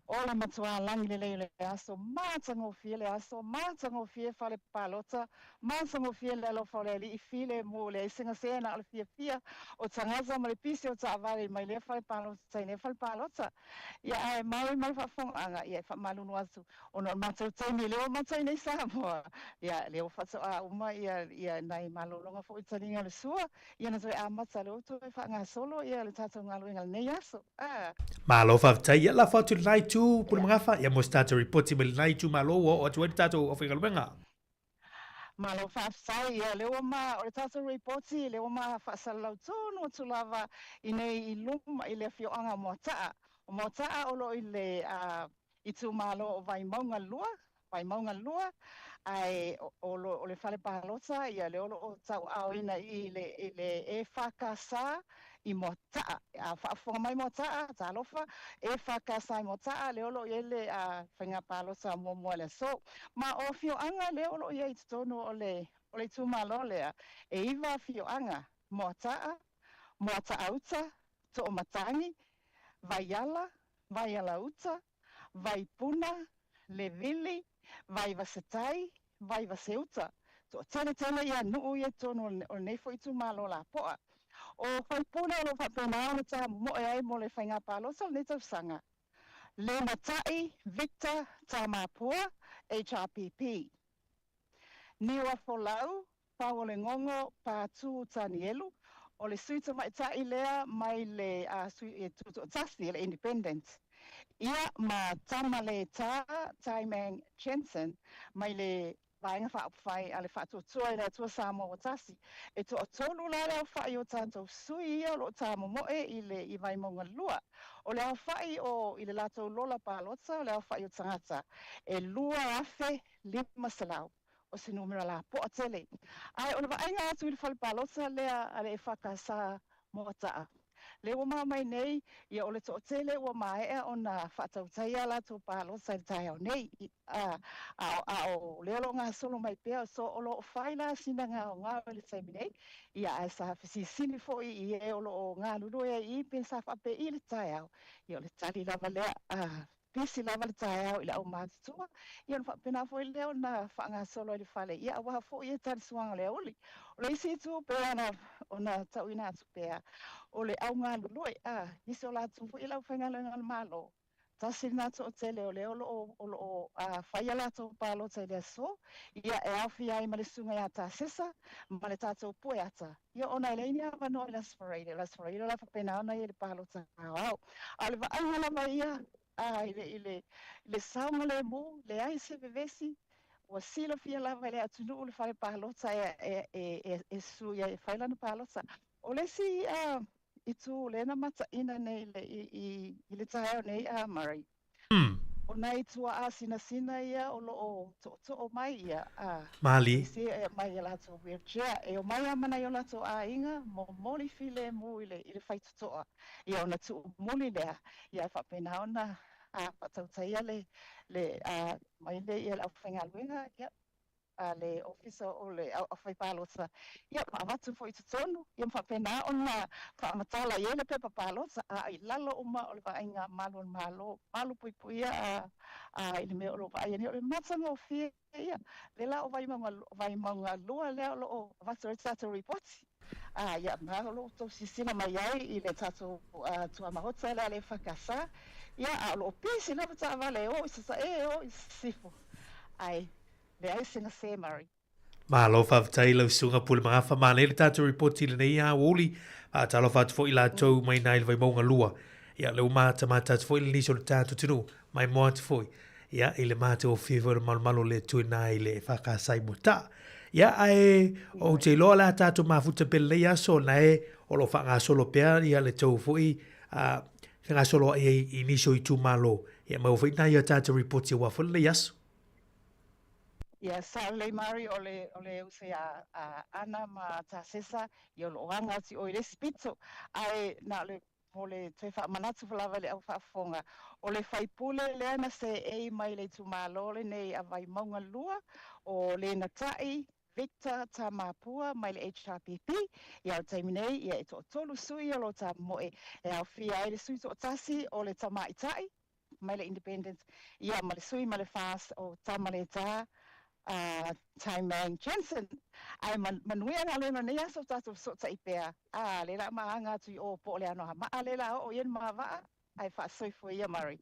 O le matua lagi lelei o le aso, matagofie le aso, matagofie fale palota, matagofie le alofa o le Alii filemu, leai se gasea na o le fiafia o tagata ma le pisi o taavale mai lea fale palota i lea fale palota. Ia ae mau ma le faafofogaaga, ia e faamalulu atu ona o le matou taimi lea ua matou i nei Samoa, ia lea ua faatoa uma ia ia nai malologa foi i taliga o le sua, ia na toe amata lea ua toe faagasolo ia le tatou galuega i lenei aso. A. Malo faafetai. Ia lafo atu i lena itu, Pule Magafa, ia mo se tatou ripoti mai lena itumalo ua oo atu ai le tatou aufaigaluega. Malo faafetai. Ia lea ua ma, o le tatou ripoti lea ua ma faasalalau tonu atu lava i nei i luma i le afioaga o Moataa. O Moataa o lo o i le itumalo o Vaimauga 2, Vaimauga 2, ae o lo o le fale palota ia lea o lo o tauaaoina i le i le EFKS i Moataa. A faafofoga mai Moataa, talofa, EFKS i Moataa lea o lo o i ai le faiga palota muamua i le aso. Ma o afioaga lea o lo o i ai i totonu o le o le itumalo lea, e iva afioaga, Moataa, Moataauta, Toomatagi, Vaiala, Vaialauta, Vaipuna, Levili, Vaivasetai, Vaivaseuta. Toateletele ia nuu ia i totonu o lenei foi itumalo lapoa. O Faipuna o lo o faapena ona tamomoe ai mo le faiga palota o lenei tausaga, Lematai Victor Tamapua, HRPP. Niuafolau Pauolegogo Patu Tanielu, o le sui tamaitai lea mai le sui tutoatasi, le Independent, ia ma Tamaletā Taimang Jensen mai le Vaega Faaupufai a le Faatuatua i le Atua Samoa Ua Tasi. E toatolu la le aofai o tatou sui ia o lo o tāmomoe i le i Vaimauga 2. O le aofai o i le latou lola palota o le aofai o tagata e 2,500. o se numera lapoa tele. Ae o le vaaiga atu i le fale palota lea a le EFKS Moataa, lea ua maua mai nei, ia o le toatele ua maea ona faatautaia a latou palota i le taeao nei, a, a, a o lea o lo o gasolo mai pea, so o lo o fai la sina gaogao i le taimi nei, ia ae sa fesilisili foi i e o lo o galulue ai i i pe sa faapei i le taeao, ia o le tali lava lea, a, Pisi lava le taeao i le aumatutua, ia ona faapena foi lea ona faagasolo ai le fale, ia aua foi e tali suaga o le aoauli. O le isi itu pei ona ona tauina atu pea, o le au galulue, a, nisi o latou foi le aufaigaluega a le Malo, tasi lena toatele o lea o lo o o lo o fai a latou palota i le aso, ia e aofia ai ma le susuga ia Tasesa ma le tatou Pueata, Ia ona e leai ni avanoa i le Aso Faraile, o le Aso Faraile o le a faapena ona i ai le palota aoao. A o le vaaiga lava ia a, i le, i le, i le saogalemu, leai se vevesi, ua silafia lava e le atunuu le fale palota e, e, e, e, e sui ai e fai lana palota. O le isi a, itu lea na mataina nei i le, i, i, i le taeao nei a Murray, O nai tuaa sinasina ia o lo o tootoo mai ia, a Malie. isi e aumai i a latou wheelchair, e omai lava ma nai o latou aiga, momoli filemu i le, i le faitotoa, ia ona tuumuli lea, ia e faapena ona a faatautaia le, le, a mai le, ia le aufaigaluega, ia. a le Ofisa o le Aufaipalota, ia ma avatu foi i totonu, ia ma faapena ona faamatala i ai le pepa palota, a i lalo uma o le vaaiga malu a le Malo, malu puipuia a, a i le mea o lo o vaaia nei, o le matagofie ia. Lea la o Vaimauga, Vaimauga 2 lea o lo o avatu ai le tatou ripoti. A, ia, ma o lo o outou silasila mai ai i le tatou tuamaota lea a le EFKS, ia, a o lo o pisi lava taavale e o i Sasae, e o i Sisifo. Ae Leai se gase, Murray. Malo faafetai lau susuga Pule Magafa manaia le tatou report i lenei aoauli. Faatalofa atu foi latou mai na i le Vaimauga 2. Ia lea ua matamata atu foi le nisi o le tatou atunuu mai moa atu foi. Ia i le matagofie foi o le malumalu o le Atua i na i le EFKS i Moataa. Ia ae ou te iloa o le a tatou mafuta pea lenei aso na e o lo o faagasolo pea ia le tou foi a fegasoloai ai i nisi o itumalo. Ia maua foi nai a tatou report aua foi lenei aso. Ia, sao lelei Mari, o le, o le uso ia a Ana ma Tasesa, ia o lo o aga atu i o i le isi pito. Ae na o le, mo le toe faamanatu lava i le au faafofoga, o le faipule lea na seei mai le itumalo lenei a Vaimauga 2, o Lenatai Victor Tamapua mai le HRPP, ia o le taimi nei, ia e toatolu sui o lo o tamoe e aofia ai le sui toatasi o le tamaitai, mai le Independence, ia ma le sui ma le FAST o Tamaleta a Taimang Jensen. Ae manuia galuega o lenei aso, tatou fesootai pea. A, lea la ma aga atu i o po o le Anoamaa lea la oo i ai le ma vaa, ae faasoifua ia Murray.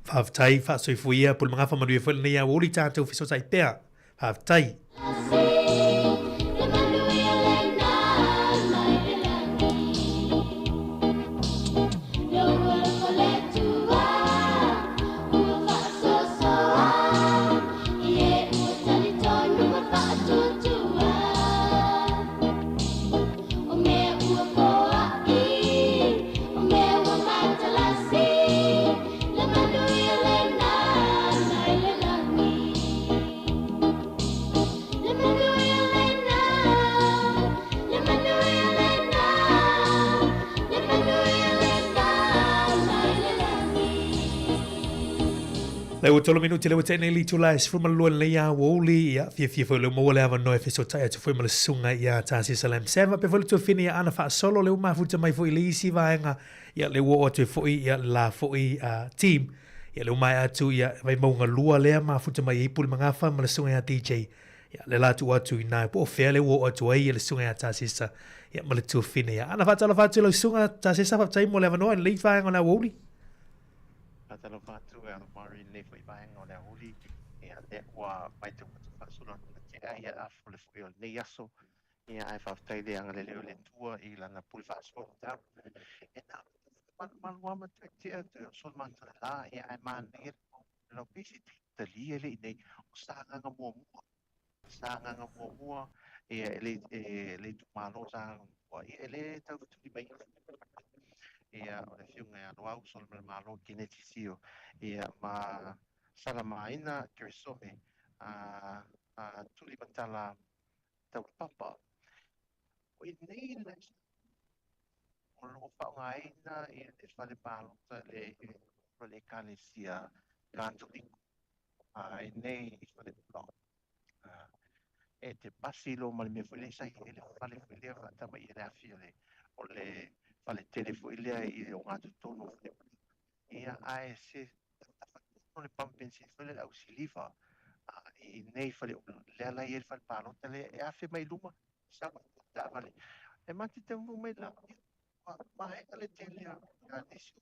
Faafetai, faasoifua ia, Pulemagafa manuia foi lenei aoauli tatou fesootai pea. Faafetai. Le ua tolo minuti le ua tene li tula e 12 lenei aoauli, ia, fiafia foi leo maua le avanoa e fesootai atu foi ma le susuga ia Tasi Salam Sam, faapea foi le tuafine ia Ana Faasolo, le ua mafuta mai foi i le isi vaega, ia, le ua oo atu ai foi ia le la foi team, ia, le ua maea atu ia Vaimauga 2 lea mafuta mai ai Pule Magafa ma le susuga ia DJ, ia, le la tuu atu i ina po o fea le ua oo atu ai ia le susuga ia Tasesa, ia, ma le tuafine ia Ana. Faatalofa atu i lau susuga Tasesa, faafetai mo le avanoa i lenei vaega o le aoauli. Faatalofa atu e Alomari i lenei foi vaega o le aoauli, ia lea ua matau atu faasolo atu le tea ia afole foi o lenei aso, ia ae faafetai le agalelei o le Atua i lana pule faasoa tatau. E na o malumalu lava ma toe tea toe oso le matou la, ia ae manaia le lau pisi talia le i nei o Sagaga muamua. Sagaga muamua, ia e le e le itumalo o Sagaga muamua, ia e le tau fetuli mai ia o le afioga ia Loau Solamalemalo Keneti Sio, ia ma Salamaina Keresome a a Tulimatala Taulapapa. O i nei le o lo o faaaogaina ia le fale palota le le Ekalesia Katoliko a i nei i Faleula. E te pasi loa ma le mea foi lea sa i ai le fale foi lea faatama i le afi o le o le fale tele foi lea i le ogatotonu o Faleula. Ia ae se tafatonu le pamu penisini foi lea le ausiliva i nei Faleula. Lea la e i ai le fale palota lea e afe mai luma sau ai le taavale. E matou te taunuu mai la, ua maea le tele o nisi o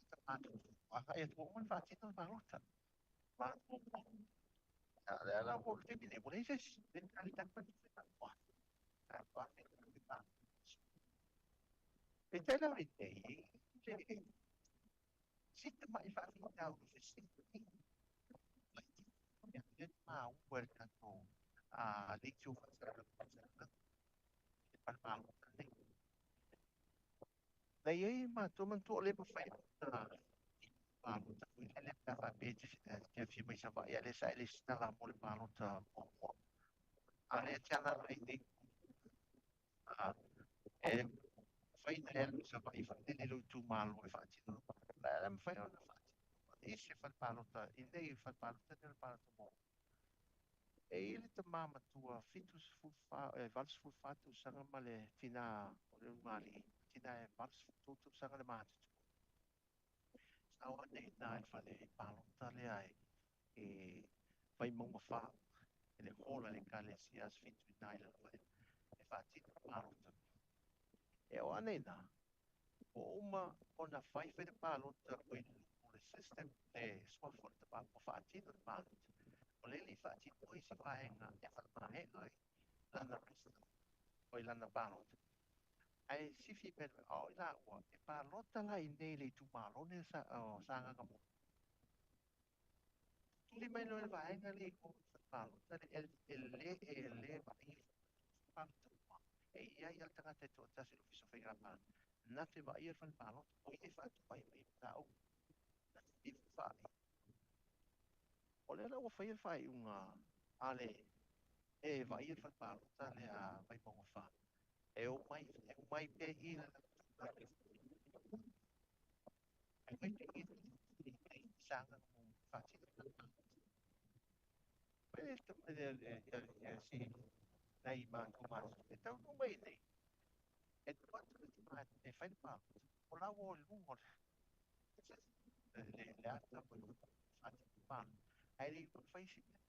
tagata agai atu ua uma ona faatino le palota. Na i ai matou manatua o lea e mafai ona palota foi lele pe a faapea e te afio mai Savaii a o lea sa e resitala mo le palota muamua. A o lea e te alaala ai nei e mafai ona e alu i Savaii foi lele i lou itumalo e faatino le palota. E mafai ona faatino i se fale palota i nei fale palota nei o le palota muamua. E i ai le tama matua 74, 84 tausaga ma le tina o le ulugalii, tina e 83 tausaga le matutua. Sa o ane i ina i le fale palota lea i Vaimauga 4, i le hall a le Ekalesia Aso Fitu i ina i lalo e faatino le palota. E o ane i ina, Ua uma ona fai foi le palota ua i luga o le system le suafa o le tama ua faatino le palota. O lea e le i faatinoa isi vaega e faamaea ai lana resitala oi lana palota. Ae sifi mea le o i laua e palota la i inei i le itumalo lenei o Sagaga muamua. Tuli mai loa le vaega lea i o i le fale palota lea e le e le vaaia le palota uma. E i ai lava le tagata e toatasi o le Ofisa o Faiga Palota na te vaaia le fale palota, o ia e faatu ai mai mataupu na te le faaaia. O lea la ua faia le faaiuga a le e vaaia le fale palota lea a Vaimauga 4 e omai e omai pea i le palota po o faatino palota, ae le i uma ona fai se mea.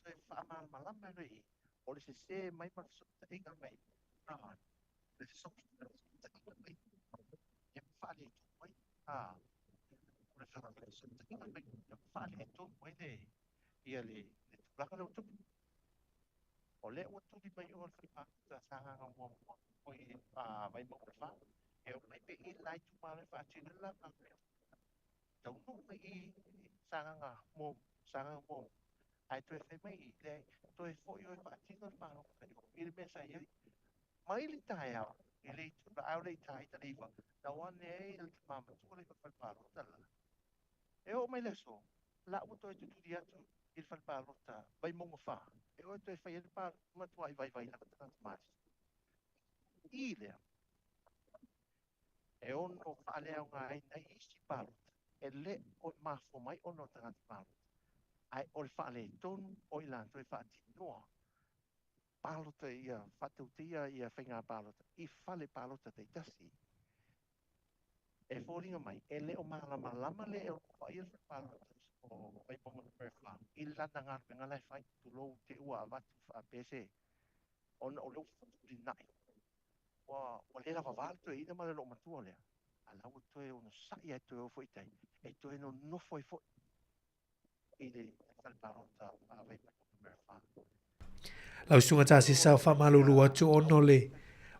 Toe faamalamalama ai i, o le sesē mai ma le fesootaiga mai a le fesootaiga mai ia ma faaletonu ai a o le fesootaiga mai ia ma faaletonu ai le ia le tulaga lea ua tupu. O lea ua tuli mai o le fale palota a Sagaga muamua oi Vaimauga 4, e omai pea i le la itumalo e faatino ai le la palota. Taunuu mai i Sagaga muamua, ae toe fai mai i, leai, toe foi oe e faatino le palota i o i le mea sa i ai. Mai le taeao i le itula, a o le i ta ita le 9, na o ane ai le tama matua lea i le fale palota la. E oo mai le aso, la ua toe tutuli atu i le fale palota Vaimauga 4, e oe toe fai ai le palota, matuai vaivai lava tagata matutua. I lea, e ono faaleaogaina ai isi palota, e le o mafua mai ona o tagata palota, ae o le faaletonu o i latou e faatinoa palota ia faatautia ia faiga palota i fale palota taitasi. E foliga mai, e le o malamalama le e vaaia le fale palota o Vaimauga numera 4 i lana galuega la e fai, tulou te ua avatu faapea se ona o lea ua fetulinai. Ua le lavava le toeaina ma le loomatua lea, a la ua toe onosai ai toe o foi i tai, e toe nonofo ai foi i le fale palota a Vaimauga numera 4. Lau Susuga Tasesa, faamalulu atu ona o le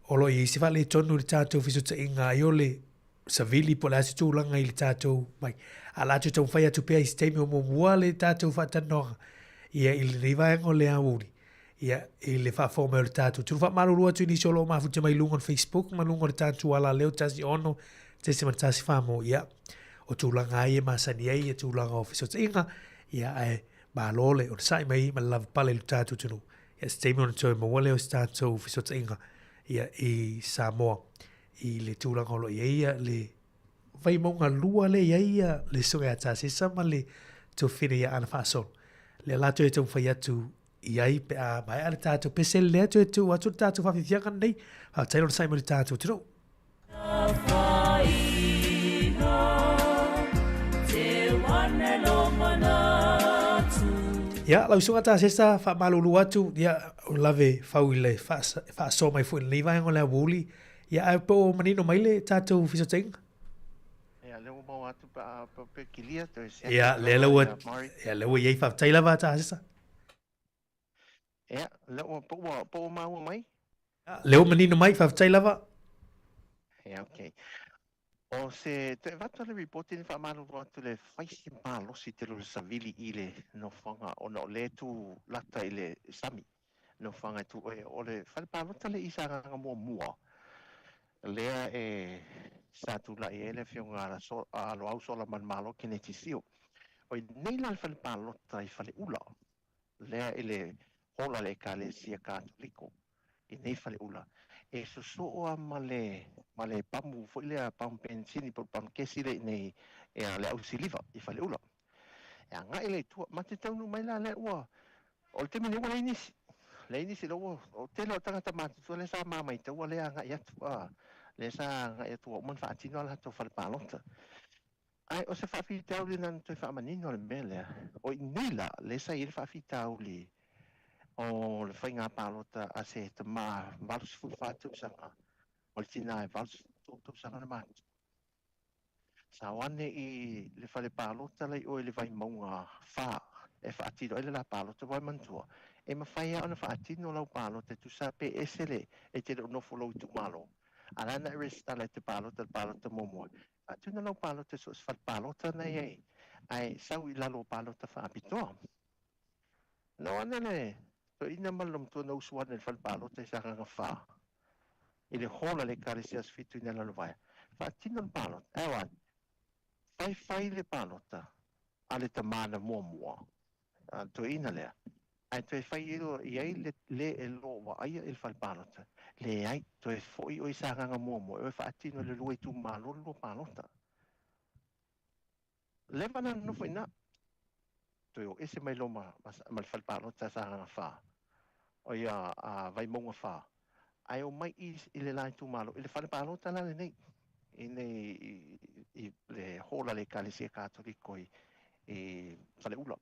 o lo o i ai se faaletonu i le tatou fesootaiga ai o le savili po o le a se tulaga i le tatou mai. A o le a toe taumafai atu pea i se taimi o muamua le tatou faatalanoaga ia i lenei vaega o le aoauli ia i le faafofoga mai o le tatou atunuu. Faamalulu atu i nisi o lo o mafuta mai luga o le Facebook ma luga o le tatou alaleo 16.14 mo ia o tulaga lava ia e masani ai ia tulaga o fesootaiga ia ae malo le onosai mai ma le lavapapale i le tatou atunuu. Ia se taimi ona toe maua lea o se tatou fesootaiga ia i Samoa i le tulaga o lo o i ai ia le Vaimauga 2 lea e i ai ia le Susuga ia Tasesa ma le Tuafafine ia Ana Faasolo. Lea la toe taumafai atu i ai pe a maea le tatou pese lea toe tuu atu le tatou faafiafiaga lenei. Faafetai le onosai mai i le tatou atunuu. Ia, lau susuga Tasesa, faamalulu atu, ia, o lave fau i le faasoa mai foi i lenei vaega o le aoauli. Ia, ae po o manino mai le tatou fesootaiga? Ia, lea ua maua atu pe a pe kilia toe siaki. Ia, lea la ua, ia, lea ua i ai, faafetai lava Tasesa. Ia, lea ua, po ua, po ua maua mai? Ia, lea ua manino mai, faafetai lava. Ia, okay. O se toe avatu le ripoti ni faamalulu atu le fai si malosi tele o le savili i le nofoaga ona o lea e tu lata i le sami nofoaga e tu e o le fale palota le i Sagaga muamua lea e sa tulai ai le afioga a Loau Solamalemalo Keneti Sio. O i nei la le fale palota i Faleula lea i le hola a le Ekalesia Katoliko i nei faleula, e sosoo lava ma le, ma le pamu foi lea, pamu penisini po o le pamu kesi lea i inei a le ausiliva i Faleula. E agai lea i tua, ma te taunuu mai la lea ua, o le taimi nei ua leai nisi, leai nisi lea ua, o le tele o tagata matutua lea sa ma maitaua lea agai atu, a, lea sa agai atu ua uma ona faatino a latou fale palota. Ae o se faafitauli na ona toe faamanino le mea lea, o i nei la, lea sa i ai le faafitauli o le faiga palota a se tama 84 tausaga ma le tina e 83 tausaga le matutua. Sa o ane i le fale palota la i o i le Vaimauga 4 e faatino ai le la palota, aua e manatua, e mafai lava ona faatino lau palota e tusa pe ese le, e te le o nofo lou itumalo, a o la na e resitala e te palota i le palota muamua, Faatino lau palota i so o se fale palota na i ai, ae sau i lalo o palota faapitoa. Na o ane le toeaina ma le loomatua na usu ane i le fale palota i Sagaga 4, i le hall a le Ekalesia Aso Fitu i Lalovaea. Faatino le palota, ae o ane, faifai le palota a le tama na muamua, a le toeaina lea, Ae toe fai i ai le le e lo vaaia i le fale palota, leai, toe foi oe i Sagaga muamua e oe faatino i le lua itumalo le lua palota. Leva la nonofo i ina, toe o ese mai loa ma, ma le fale palota a Sagaga 4, o ia a Vaimauga 4, ae omai i, i le la itumalo, i le fale palota la lenei, i nei i, i le hall. hola a le Ekalesia Katoliko i Faleula.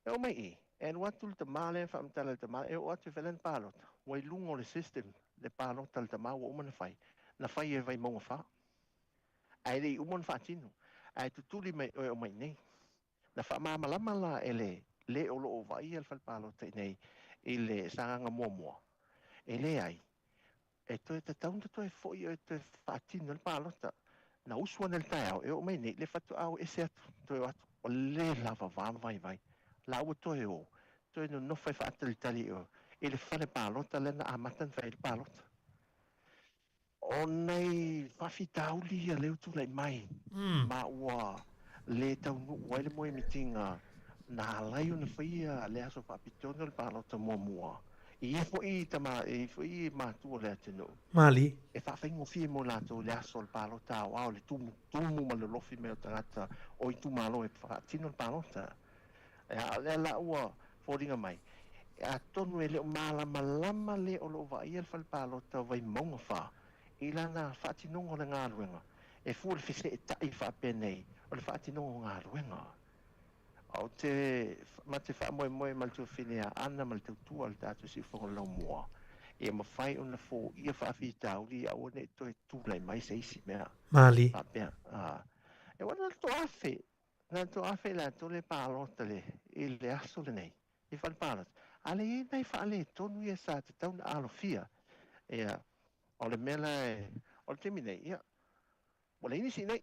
E oo mai i, e alu atu le tama lea e faamatala i le tama, e oo atu e fai lana palota, ua i luga o le system le palota a le tama ua uma ona fai, na fai e Vaimauga 4. Ae le i uma ona faatino, ae tutuli mai oe o mai i nei. Na faamalamalama la e le le o lo o vaaia le fale palota i nei i le Sagaga muamua, e leai, e toe tatau ona toe foi oe e toe faatino le palota. Na usu ane i le taeao e oo mai nei, le faatoa o ese atu, toe o atu, ua le lava va ma vaivai. La ua toe o, toe nonofo e faatalitali i o i le fale palota lea na amata ona fai ai le palota. O nai faafitauli ia lea ua tulai mai, ma ua le taunuu ai le moemitiga na ala ai ona faia le aso faapitoa o le palota muamua i ia foi tama, i ia foi matua o le atunuu. Malie. E faafaigofie mo latou le aso o le palota aoao, le tumu, tumu ma lolofi mai o tagata o itumalo e faatino le palota. A o lea la ua foliga mai, atonu e le o malamalama le o lo o vaaia le fale palota o Vaimauga 4 i lana faatinoga o le galuega, e fua le feseetai faapenei o le faatinoga o galuega. Ou te ma te faamoemoe ma le tuafafine ia Ana ma le tautua a le tatou siufofoga o le laumua, ia mafai ona foia faafitauli ia aua ne i toe tulai mai se isi mea Malie. faapea. E ua na o le toafe Na toafe i latou le palota le i le aso lenei i fale palota, a le i ai nai faaletonu ia sa tatau ona alofia. Ia, o le mea la e, o le taimi nei, ia, ua leai nisi i inei.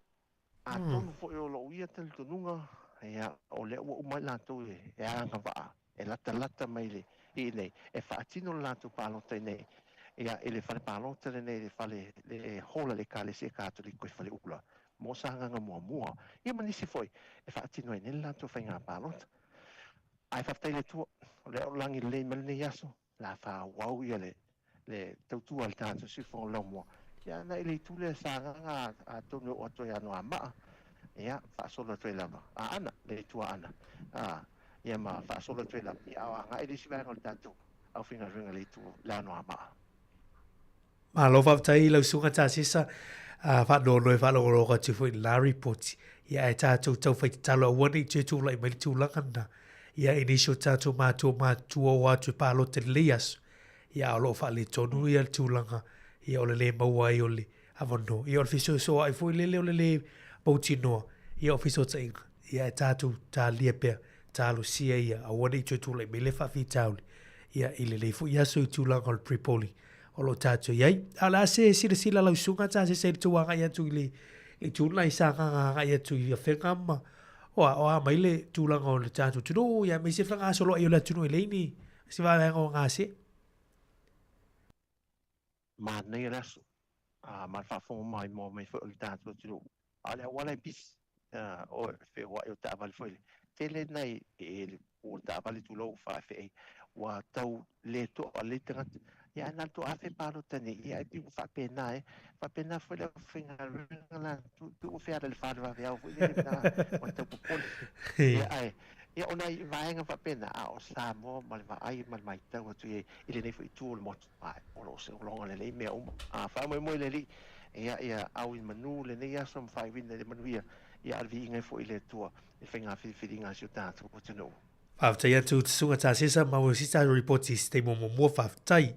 Atonu foi o lou ia talitonuga, ia, o lea ua uma ai latou e agavaa, e latalata mai le i inei, e faatino le latou palota i inei, ia, i le fale palota lenei, le fale, le hall a le Ekalesia Katoliko i Faleula, mo Sagaga muamua, ia ma nisi foi e faatino ai nei le latou faiga palota. Ae faafetai i le Atua, o lea o lagi lelei mai lenei aso, la faaauau ia le le tautua a le tatou siufofoga laumua. Ia ana i le itu lea Sagaga atonu e oo atu ai Anoamaa, ia faasolo atu ai lava Aana, le itu Aana, a, ia ma faasolo atu ai lava, ia a o agai le isi vaega o le tatou aufaigaluega i le itu le Anoamaa. Malo faafetai i lau susuga Tasesa, a faanoanoa e faalogologo atu foi i le la ripoti. Ia ae tatou tau fai tatalo aua ne i toe tulai mai le tulaga lena. Ia i nisi o tatou matua matutua o atu e palota i lenei aso, ia a o lo o faaletonu ia le tulaga ia o le le maua ai o le avanoa. Ia o le fesoasoa'i foi lele o le le mautinoa ia o fesootaiga. Ia ae tatou talia pea, talosia ia aua ne i toe tulai mai le faafitauli ia i lenei foi aso i tulaga o le pre-polling o lo o tatou i ai. A o le a se silasila lau susuga Tasesa i le tou agai atu i le itu lena i Sagaga agai atu i Afega ma o a, o a mai le tulaga o le tatou atunuu ia aemaise le fegasoloai o le atunuu e leai ni se vaevaega o gase. Manaia le aso, a ma le faafofoga maimoa mai foi o le tatou atunuu. A o le auala e pisi, o le feoai o taavale foi le tele nai e le o taavale tulou faafeai ua tau le toa le tagata ia ae na o le toafe palota nei ia ae pei ua faapena e faapena foi le aufaigaluega la tu tu ua feala le fale vaveao foi lele na ua tau popole ia ae ia o nai vaega faapena a o Samoa ma le vaai ma le matau atu i i lenei foi itu o le motu Ae o lo o seuloga lelei mea uma. A faamoemoe le Alii, ia, ia au i manu lenei aso ma faaiuina i le manuia, ia a le viiga ai foi i le Atua i faiga filifiliga a si o tatou atunuu. Faafetai atu te Susuga Tasesa ma ua sita atu ripoti i se taimi o muamua faafetai.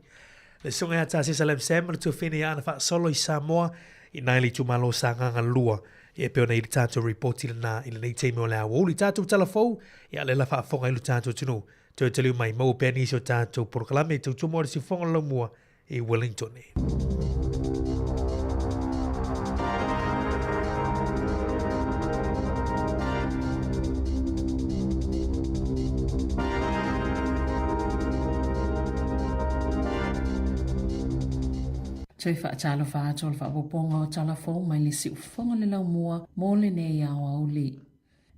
Le Susuga ia Tasesa Lam Sam ma le tuafene ia Ana Faasolo i Samoa i nai le itumalo Sagaga 2. Ia e pei ona i le tatou ripoti lena i lenei taimi o le aoauli. Tatou tala fou, ia lea la faafofoga ai lo tatou atunuu. Toe taliu mai, maua pea nisi o tatou polokalame i tautua mo le siufofoga o le laumua i Wellington. Toe faatalofa atu o le faaopoopoga o tala fou mai le siufofoga o le laumua mo lenei aoauli.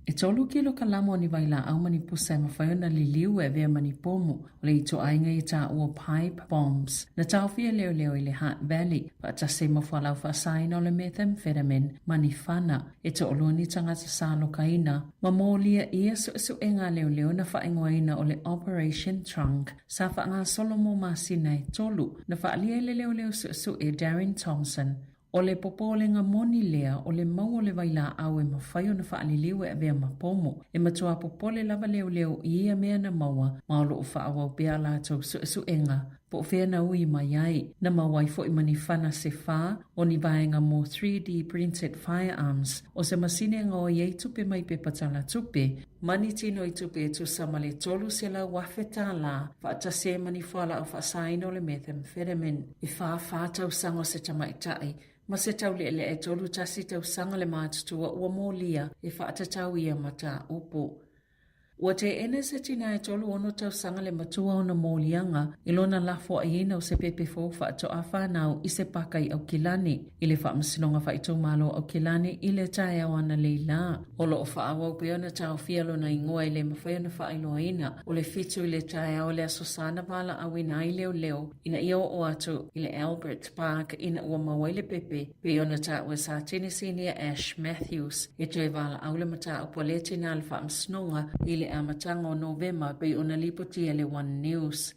E tolu kilokalama o ni vailaau ma ni pusa e mafai ona liliu e avea ma ni pomu o le ituaiga i taua pipe bombs. Na taofia leoleo i le Hutt Valley, faatasi ai ma fualau faasaina o le methamphetamine ma ni fana. E toalua ni tagata sa alokaina ma molia ʻia suesuega a leoleo na faaigoaina o le Operation Trunk sa faagasolo mo masina e tolu. Na faaalia e le leoleo suesue Darren Thompson. O le popolega moni lea o le mau o le vailaau e mafai ona faaliliu e avea ma pomo. E matua popole lava leoleo i ia mea na maua ma o lo o faaauau pea a latou suesuega po o fea na ui mai ai. Na maua ai foi ma ni fana se fā o ni vaega mo 3D printed firearms, o se masini e gaoi ai tupe mai pepa tala tupe, ma ni tino i tupe e tusa ma le $300,000 faatasi ai ma ni fualaau faasaina o le methamphetamine. E 44 tausaga o se tamaitai ma se taulealea e 31 tausaga le matutua ua molia e faatatau ia mataupu. Ua teena se tina e 36 tausaga le matua ona moliaga i lona lafoaiina o se pepe fou faatoa fanau i se paka i Aukilani i le Faamasinoga Faaitumalo o Aukilani i le taeao analeila. O lo o faaauau pea ona taofia lona igoa e le mafai ona faailoaina. O le 7 i le taeao i le Aso Sa na valaauina ai leoleo ina ia oo atu i le Albert Park ina ua maua ai le pepe pei ona taua e Satini Sinia Ash Matthews e toe valaau le mataupu a lea tina i le Faamasinoga i le amataga o Novema pei ona lipotia e le One News.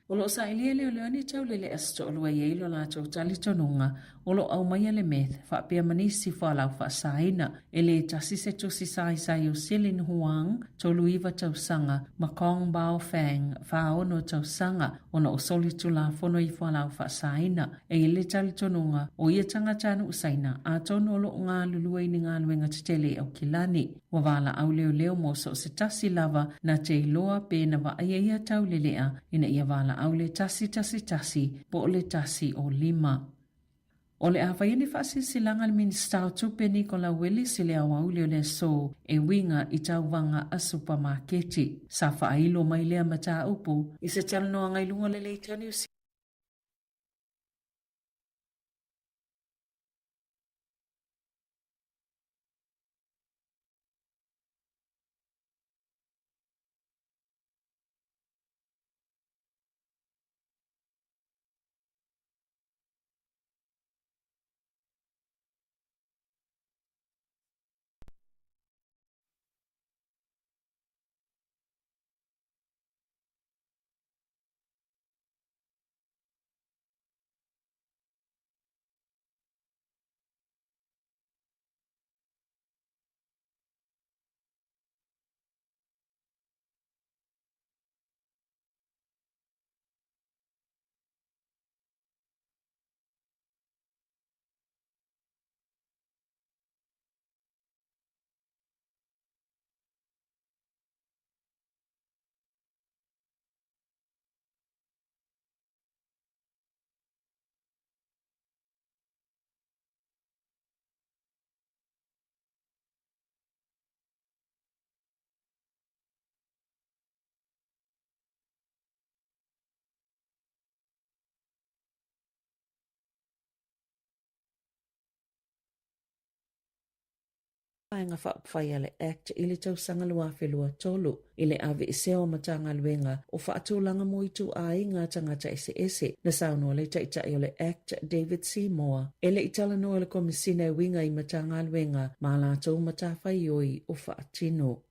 O lo o sailia e leoleo ni taulele'a se to'alua e i ai lo latou talitonuga o lo o aumaia le meth faapea ma nisi fualaau faasaina. E lē tasi se tusi saisai o Silin Huang, 39 tausaga, ma Kong Bao Fang, 46 tausaga, ona o solitulafono i fualaau faasaina. E i ai le talitonuga o ia tagatanuu Saina atonu o lo o galulue i ni galuega tetele i Aukilani. Ua valaau leoleo mo so o se tasi lava na te iloa pe na vaaia ia taulelea ina ia valaau le 111 po o le 105. O le a faia ni faasilasilaga a le Minisita o Tupe Nicola Willis i le aoauli o le aso e uiga i tauvaga a supamaketi. Sa faailo mai lea mataupu i se talanoaga i luga o le Leitao Niu Vaega Faaupufai a le Act i le tausaga 2023 i le aveesea o Matagaluega o Faatulaga mo Ituaiga Tagata Eseese. Na saunoa le Taitai o le Act David Seymour e le i talanoa le Komesina e uiga i Matagaluega ma a latou matafaioi o faatino.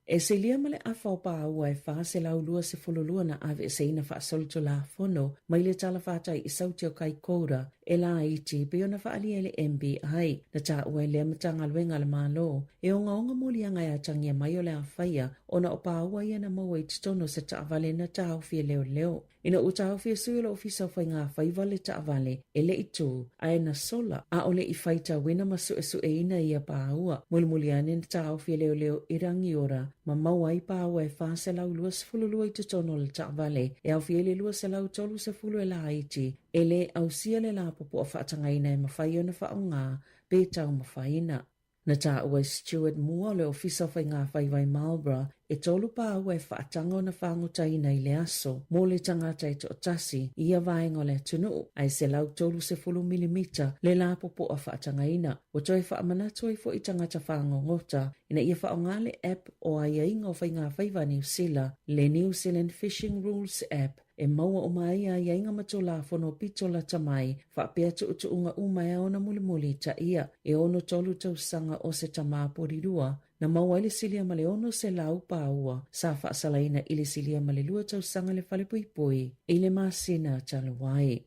E silia ma le afa o pāua e 422 na aveeseina faasolitulafono mai le talafatai i Sauti o Kaikoura e laiti pei ona faaalia e le MBI. Na taua e lea Matagaluega a le Malo e ogaoga moliaga e atagia mai o le a faia ona o pāua ia na maua i totonu o se taavale na taofi e leoleo. Ina ua taofi e sui o le Ofisa o Faiga Faiva le taavale e le i tū, ae na sola, ʻaʻole i faitauina ma suesueina ia pāua. Mulimuli ane na taofi e leoleo i Rangiora ma maua ai pāua e 422 i totonu o le taavale, e aofia ai le 230 e laiti, e lē ausia le lapopoa faatagaina e mafai ona faaaoga pe taumafaina. Na taua e Stuart Moore o le Ofisa o Faiga Faiva i Marlborough e tolu pāua e faataga ona faagotaina i le aso mo le tagata e toatasi i ia vaega o le atunuu, ae 130 milimita le lapopoa faatagaina. Ua toe faamanatu ai foi tagata fagogota ina ia faaaoga le app o aiaiga o Faiga Faiva a Niu Sila, le New Zealand Fishing Rules App, e maua uma ai aiaiga ma Tulafono pito lata mai, faapea tuutuuga uma e ao ona mulimuli taia. E 63 tausaga o se tama porirua, na maua ai le silia ma le 600 paua sa faasalaina i le silia ma le lua tausaga le falepuipui i le masina talu ai.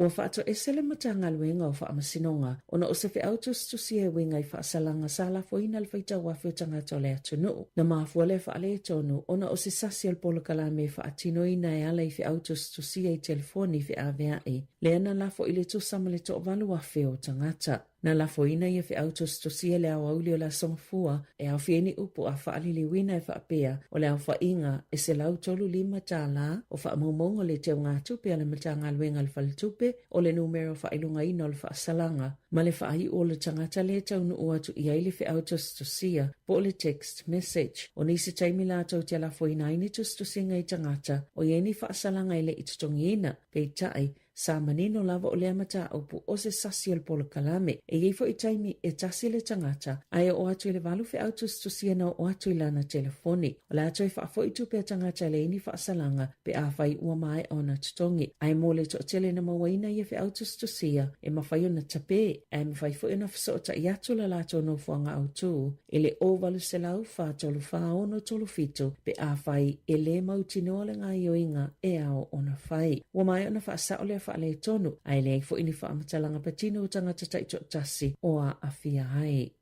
Ua faatoese le Matagaluega o Faamasinoga ona o se feau tusitusia e uiga i faasalaga sa lafoina i le faitauafe o tagata o le atunuu. Na mafua lea faaletonu ona o se sasi o le polokalame e faatinoina e ala i feau tusitusia i telefoni feaveai, lea na lafo i le tusa ma le 8,000 o tagata. Na lafoina ia feau tusitusia i le aoauli o le Aso Gafua e aofia ai ni upu a faaliliuina e faapea, o le aofaiga e $135 o faamaumauga o le teugatupe a le Matagaluega a le Faletupe, o le numera faailogaina o le faasalaga, ma le faaiu o le tagata lea e taunuu atu i ai le feau tusitusia, po o le text message. O nisi taimi latou te lafoina ai ni tusitusiga i tagata o i ai ni faasalaga e le i totogiina, peitai, Sa manino lava o lea mataupu o se sasi o le polokalame. E i ai foi taimi e tasi le tagata ae oo atu i le valu feau tusitusia na oo atu i lana telefoni. O le a toe faafoi tupe a tagata e leai ni faasalaga pe afai ua maea ona totogi. Ae mo le toatele na mauaina ia feau tusitusia, e mafai ona tape ae mafai foi ona fesootai atu le latou nofoaga autu i le 0800 434 637 pe afai e lē mautinoa le gaoioiga e ao ona fai. Ua maea ona faasao lea faaletonu, ae leai foi ni faamatalaga patino o tagata taitoatasi o aafia ai.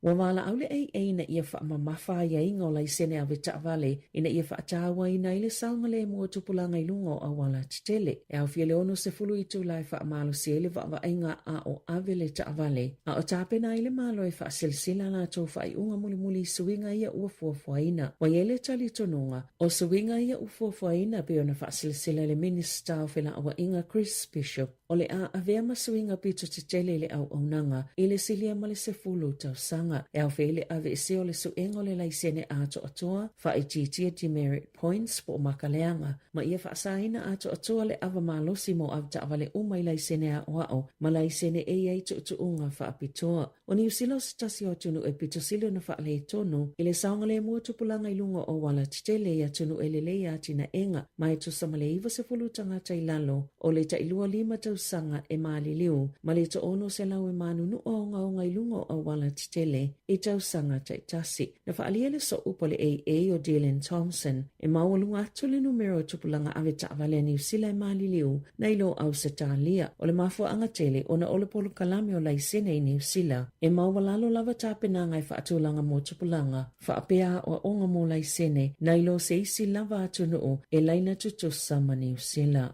Ua valaau le AA ina ia faamamafa aiaiga o laisene ave taavale ina ia faatauaina ai le saogalemu o tupulaga i luga o auala tetele. E aofia le 60 itula e faamalosi ai le vaavaaiga a o ave le taavale, a o tapena ai le Malo e faasilasila a latou faaiuga mulimuli i suiga ia ua fuafuaina. Ua i ai le talitonuga, o suiga ia ua fuafuaina pei ona faasilasila e le Minisita o Felauaiga Chris Bishop, o le a avea ma suiga pito tetele i le auaunaga i le silia ma le 10 tausaga. E aofia ai le aveesea o le suega o le laisene atoatoa, faaitiitia demerit points po o maka leaga, ma ia faasaina atoatoa le ava malosi mo avetaavale uma i laisene aoao ma laisene e i ai tuutuuga faapitoa. O Niu Sila o se tasi o atunuu e pito sili ona faaletonu i le saogalemu o tupulaga i luga o auala tetele i atunuu e lelei atinaega ma e tusa ma le 90 tagata i lalo o le tailua lima tausaga e maliliu ma le toaono selau e manunua ogaoga i luga o auala tetele i tausaga taitasi. Na faaalia le sooupu a le AA o Dylan Thompson e maualuga atu le numera o tupulaga ave taavale a Niu Sila e maliliu nai lo Ausetalia. O le mafuaaga tele ona o le polokalame o laisene i Niu Sila e maualalo lava tapenaga e faatulaga mo tupulaga faapea aoaoga mo laisene nai lo se isi lava atunuu e laina tutusa ma Niu Sila.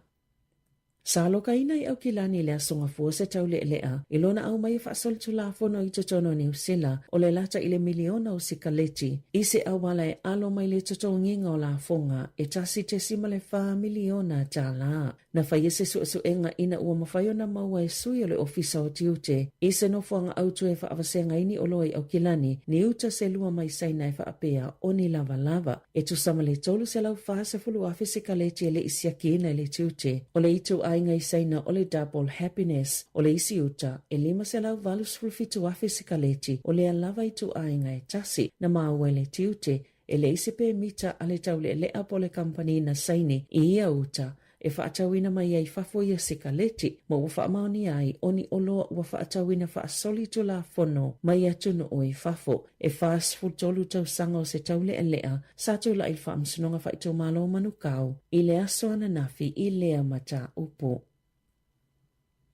Sa alokaina i Aukilani i le Aso Gafua se taulealea i lona aumaia faasolitulafono i totonu o Niu Sila o le lata i le miliona o sikaleti i se auala e alo mai le totogiga o lafoga e $1.4 miliona tālā. Na faia se suesuega ina ua mafai ona maua e sui o le Ofisa o Tiute i se nofoaga autu e faavasegaina ai ni oloa i Aukilani ni uta se lua mai Saina e faapea o ni lavalava. E tusa ma le 340,000 sikaleti e le i siakiina i le tiute. O le ituaiga i Saina o le Double Happiness. O le isi uta, e 587,000 sikaleti o lea lava ituaiga e tasi na maua i le tiute, e leai se pemita a le taulealea po o le kamupani na saini i ia uta e faatauina mai ai fafo ia sikaleti ma ua faamaonia ai o ni oloa ua faatauina faasolitulafono mai atunuu i fafo. E 43 tausaga o se taulealea sa tulai i le Faamasinoga Faaitumalo o Manukau i le aso ananafi i lea mataupu.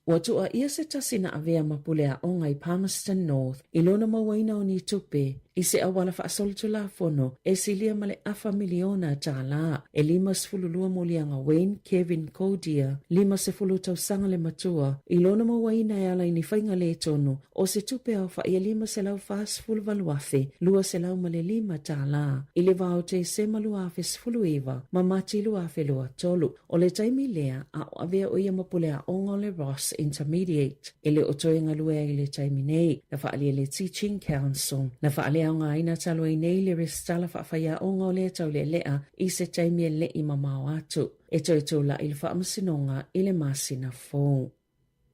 Ua tuuaia se tasi na avea ma pule aoga i Palmerston North i lona mauaina o ni tupe i se auala faasolitulafono e silia ma le afa miliona tālā. E 52 moliaga Wayne Kevin Caudier, 50 tausaga le matua, i lona mauaina e ala i ni faiga lē tonu o se tupe aofai e $548,205 tālā i le va o Tesema 2019 ma Mati 2023. O le taimi lea, a o avea ʻo ia ma pule aoga o le Ross Intermediate, e le o toe galue ai i le taimi nei. Na faaalia le Teaching Council. Na faaleaogaina talu ai nei le resitala faafaiaoga o lea taulealea i se taimi e leʻi mamao atu. E toe tulaʻi le faamasinoga i le masina fou.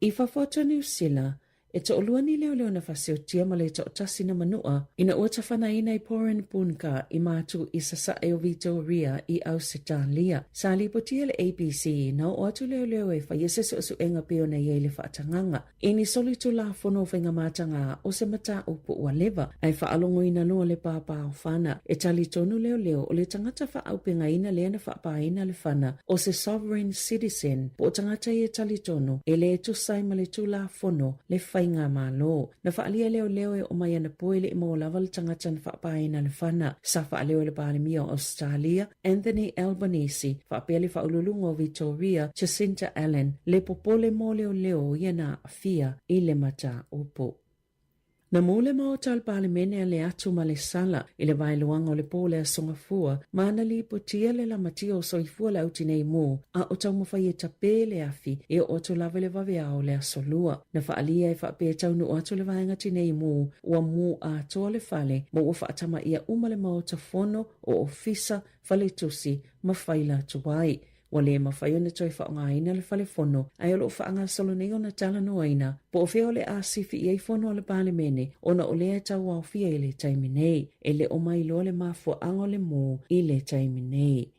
I fafo atu o Niu Sila, E toʻalua ni leoleo na fasiotia ma le toʻatasi na manua ina ua tafanaina i Porepunkah i Matu i sasae o Vitoria i Ausetalia. Sa lipotia le ABC na oo atu leoleo e faia se suesuega pei ona i ai le faatagaga i ni solitulafono o faigamataga o se mataupu ua leva ae faalogoina loa le pāpā o fana. E talitonu leoleo o le tagata faaaupegaina lea na faapāina le fana o se sovereign citizen po o tagata ia talitonu e le tusa ai ma le tulafono le faigamalo. Na faaalia leoleo e oo mai anapo e le i maua lava le tagata na faapāina le fana. Sa faaleo e le Palemia o Ausetalia, Anthony Albanese, faapea le Faauluuluga o Vitoria, Jacinta Allan, le popole mo leoleo ia na aafia i le mataupu. Na mū le Maota o le Palemene a le atu ma le sala i le vaeluaga o le pō le Aso Gafua ma na lipotia le lamatia o soifua le autinei mū a o taumafai e tapē le afi e oo atu lava i le vaveao o le Aso Lua. Na faaalia e faapea e taunuu atu le vaega tinei mū ua mū atoa le fale ma ua faatamaia uma le Maota Fono o ofisa, faletusi ma faila tuai. Ua le mafai ona toe faaaogaina le fale fono, ae o lo o faagasolo nei ona talanoaina po o fea o le a sifi i ai fono a le Palemene ona o lea e tauaofia i le taimi nei. E le o mailoa le mafuaaga o le mū i le taimi nei.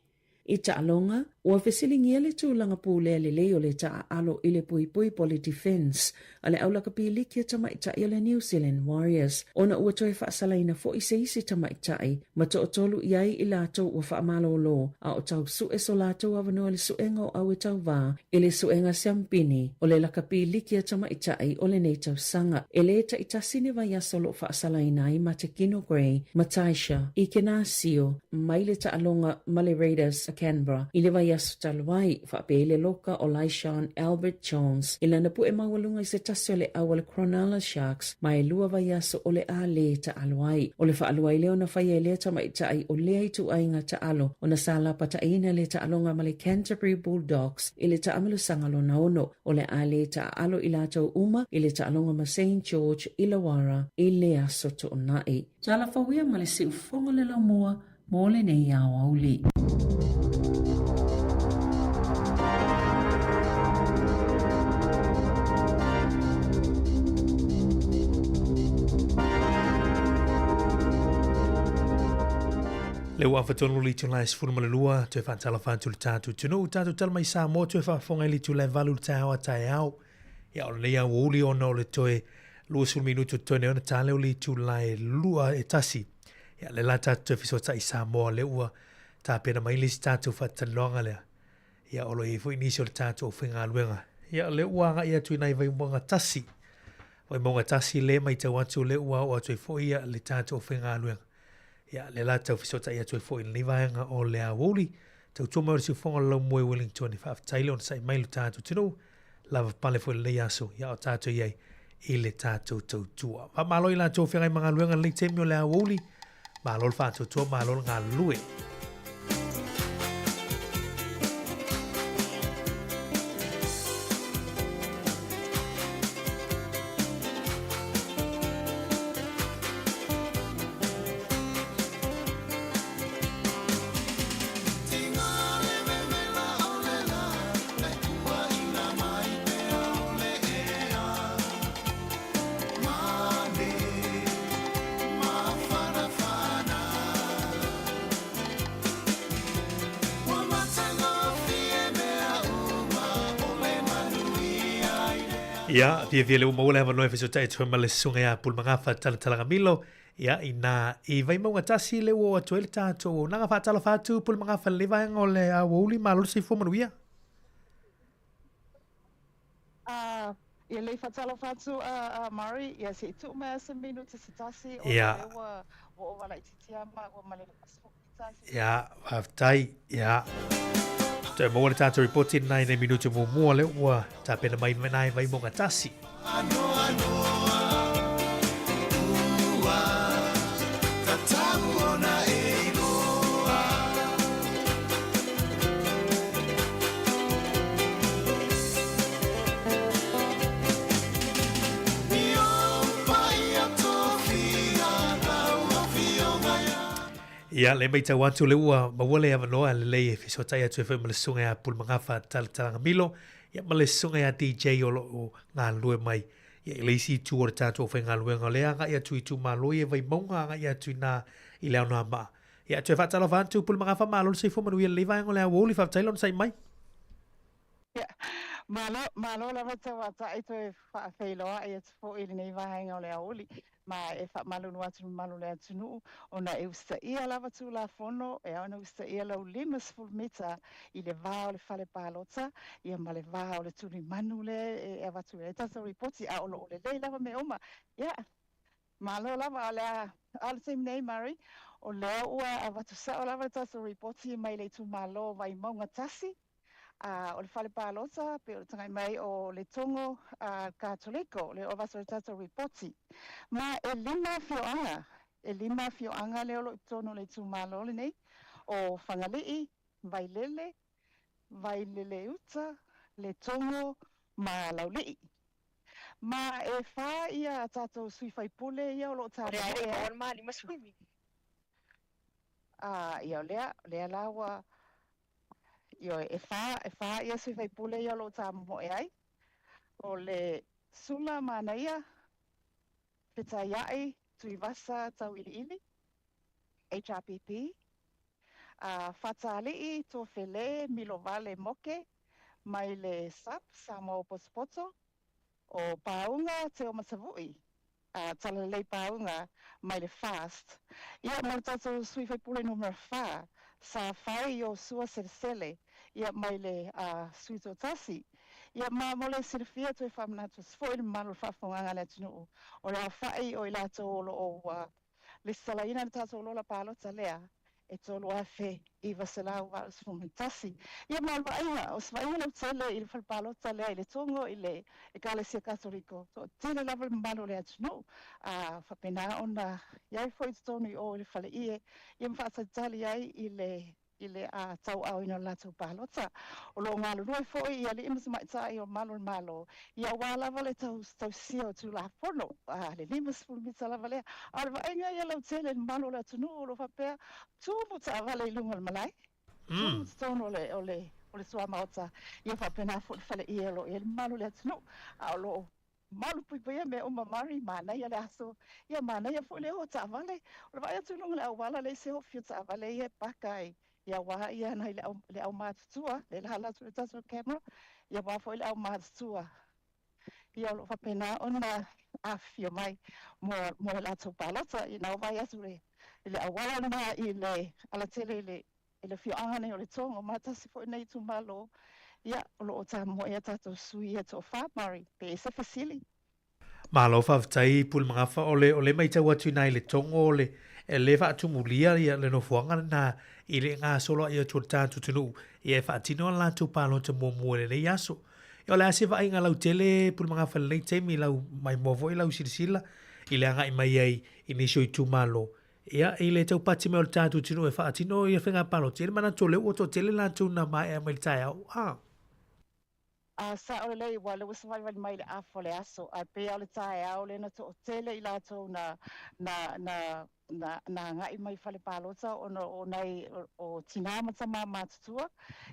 I taaloga, ua fesiligia le tulaga pulea lelei o le taaalo i le puipui po o le defence a le aulakapi liki a tamaitai o le New Zealand Warriors ona ua toe faasalaina foi se isi tamaitai ma toatolu i ai i latou ua faamalōlō a o tau suʻe so latou avanoa i le suʻega o au e tauvā i le suʻega siampini o le lakapi liki a tamaitai o lenei tausaga. E le taitasi ni vaiaso o lo o faasalaina ai Matekino Gray ma Taisha i Kenasio mai le taaloga ma le Raiders a Canberra i le vaiaso talu ai. Faapea i le loka o Lyshawn Albert Jones i lana puʻe maualuga i se tasi o le ʻau a le Cronulla Sharks ma e lua vaiaso o le a lē taalo ai. O le faalua ai lea ona faia e lea tamaitai o lea ituaiga taalo ona sa lapataʻiina le taaloga ma le Canterbury Bulldogs i le taamilosaga lona ono. O le a lē taaalo i latou uma i le taaloga ma Saint George Illawarra i le Aso Toonai. Tala fou ia ma le siufofoga o le laumua mo lenei aoauli. Le ua afatonu le itula e 12, toe faatalofa atu le tatou atunuu, tatou tala mai Samoa, toe faafofoga i le itula e 8 le taeao a taeao. Ia, o lenei aoauli ona o le toe 20 minutu totoe nei ona ta lea o le itula e 2 e tasi. Ia, lea la tatou toe fesootai i Samoa, lea ua tapena mai le isi tatou faatalanoaga lea. Ia, o lo o i ai foi nisi o le tatou aufaigaluega. Ia, lea ua agai atu i nai Vaimauga 1. Vaimauga 1 lea e matau atu lea ua oo atu ai foi ia le tatou aufaigaluega. Ia, lea la tau fesootai atu ai foi i lenei vaega o le aoauli. Tautua mai o le siufofoga o le Laumua i Wellington. Faafetai le onosai mai lo tatou atunuu. Lava pale foi i lenei aso, ia o tatou i ai i le tatou tautua. Faamalo i latou feagai ma galuega i lenei taimi o le aoauli. Malo le faatuatua, malo le galulue. Ia, fiafia le ua maua le avanoa e fesootai atu ai ma le susuga ia Pulemagafa Talatalagamilo. Ia, inā i Vaimauga 1 le ua oo atu ai le tatou auaunaga. Faatalofa atu Pulemagafa i lenei vaega o le aoauli, malo le soifua manuia. Uh, ia lei faatalofa atu a Murray, ia se i tuu mai lava se minute se tasi ona lea ua ua ova laitiiti lava maua ma le 17. Ia, faafetai. Ia. Toe maua le tatou ripoti lena i nei minute muamua lea ua tapena mai nai Vaimauga 1. Ia, le matau atu le ua maua le avanoa lelei e fesootai atu ai foi ma le susuga ia Pulemagafa Talatalagamilo, ia ma le susuga ia DJ o lo o galulue mai. Ia, i le isi itu o le tatou aufaigaluega o lea e agai atu i itumalo ia i Vaimauga agai atu i ina i le Anoamaa. Ia, toe faatalofa atu Pulemagafa, malo le soifua manuia i lenei vaega o le aoauli, faafetai le onosai mai. Ia, malo, malo lava Tauatai toe faafeiloai atu foi i lenei vaega o le aoauli. Ma e faamalulu atu i le mamalu o le atunuu, ona e usitaia lava Tulafono, e ao ona usitaia lau 50 mita i le va o le fale palota, ia ma le va o le tulimanu lea e avatu ai tatou lipoti, a o lo o lelei lava mea uma. Ia, malo lava, a o le a, a o le taimi nei Murray, o lea ua avatu sao lava le tatou lipoti mai le itumalo o Vaimauga 1, A o le fale palota, pei o le tagai mai o Letogo Katoliko, lea ua avatu ai le tatou lipoti. Ma e lima afioaga, e lima afioaga lea o lo o i totonu o le itumalo lenei, o Fagalii, Vailele, Vaileleuta, Letogo ma Laulii. Ma e fa ia tatou sui faipule ia o lo o tamoe ai. A, ia o lea, o lea la ua Ioe, e whā, e whā ia sui faipule ia o lo o tāmomoe ai. O le Sula Manaia, Fetaia'i, Tuivasa Tauiliili, HRPP, a Fatali'i Tofele Milovale Moke mai le SUPP, Samoa Potopoto, o Pāuga Teomatavui, a Talalelei Pāuga mai le FAST. Ia, ma le tatou sui faipule numera fa, sa fai Iosua Selesele, ia, mai le a Sui Toatasi. Ia, ma mo le silafia toe faamanatu atu foi i le mamalu o le faafofogaaga a le atunuu, o le aofai o i latou o lo o ua lesitalaina le tatou lola palota lea, e 3,981. Ia ma o le vaaiga, o se vaaiga lautele i le fale palota lea i Letogo i le Ekalesia Katoliko, toatele lava le mamalu o le atunuu, a faapena ona i ai foi i totonu i o i le faleie, ia ma faatalitali ai i le i le tauaaoina o le latou palota. O lo o galulue foi i alii ma tamaitai o malu o le Malo, ia aua lava le tausia o Tulafono, le 50 mita lava lea. A o le vaaiga ia lautele i le mamalu o le atunuu o lo o faapea, tumu taavale i luga o le malae, tumu totonu o le, o le, o le tuamaota, ia faapena foi le faleie o lo o i ai le mamalu o le atunuu, a o lo o Malupuipuia mea uma Murray, manaia le aso, ia manaia foi le o taavale. O le vaai atu i luga o le auala leai se ofi o taavale ia e paka ai, ia aua ia nai le au, le aumatutua, lea la ala atu le tatou camera, ia aua foi le aumatutua. Ia o lo o faapena ona afifio mai mo, mo le latou palota. Ia na o vaai atu le, i le auala lena i le alatele i le i le afioaga nei o Letogo, ma tasi foi lenei itumalo, ia, o lo o tamoe a tatou sui ia toafa, Murray, pe i se fesili. Malo faafetai Pule Magafa, o le o le maitau atu ina i Letogo o le e le faatumulia ia le nofoaga lena i le gasoloa'i atu o le tatou atunuu ia e faatino a latou palota muamua i lenei aso. Ia o le a se vaaiga lautele Pule Magafa i lenei taimi lau maimoa foi lau silasila i le agai mai ai i nisi o itumalo Ia, i le taupati mai o le tatou atunuu e faatino ia faiga palota, e i ai le manatu o lea ua toatele latou na maea mai le taeao, a. A sao lelei, ua lea ua savalivali mai le afa o le aso, ae pei lava o le taeao lea na toatele i latou na, na, na, na, na agai mai i fale palota ona o nai, o, o tinā ma tamā matutua.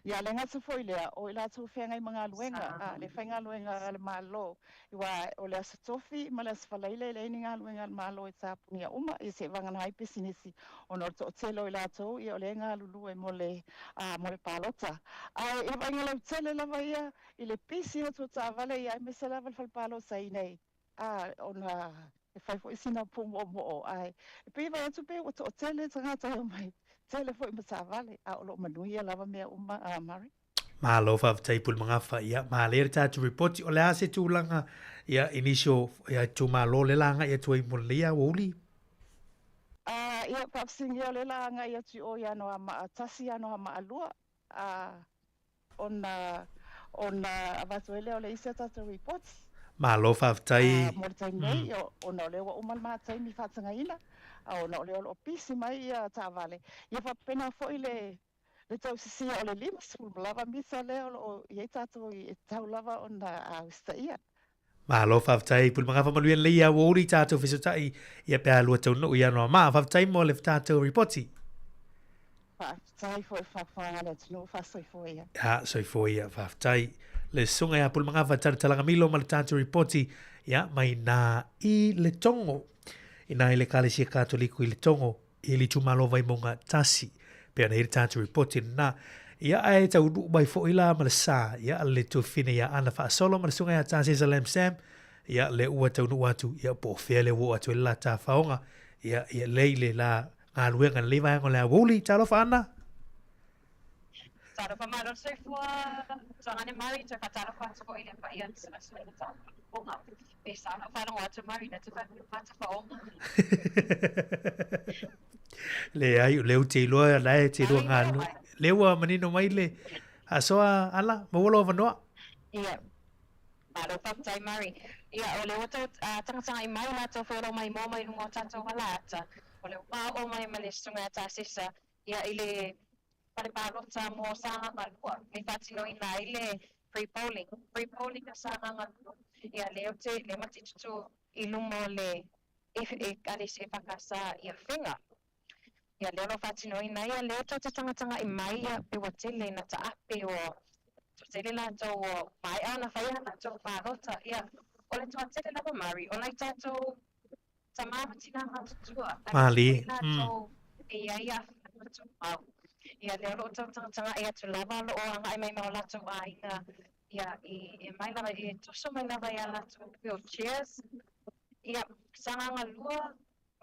Ia, le gata foi i lea, o i latou feagai ma galuega, a, le faigaluega a le Malo, Aua o le Aso Tofi ma le Aso Faraile e leai ni galuega a le Malo e tapunia uma, ia seivagana ai pisinisi ona o le toatele o i latou ia o lea e galulue mo le mo le palota. Ae i le vaaiga lautele lava ia i le pisi atu o taavale ia aemaise lava le fale palota i inei a ona e fai foi sina pumoomoo ae e pei e vaai atu pei ua toatele tagata e omai tele foi ma taavale a o lo o manuia lava mea uma a Murray. Malo faafetai Pulemagafa, ia manaia le tatou ripoti, o le a se tulaga ia i nisi o ia itumalo lea la agai atu ai mo lenei aoauli? A ia faafesiligia o lea la agai atu i o i Anoamaa 1 Anoamaa 2 a ona ona avatu ai lea o le isi a tatou ripoti. Malo faafetai. A mo le taimi nei mm. ona o lea ua uma le ma taimi faatagaina a ona o lea o lo o pisi mai ia taavale. Ia faapena foi le Le tausisia o le 50 lava mita lea o lo o i ai tatou e tatau lava ona usitaia. Malo faafetai Pulemagafa manuia lelei ia ua uli tatou fesootai ia pe a lua taunuu i Anoamaa. Faafetai mo le tatou ripoti. Faafetai foi faafofoga a le atunuu faasoifua ia. Ha, soifua ia, faafetai. Le susuga ia Pulemagafa Talatalaga Milo ma le tatou ripoti. ia, mai nā i Letogo. Inā i le Ekalesia Katoliko i Letogo, i le itumalo Vaimauga 1. Pei ona i ai le tatou ripoti lena. Ia, ae taunuu mai foi la ma le sa, ia, le tuafafine ia Ana Faasolo ma le susuga ia Tasesa Lam Sam, ia, lea ua taunuu atu, ia, po o fea lea ua oo atu ai le la tafaoga, ia, ia lea i le la galuega i lenei vaega o le aoauli. Talofa Ana! Talofa malo le soifua, Tuagane Murray, toe faatalofa atu foi i le paia o le Susuga Pe sa ona ou faalogo atu Murray na te fai matafaoga. Leai, o lea ou te iloa, la e te iloa galulue. Lea ua manino mai le asoa Ala, maua lou avanoa. Ia, malo faafetai Murray. Ia, o lea ua tou tagatagai mai latou foi o lo o maimoa mai luga o tatou alaata. O lea ua oo mai ma le Susuga ia Tasesa ia i le fale palota mo Sagaga 2 e faatinoina ai le pre-polling, pre-polling a Sagaga 2. Ia lea ou te, lea ma te tutū i luma o le Ekalesia EFKS i Afega. Ia lea o lo o faatinoina ai, ia lea tou te tagatagai mai ia pe ua tele ina taape ua toatele latou ua maea ona fai a latou palota. Ia o le toatele lava Murray o nai tatou Tama ma tina matutua, aemaise foi latou e i ai aafiaga tumau. Ia, lea o lo o tau tagatagai atu lava, o lo o agai mai ma o latou aiga, ia, i, e mai lava, e toso mai lava i a latou wheelchairs. Ia, Sagaga 2,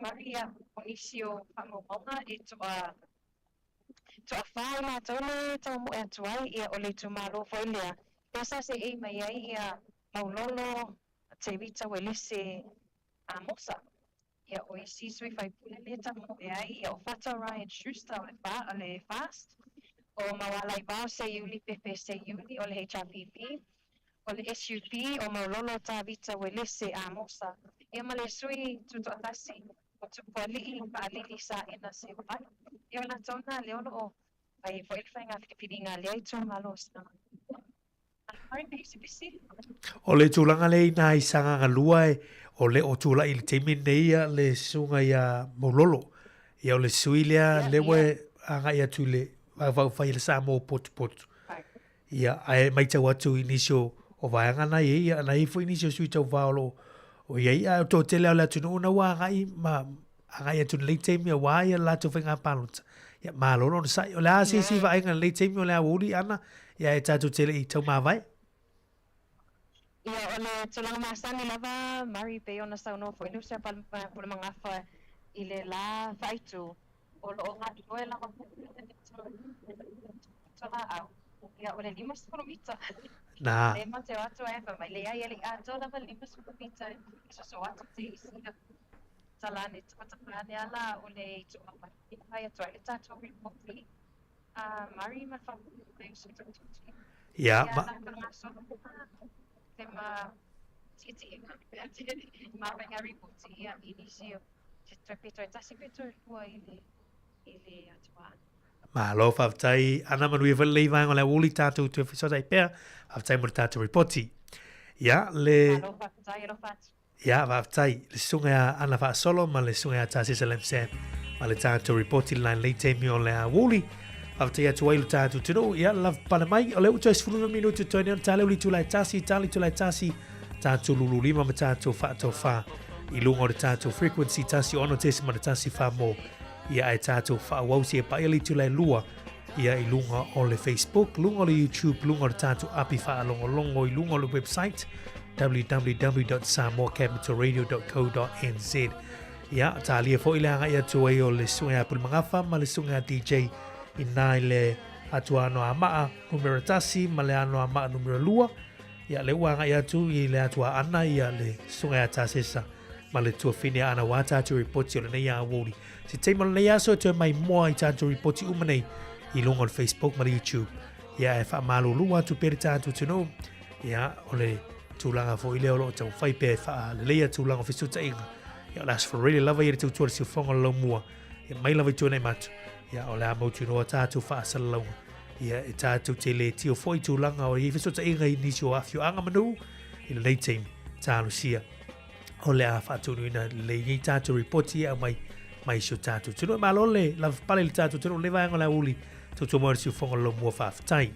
Maria, o nisi o faamaumauga e toa, toafā i latou le taumoe atu ai, ia, o le itumalo foi lea, lea sa seei mai ai ia Maulolo, Tevita Uelese, Amosa, ia o isi sui faipule lea tamoe ai, ia o Fata Ryan Schuster o le fa, o le FAST, o Maualaivao Seiuli Pepe Seiuli o le HRPP, o le SUP o Maulolo Tavita Uelese Amosa, ia ma le sui tutoatasi o Tupualii Faalili Saena Seuai. Ia o latou na lea o lo o fai ai foi le faiga filifiliga a lea itumalo o Samoa. O le tulaga lea inā i Sagaga 2 e, o le o tulai i le taimi lenei ia le susuga ia Maulolo. Ia o le sui lea lea ua agai atu i le Vaevae i le Samoa potupotu. Ia ae matau atu i nisi o, o vaega na i ai, ia na i ai foi nisi o sui tauva o lo o i ai, ae o toatele lava o le atunuu na ua agai ma agai atu i lenei taimi aua ia le latou faiga palota. Ia malo le onosai. O le a se isi vaaiga i lenei taimi o le aoauli Ana, ia e tatou te le i taumavae? Ia, o le tulaga masani lava, Murray, pei ona saunoa foi le uso ia Pulemagafa i le la faaitu, o lo o galulue lava foi le laau. Ia, o le 50 mita. Na. Le ma te o atu ai, fai mai, leai, e le i atoa lava le 50 mita e soso atu te isi. Tala ane, tapatapa ane a la o le ituaga e fai atu ai le tatou ripoti a Murray ma le faamoemoe o se tututi. Ia, ma. Whakagasolo te ma tietiega pea te ma whainga ripoti ia i nisi o te toe pe toe tasi pe toe lua i le i le atua. Malo, faafetai. Ana manuia foi lenei vaega o le aoauli tatou toe fesootai pea. Faafetai mo le tatou ripoti. Ia, le. Malo, faafetai, alofa atu. Ia, faafetai le susuga ia Ana Faasolo ma le susuga ia Tasesa Lamsam ma le tatou ripoti lena i lenei taimi o le aoauli. Faafetai atu ai lo tatou atunuu. Ia, lava pale mai, o lea ua toe 15 minute toe nei ona tale uli itula e tasi, tale itula e tasi, tatou lulu lima ma tatou faatofa i luga o le tatou frequency 16.14 mo ia ae tatou faaauau seia paia le itula e lua ia i luga o le Facebook, luga o le YouTube, luga o le tatou api faalogologo i luga o le website www.samoacapitalradio.co.nz. Ia, talia foi le agai atu ai o le susuga ia Pulemagafa ma le susuga ia DJ inā i le atu ano a maa numera 1 ma le ano a maa numera 2. Ia, le ua agai atu i le atu a Ana ia le susuga ia Tasesa ma le tuafine a Ana wā tātou ripoti o lenei aoauli. Se taimi o lenei aso e toe maimoa i tātou ripoti uma nei i luga o le Facebook ma le YouTube. Ia, e faamalulu atu pea le tātou atunuu. Ia, o le tulaga foi lea o lo o taumafai pea e faaleleia tulaga o fesootaiga. Ia, o le Aso Faraile lava ia le tautua le siufofoga o le laumua. Ia, mai lava i tuanai matu. Ia, o le a mautinoa tātou faasalalauga. Ia, e tātou te le tio foi tulaga o i fesootaiga i nisi o afioaga ma nuu i lenei taimi. Talosia o le a faataunuuina lelei nei tātou ripoti e aumai mai si o tātou atunuu. E malo le lavapapale i le tātou atunuu lenei vaega o le aoauli. Tautua mai o le siufofoga o le laumua faafetai.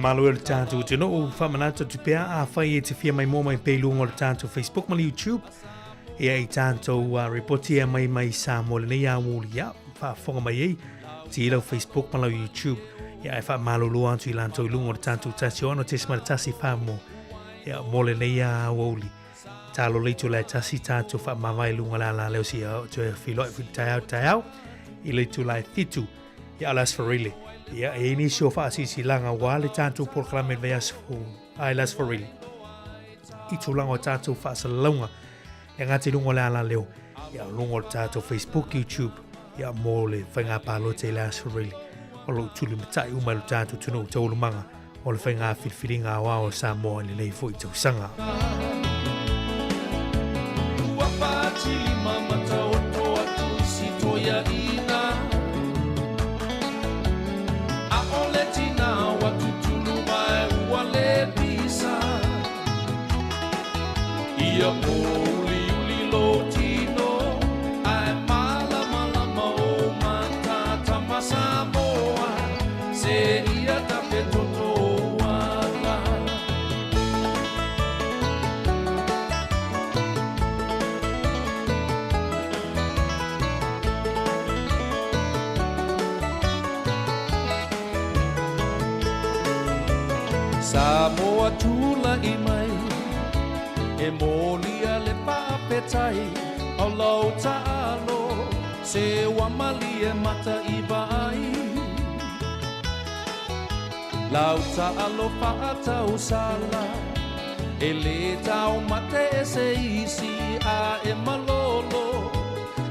mamalu e o le tatou atunuu, faamanatu atu pea afai e te fia maimoa mai pea i luga o le tatou Facebook ma le YouTube, ia i tatou ripoti e aumai mai Samoa i lenei aoauli, ia, faafofoga mai ai, tii lau Facebook ma lau YouTube, ia ae faamalulu atu i latou i luga o le tatou 106.1 mo, ia, mo lenei aoauli. Talo le itula e tasi tatou faamavae i luga o le alaleo seia oo toe feiloai foi i le taeao taeao i le itula e 7. Ia o le Aso Faraile. Ia, e i ai nisi o faasilasilaga aua le tatou polokalame i le vaiaso fou, a i le Aso Faraile, i tulaga o tatou faasalalauga e gata i luga o le alaleo, ia, o luga o le tatou Facebook, YouTube, ia, mo le faiga palota i le Aso Faraile. O lo o tulimatai uma e lo tatou atunuu taualumaga o le faiga filifiliga aoao a Samoa i lenei foi tausaga. Samoa tula'i mai e molia le faafetai o lou taalo se ua malie mata i vaai Lau taalo faatausala e lē taumate e se isi a e malolo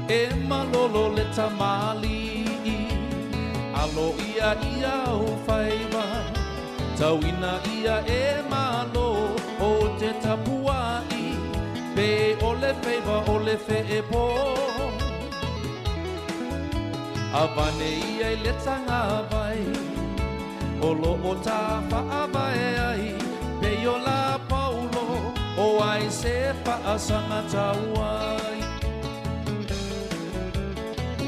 e malolo le tamalii alo ia i ou faiva tauina ia e malo o te tapuai pe o le faiva o le feepo Avane ia i le tagavai o lo o ta faavae ai pei o la Paulo o ai se faasaga tauai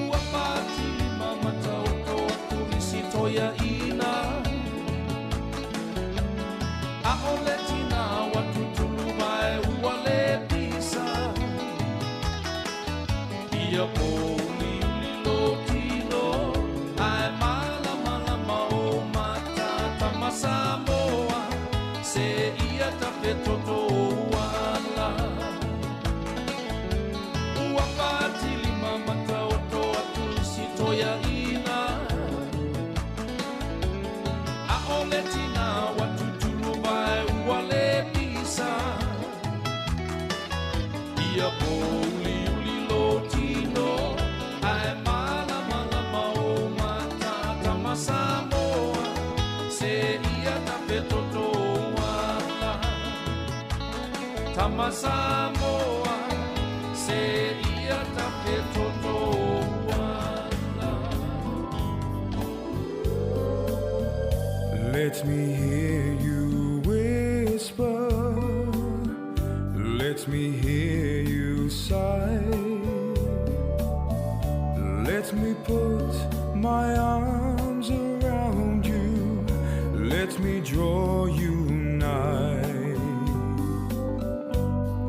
Ua fatilima ma taoto atu i si toeaina Aʻole tina ua tutulu mae ua le pisa Ia pōuliuli lou tino Ae malamalama ou mata Tama Samoa Se ia tafe toto ou ala Ua fatilima ma taoto atu i si toeaina Aʻole tina ua tutulu mae ua le pisa Ia pōuliuli lou tino Ae malamalama ou mata Tama Samoa Se ia tafe toto ou ala Tama Samoa Se ia tafe toto ou ala Let me hear you whisper Let me hear you sigh Let me put my arms around you Let me draw you nigh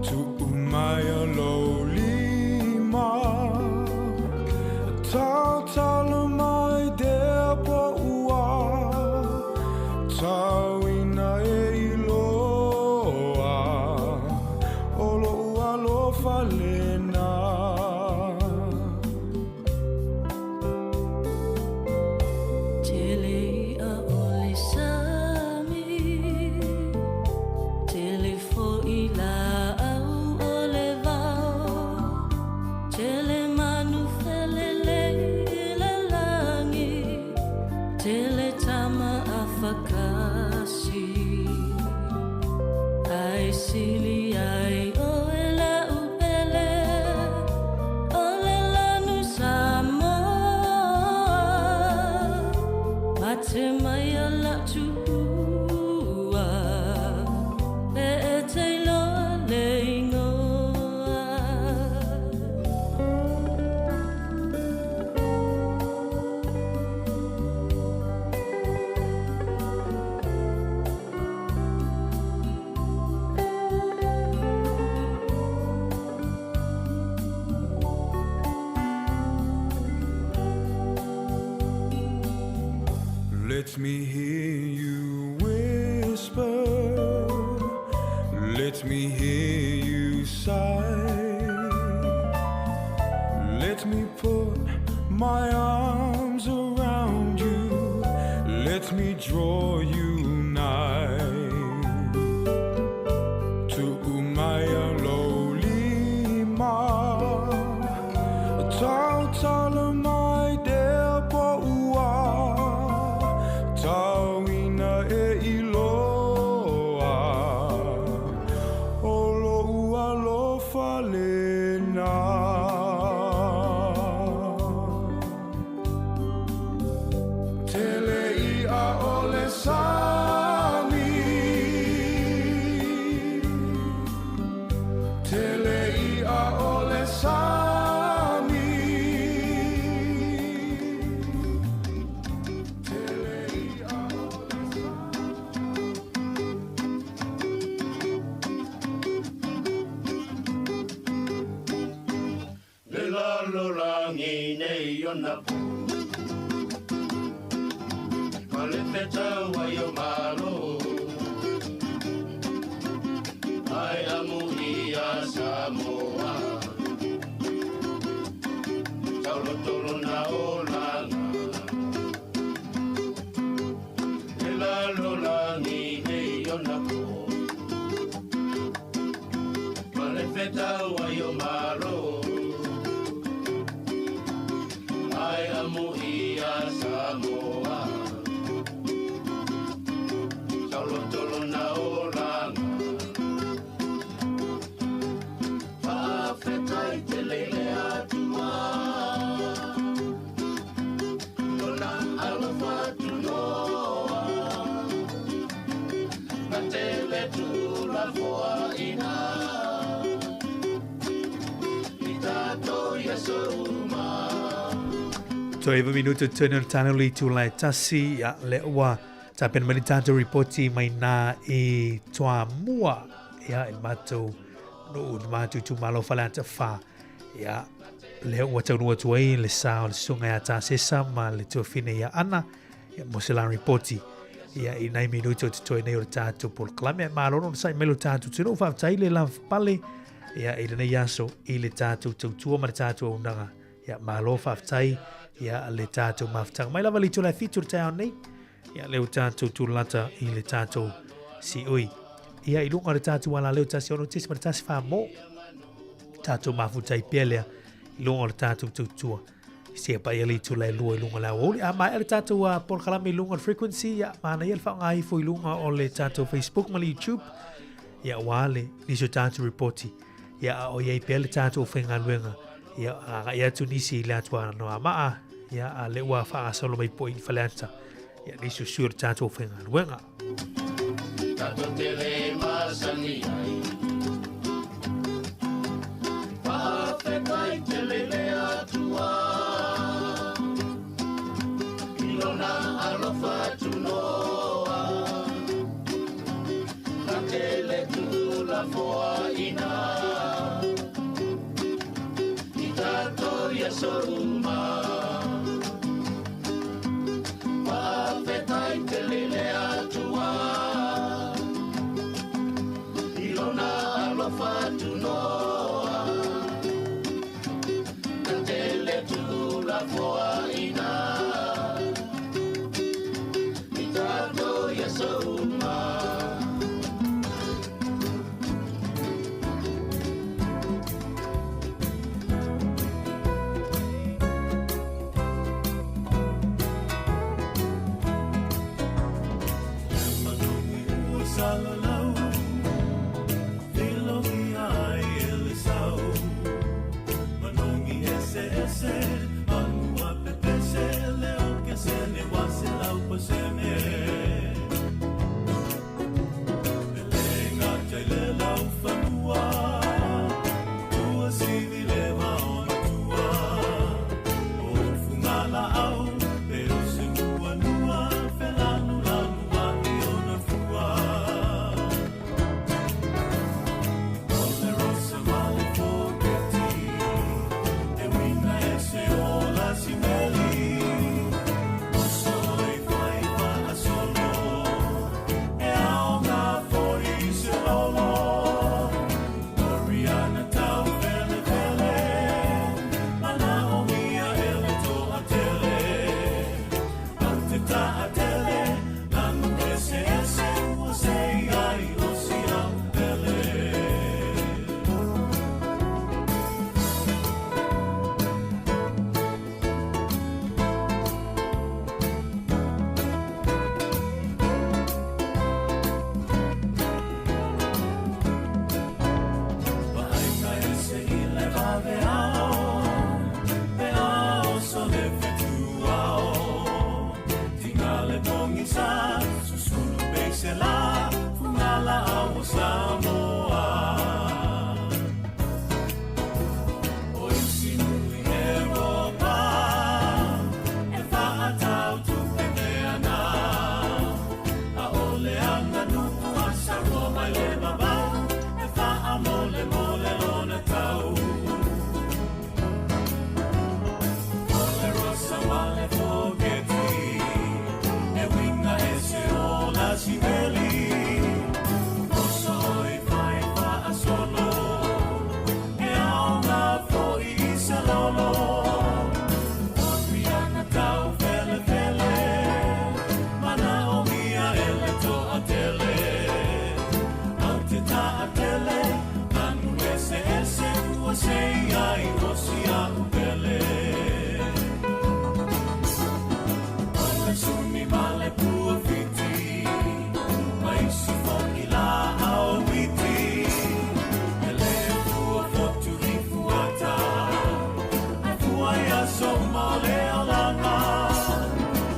To umaya lo lima Tatala mai dea poua Tauina e iloa O lo'u alofa lena. Tele i'a o le sami, tele foi laau o le vao, tele manu felelei i le lagi, Tele tama afakasi Ae sili ai oe la'u pele O le lanu Samoa Mate mai a la'u tuua Pe e te iloa le ingoa. Let me hear you whisper. Let me hear you sigh. Let me put my arms around you. Let me draw you nigh. Tu'u mai lou lima. Tautala mai lea po'ua. Tauina e iloa. O lo'u alofa lena. Tele i'a o le sami. Tele i'a o le sami. Tele i'a o le Le lalolagi nei ona po Ma le fetau ai o Malo Ai amuia Samoa Tauloto lona olaga Le lalolagi nei ona po Ma le fetau ai o Malo Ai amuia Samoa Tauloto lona olaga Faafetai tele i le Atua Lona alofa tunoa Na tele tuulafoaina I tatou i aso uma. Toe iva minute totoe nei o le taeao le itula e tasi, ia, lea ua tapena mai le tatou ripoti mai nā i Toamua, ia, i le matou nuu, le matou itumalo Faleata 4. Ia, lea ua taunuu atu ai le sa o le susuga ia Tasesa ma le tuafine ia Ana, ia, mo se la ripoti. Ia, i nai minute o totoe nei o le tatou polokalame, malo le onosai mai lo tatou atunuu, faafetai le lavapapale, ia, i lenei aso, i le tatou tautua ma le tatou auaunaga. Ia, malo faafetai, ia, le tatou mafutaga. Mai lava le itula e 7 o le taeao nei, ia, lea ua tatou tulata i le tatou siui. Ia, i luga o le tatou alaleo 1 6 1 whā mō, tatou mafutai pea lea, i luga o le tatou tautua. Seia paia le itula e 2 i luga o le aoauli. A maea le tatou polokalame i luga o le frequency, ia, manaia le faaaoga ifo i luga o le tatou Facebook ma le YouTube, ia, aua le nisi o tatou ripoti. Ia, a o i ai pea le tatou faigaluega, ia, agai atu nisi i le atu Anoamaa, ia, a lea ua faagasolo mai foi i Faleata, ia, nisi o sui o le tatou faigaluega. Tatou te le masani ai. Faafetai tele i le Atua i lona alofa tunoa. Na tele tuulafoaina i tatou i aso uma. Faafetai tele i le Atua i lona alofa tunoa. Na tele tuulafoaina i tatou i aso uma. Manogi ua salalau, filogia ai e le sau. Manogi eseese, manu a pepese, leo kesene wa 100%. E le gata i le laufanua, ua sili le vao na tua. O fugalaau, pe o se nuanua, felanulanu ai ona fua. Samoa. O isi nui Europa e fa'atau tupe mea na. ʻAʻole aganuu a Samoa mai le vavau e fa'amolemole lona tau. O le rosa ma le foketi e uiga ese o Lasiveli. Oso i fai fa'asolo e aoga fo'i i se lolo. O piaga tau felefele mana'omia e le to'atele. Au te ta'atele manu eseese ua sei ai o si a'u pele. O le suni ma le puafiti ma isi fo'i la'au iti. E lē fua fotu i fuata ae fua i aso uma o le olaga.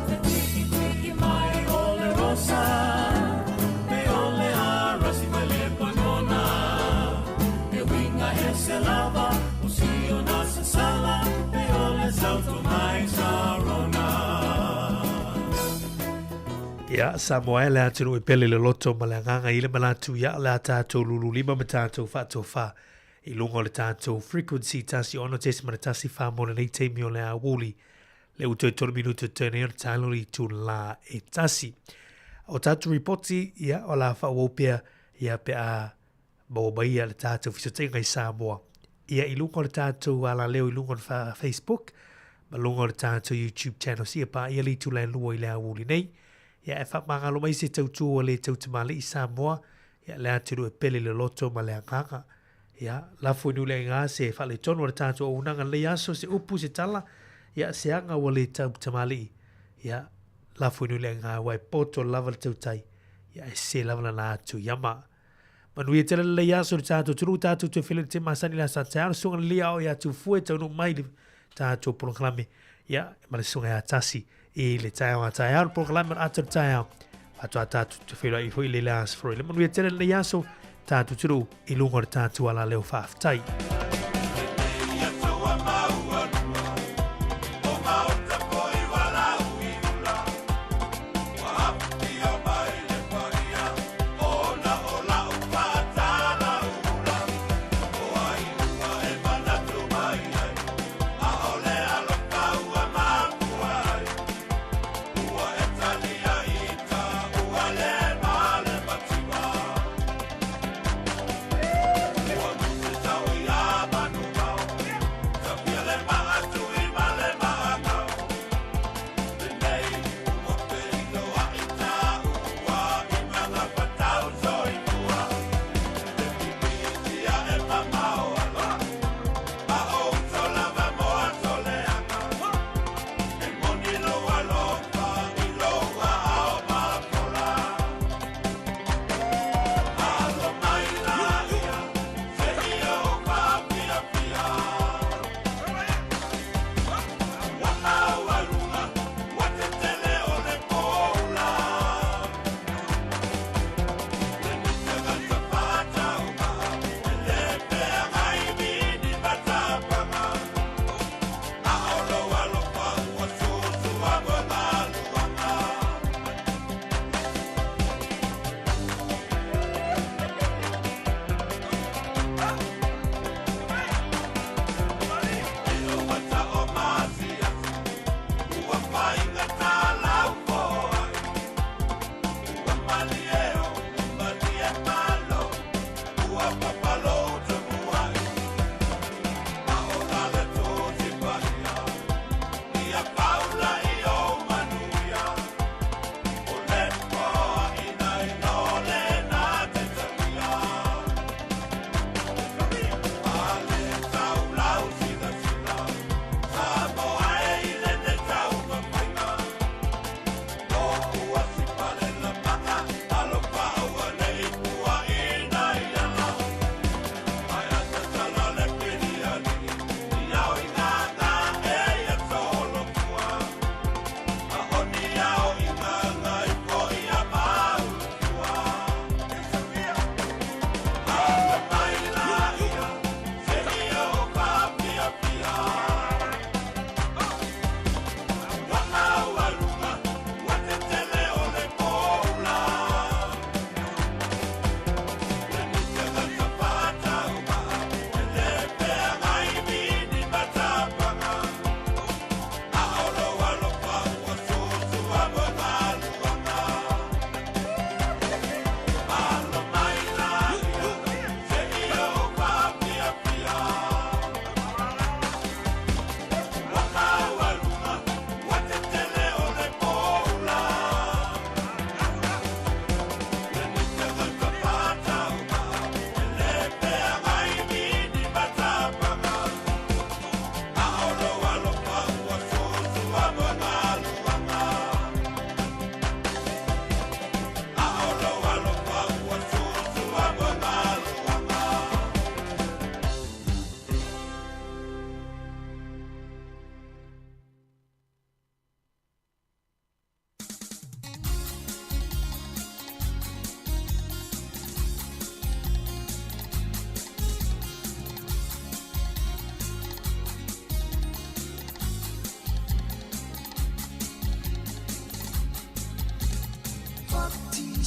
Feti'iti'i mai o le rosa pe o le arasi mai Lepanona. E uiga ese lava o siona sasala pe o le sauto mai Sarona. Ia, Samoa e le atunuu e pele le loto ma le agaga i le manatu ia o le a tatou lululima ma tatou faatofa i luga o le tatou frequency 16.14 mo lenei taimi o le aoauli le uto e tolu minuto toe nei o le taalo i itula e tasi. O tatou ripoti, ia, o le a faaauau pea ia pe a maua mai ia le tatou fesootaiga i Samoa. Ia i luga o le tatou alaleo i luga o le Facebook ma luga o le tatou YouTube channel seia paia le itula e lua i le aoauli nei. Ia e faamagalo mai se tautua ua le tautamalii Samoa, ia le atunuu e pele i le loto ma le agaga. Ia, lafo i Nuuleaiga se faaletonu o le tatou auaunaga i lenei aso, se upu, se tala, ia se aga ua le tautamalii. Ia, lafo i Nuuleaiga aua e poto lava le tautai, ia e sese lava lana atu iama. Manuia tele lenei aso i le tatou atunuu, tatou toe feiloai i le taimi masani i le aso a taeao, le susuga lelei a oo ia Tufue taunuu mai i le tatou polokalame, ia, ma le susuga ia Tasi i le taeao a taeao, le polokalame o le ata o le taeao. Faatoa tatou toe feiloai foi i le aso Faraile. Manuia tele lenei aso, tatou atunuu i luga o le tatou alaleo faafetai.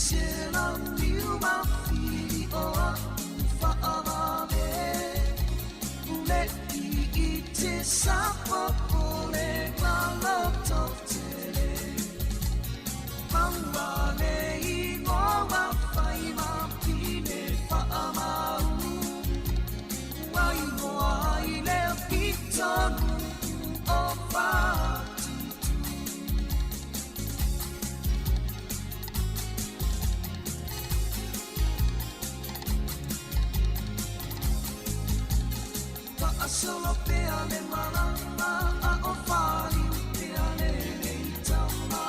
Se lau niu ma fili o a'u fa'avave Ule'i i te sapopole ma lototele Maua le igoa fai ma pine fa'amau Ua igoa ai le pitonu o Fatutu Fa'asolo pea le malama a o faliu pea le leitama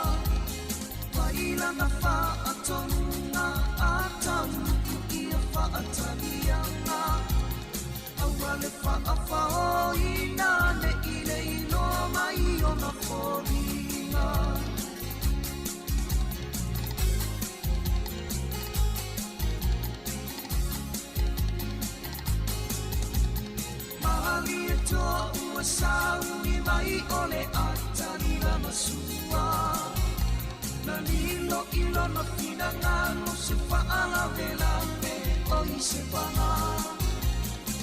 Vailanga fa'atonuga a taunuku ia fa'ataliaga Aua le fa'afaoina ne'i le iloa mai ona foliga Malie toa ua sauni mai o le atali lana sua Na lilo i lona finagalo se fa'alavelave o i se paga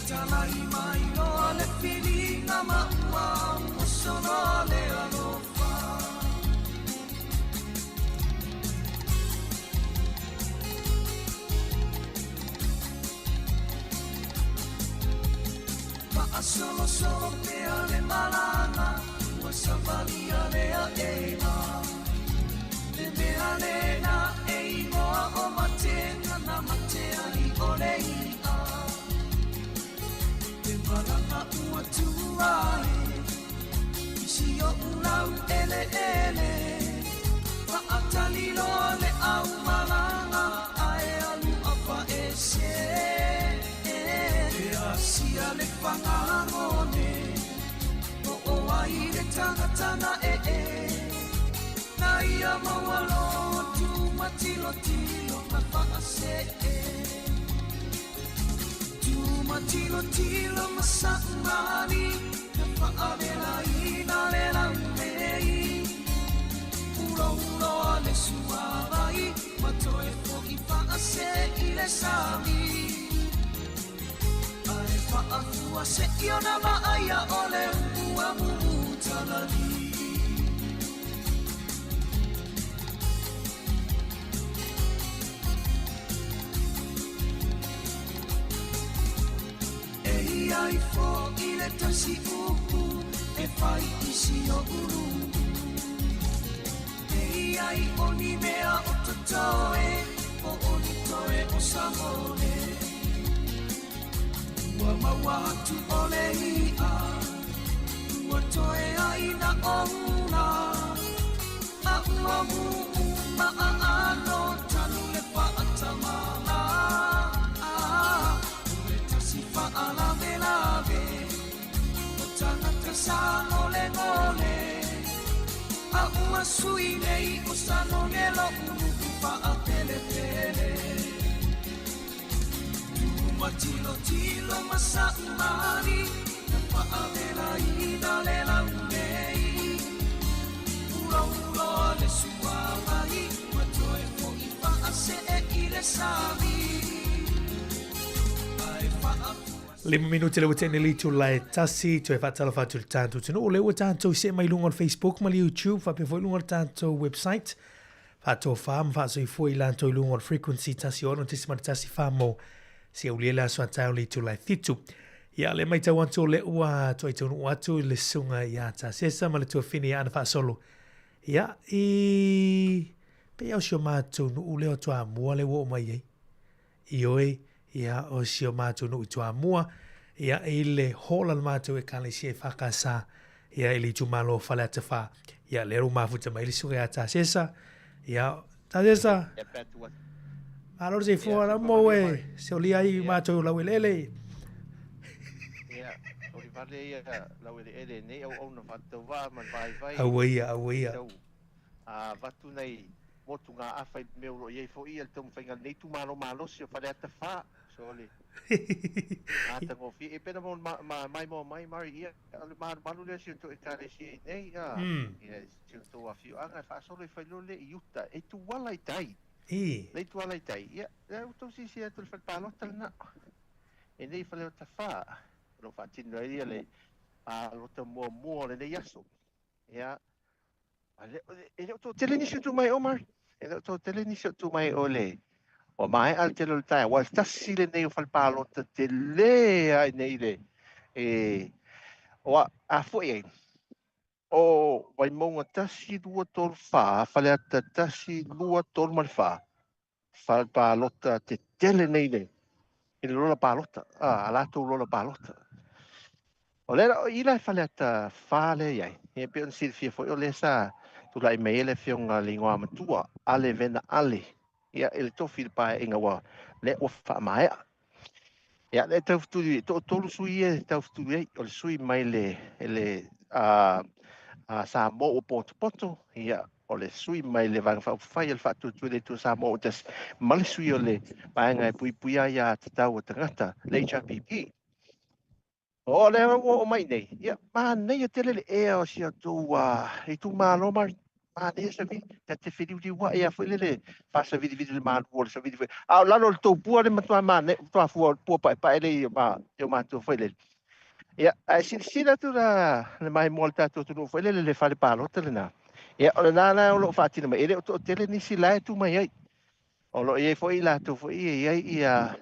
Talai mai loa le filiga ma ua soloa le alofa Fa'asolosolo pea le malaga ua savalia le a'ega Le mea lena e igoa o matega na mate ai o le i'a Le malaga ua tua e i si o'u lau eleele Fa'atali loa le aumalaga ae alu afa'ese E asia le fagagone O o ai le tagataga ee Na ia maualoa tumatilotilo na fa'asee Tumatilotilo ma sa'umali Na fa'avelaina le laumei Ulouloa le suavai Ma toe fo'i fa'ase i le sami Ae fa'afua se'i ona va'aia o le ua mumutalali E ia ifo i le tasi upu e fai i si o'u lu'u E ia i o ni mea o totoe po o ni toe o sagole Ua maua atu o le i'a ua toe aina oula A ua mu'u ma'a'ano tanu le fa'atamala O le tasi fa'alavelave o tagata sagolegole A ua sui nei o sanone lo'u nu'u fa'apelepele Tumatilotilo ma sa'umali Na fa'avelaina le laumei Ulouloa le suavai Ma toe fo'i fa'ase'e i le sami Ae fa'afua 5 minute le ua te'i nei le itula e tasi, toe fa'atalofa atu i le tatou atunuu, o lea ua tatou se'e mai luga o le Facebook ma le YouTube, faapea foi luga o le tatou website, fa'atofa ma fa'asoifua i latou i luga o le frequency 106.14 mo se aulia le aso a taeao le itula e 7. Ia, lea maitau atu o lea ua toai taunuu atu i le susuga ia Tasesa ma le tuafine ia Ana Fa'asolo. Ia, i pei o si o matou nuu lea o Toamua lea ua oo mai ai. Ioe, ia, o si o matou nuu i Toamua, ia, i le hola le matou ekalesia EFKS, ia, i le itumalo o Faleata 4. Ia, lea ua mafuta mai le susuga ia Tasesa. Ia, Tasesa, Ia, pe atu atu. malo le soifua Ia, la soifua mo manuia e mai. se olia ai Ia. matou laueleele. Ia, oli vale ia laueleele nei auauna fa'atauvā ma le vaivai Aua ia, aua ia. tau avatu nai motugaafa i mea o lo'o i ai fo'i ia le taumafaiga a lenei itumalo malosi o Faleata 4. So o le matagofie e pena mo ma maimoa mai Murray ia o le malumalu lea si o outou ekalesia i nei a ia si o outou afioaga e fa'asolo i Failole i uta e tuala i tai. Ī. Le ituala i tai, ia, lea ua tou silasila atu i le fale palota lena. E nei Faleata 4, o lo o faatino ai ia le palota muamua o lenei aso. Ia, e le o toatele nisi o tu mai o Mari. E le o toatele nisi o tu mai o le ua maea le tele o le taeao. Ua tasi lenei o fale palota tele ai nei le e ua a foi ai. O Vaimauga 1, 2, 3, 4, Faleata 1, 2, 3 ma le 4. Fale palota tetele nei le i le lola palota, a latou lola palota. O lea o i la e Faleata 4 lea i ai, e pei ona silafia foi o lea sa tulai mai ai le afioga i le igoamatua Ale Vena Ale, ia i le tofi i le paeaiga ua lea ua faamaea. Ia lea e taufetuli, e toatolu sui ia e taufetuli ai, o le sui mai le le a a Samoa ua potopoto, ia o le sui mai le Vaega Faaupufai o le Faatuatua i le Atua Samoa ua tasi, ma le sui o le Vaega e Puipuia Aia Tatau a Tagata, le HRPP. O lea ua oo mai nei, ia, manaia tele le ea o si a outou itumalo, Mari. Manaia savili, ta te feliuliuai lava foi lele, faasavilivili le malu o le savili foi. A o lalo o le tou pua le matua manaia, matua fua pua paepae lea i o matou foi lele. Ia, ae silasila atu la le maimoa o le tatou atunuu foi lele le fale palota lena. Ia, o lena la o lo o faatino mai, e le o toatele nisi la e tu mai ai. O lo o i ai foi i latou foi e i ai ia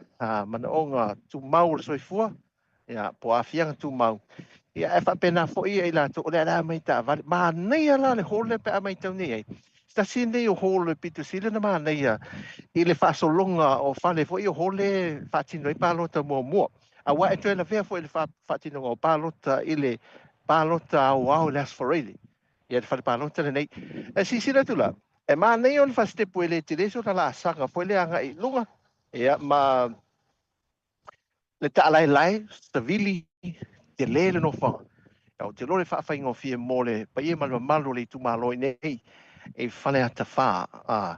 manaoga tumau o le soifua, ia, po o aafiaga tumau. Ia, ae faapena foi ia i latou o le a mai taavale. Manaia la le hall lea pe a matau nei ai. Se tasi lenei o hall e pito sili ona manaia i le faasologa o fale foi o hall e faatino ai palota muamua. Aua e toe lavea foi le faatinoga o palota i le palota aoao i le Aso Faraile. Ia le fale palota lenei. E silasila atu la, e manaia ona fasitepu e le tele sona laasaga foi lea agai i luga, ia ma le taalaelae, savili, tele le nofoaga. Ia, ou te iloa le faafaigofie mo le paia ma le mamalu o le itumalo i nei i Faleata 4 a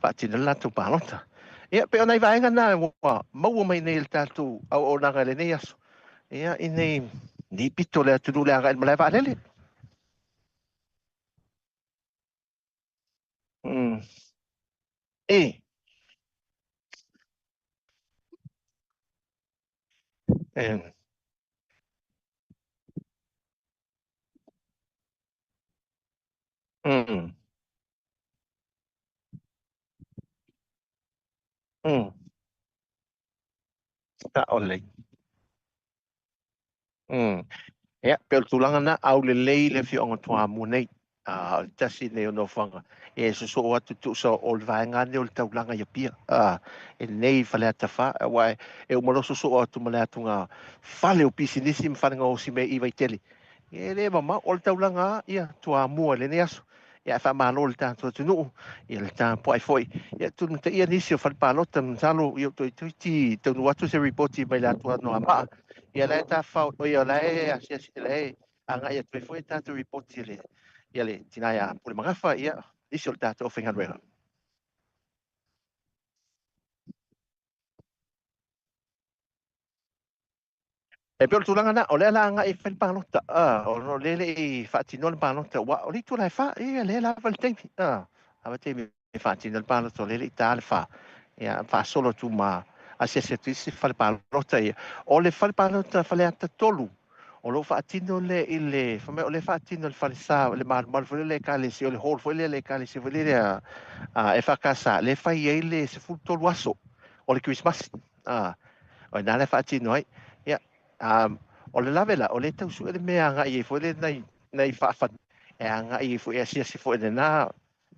faatino le latou palota. Ia, pei o nai vaega na ua maua mai nei e le tatou auaunaga i lenei aso. Ia, i nei, nei pito o le atunuu le agai i le malae vaalele. E. E. Sao lelei. Ia, pei o le tulaga lena, aulelei le afioaga o Toamua nei. O le tasi lenei o nofoaga e sosoo atu tusa o le vaega lenei o le taulaga i Apia, e nei Faleata 4, aua e uma loa sosoo atu ma le atuga fale o pisinisi ma fale gaosi mea i Vaitele. E le mamao, o le taulaga lava ia Toamua i lenei aso. Ia ae faamalo i le tatou atunuu, ia le tapuai foi. Ia tulumataia nisi o fale palota, masalo ia toeitiiti taunuu atu se ripoti mai le atu Anoamaa. Ia la e tafafao, ia la e asiasi, la e agai atu ai foi tatou ripoti le ia le tina ia Pulemagafa, ia nisi o le tatou aufaigaluega. E pei o le tulaga lena, o lea o le a agai e fai le palota, ona o lea e le i faatinoa le palota, aua o le itula e 4, ia lea e lava le taimi, lava le taimi e faatino le palota, o lea e le i ta le 4. Ia, faasolo atu ma asiasi atu i isi fale palota ia. O le fale palota Faleata 3, o lo o faatino lea i le, fai mai o lea e faatino i le falesa, le malumalu foi lea le ekalesia, o le hall foi lea le ekalesia foi lea a EFKS, lea e fai ai le 13 aso o le Kerisimasi. O i ina lea e faatino ai. Ia, o le lave la, o lea e tau sue le mea e agai ai foi lea nai, nai faafan, e agai ai foi e asiasi foi i lena,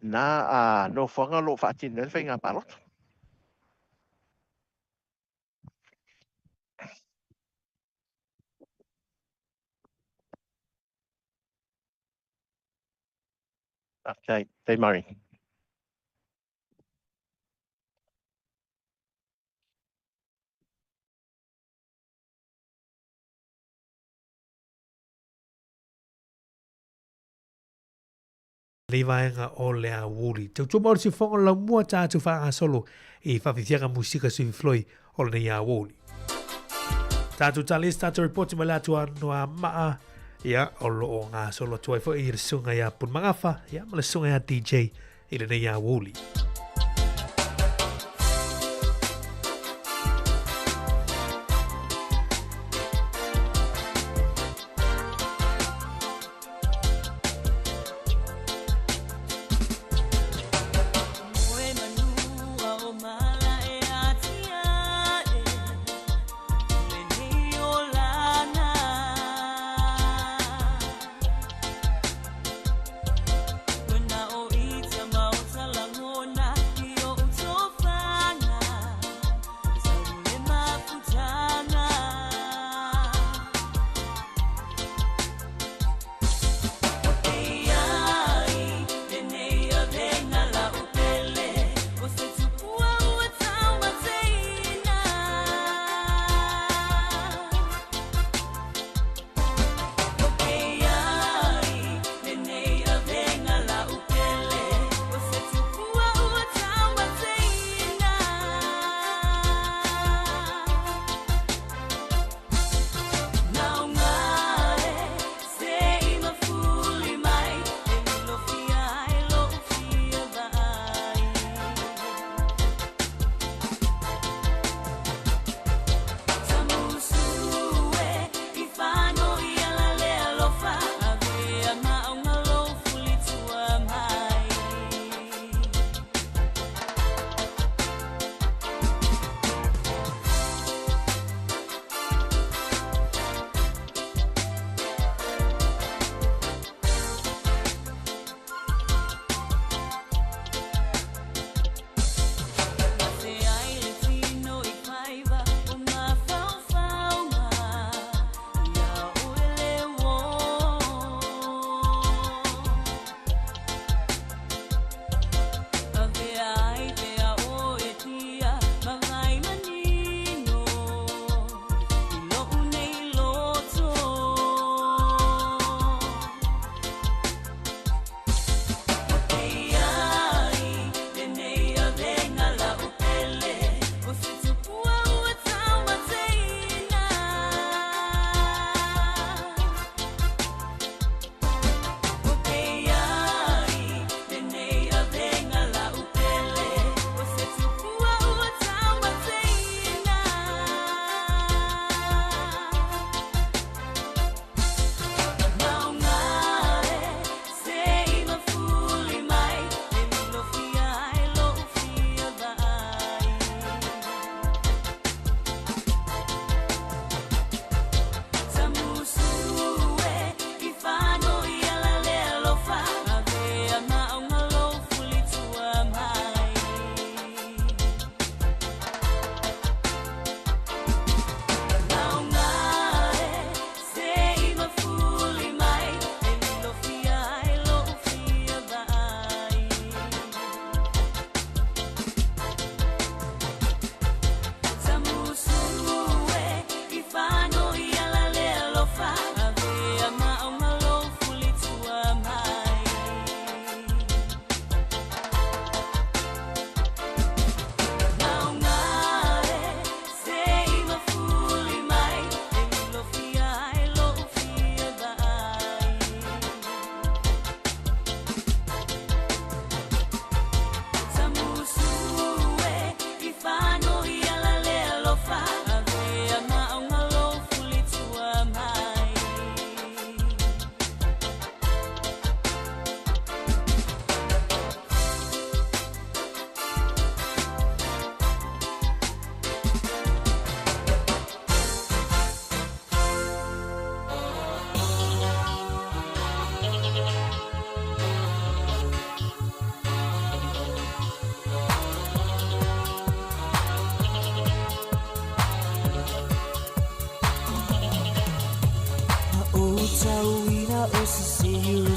lena nofoaga o lo o faatino ai le faiga palota. Faafetai, faafetai Mari. Nei vaega o le aoauli. Tautua mau le siufofoga o le laumua tatou faagasolo i faafiafiaga musika suififloi o lenei aoauli. Tatou tali se tatou ripoti mai le atu Anoamaa, ia, o lo o gasolo atu ai foi i le susuga ia Pulemagafa, ia, ma le susuga ia DJ i lenei aoauli.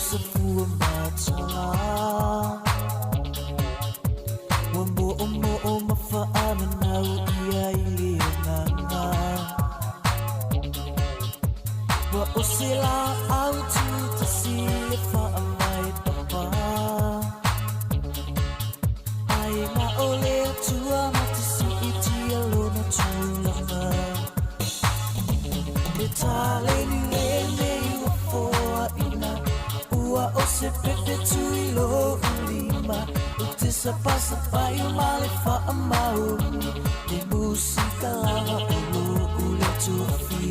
safua matala Ua mo'omo'o ma fa'amanau ia i le agaga Ua ose la'au tutasi le fa'amae papa Ae na o le Atua na te si'itia lona tulaga E taleni lenei ua foaina Ua o se pepe tui lo'u lima Ou te sapasapai ma le faamaoni Le musika lava o lo'u leo tofi.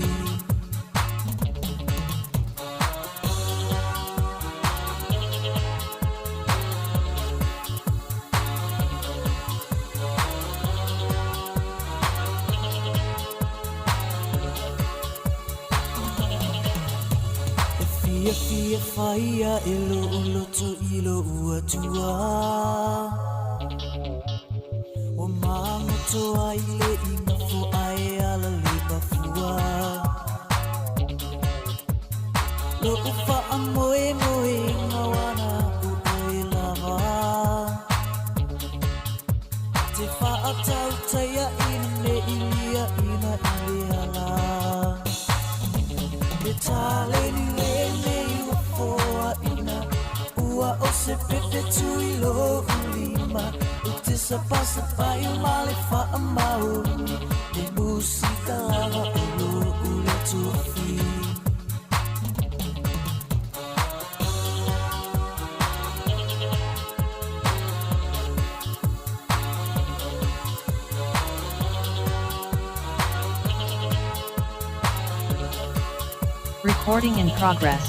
E fiafia faia e lo'u loto i lo'u Atua Ua magoto ai le igafo ae ala le mafua Lo'u faamoemoega ua na o oe lava Te faatautaia ina ne i liaina i le ala Le taleni lenei ua foaina Ua o se pepe tui lo'u lima Ou te sapasapai ma le faamaoni Le musika lava o lo'u leo tofi. Recording in progress.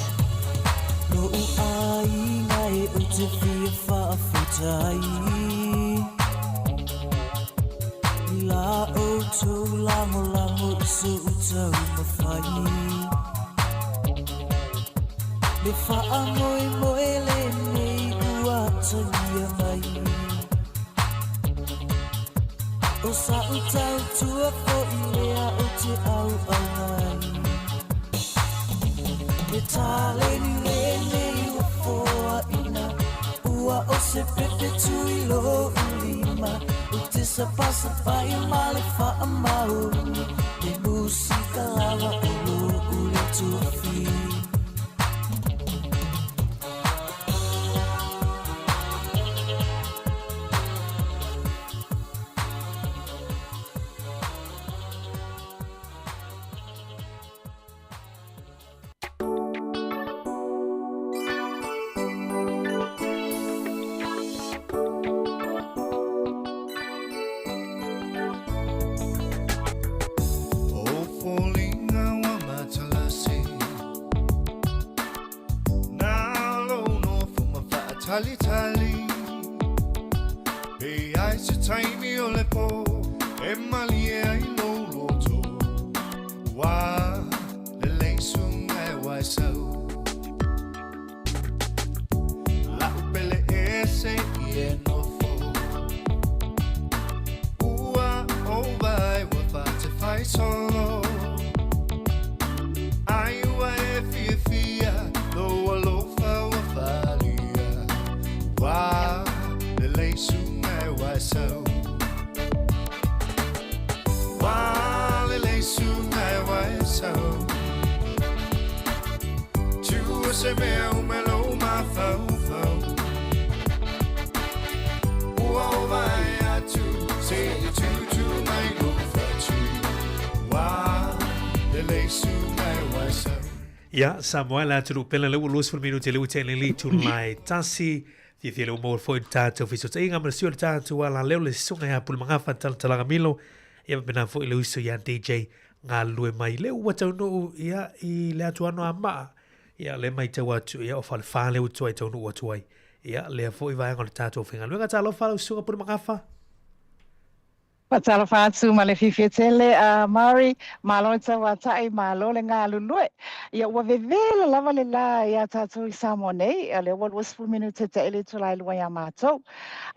Lo'u aiga e ou te fia faafetai I la outou lagolago i so'u taumafai Le faamoemoe lenei ua atagia mai O sa'u tautua fo'i lea ou te auauna ai Le taleni lenei ua foaina Ua o se pepe tui lo'u lima Ou te sapasapai ma le faamaoni Le musika lava o lo'u leo tofi. O foliga ua matalasi Na lou nofo ma faatalitali Pe ai se taimi o le po E malie ai lou loto Ua lelei suga e waisau La'u pele ese i e nofo Ua ou vaai ua faatefai solo Ai ua e fiafia lou alofa ua faaalia Ua lelei suga e waisau Ua lelei suga e waisau Tua se mea uma e lou mafaufau Ua ou vaai atu seia tūtū mai lou fatu Ua lelei suga e waisau. Ia, Samoa le atunuu pele lea ua 20 minute lea ua tea nei le itula e tasi. Fiafia lea ua maua foi le tatou fesootaiga ma le sui o le tatou alaleo le susuga ia Pulemagafa Talatalaga Milo. Ia faapena foi le uso ia DJ galulue mai lea ua taunuu ia i le atuano a maa. Ia lea maitau atu ia o Falefa lea ua tuai taunuu atu ai. Ia lea foi vaega o le tatou faigaluega. Talofa lau susuga Pulemagafa. Faatalofa atu ma le fiafia tele a Mari, malo le tauata'i, malo le galulue. Ia ua vevela lava le la iā tatou i Samoa nei, o lea ua 20 minute ta'i le itula e lua iā matou.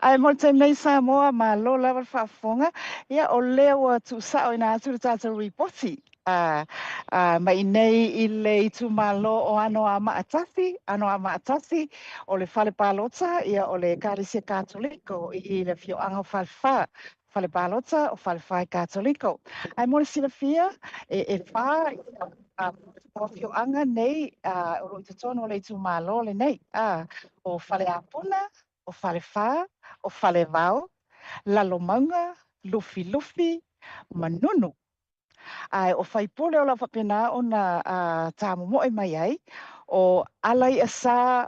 Ae mo le taimi nei Samoa, malo lava le faafofoga, ia o lea ua tuusa'oina atu le tatou ripoti. Mai nei i le itumalo o Anoamaa-Tasi, Anoamaa-Tasi, o le fale palota, ia, o le Ekalesia Katoliko i le afioaga o Falefa, fale palota o Falefa e Katoliko. Ae mo le silafia, e fa afioaga nei o lo o i totonu o le itumalo lenei, o Faleapuna, o Falefa, o Falevao, Lalomauga, Lufilufi, Manunu. Ae o faipule o lo o faapena ona tamomoe mai ai, o Alaiasa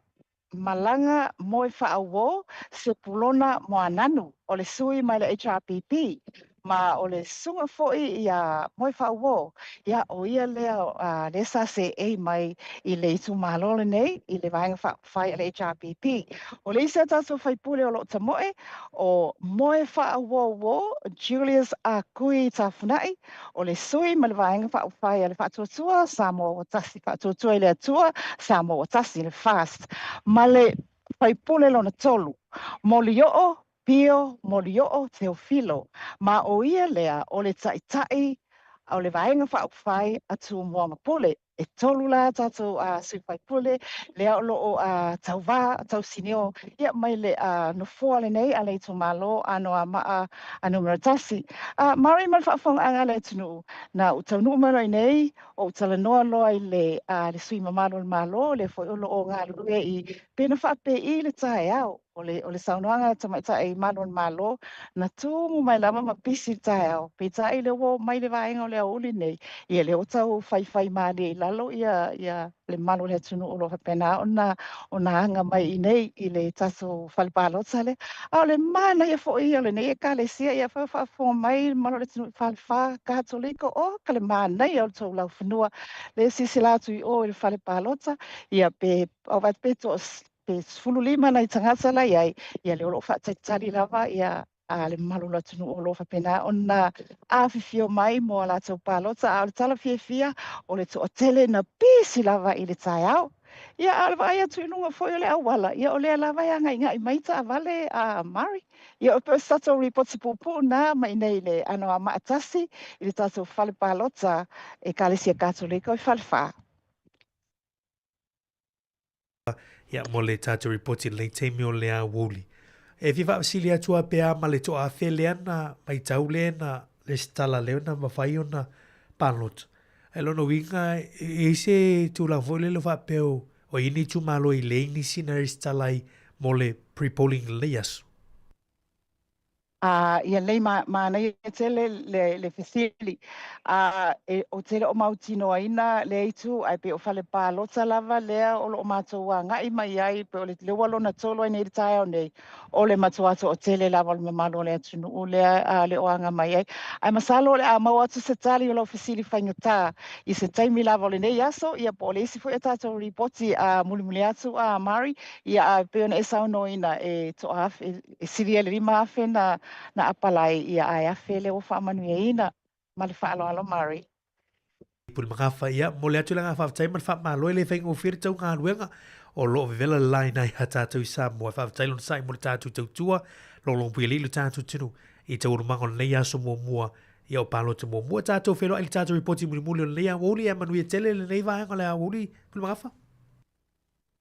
Malaga Moefaauo Sepulona Moananu, o le sui mai le HRPP, ma o le susuga foi ia Moefaauo, ia o ia lea lea sa seei mai i le itumalo lenei i le Vaega Faaupufai a le HRPP. O le isi a tatou faipule o lo o tamoe, o Moefaauouo Julius Akui Tafunai, o le sui ma le Vaega Faaupufai a le Faatuatua Samoa Ua Tasi, Faatuatua i le Atua Samoa Ua Tasi, le FAST, ma le faipule lona tolu, Molioo Pio Molioo Teofilo, ma o ia lea o le taitai o le Vaega Faaupufai a Tumua ma Pule. E tolu la tatou sui faipule lea o lo o tauvā tausinio ia mai le nofoa lenei a le itumalo Anoamaa numera 1. Mari ma le faafofogaaga a le atunuu, na ou taunuu mai loa i nei, ou talanoa loa i le sui mamalu o le Malo, lea foi o lo o galulue i pe na faapei le taeao. O le, o le saunoaga a le Tamaitai Malu o le Malo, na tumu mai lava ma pisi le taeao, peitai lea ua oo mai le vaega o le aoauli nei, ia lea ua tau faifai malie i lalo ia, ia le mamalu o le atunuu o lo o faapena ona, ona aga mai i inei i le tatou fale palota lea. A o le manaia foi ia o lenei Ekalesia, ia afai o faafofoga mai le mamalu o le atunuu i Falefa Katoliko, o ka le manaia o le tou laufanua, lea e silasila atu i o i le fale palota, ia pe, pe toa pe 15 nai tagata la i ai, ia lea o lo o faatalitali lava ia a le mamalu o le atunuu o lo o faapena ona afifio mai mo a latou palota. A o le tala fiafia, o le toatele na pisi lava i le taeao. Ia, a o le vaai atu i luga foi o le auala, ia o lea lava e agaigai mai taavale a Mari. Ia, o se tatou lipoti puupuu na mai nei i le Anoamaa 1 i le tatou fale palota Ekalesia Katoliko i Falefa. Ia, mo le tatou ripoti i lenei taimi o le aoauli. E fia faafesili atu a pe a ma le toaafe lea na matau lea na resitala lea na mafai ona palota. Ae lona uiga, e i ai se tulaga foi lele faapea o i ai ni itumalo e leai nisi na resitala ai mo le pre-polling i lenei aso. A ia lelei ma, manaia tele le, le fesili. A e, ou te le o mautinoaina lea itu, ae pei o fale palota lava lea o lo o matou agai mai ai, pei o le, lea ua lona tolu ai nei i le taeao nei, o le matua toatele lava o le mamalu o le atunuu lea a, le o aga mai ai. Ae masalo o le a maua atu se tali o lau fesili faigata i se taimi lava o lenei aso, ia po o le isi foi a tatou lipoti a mulimuli atu a Mari, ia ae pei ona e saunoaina e toaafe, e sili ai le 5,000 na, na apalai, ia ae afe lea ua faamanuiaina. Ma le faaaloalo Mari. Pulemagafa, ia, momoli atu le agaga faafetai ma le faamalo, e le faigofie le tau galuega o lo o vevela le la ina ia tatou i Samoa. Faafetai lona sa'i mo le tatou tautua, logologopuialii lo tatou atunuu i taualumaga o lenei aso muamua ia o palota muamua. Tatou feiloai i le tatou ripoti mulimuli o lenei aoauli, ia manuia tele lenei vaega o le aoauli, Pulemagafa.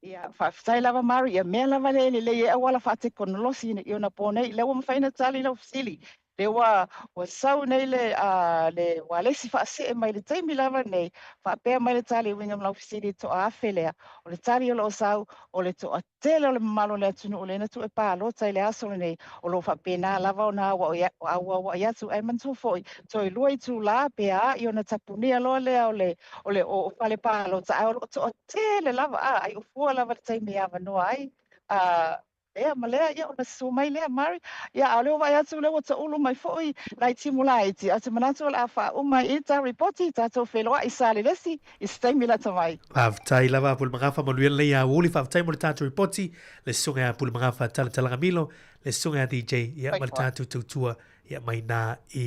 Ia, faafetai lava Mari, ia mea lava lea e lelei ai auala faatekonolosi i ona po nei, lea ua mafai ona tali lau fesili. Lea ua, ua sau nei le, uh, le ualesi faasee mai le taimi lava nei, faapea mai le tali e uiga ma lau fesili i le toaafe lea. O le tali o lo o sau, o le toatele o le mamalu o le atunuu lea na tuu e palota i le aso lenei, o lo o faapena lava ona auauai atu. Ae manatua foi, toe lua itula pe a i ona tapunia loa lea o le, o le o fale palota, ae o lo o toatele lava, a, ai o fua lava le taimi e avanoa ai, a, lea ma lea, ia ona susu mai lea, Mari. Ia, a o lea ua vaai atu lea ua taulu mai foi nai timu laiti, ae ou te manatu o le a faauma i ta ripoti, tatou feiloai i Salelesi i se taimi lata mai. Faafetai lava Pulemagafa, manuia lenei aoauli, faafetai mo le tatou ripoti, le susuga ia Pulemagafa Talatalaga Milo, le susuga ia DJ, ia ma le tatou tautua, ia mai nā i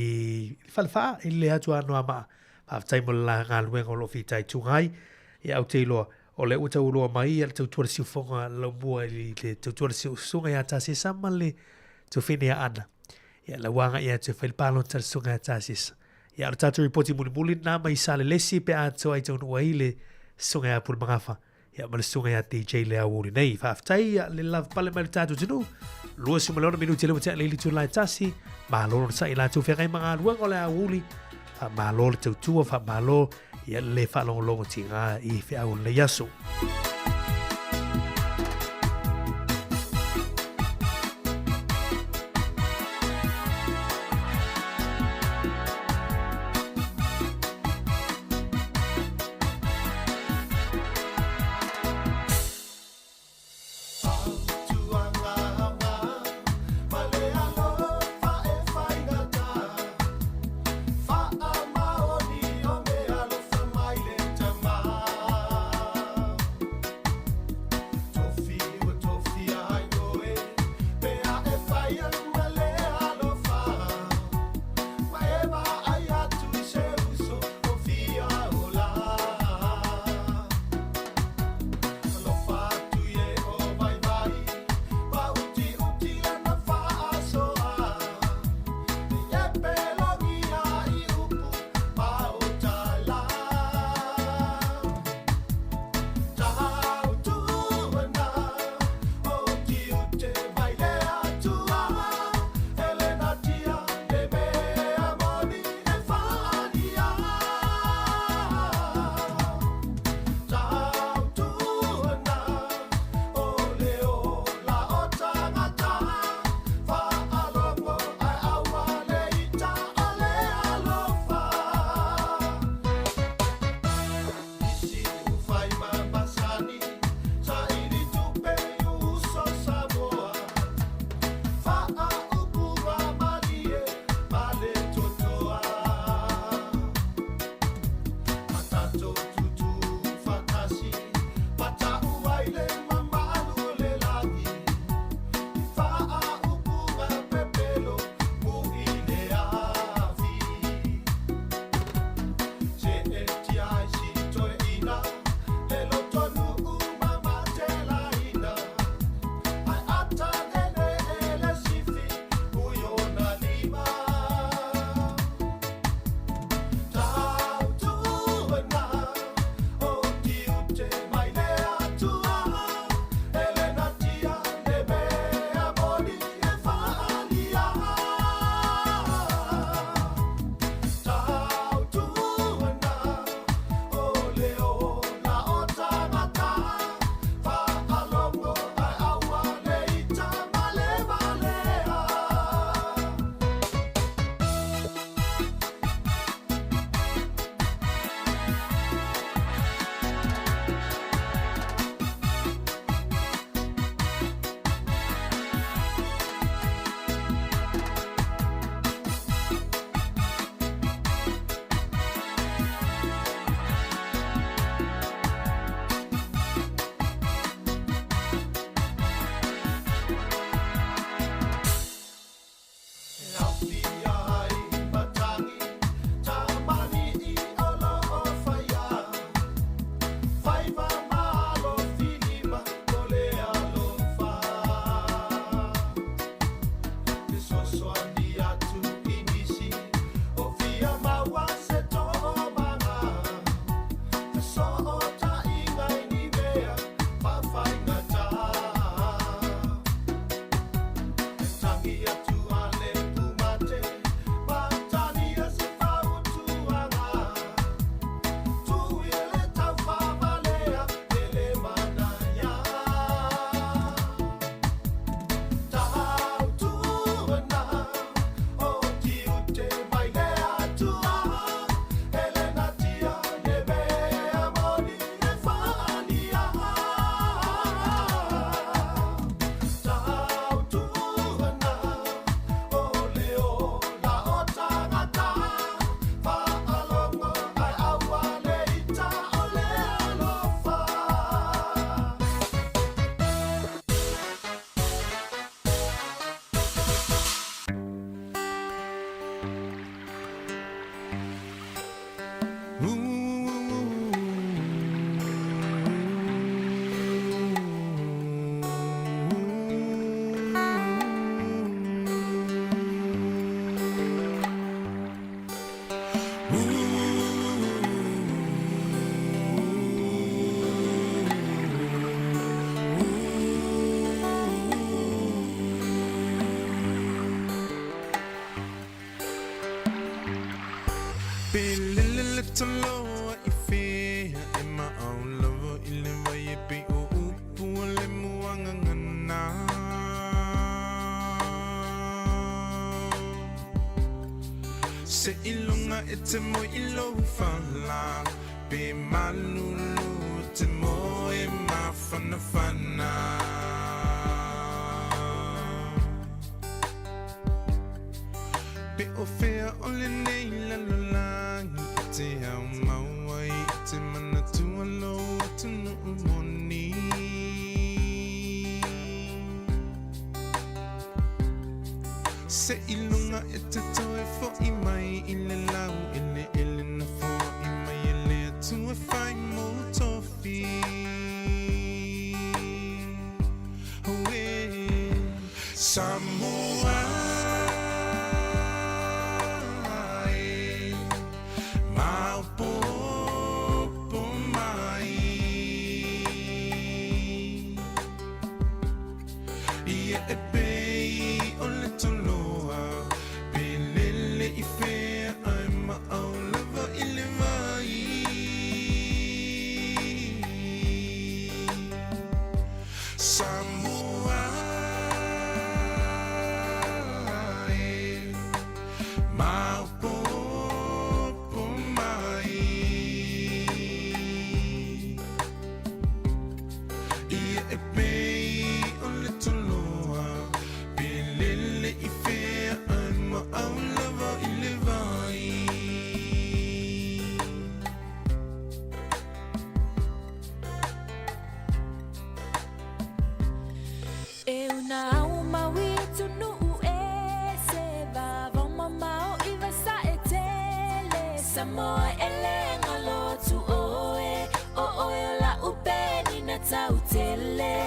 le Falefa, i le atu Anoamaa. Faafetai mo le la galuega o lo o fitaituga ai. Ia ou te iloa, o lea ua taualoa mai ia le tautua le siufoga laumua i le tautua le susuga ia Tasesa ma le tuafine ia Ana. Ia la ua agai atu e fai le palota le susuga ia Tasesa. Ia, o le tatou ripoti mulimuli lena mai Salelesi pe atoa i taunuu ai le susuga ia Pulemagafa ia ma le susuga ia DJ le aoauli nei. Faafetai ia le lavapale mai le tatou atunuu. 26 minuti lea ua tea le itula e tasi. Malo le onosai i latou feagai ma galuega o le aoauli. Faamalo le tautua, faamalo ia le faalogologo tiga i feau o lenei aso. Pe lele le toloa i fea e maau lava i le vai e pei o upu a le muagagana. Seiloga e te moe i lou fala pe malulu e te moe mafanafana. Pe o fea o lenei lalolagi e te ao mau ai i te manatua lou atunuu moni. Seiloga e te toe fo'i mai i le laueleele na foai mai e le Atua e fai mou tofi. Auē, Samoa e, maopoopo mai. Ia e pei o le toloa, pe lele i fea ae maau lava i le vai. Samoa e, maopoopo mai. Ia e pei o le toloa, pe lele i fea ae maau lava i le vai. E una au mau i atunuu ese, vavao mamao i vasae tele. Samoa e le galo atu oe, o oe o la'u penina tau tele.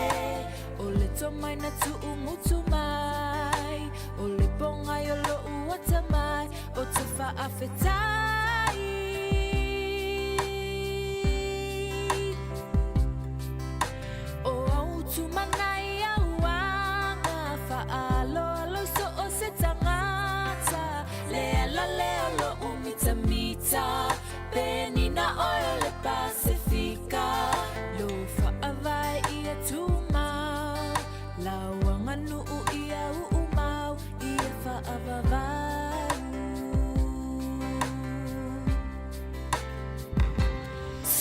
O le tomai na tu'ugutu mai, o le pogai o lo'u atamai, ou te fa'afetai. O au tumanai au aga, fa'aaloalo i so o se tagata. Le ala lea o lo'u mitamita, penina oe o le Pasefika. Lou fa'avae ia tumau, lau aganuu ia u'umau, ia fa'avavau.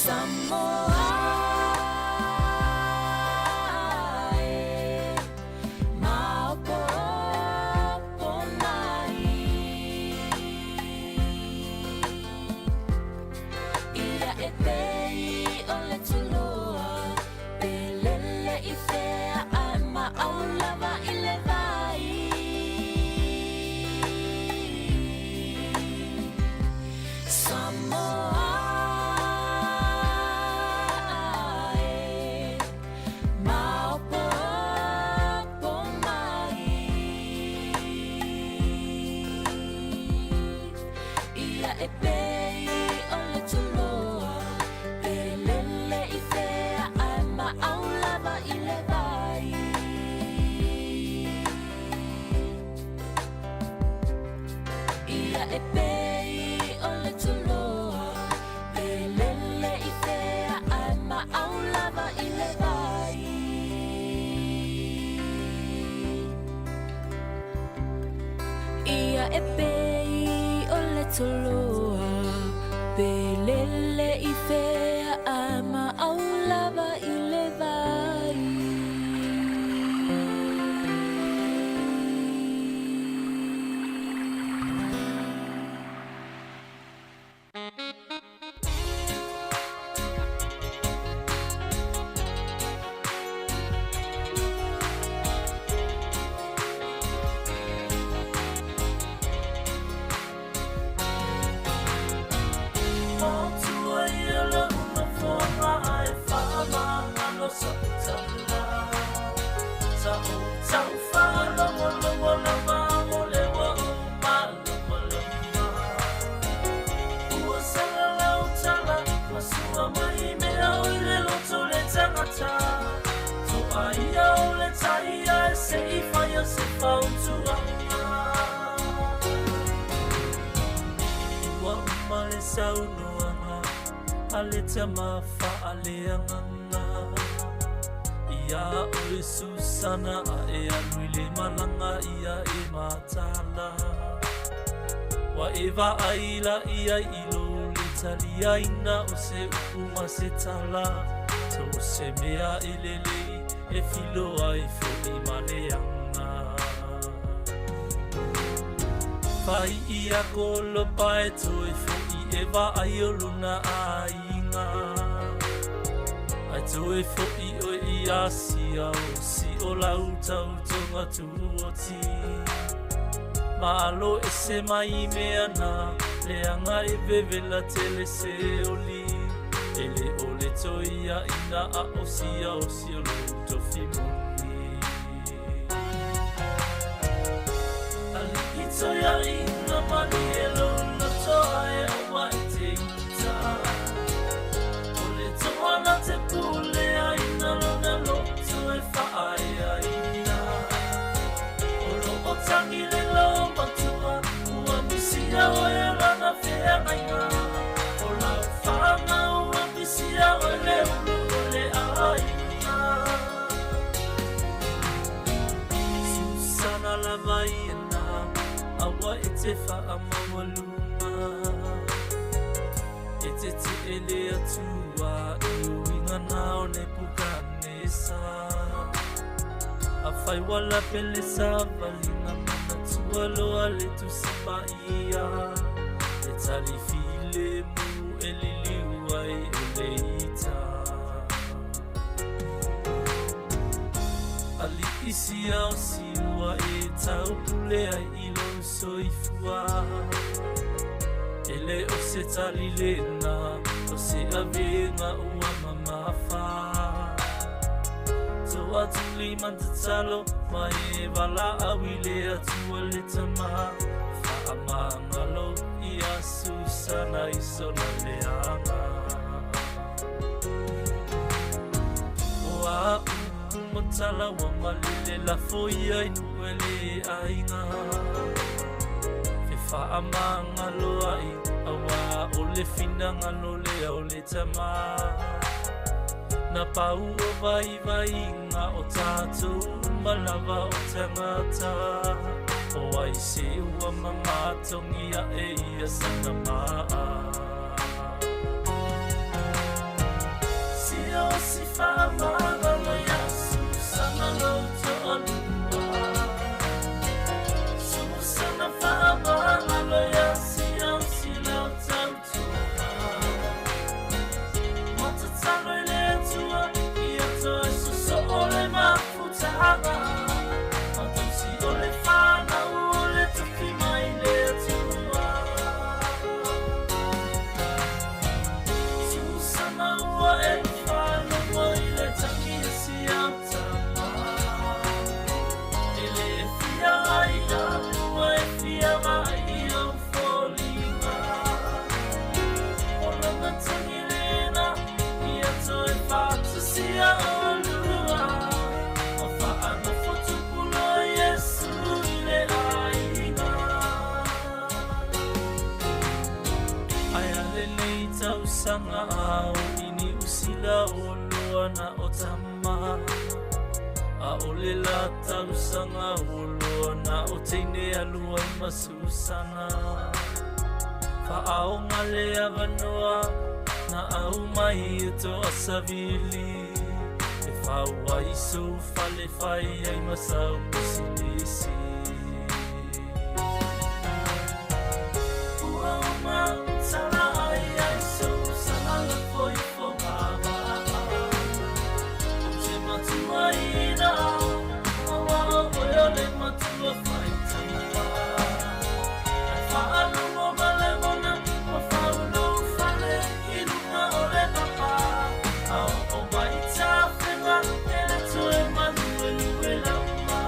Samoa e, maopoopo mai. Ia e pei o le toloa, pe lele i fea ae maau lava i le vai. Samoa e, maopoopo mai. Ia e pei o le toloa, pe lele i fea ae maau lava i le vai. Ia e pei o le toloa, pe lele i fea ae maau lava i le vai. Ia e pei o le toloa, pe lele i fea ae maau lava i le vai. saunoaga a le tama faaleagaga. Iā oe Susana a e alu i le malaga ia e mataala. Ua e vaai la i ai i lou le taliaina o se upu ma se tala, so o se mea e lelei e filo ai foi ma le aga. Fai ia kolopa e toe foʻi e vaai o luna aiga. Ae toe foʻi oe i Asia o si o lau tautoga tuoti. Malo ese mai mea na leaga e vevela tele se oli. E le o le toeaina a o sia o si o lou tofi moni. Alii toeaina malie lou loto ae aua e te ita. O le toa na te pule aina lona loto e faaeaina. O lo o tagi le lau matua ua misia oe o lana feagaiga. O lau fanau ua misia oe le ulu o le aiga. Susana lava ia na aua e te faamaualuga. E te teʻe le Atua i uiga na o Nepukanesa. Afai ua lape le savaliga manatua loa le Tusi Paia. E tali filemu e liliu ai o le ita. Alii sia o siua e taupule ai i lou soifua. E le o se tali lena o se avega ua mamafa. Toa tuli matatalo ma e valaau i le Atua le tama. Faamagalo ia Susana i sona leaga. O a upu ma tala ua malele lafo ia i nuu e le aiga. Fe faamagalo ai auā o le finagalo lea o le tama. Na pau o vaivaiga o tatou uma lava o tagata. O ai se ua mamatogia e ia sana maa. Sia o si faamagalo ia Susana lou toalua. Susana faamagalo ia sia o si lau tautua. Matatalo i le Atua ia toe sosoo le mafutaga. Matausi o le fanau o le tofi mai le Atua. Susana ua e faalogo i le tagi a si au tama. E le fia aia ua e fia vaai i ou foliga. O lona tagi lena ia toe faatasia olua. Ma faanofo tupu loa Iesu i le aiga. Ae a lenei tausaga a o i Niu Sila o loa na o tama. A o le la tausaga o loa na o teine alu ai ma Susana. Faaoga le avanoa na aumai e toa savili. E fau ai sou fale fai ai ma sau pisinisi. Ua uma tala ai ai Susana lafo ifo ma vaa. Ou te matuaina auā o oe o le matua fai tama. Ae faalogo ma lagona ua fau lou fale i luga o le papa. A oo mai tafega e le toe maluelue lama.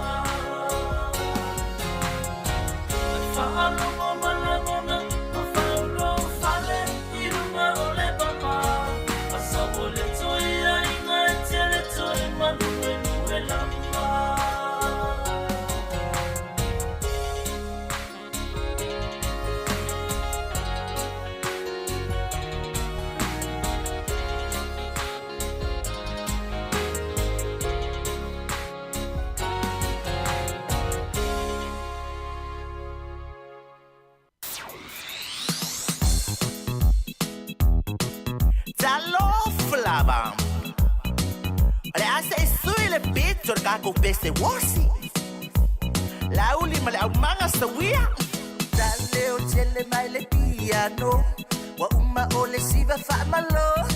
lava. O le a se i sui le pito o le tatou pese uosi. Lauli ma le aumaga sawia. Taleo tele mai le piano. Ua uma o le siva faamalo.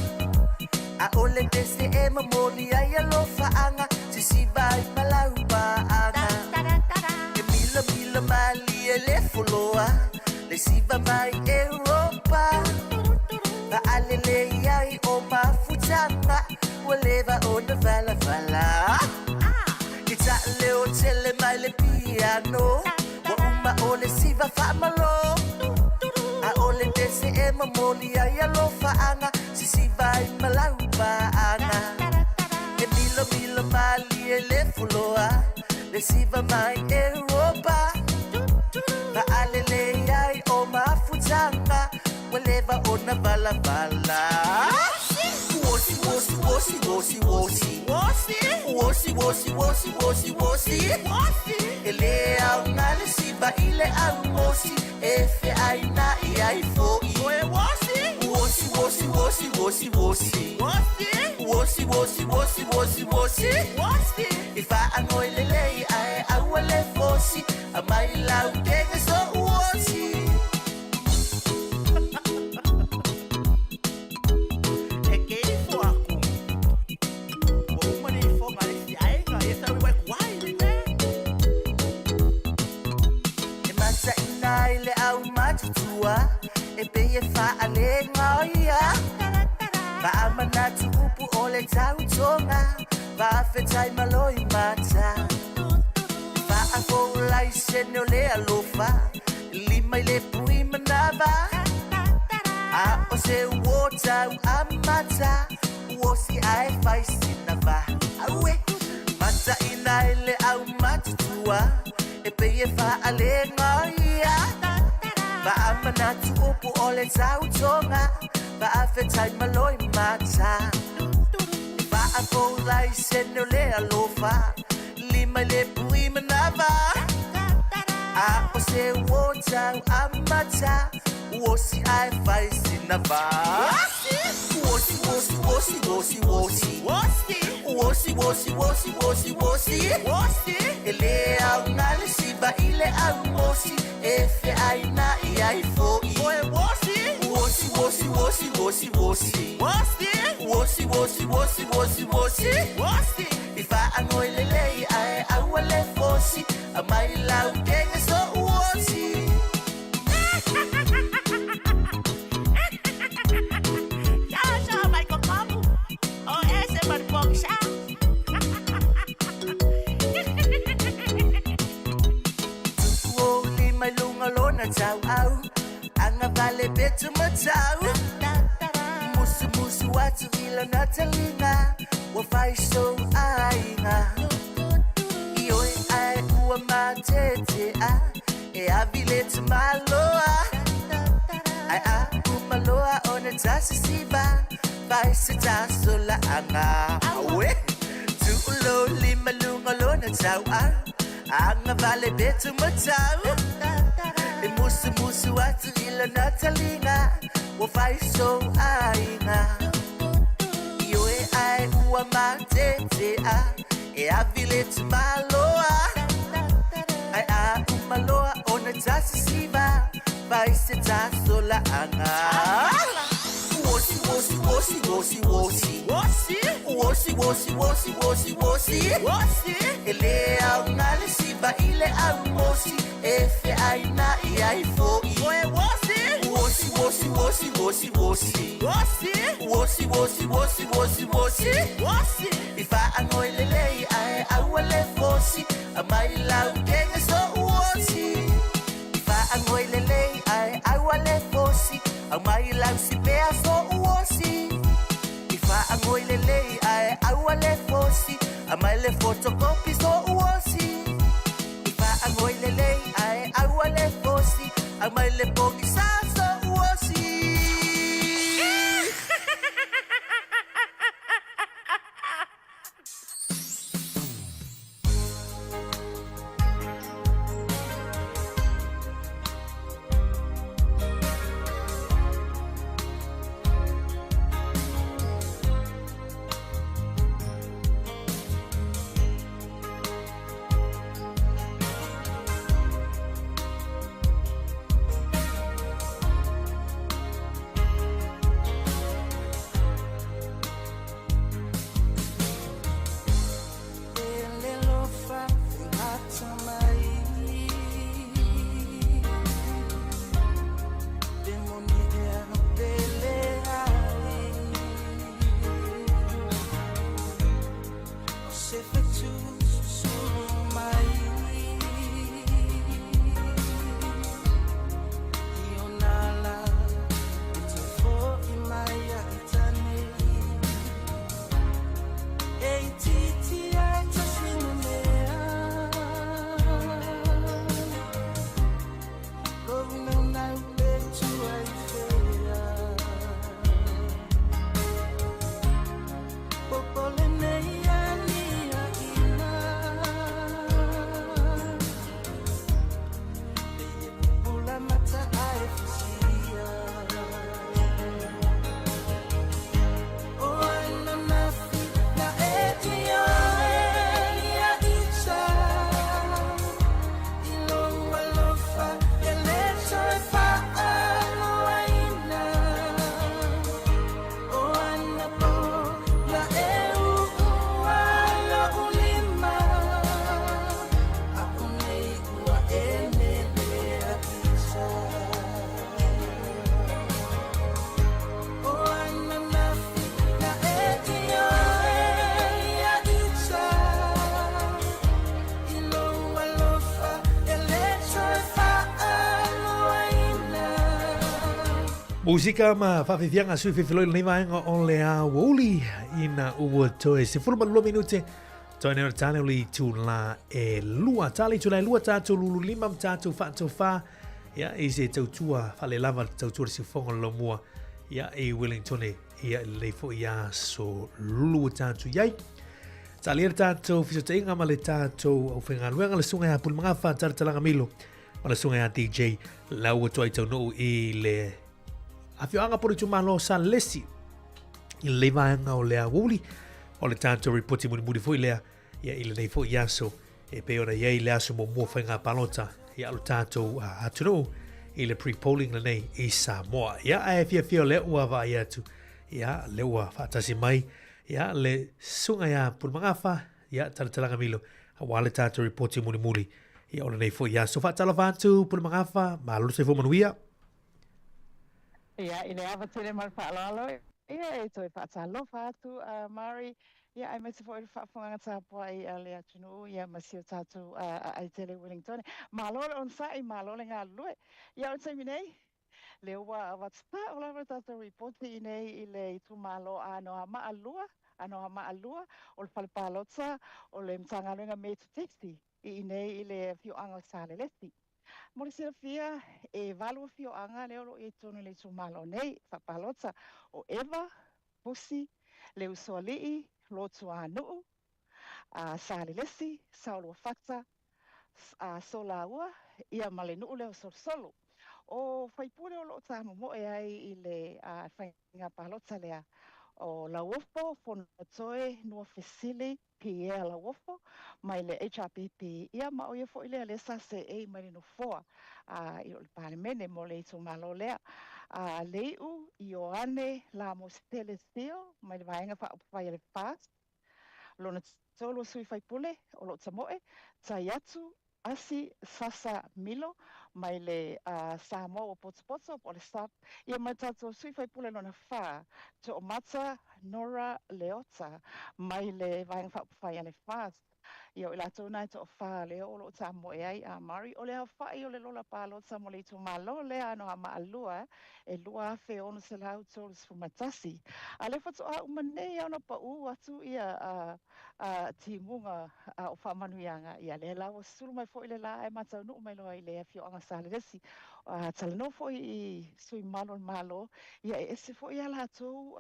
A o le pese e momoli ai alofaaga. Sisiva ai ma laupaaga. E milamila malie le foloa. Le siva mai Europa. Faalelei ai o mafutaga. Ua leva ona valavala. Ke taaleo tele mai le piano. Ua uma o le siva faamalo. A o le pese e momoli ai alofaaga. Sisiva ai ma laupaaga. E milamila malie le foloa. Le siva mai Europa. Faalelei ai o mafutaga. Ua leva ona valavala. Uosi, uosi, uosi, uosi, uosi. Uosi, uosi, uosi, uosi, uosi. E le aoga le siva i le aumosi. E feaina'i ai fo'i. Uosi, uosi, uosi, uosi, uosi. Uosi, uosi, uosi, uosi, uosi. I faagoi lelei ae aua le fosi. Aumai lau kege so uosi. E ke ifo aku. Ua uma le ifoga a le isi aiga, ia sa uiwai kuai le mea. E mataʻina ai le aumatutua, e pei e faalegaia. Faamanatu upu o le tautoga, faafetai ma loimata. Faafou laisene o le alofa, lima i le pui manava. A o se uo tau amata, uosi ae fai sina va. Aue, mataʻina ai le aumatutua, e pei e faalegaia. Faamanatu upu o le tautoga, faafetai ma loimata. Faafou laisene o le alofa, lima i le pui manava. A o se uo tau amata, uosi ae fai sina va. Uosi, uosi, uosi, uosi, uosi. Uosi, uosi, uosi, uosi, uosi. E le aoga le siva i le aumosi. E feaina'i ai fo'i. Uosi, uosi, uosi, uosi, uosi. Uosi, uosi, uosi, uosi, uosi. I faagoi lelei ae aua le fosi. Aumai lau kege so uosi. Ciao, Michael Kamu. O ese maripokisa. Tupu ou lima i luga o lona tauau. Agavale petu matau. Musumusu atu i lona taliga. Ua fai sou aiga. Ioe ae ua matetea. E avi le tamaloa. Ae a uma loa ona tasisiva. Fai se tasolaaga. Aue! Tuu lou lima i luga o lona tauau. Agavale petu matau. E musumusu atu i lona taliga. Ua fai sou aiga. Ioe ae ua matetea. E avi le tamaloa. Ae a uma loa ona tasisiva. Fai se tasolaaga. Uosi, uosi, uosi, uosi, uosi. Uosi, uosi, uosi, uosi, uosi. E le aoga le siva i le aumosi. E feaina'i ai fo'i. Uosi, uosi, uosi, uosi, uosi. Uosi, uosi, uosi, uosi, uosi. I faagoi lelei ae aua le fosi. Aumai lau kege so uosi. I faagoi lelei ae aua le fosi. Aumai lau sipea so uosi. I faagoi lelei ae aua le fosi. Aumai le photocopy so uosi. I faagoi lelei ae aua le fosi. Aumai le pogisa so uosi. Musika ma whawhiwhianga sui whiwhiloi lenei vaenga o le aoauli ina ua toe 12 minute toe nei o le tāne o le itula e lua. Tāle itula e lua tātou lulu lima ma tātou whaatou whā. Ia, i se tautua whale lava tautua le siufonga lo mua. Ia, i Wellington e ia i lei fo ia so lulu tātou iai. Tāle le tātou fisotainga ma le tātou au whengaluenga le sunga ia puli mga wha tāle milo. Ma le susuga ia DJ Laua Tuai Taunuu i le afioaga po o le itumalo o Salesi i lenei vaega o le aoauli o le tatou ripoti mulimuli foi lea ia i lenei foi aso e pei ona i ai le aso muamua faiga palota ia o le tatou atunuu i le pre-polling lenei i Samoa. Ia ae fiafia o lea ua vaai atu ia lea ua faatasi mai ia le susuga ia Pulemagafa Ia, talatalaga milo, aua le tatou ripoti mulimuli. Ia, o lenei foi aso. Faatalofa atu, Pulemagafa, malo le soifua manuia. Ia, i le ava tele ma le faaaloalo, ia, e toe faatalofa atu a Mari, ia, aemaise foi o le faafofogaaga tapuai a le atunuu, ia, ma si o tatou aai tele i Wellington. Malo le onosai, malo le galulue. Ia, o le taimi nei, Lea ua avatu lava le tatou ripoti i inei i le itumalo Anoamaa 2, Anoamaa 2, o le fale palota o le Matagaluega Metotisi i inei i le afioaga o Salelesi. Mo le silafia, e valu afioaga lea o lo o i ai totonu i le itumalo nei faapalota, o Eva, Pusi, Leusoalii, Lotuanuu, Salelesi, Saoluafata, Solaua, ia ma le nuu lea o Solosolo. O faipule o lo o tāmomoe ai i le faiga palota lea, o Lauofo, Fonotoe, Nuafesili, Pierre Lauofo, mai le HRPP, ia ma o ia foi lea lea sa seei mai le nofoa i o le Palemene mo le itumalo lea. Leiu, Ioane, Lamositele Seal, mai le Vaega Faaupufai a le FAST, Lona tolu o sui faipule o lo o tamoe, tai atu, Asi Sasa Milo mai le Samoa ua potopoto po o le SUP, ia ma le tatou sui faipule lona fa, Toomata Nora Leota mai le Vaega Faaupufai a le FAST. Ia o i latou na e toafa lea o lo o tamoe ai a Murray. O le aofai o le lola palota mo le itumalo lea Anoamaa 2 e 2,631. A lea faatoa uma nei lava ona pau atu ia timuga o faamanuiaga, ia lea la ua sulu mai foi le la ae ma taunuu mai loa i le afioaga Salelesi. Talanoa foi i sui mamalu o le Malo, ia e ese foi a latou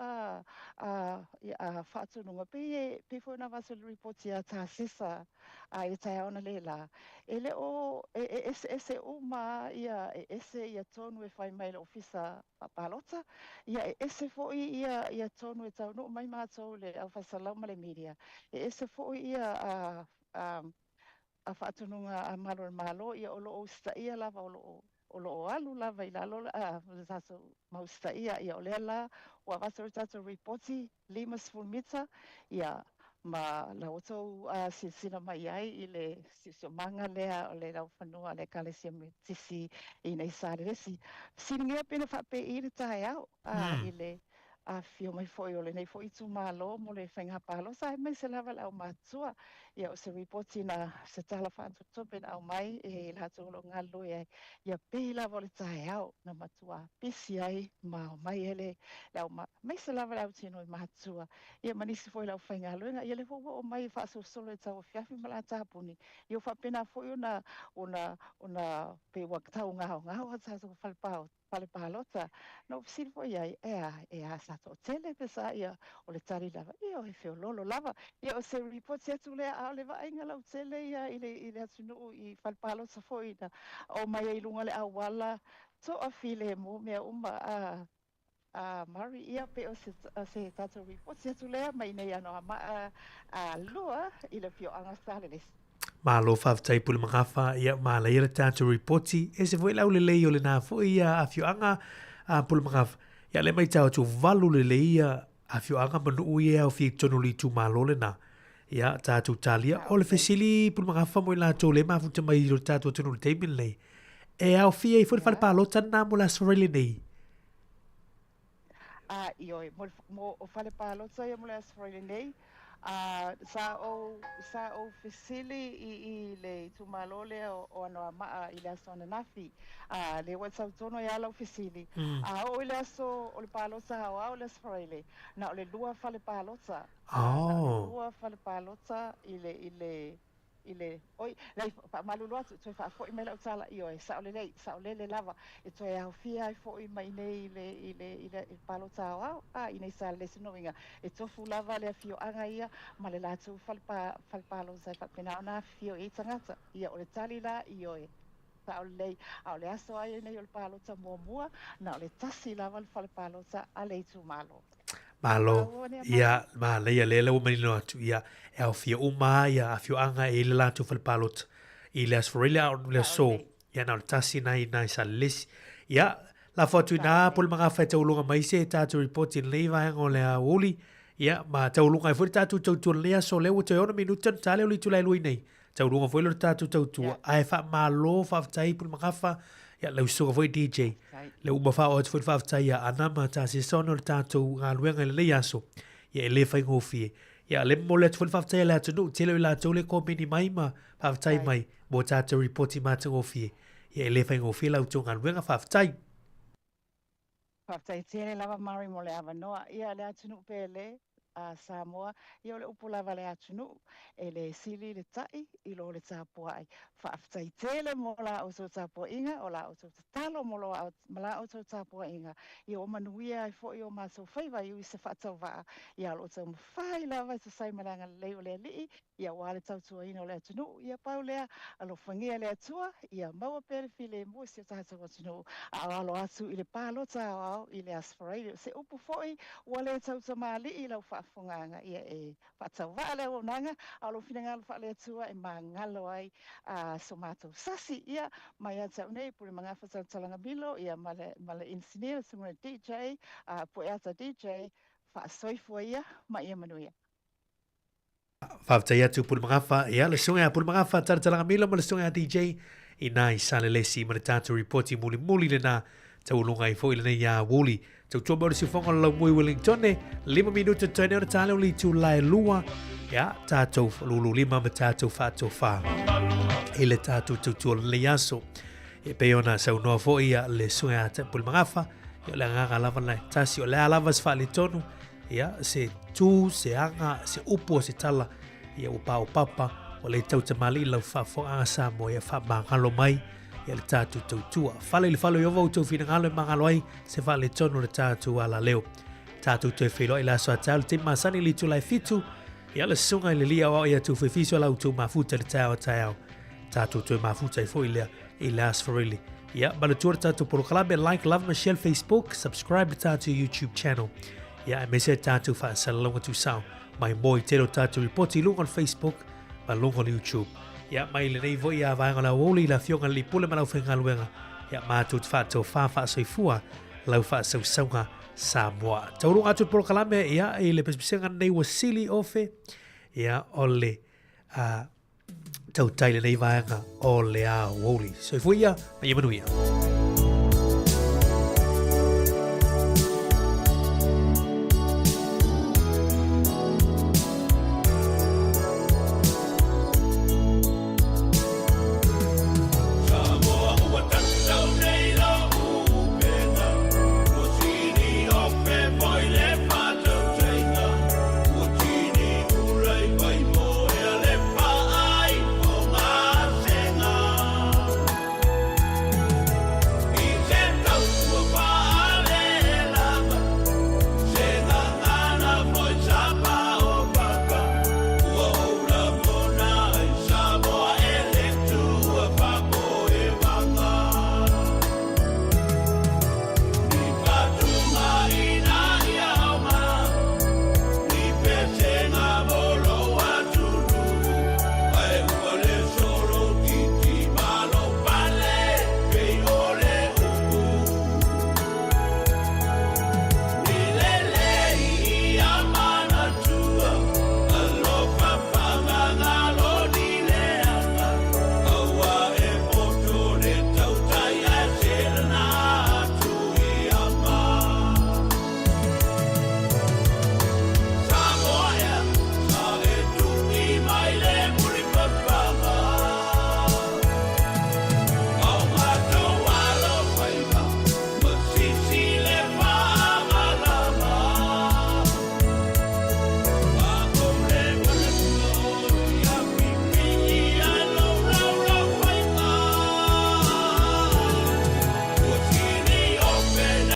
faatonuga, pei pei foi ona avatu i le ripoti a Tasesa i le taeao analeila, E le o, e eseese uma ia, e ese ia tonu e fai mai e le Ofisa Faapalota, ia e ese foi ia, ia tonu e taunuu mai matou le au faasalau ma le media, e ese foi ia a, a, a faatonuga a Malu o le Malo, ia o lo o usitaia lava, o lo o, o lo o alu lava i lalo a, le tatou mau usitaia, ia o lea la ua avatu le tatou ripoti 50 mita, ia, ma la outou silasila mai ai i le siosiomaga lea o le laufanua a le Ekalesia Metotisi i inei Salelesi. Fesiligia pe na faapei le taeao i le afifio mai foi o lenei foi itumalo mo le faiga palota aemaise lava le aumatutua. Ia, o se ripoti na, se tala faatutupe na aumai e i latou o lo o galulue ai, ia pei lava o le taeao na matua pisi ai ma omai ai le au, aemaise lava le autino i matua, ia ma nisi foi o le aufaigaluega. Ia lea foi ua oo mai e faasolosolo i le tauafiafi ma la tapuni, ia ua faapena foi ona, ona, ona pei ua taugaogao a tatou fale fale palota. Na ou fesili foi i ai, e a, e a sa toatele pe sa ia, o le tali lava, ioe, e feoloolo lava. Ia o se ripoti atu lea, a o le vaaiga lautele ia i le, i le atunuu i fale palota foi na omai ai i luga o le auala, toafilemu mea uma, a, a Murray, ia pei o se, o se tatou ripoti atu lea mai nei Anoamaa 2 i le afioaga Salelesi. Malo faafetai Pule Magafa, ia manaia le tatou ripoti, ese foi le aulelei o lena foi ia afioaga a Pule Magafa. Ia lea maitau atu valu lelei ia afioaga ma nuu ia e aofia i totonu o le itumalo lena. Ia tatou talia. O le fesili Pule Magafa mo i latou lea e mafuta mai i lo tatou atunuu i le taimi lenei, e aofia ai foi le fale palota lena mo le Aso Faraile nei? A, ioe, mo, mo o fale palota ia mo le Aso Faraile nei, A sa ou, sa ou fesili i, i le itumalo lea o, o Anoamaa i le aso ananafi, a lea ua e sautonu ai lava lau fesili. A oo i le aso o le palota aoao i le Aso Faraile, na o le lua fale palota. A, na o le lua fale palota i le, i le, i le, oi, leai, faamalulu atu, toe faafoi mai lau tala, ioe, sao lelei, saolele lava, e toe aofia ai foi ma i inei i le, i le, i le, i le palota aoao, a, i inei i Salelesi lona uiga, e tofu lava le afioaga ia ma le latou fale pa, fale palota e faapena ona afifio i ai tagata. Ia, o le tali la, ioe, sao lelei, a o le aso lava ia nei o le palota muamua, na o le tasi lava le fale palota a le itumalo. Malo, ia, manaia lea la ua manino atu, ia, e aofia uma lava ia afioaga e i ai le latou fale palota i le Aso Faraile a o le aso, ia na o le tasi na i na i Salelesi. Ia, lafo atu i nā Pule Magafa e taualoga mai se tatou report i lenei vaega o le aoauli, ia, ma taualoga ai foi le tatou tautua i lenei aso, lea ua toe 6 minute ona ta lea o le itula e 2 nei. Taualoga foi lea o le tatou tautua, ae faamalo, faafetai Pule Magafa, ia, lau susuga foi DJ, lea ua uma faaoo atu foi le faafetai ia Ana ma Tasesa ona o le tatou galuega i lenei aso, ia e le faigofie. Ia, lea e momoli atu foi le faafetai a le atunuu, tele o i latou lea e komeni mai ma faafetai mai mo tatou ripoti matagofie. Ia e le faigofie la outou galuega, faafetai. Faafetai tele lava Murray mo le avanoa. Ia le atunuu pele a Samoa, ia o le upu lava a le atunuu, e le sili le ta'i i lo le tapua'i. Faafetai tele mo la outou tapua'iga, o la outou tatalo mo ma la outou tapua'iga, ia ua manuia ai foi o matou faiva i ui se faatauvaa, ia o lo o taumafai lava e tusa ai ma le agalelei o le Alii, ia aua le tautuaina o le atunuu, ia pau lea, alofagia le Atua, ia maua pea le filemu i si o tatou atunuu, a o alo atu i le palota aoao i le Aso Faraile. O se upu foi ua le tautamalii i lau faafofogaaga, ia e faatauvaa le auaunaga, a o lou finagalo faale-Atua e magalo ai so matou sasi, ia, mai ia te au nei, Pulemagafa Talatalagamilo, ia, ma le, ma le inisinia, le Susuga i le DJ, Pueata DJ, faasoifua ia ma ia manuia. Faafetai atu Pulemagafa, ia le susuga ia Pulemagafa Talatalagamilo ma le susuga ia DJ i nā i Salelesi ma le tatou ripoti mulimuli lenā taualoga ai foi lenei ia Wuli. Tautua mai o le siufoga o le laumui Wellingtone, 5 minuta totoe nei ona tale o le itula e 2, ia tatou lulu lima ma tatou faatofā i le tatou tautua o lenei aso. E pei ona saunoa foi ia le susuga ia Pulemagafa, ia o le agaga lava lena e tasi, o le a lava se faaletonu, Ia, se tu, se aga, se upu o se tala, ia ua paopapa, ua le tautamalii lau faafofogaaga Samoa, ia faamagalo mai ia le tatou tautua. Fale i le fale o Ieova outou finagalo e magalo ai se faaletonu o le tatou alaleo. Tatou toe feiloai i le aso a taeao i le taimi masani i le itula e 7, ia le susuga i le Alii Aoao ia Tufuefiso la outou mafuta i le taeao a taeao. Tatou toe mafuta ai foi lea i le Aso Faraile. Ia, manatua le tatou polokalame, like, love ma share Facebook, subscribe le tatou YouTube channel. Ia, aemaise le tatou faasalalauga tuusao mai mo i tele o tatou ripoti i luga o le Facebook ma luga o le YouTube. Ia, mai lenei foi a vaega o le aoauli i le afioga i le Alii Pule ma lau faigaluega. Ia, matou te faatofā faasoifua lau faasausauga Samoa. Taualuga atu le polokalame, ia, i le pesepesega lenei ua sili ofe, ia, o le tautai lenei vaega o le aoauli. Soifua ia, ma ia manuia.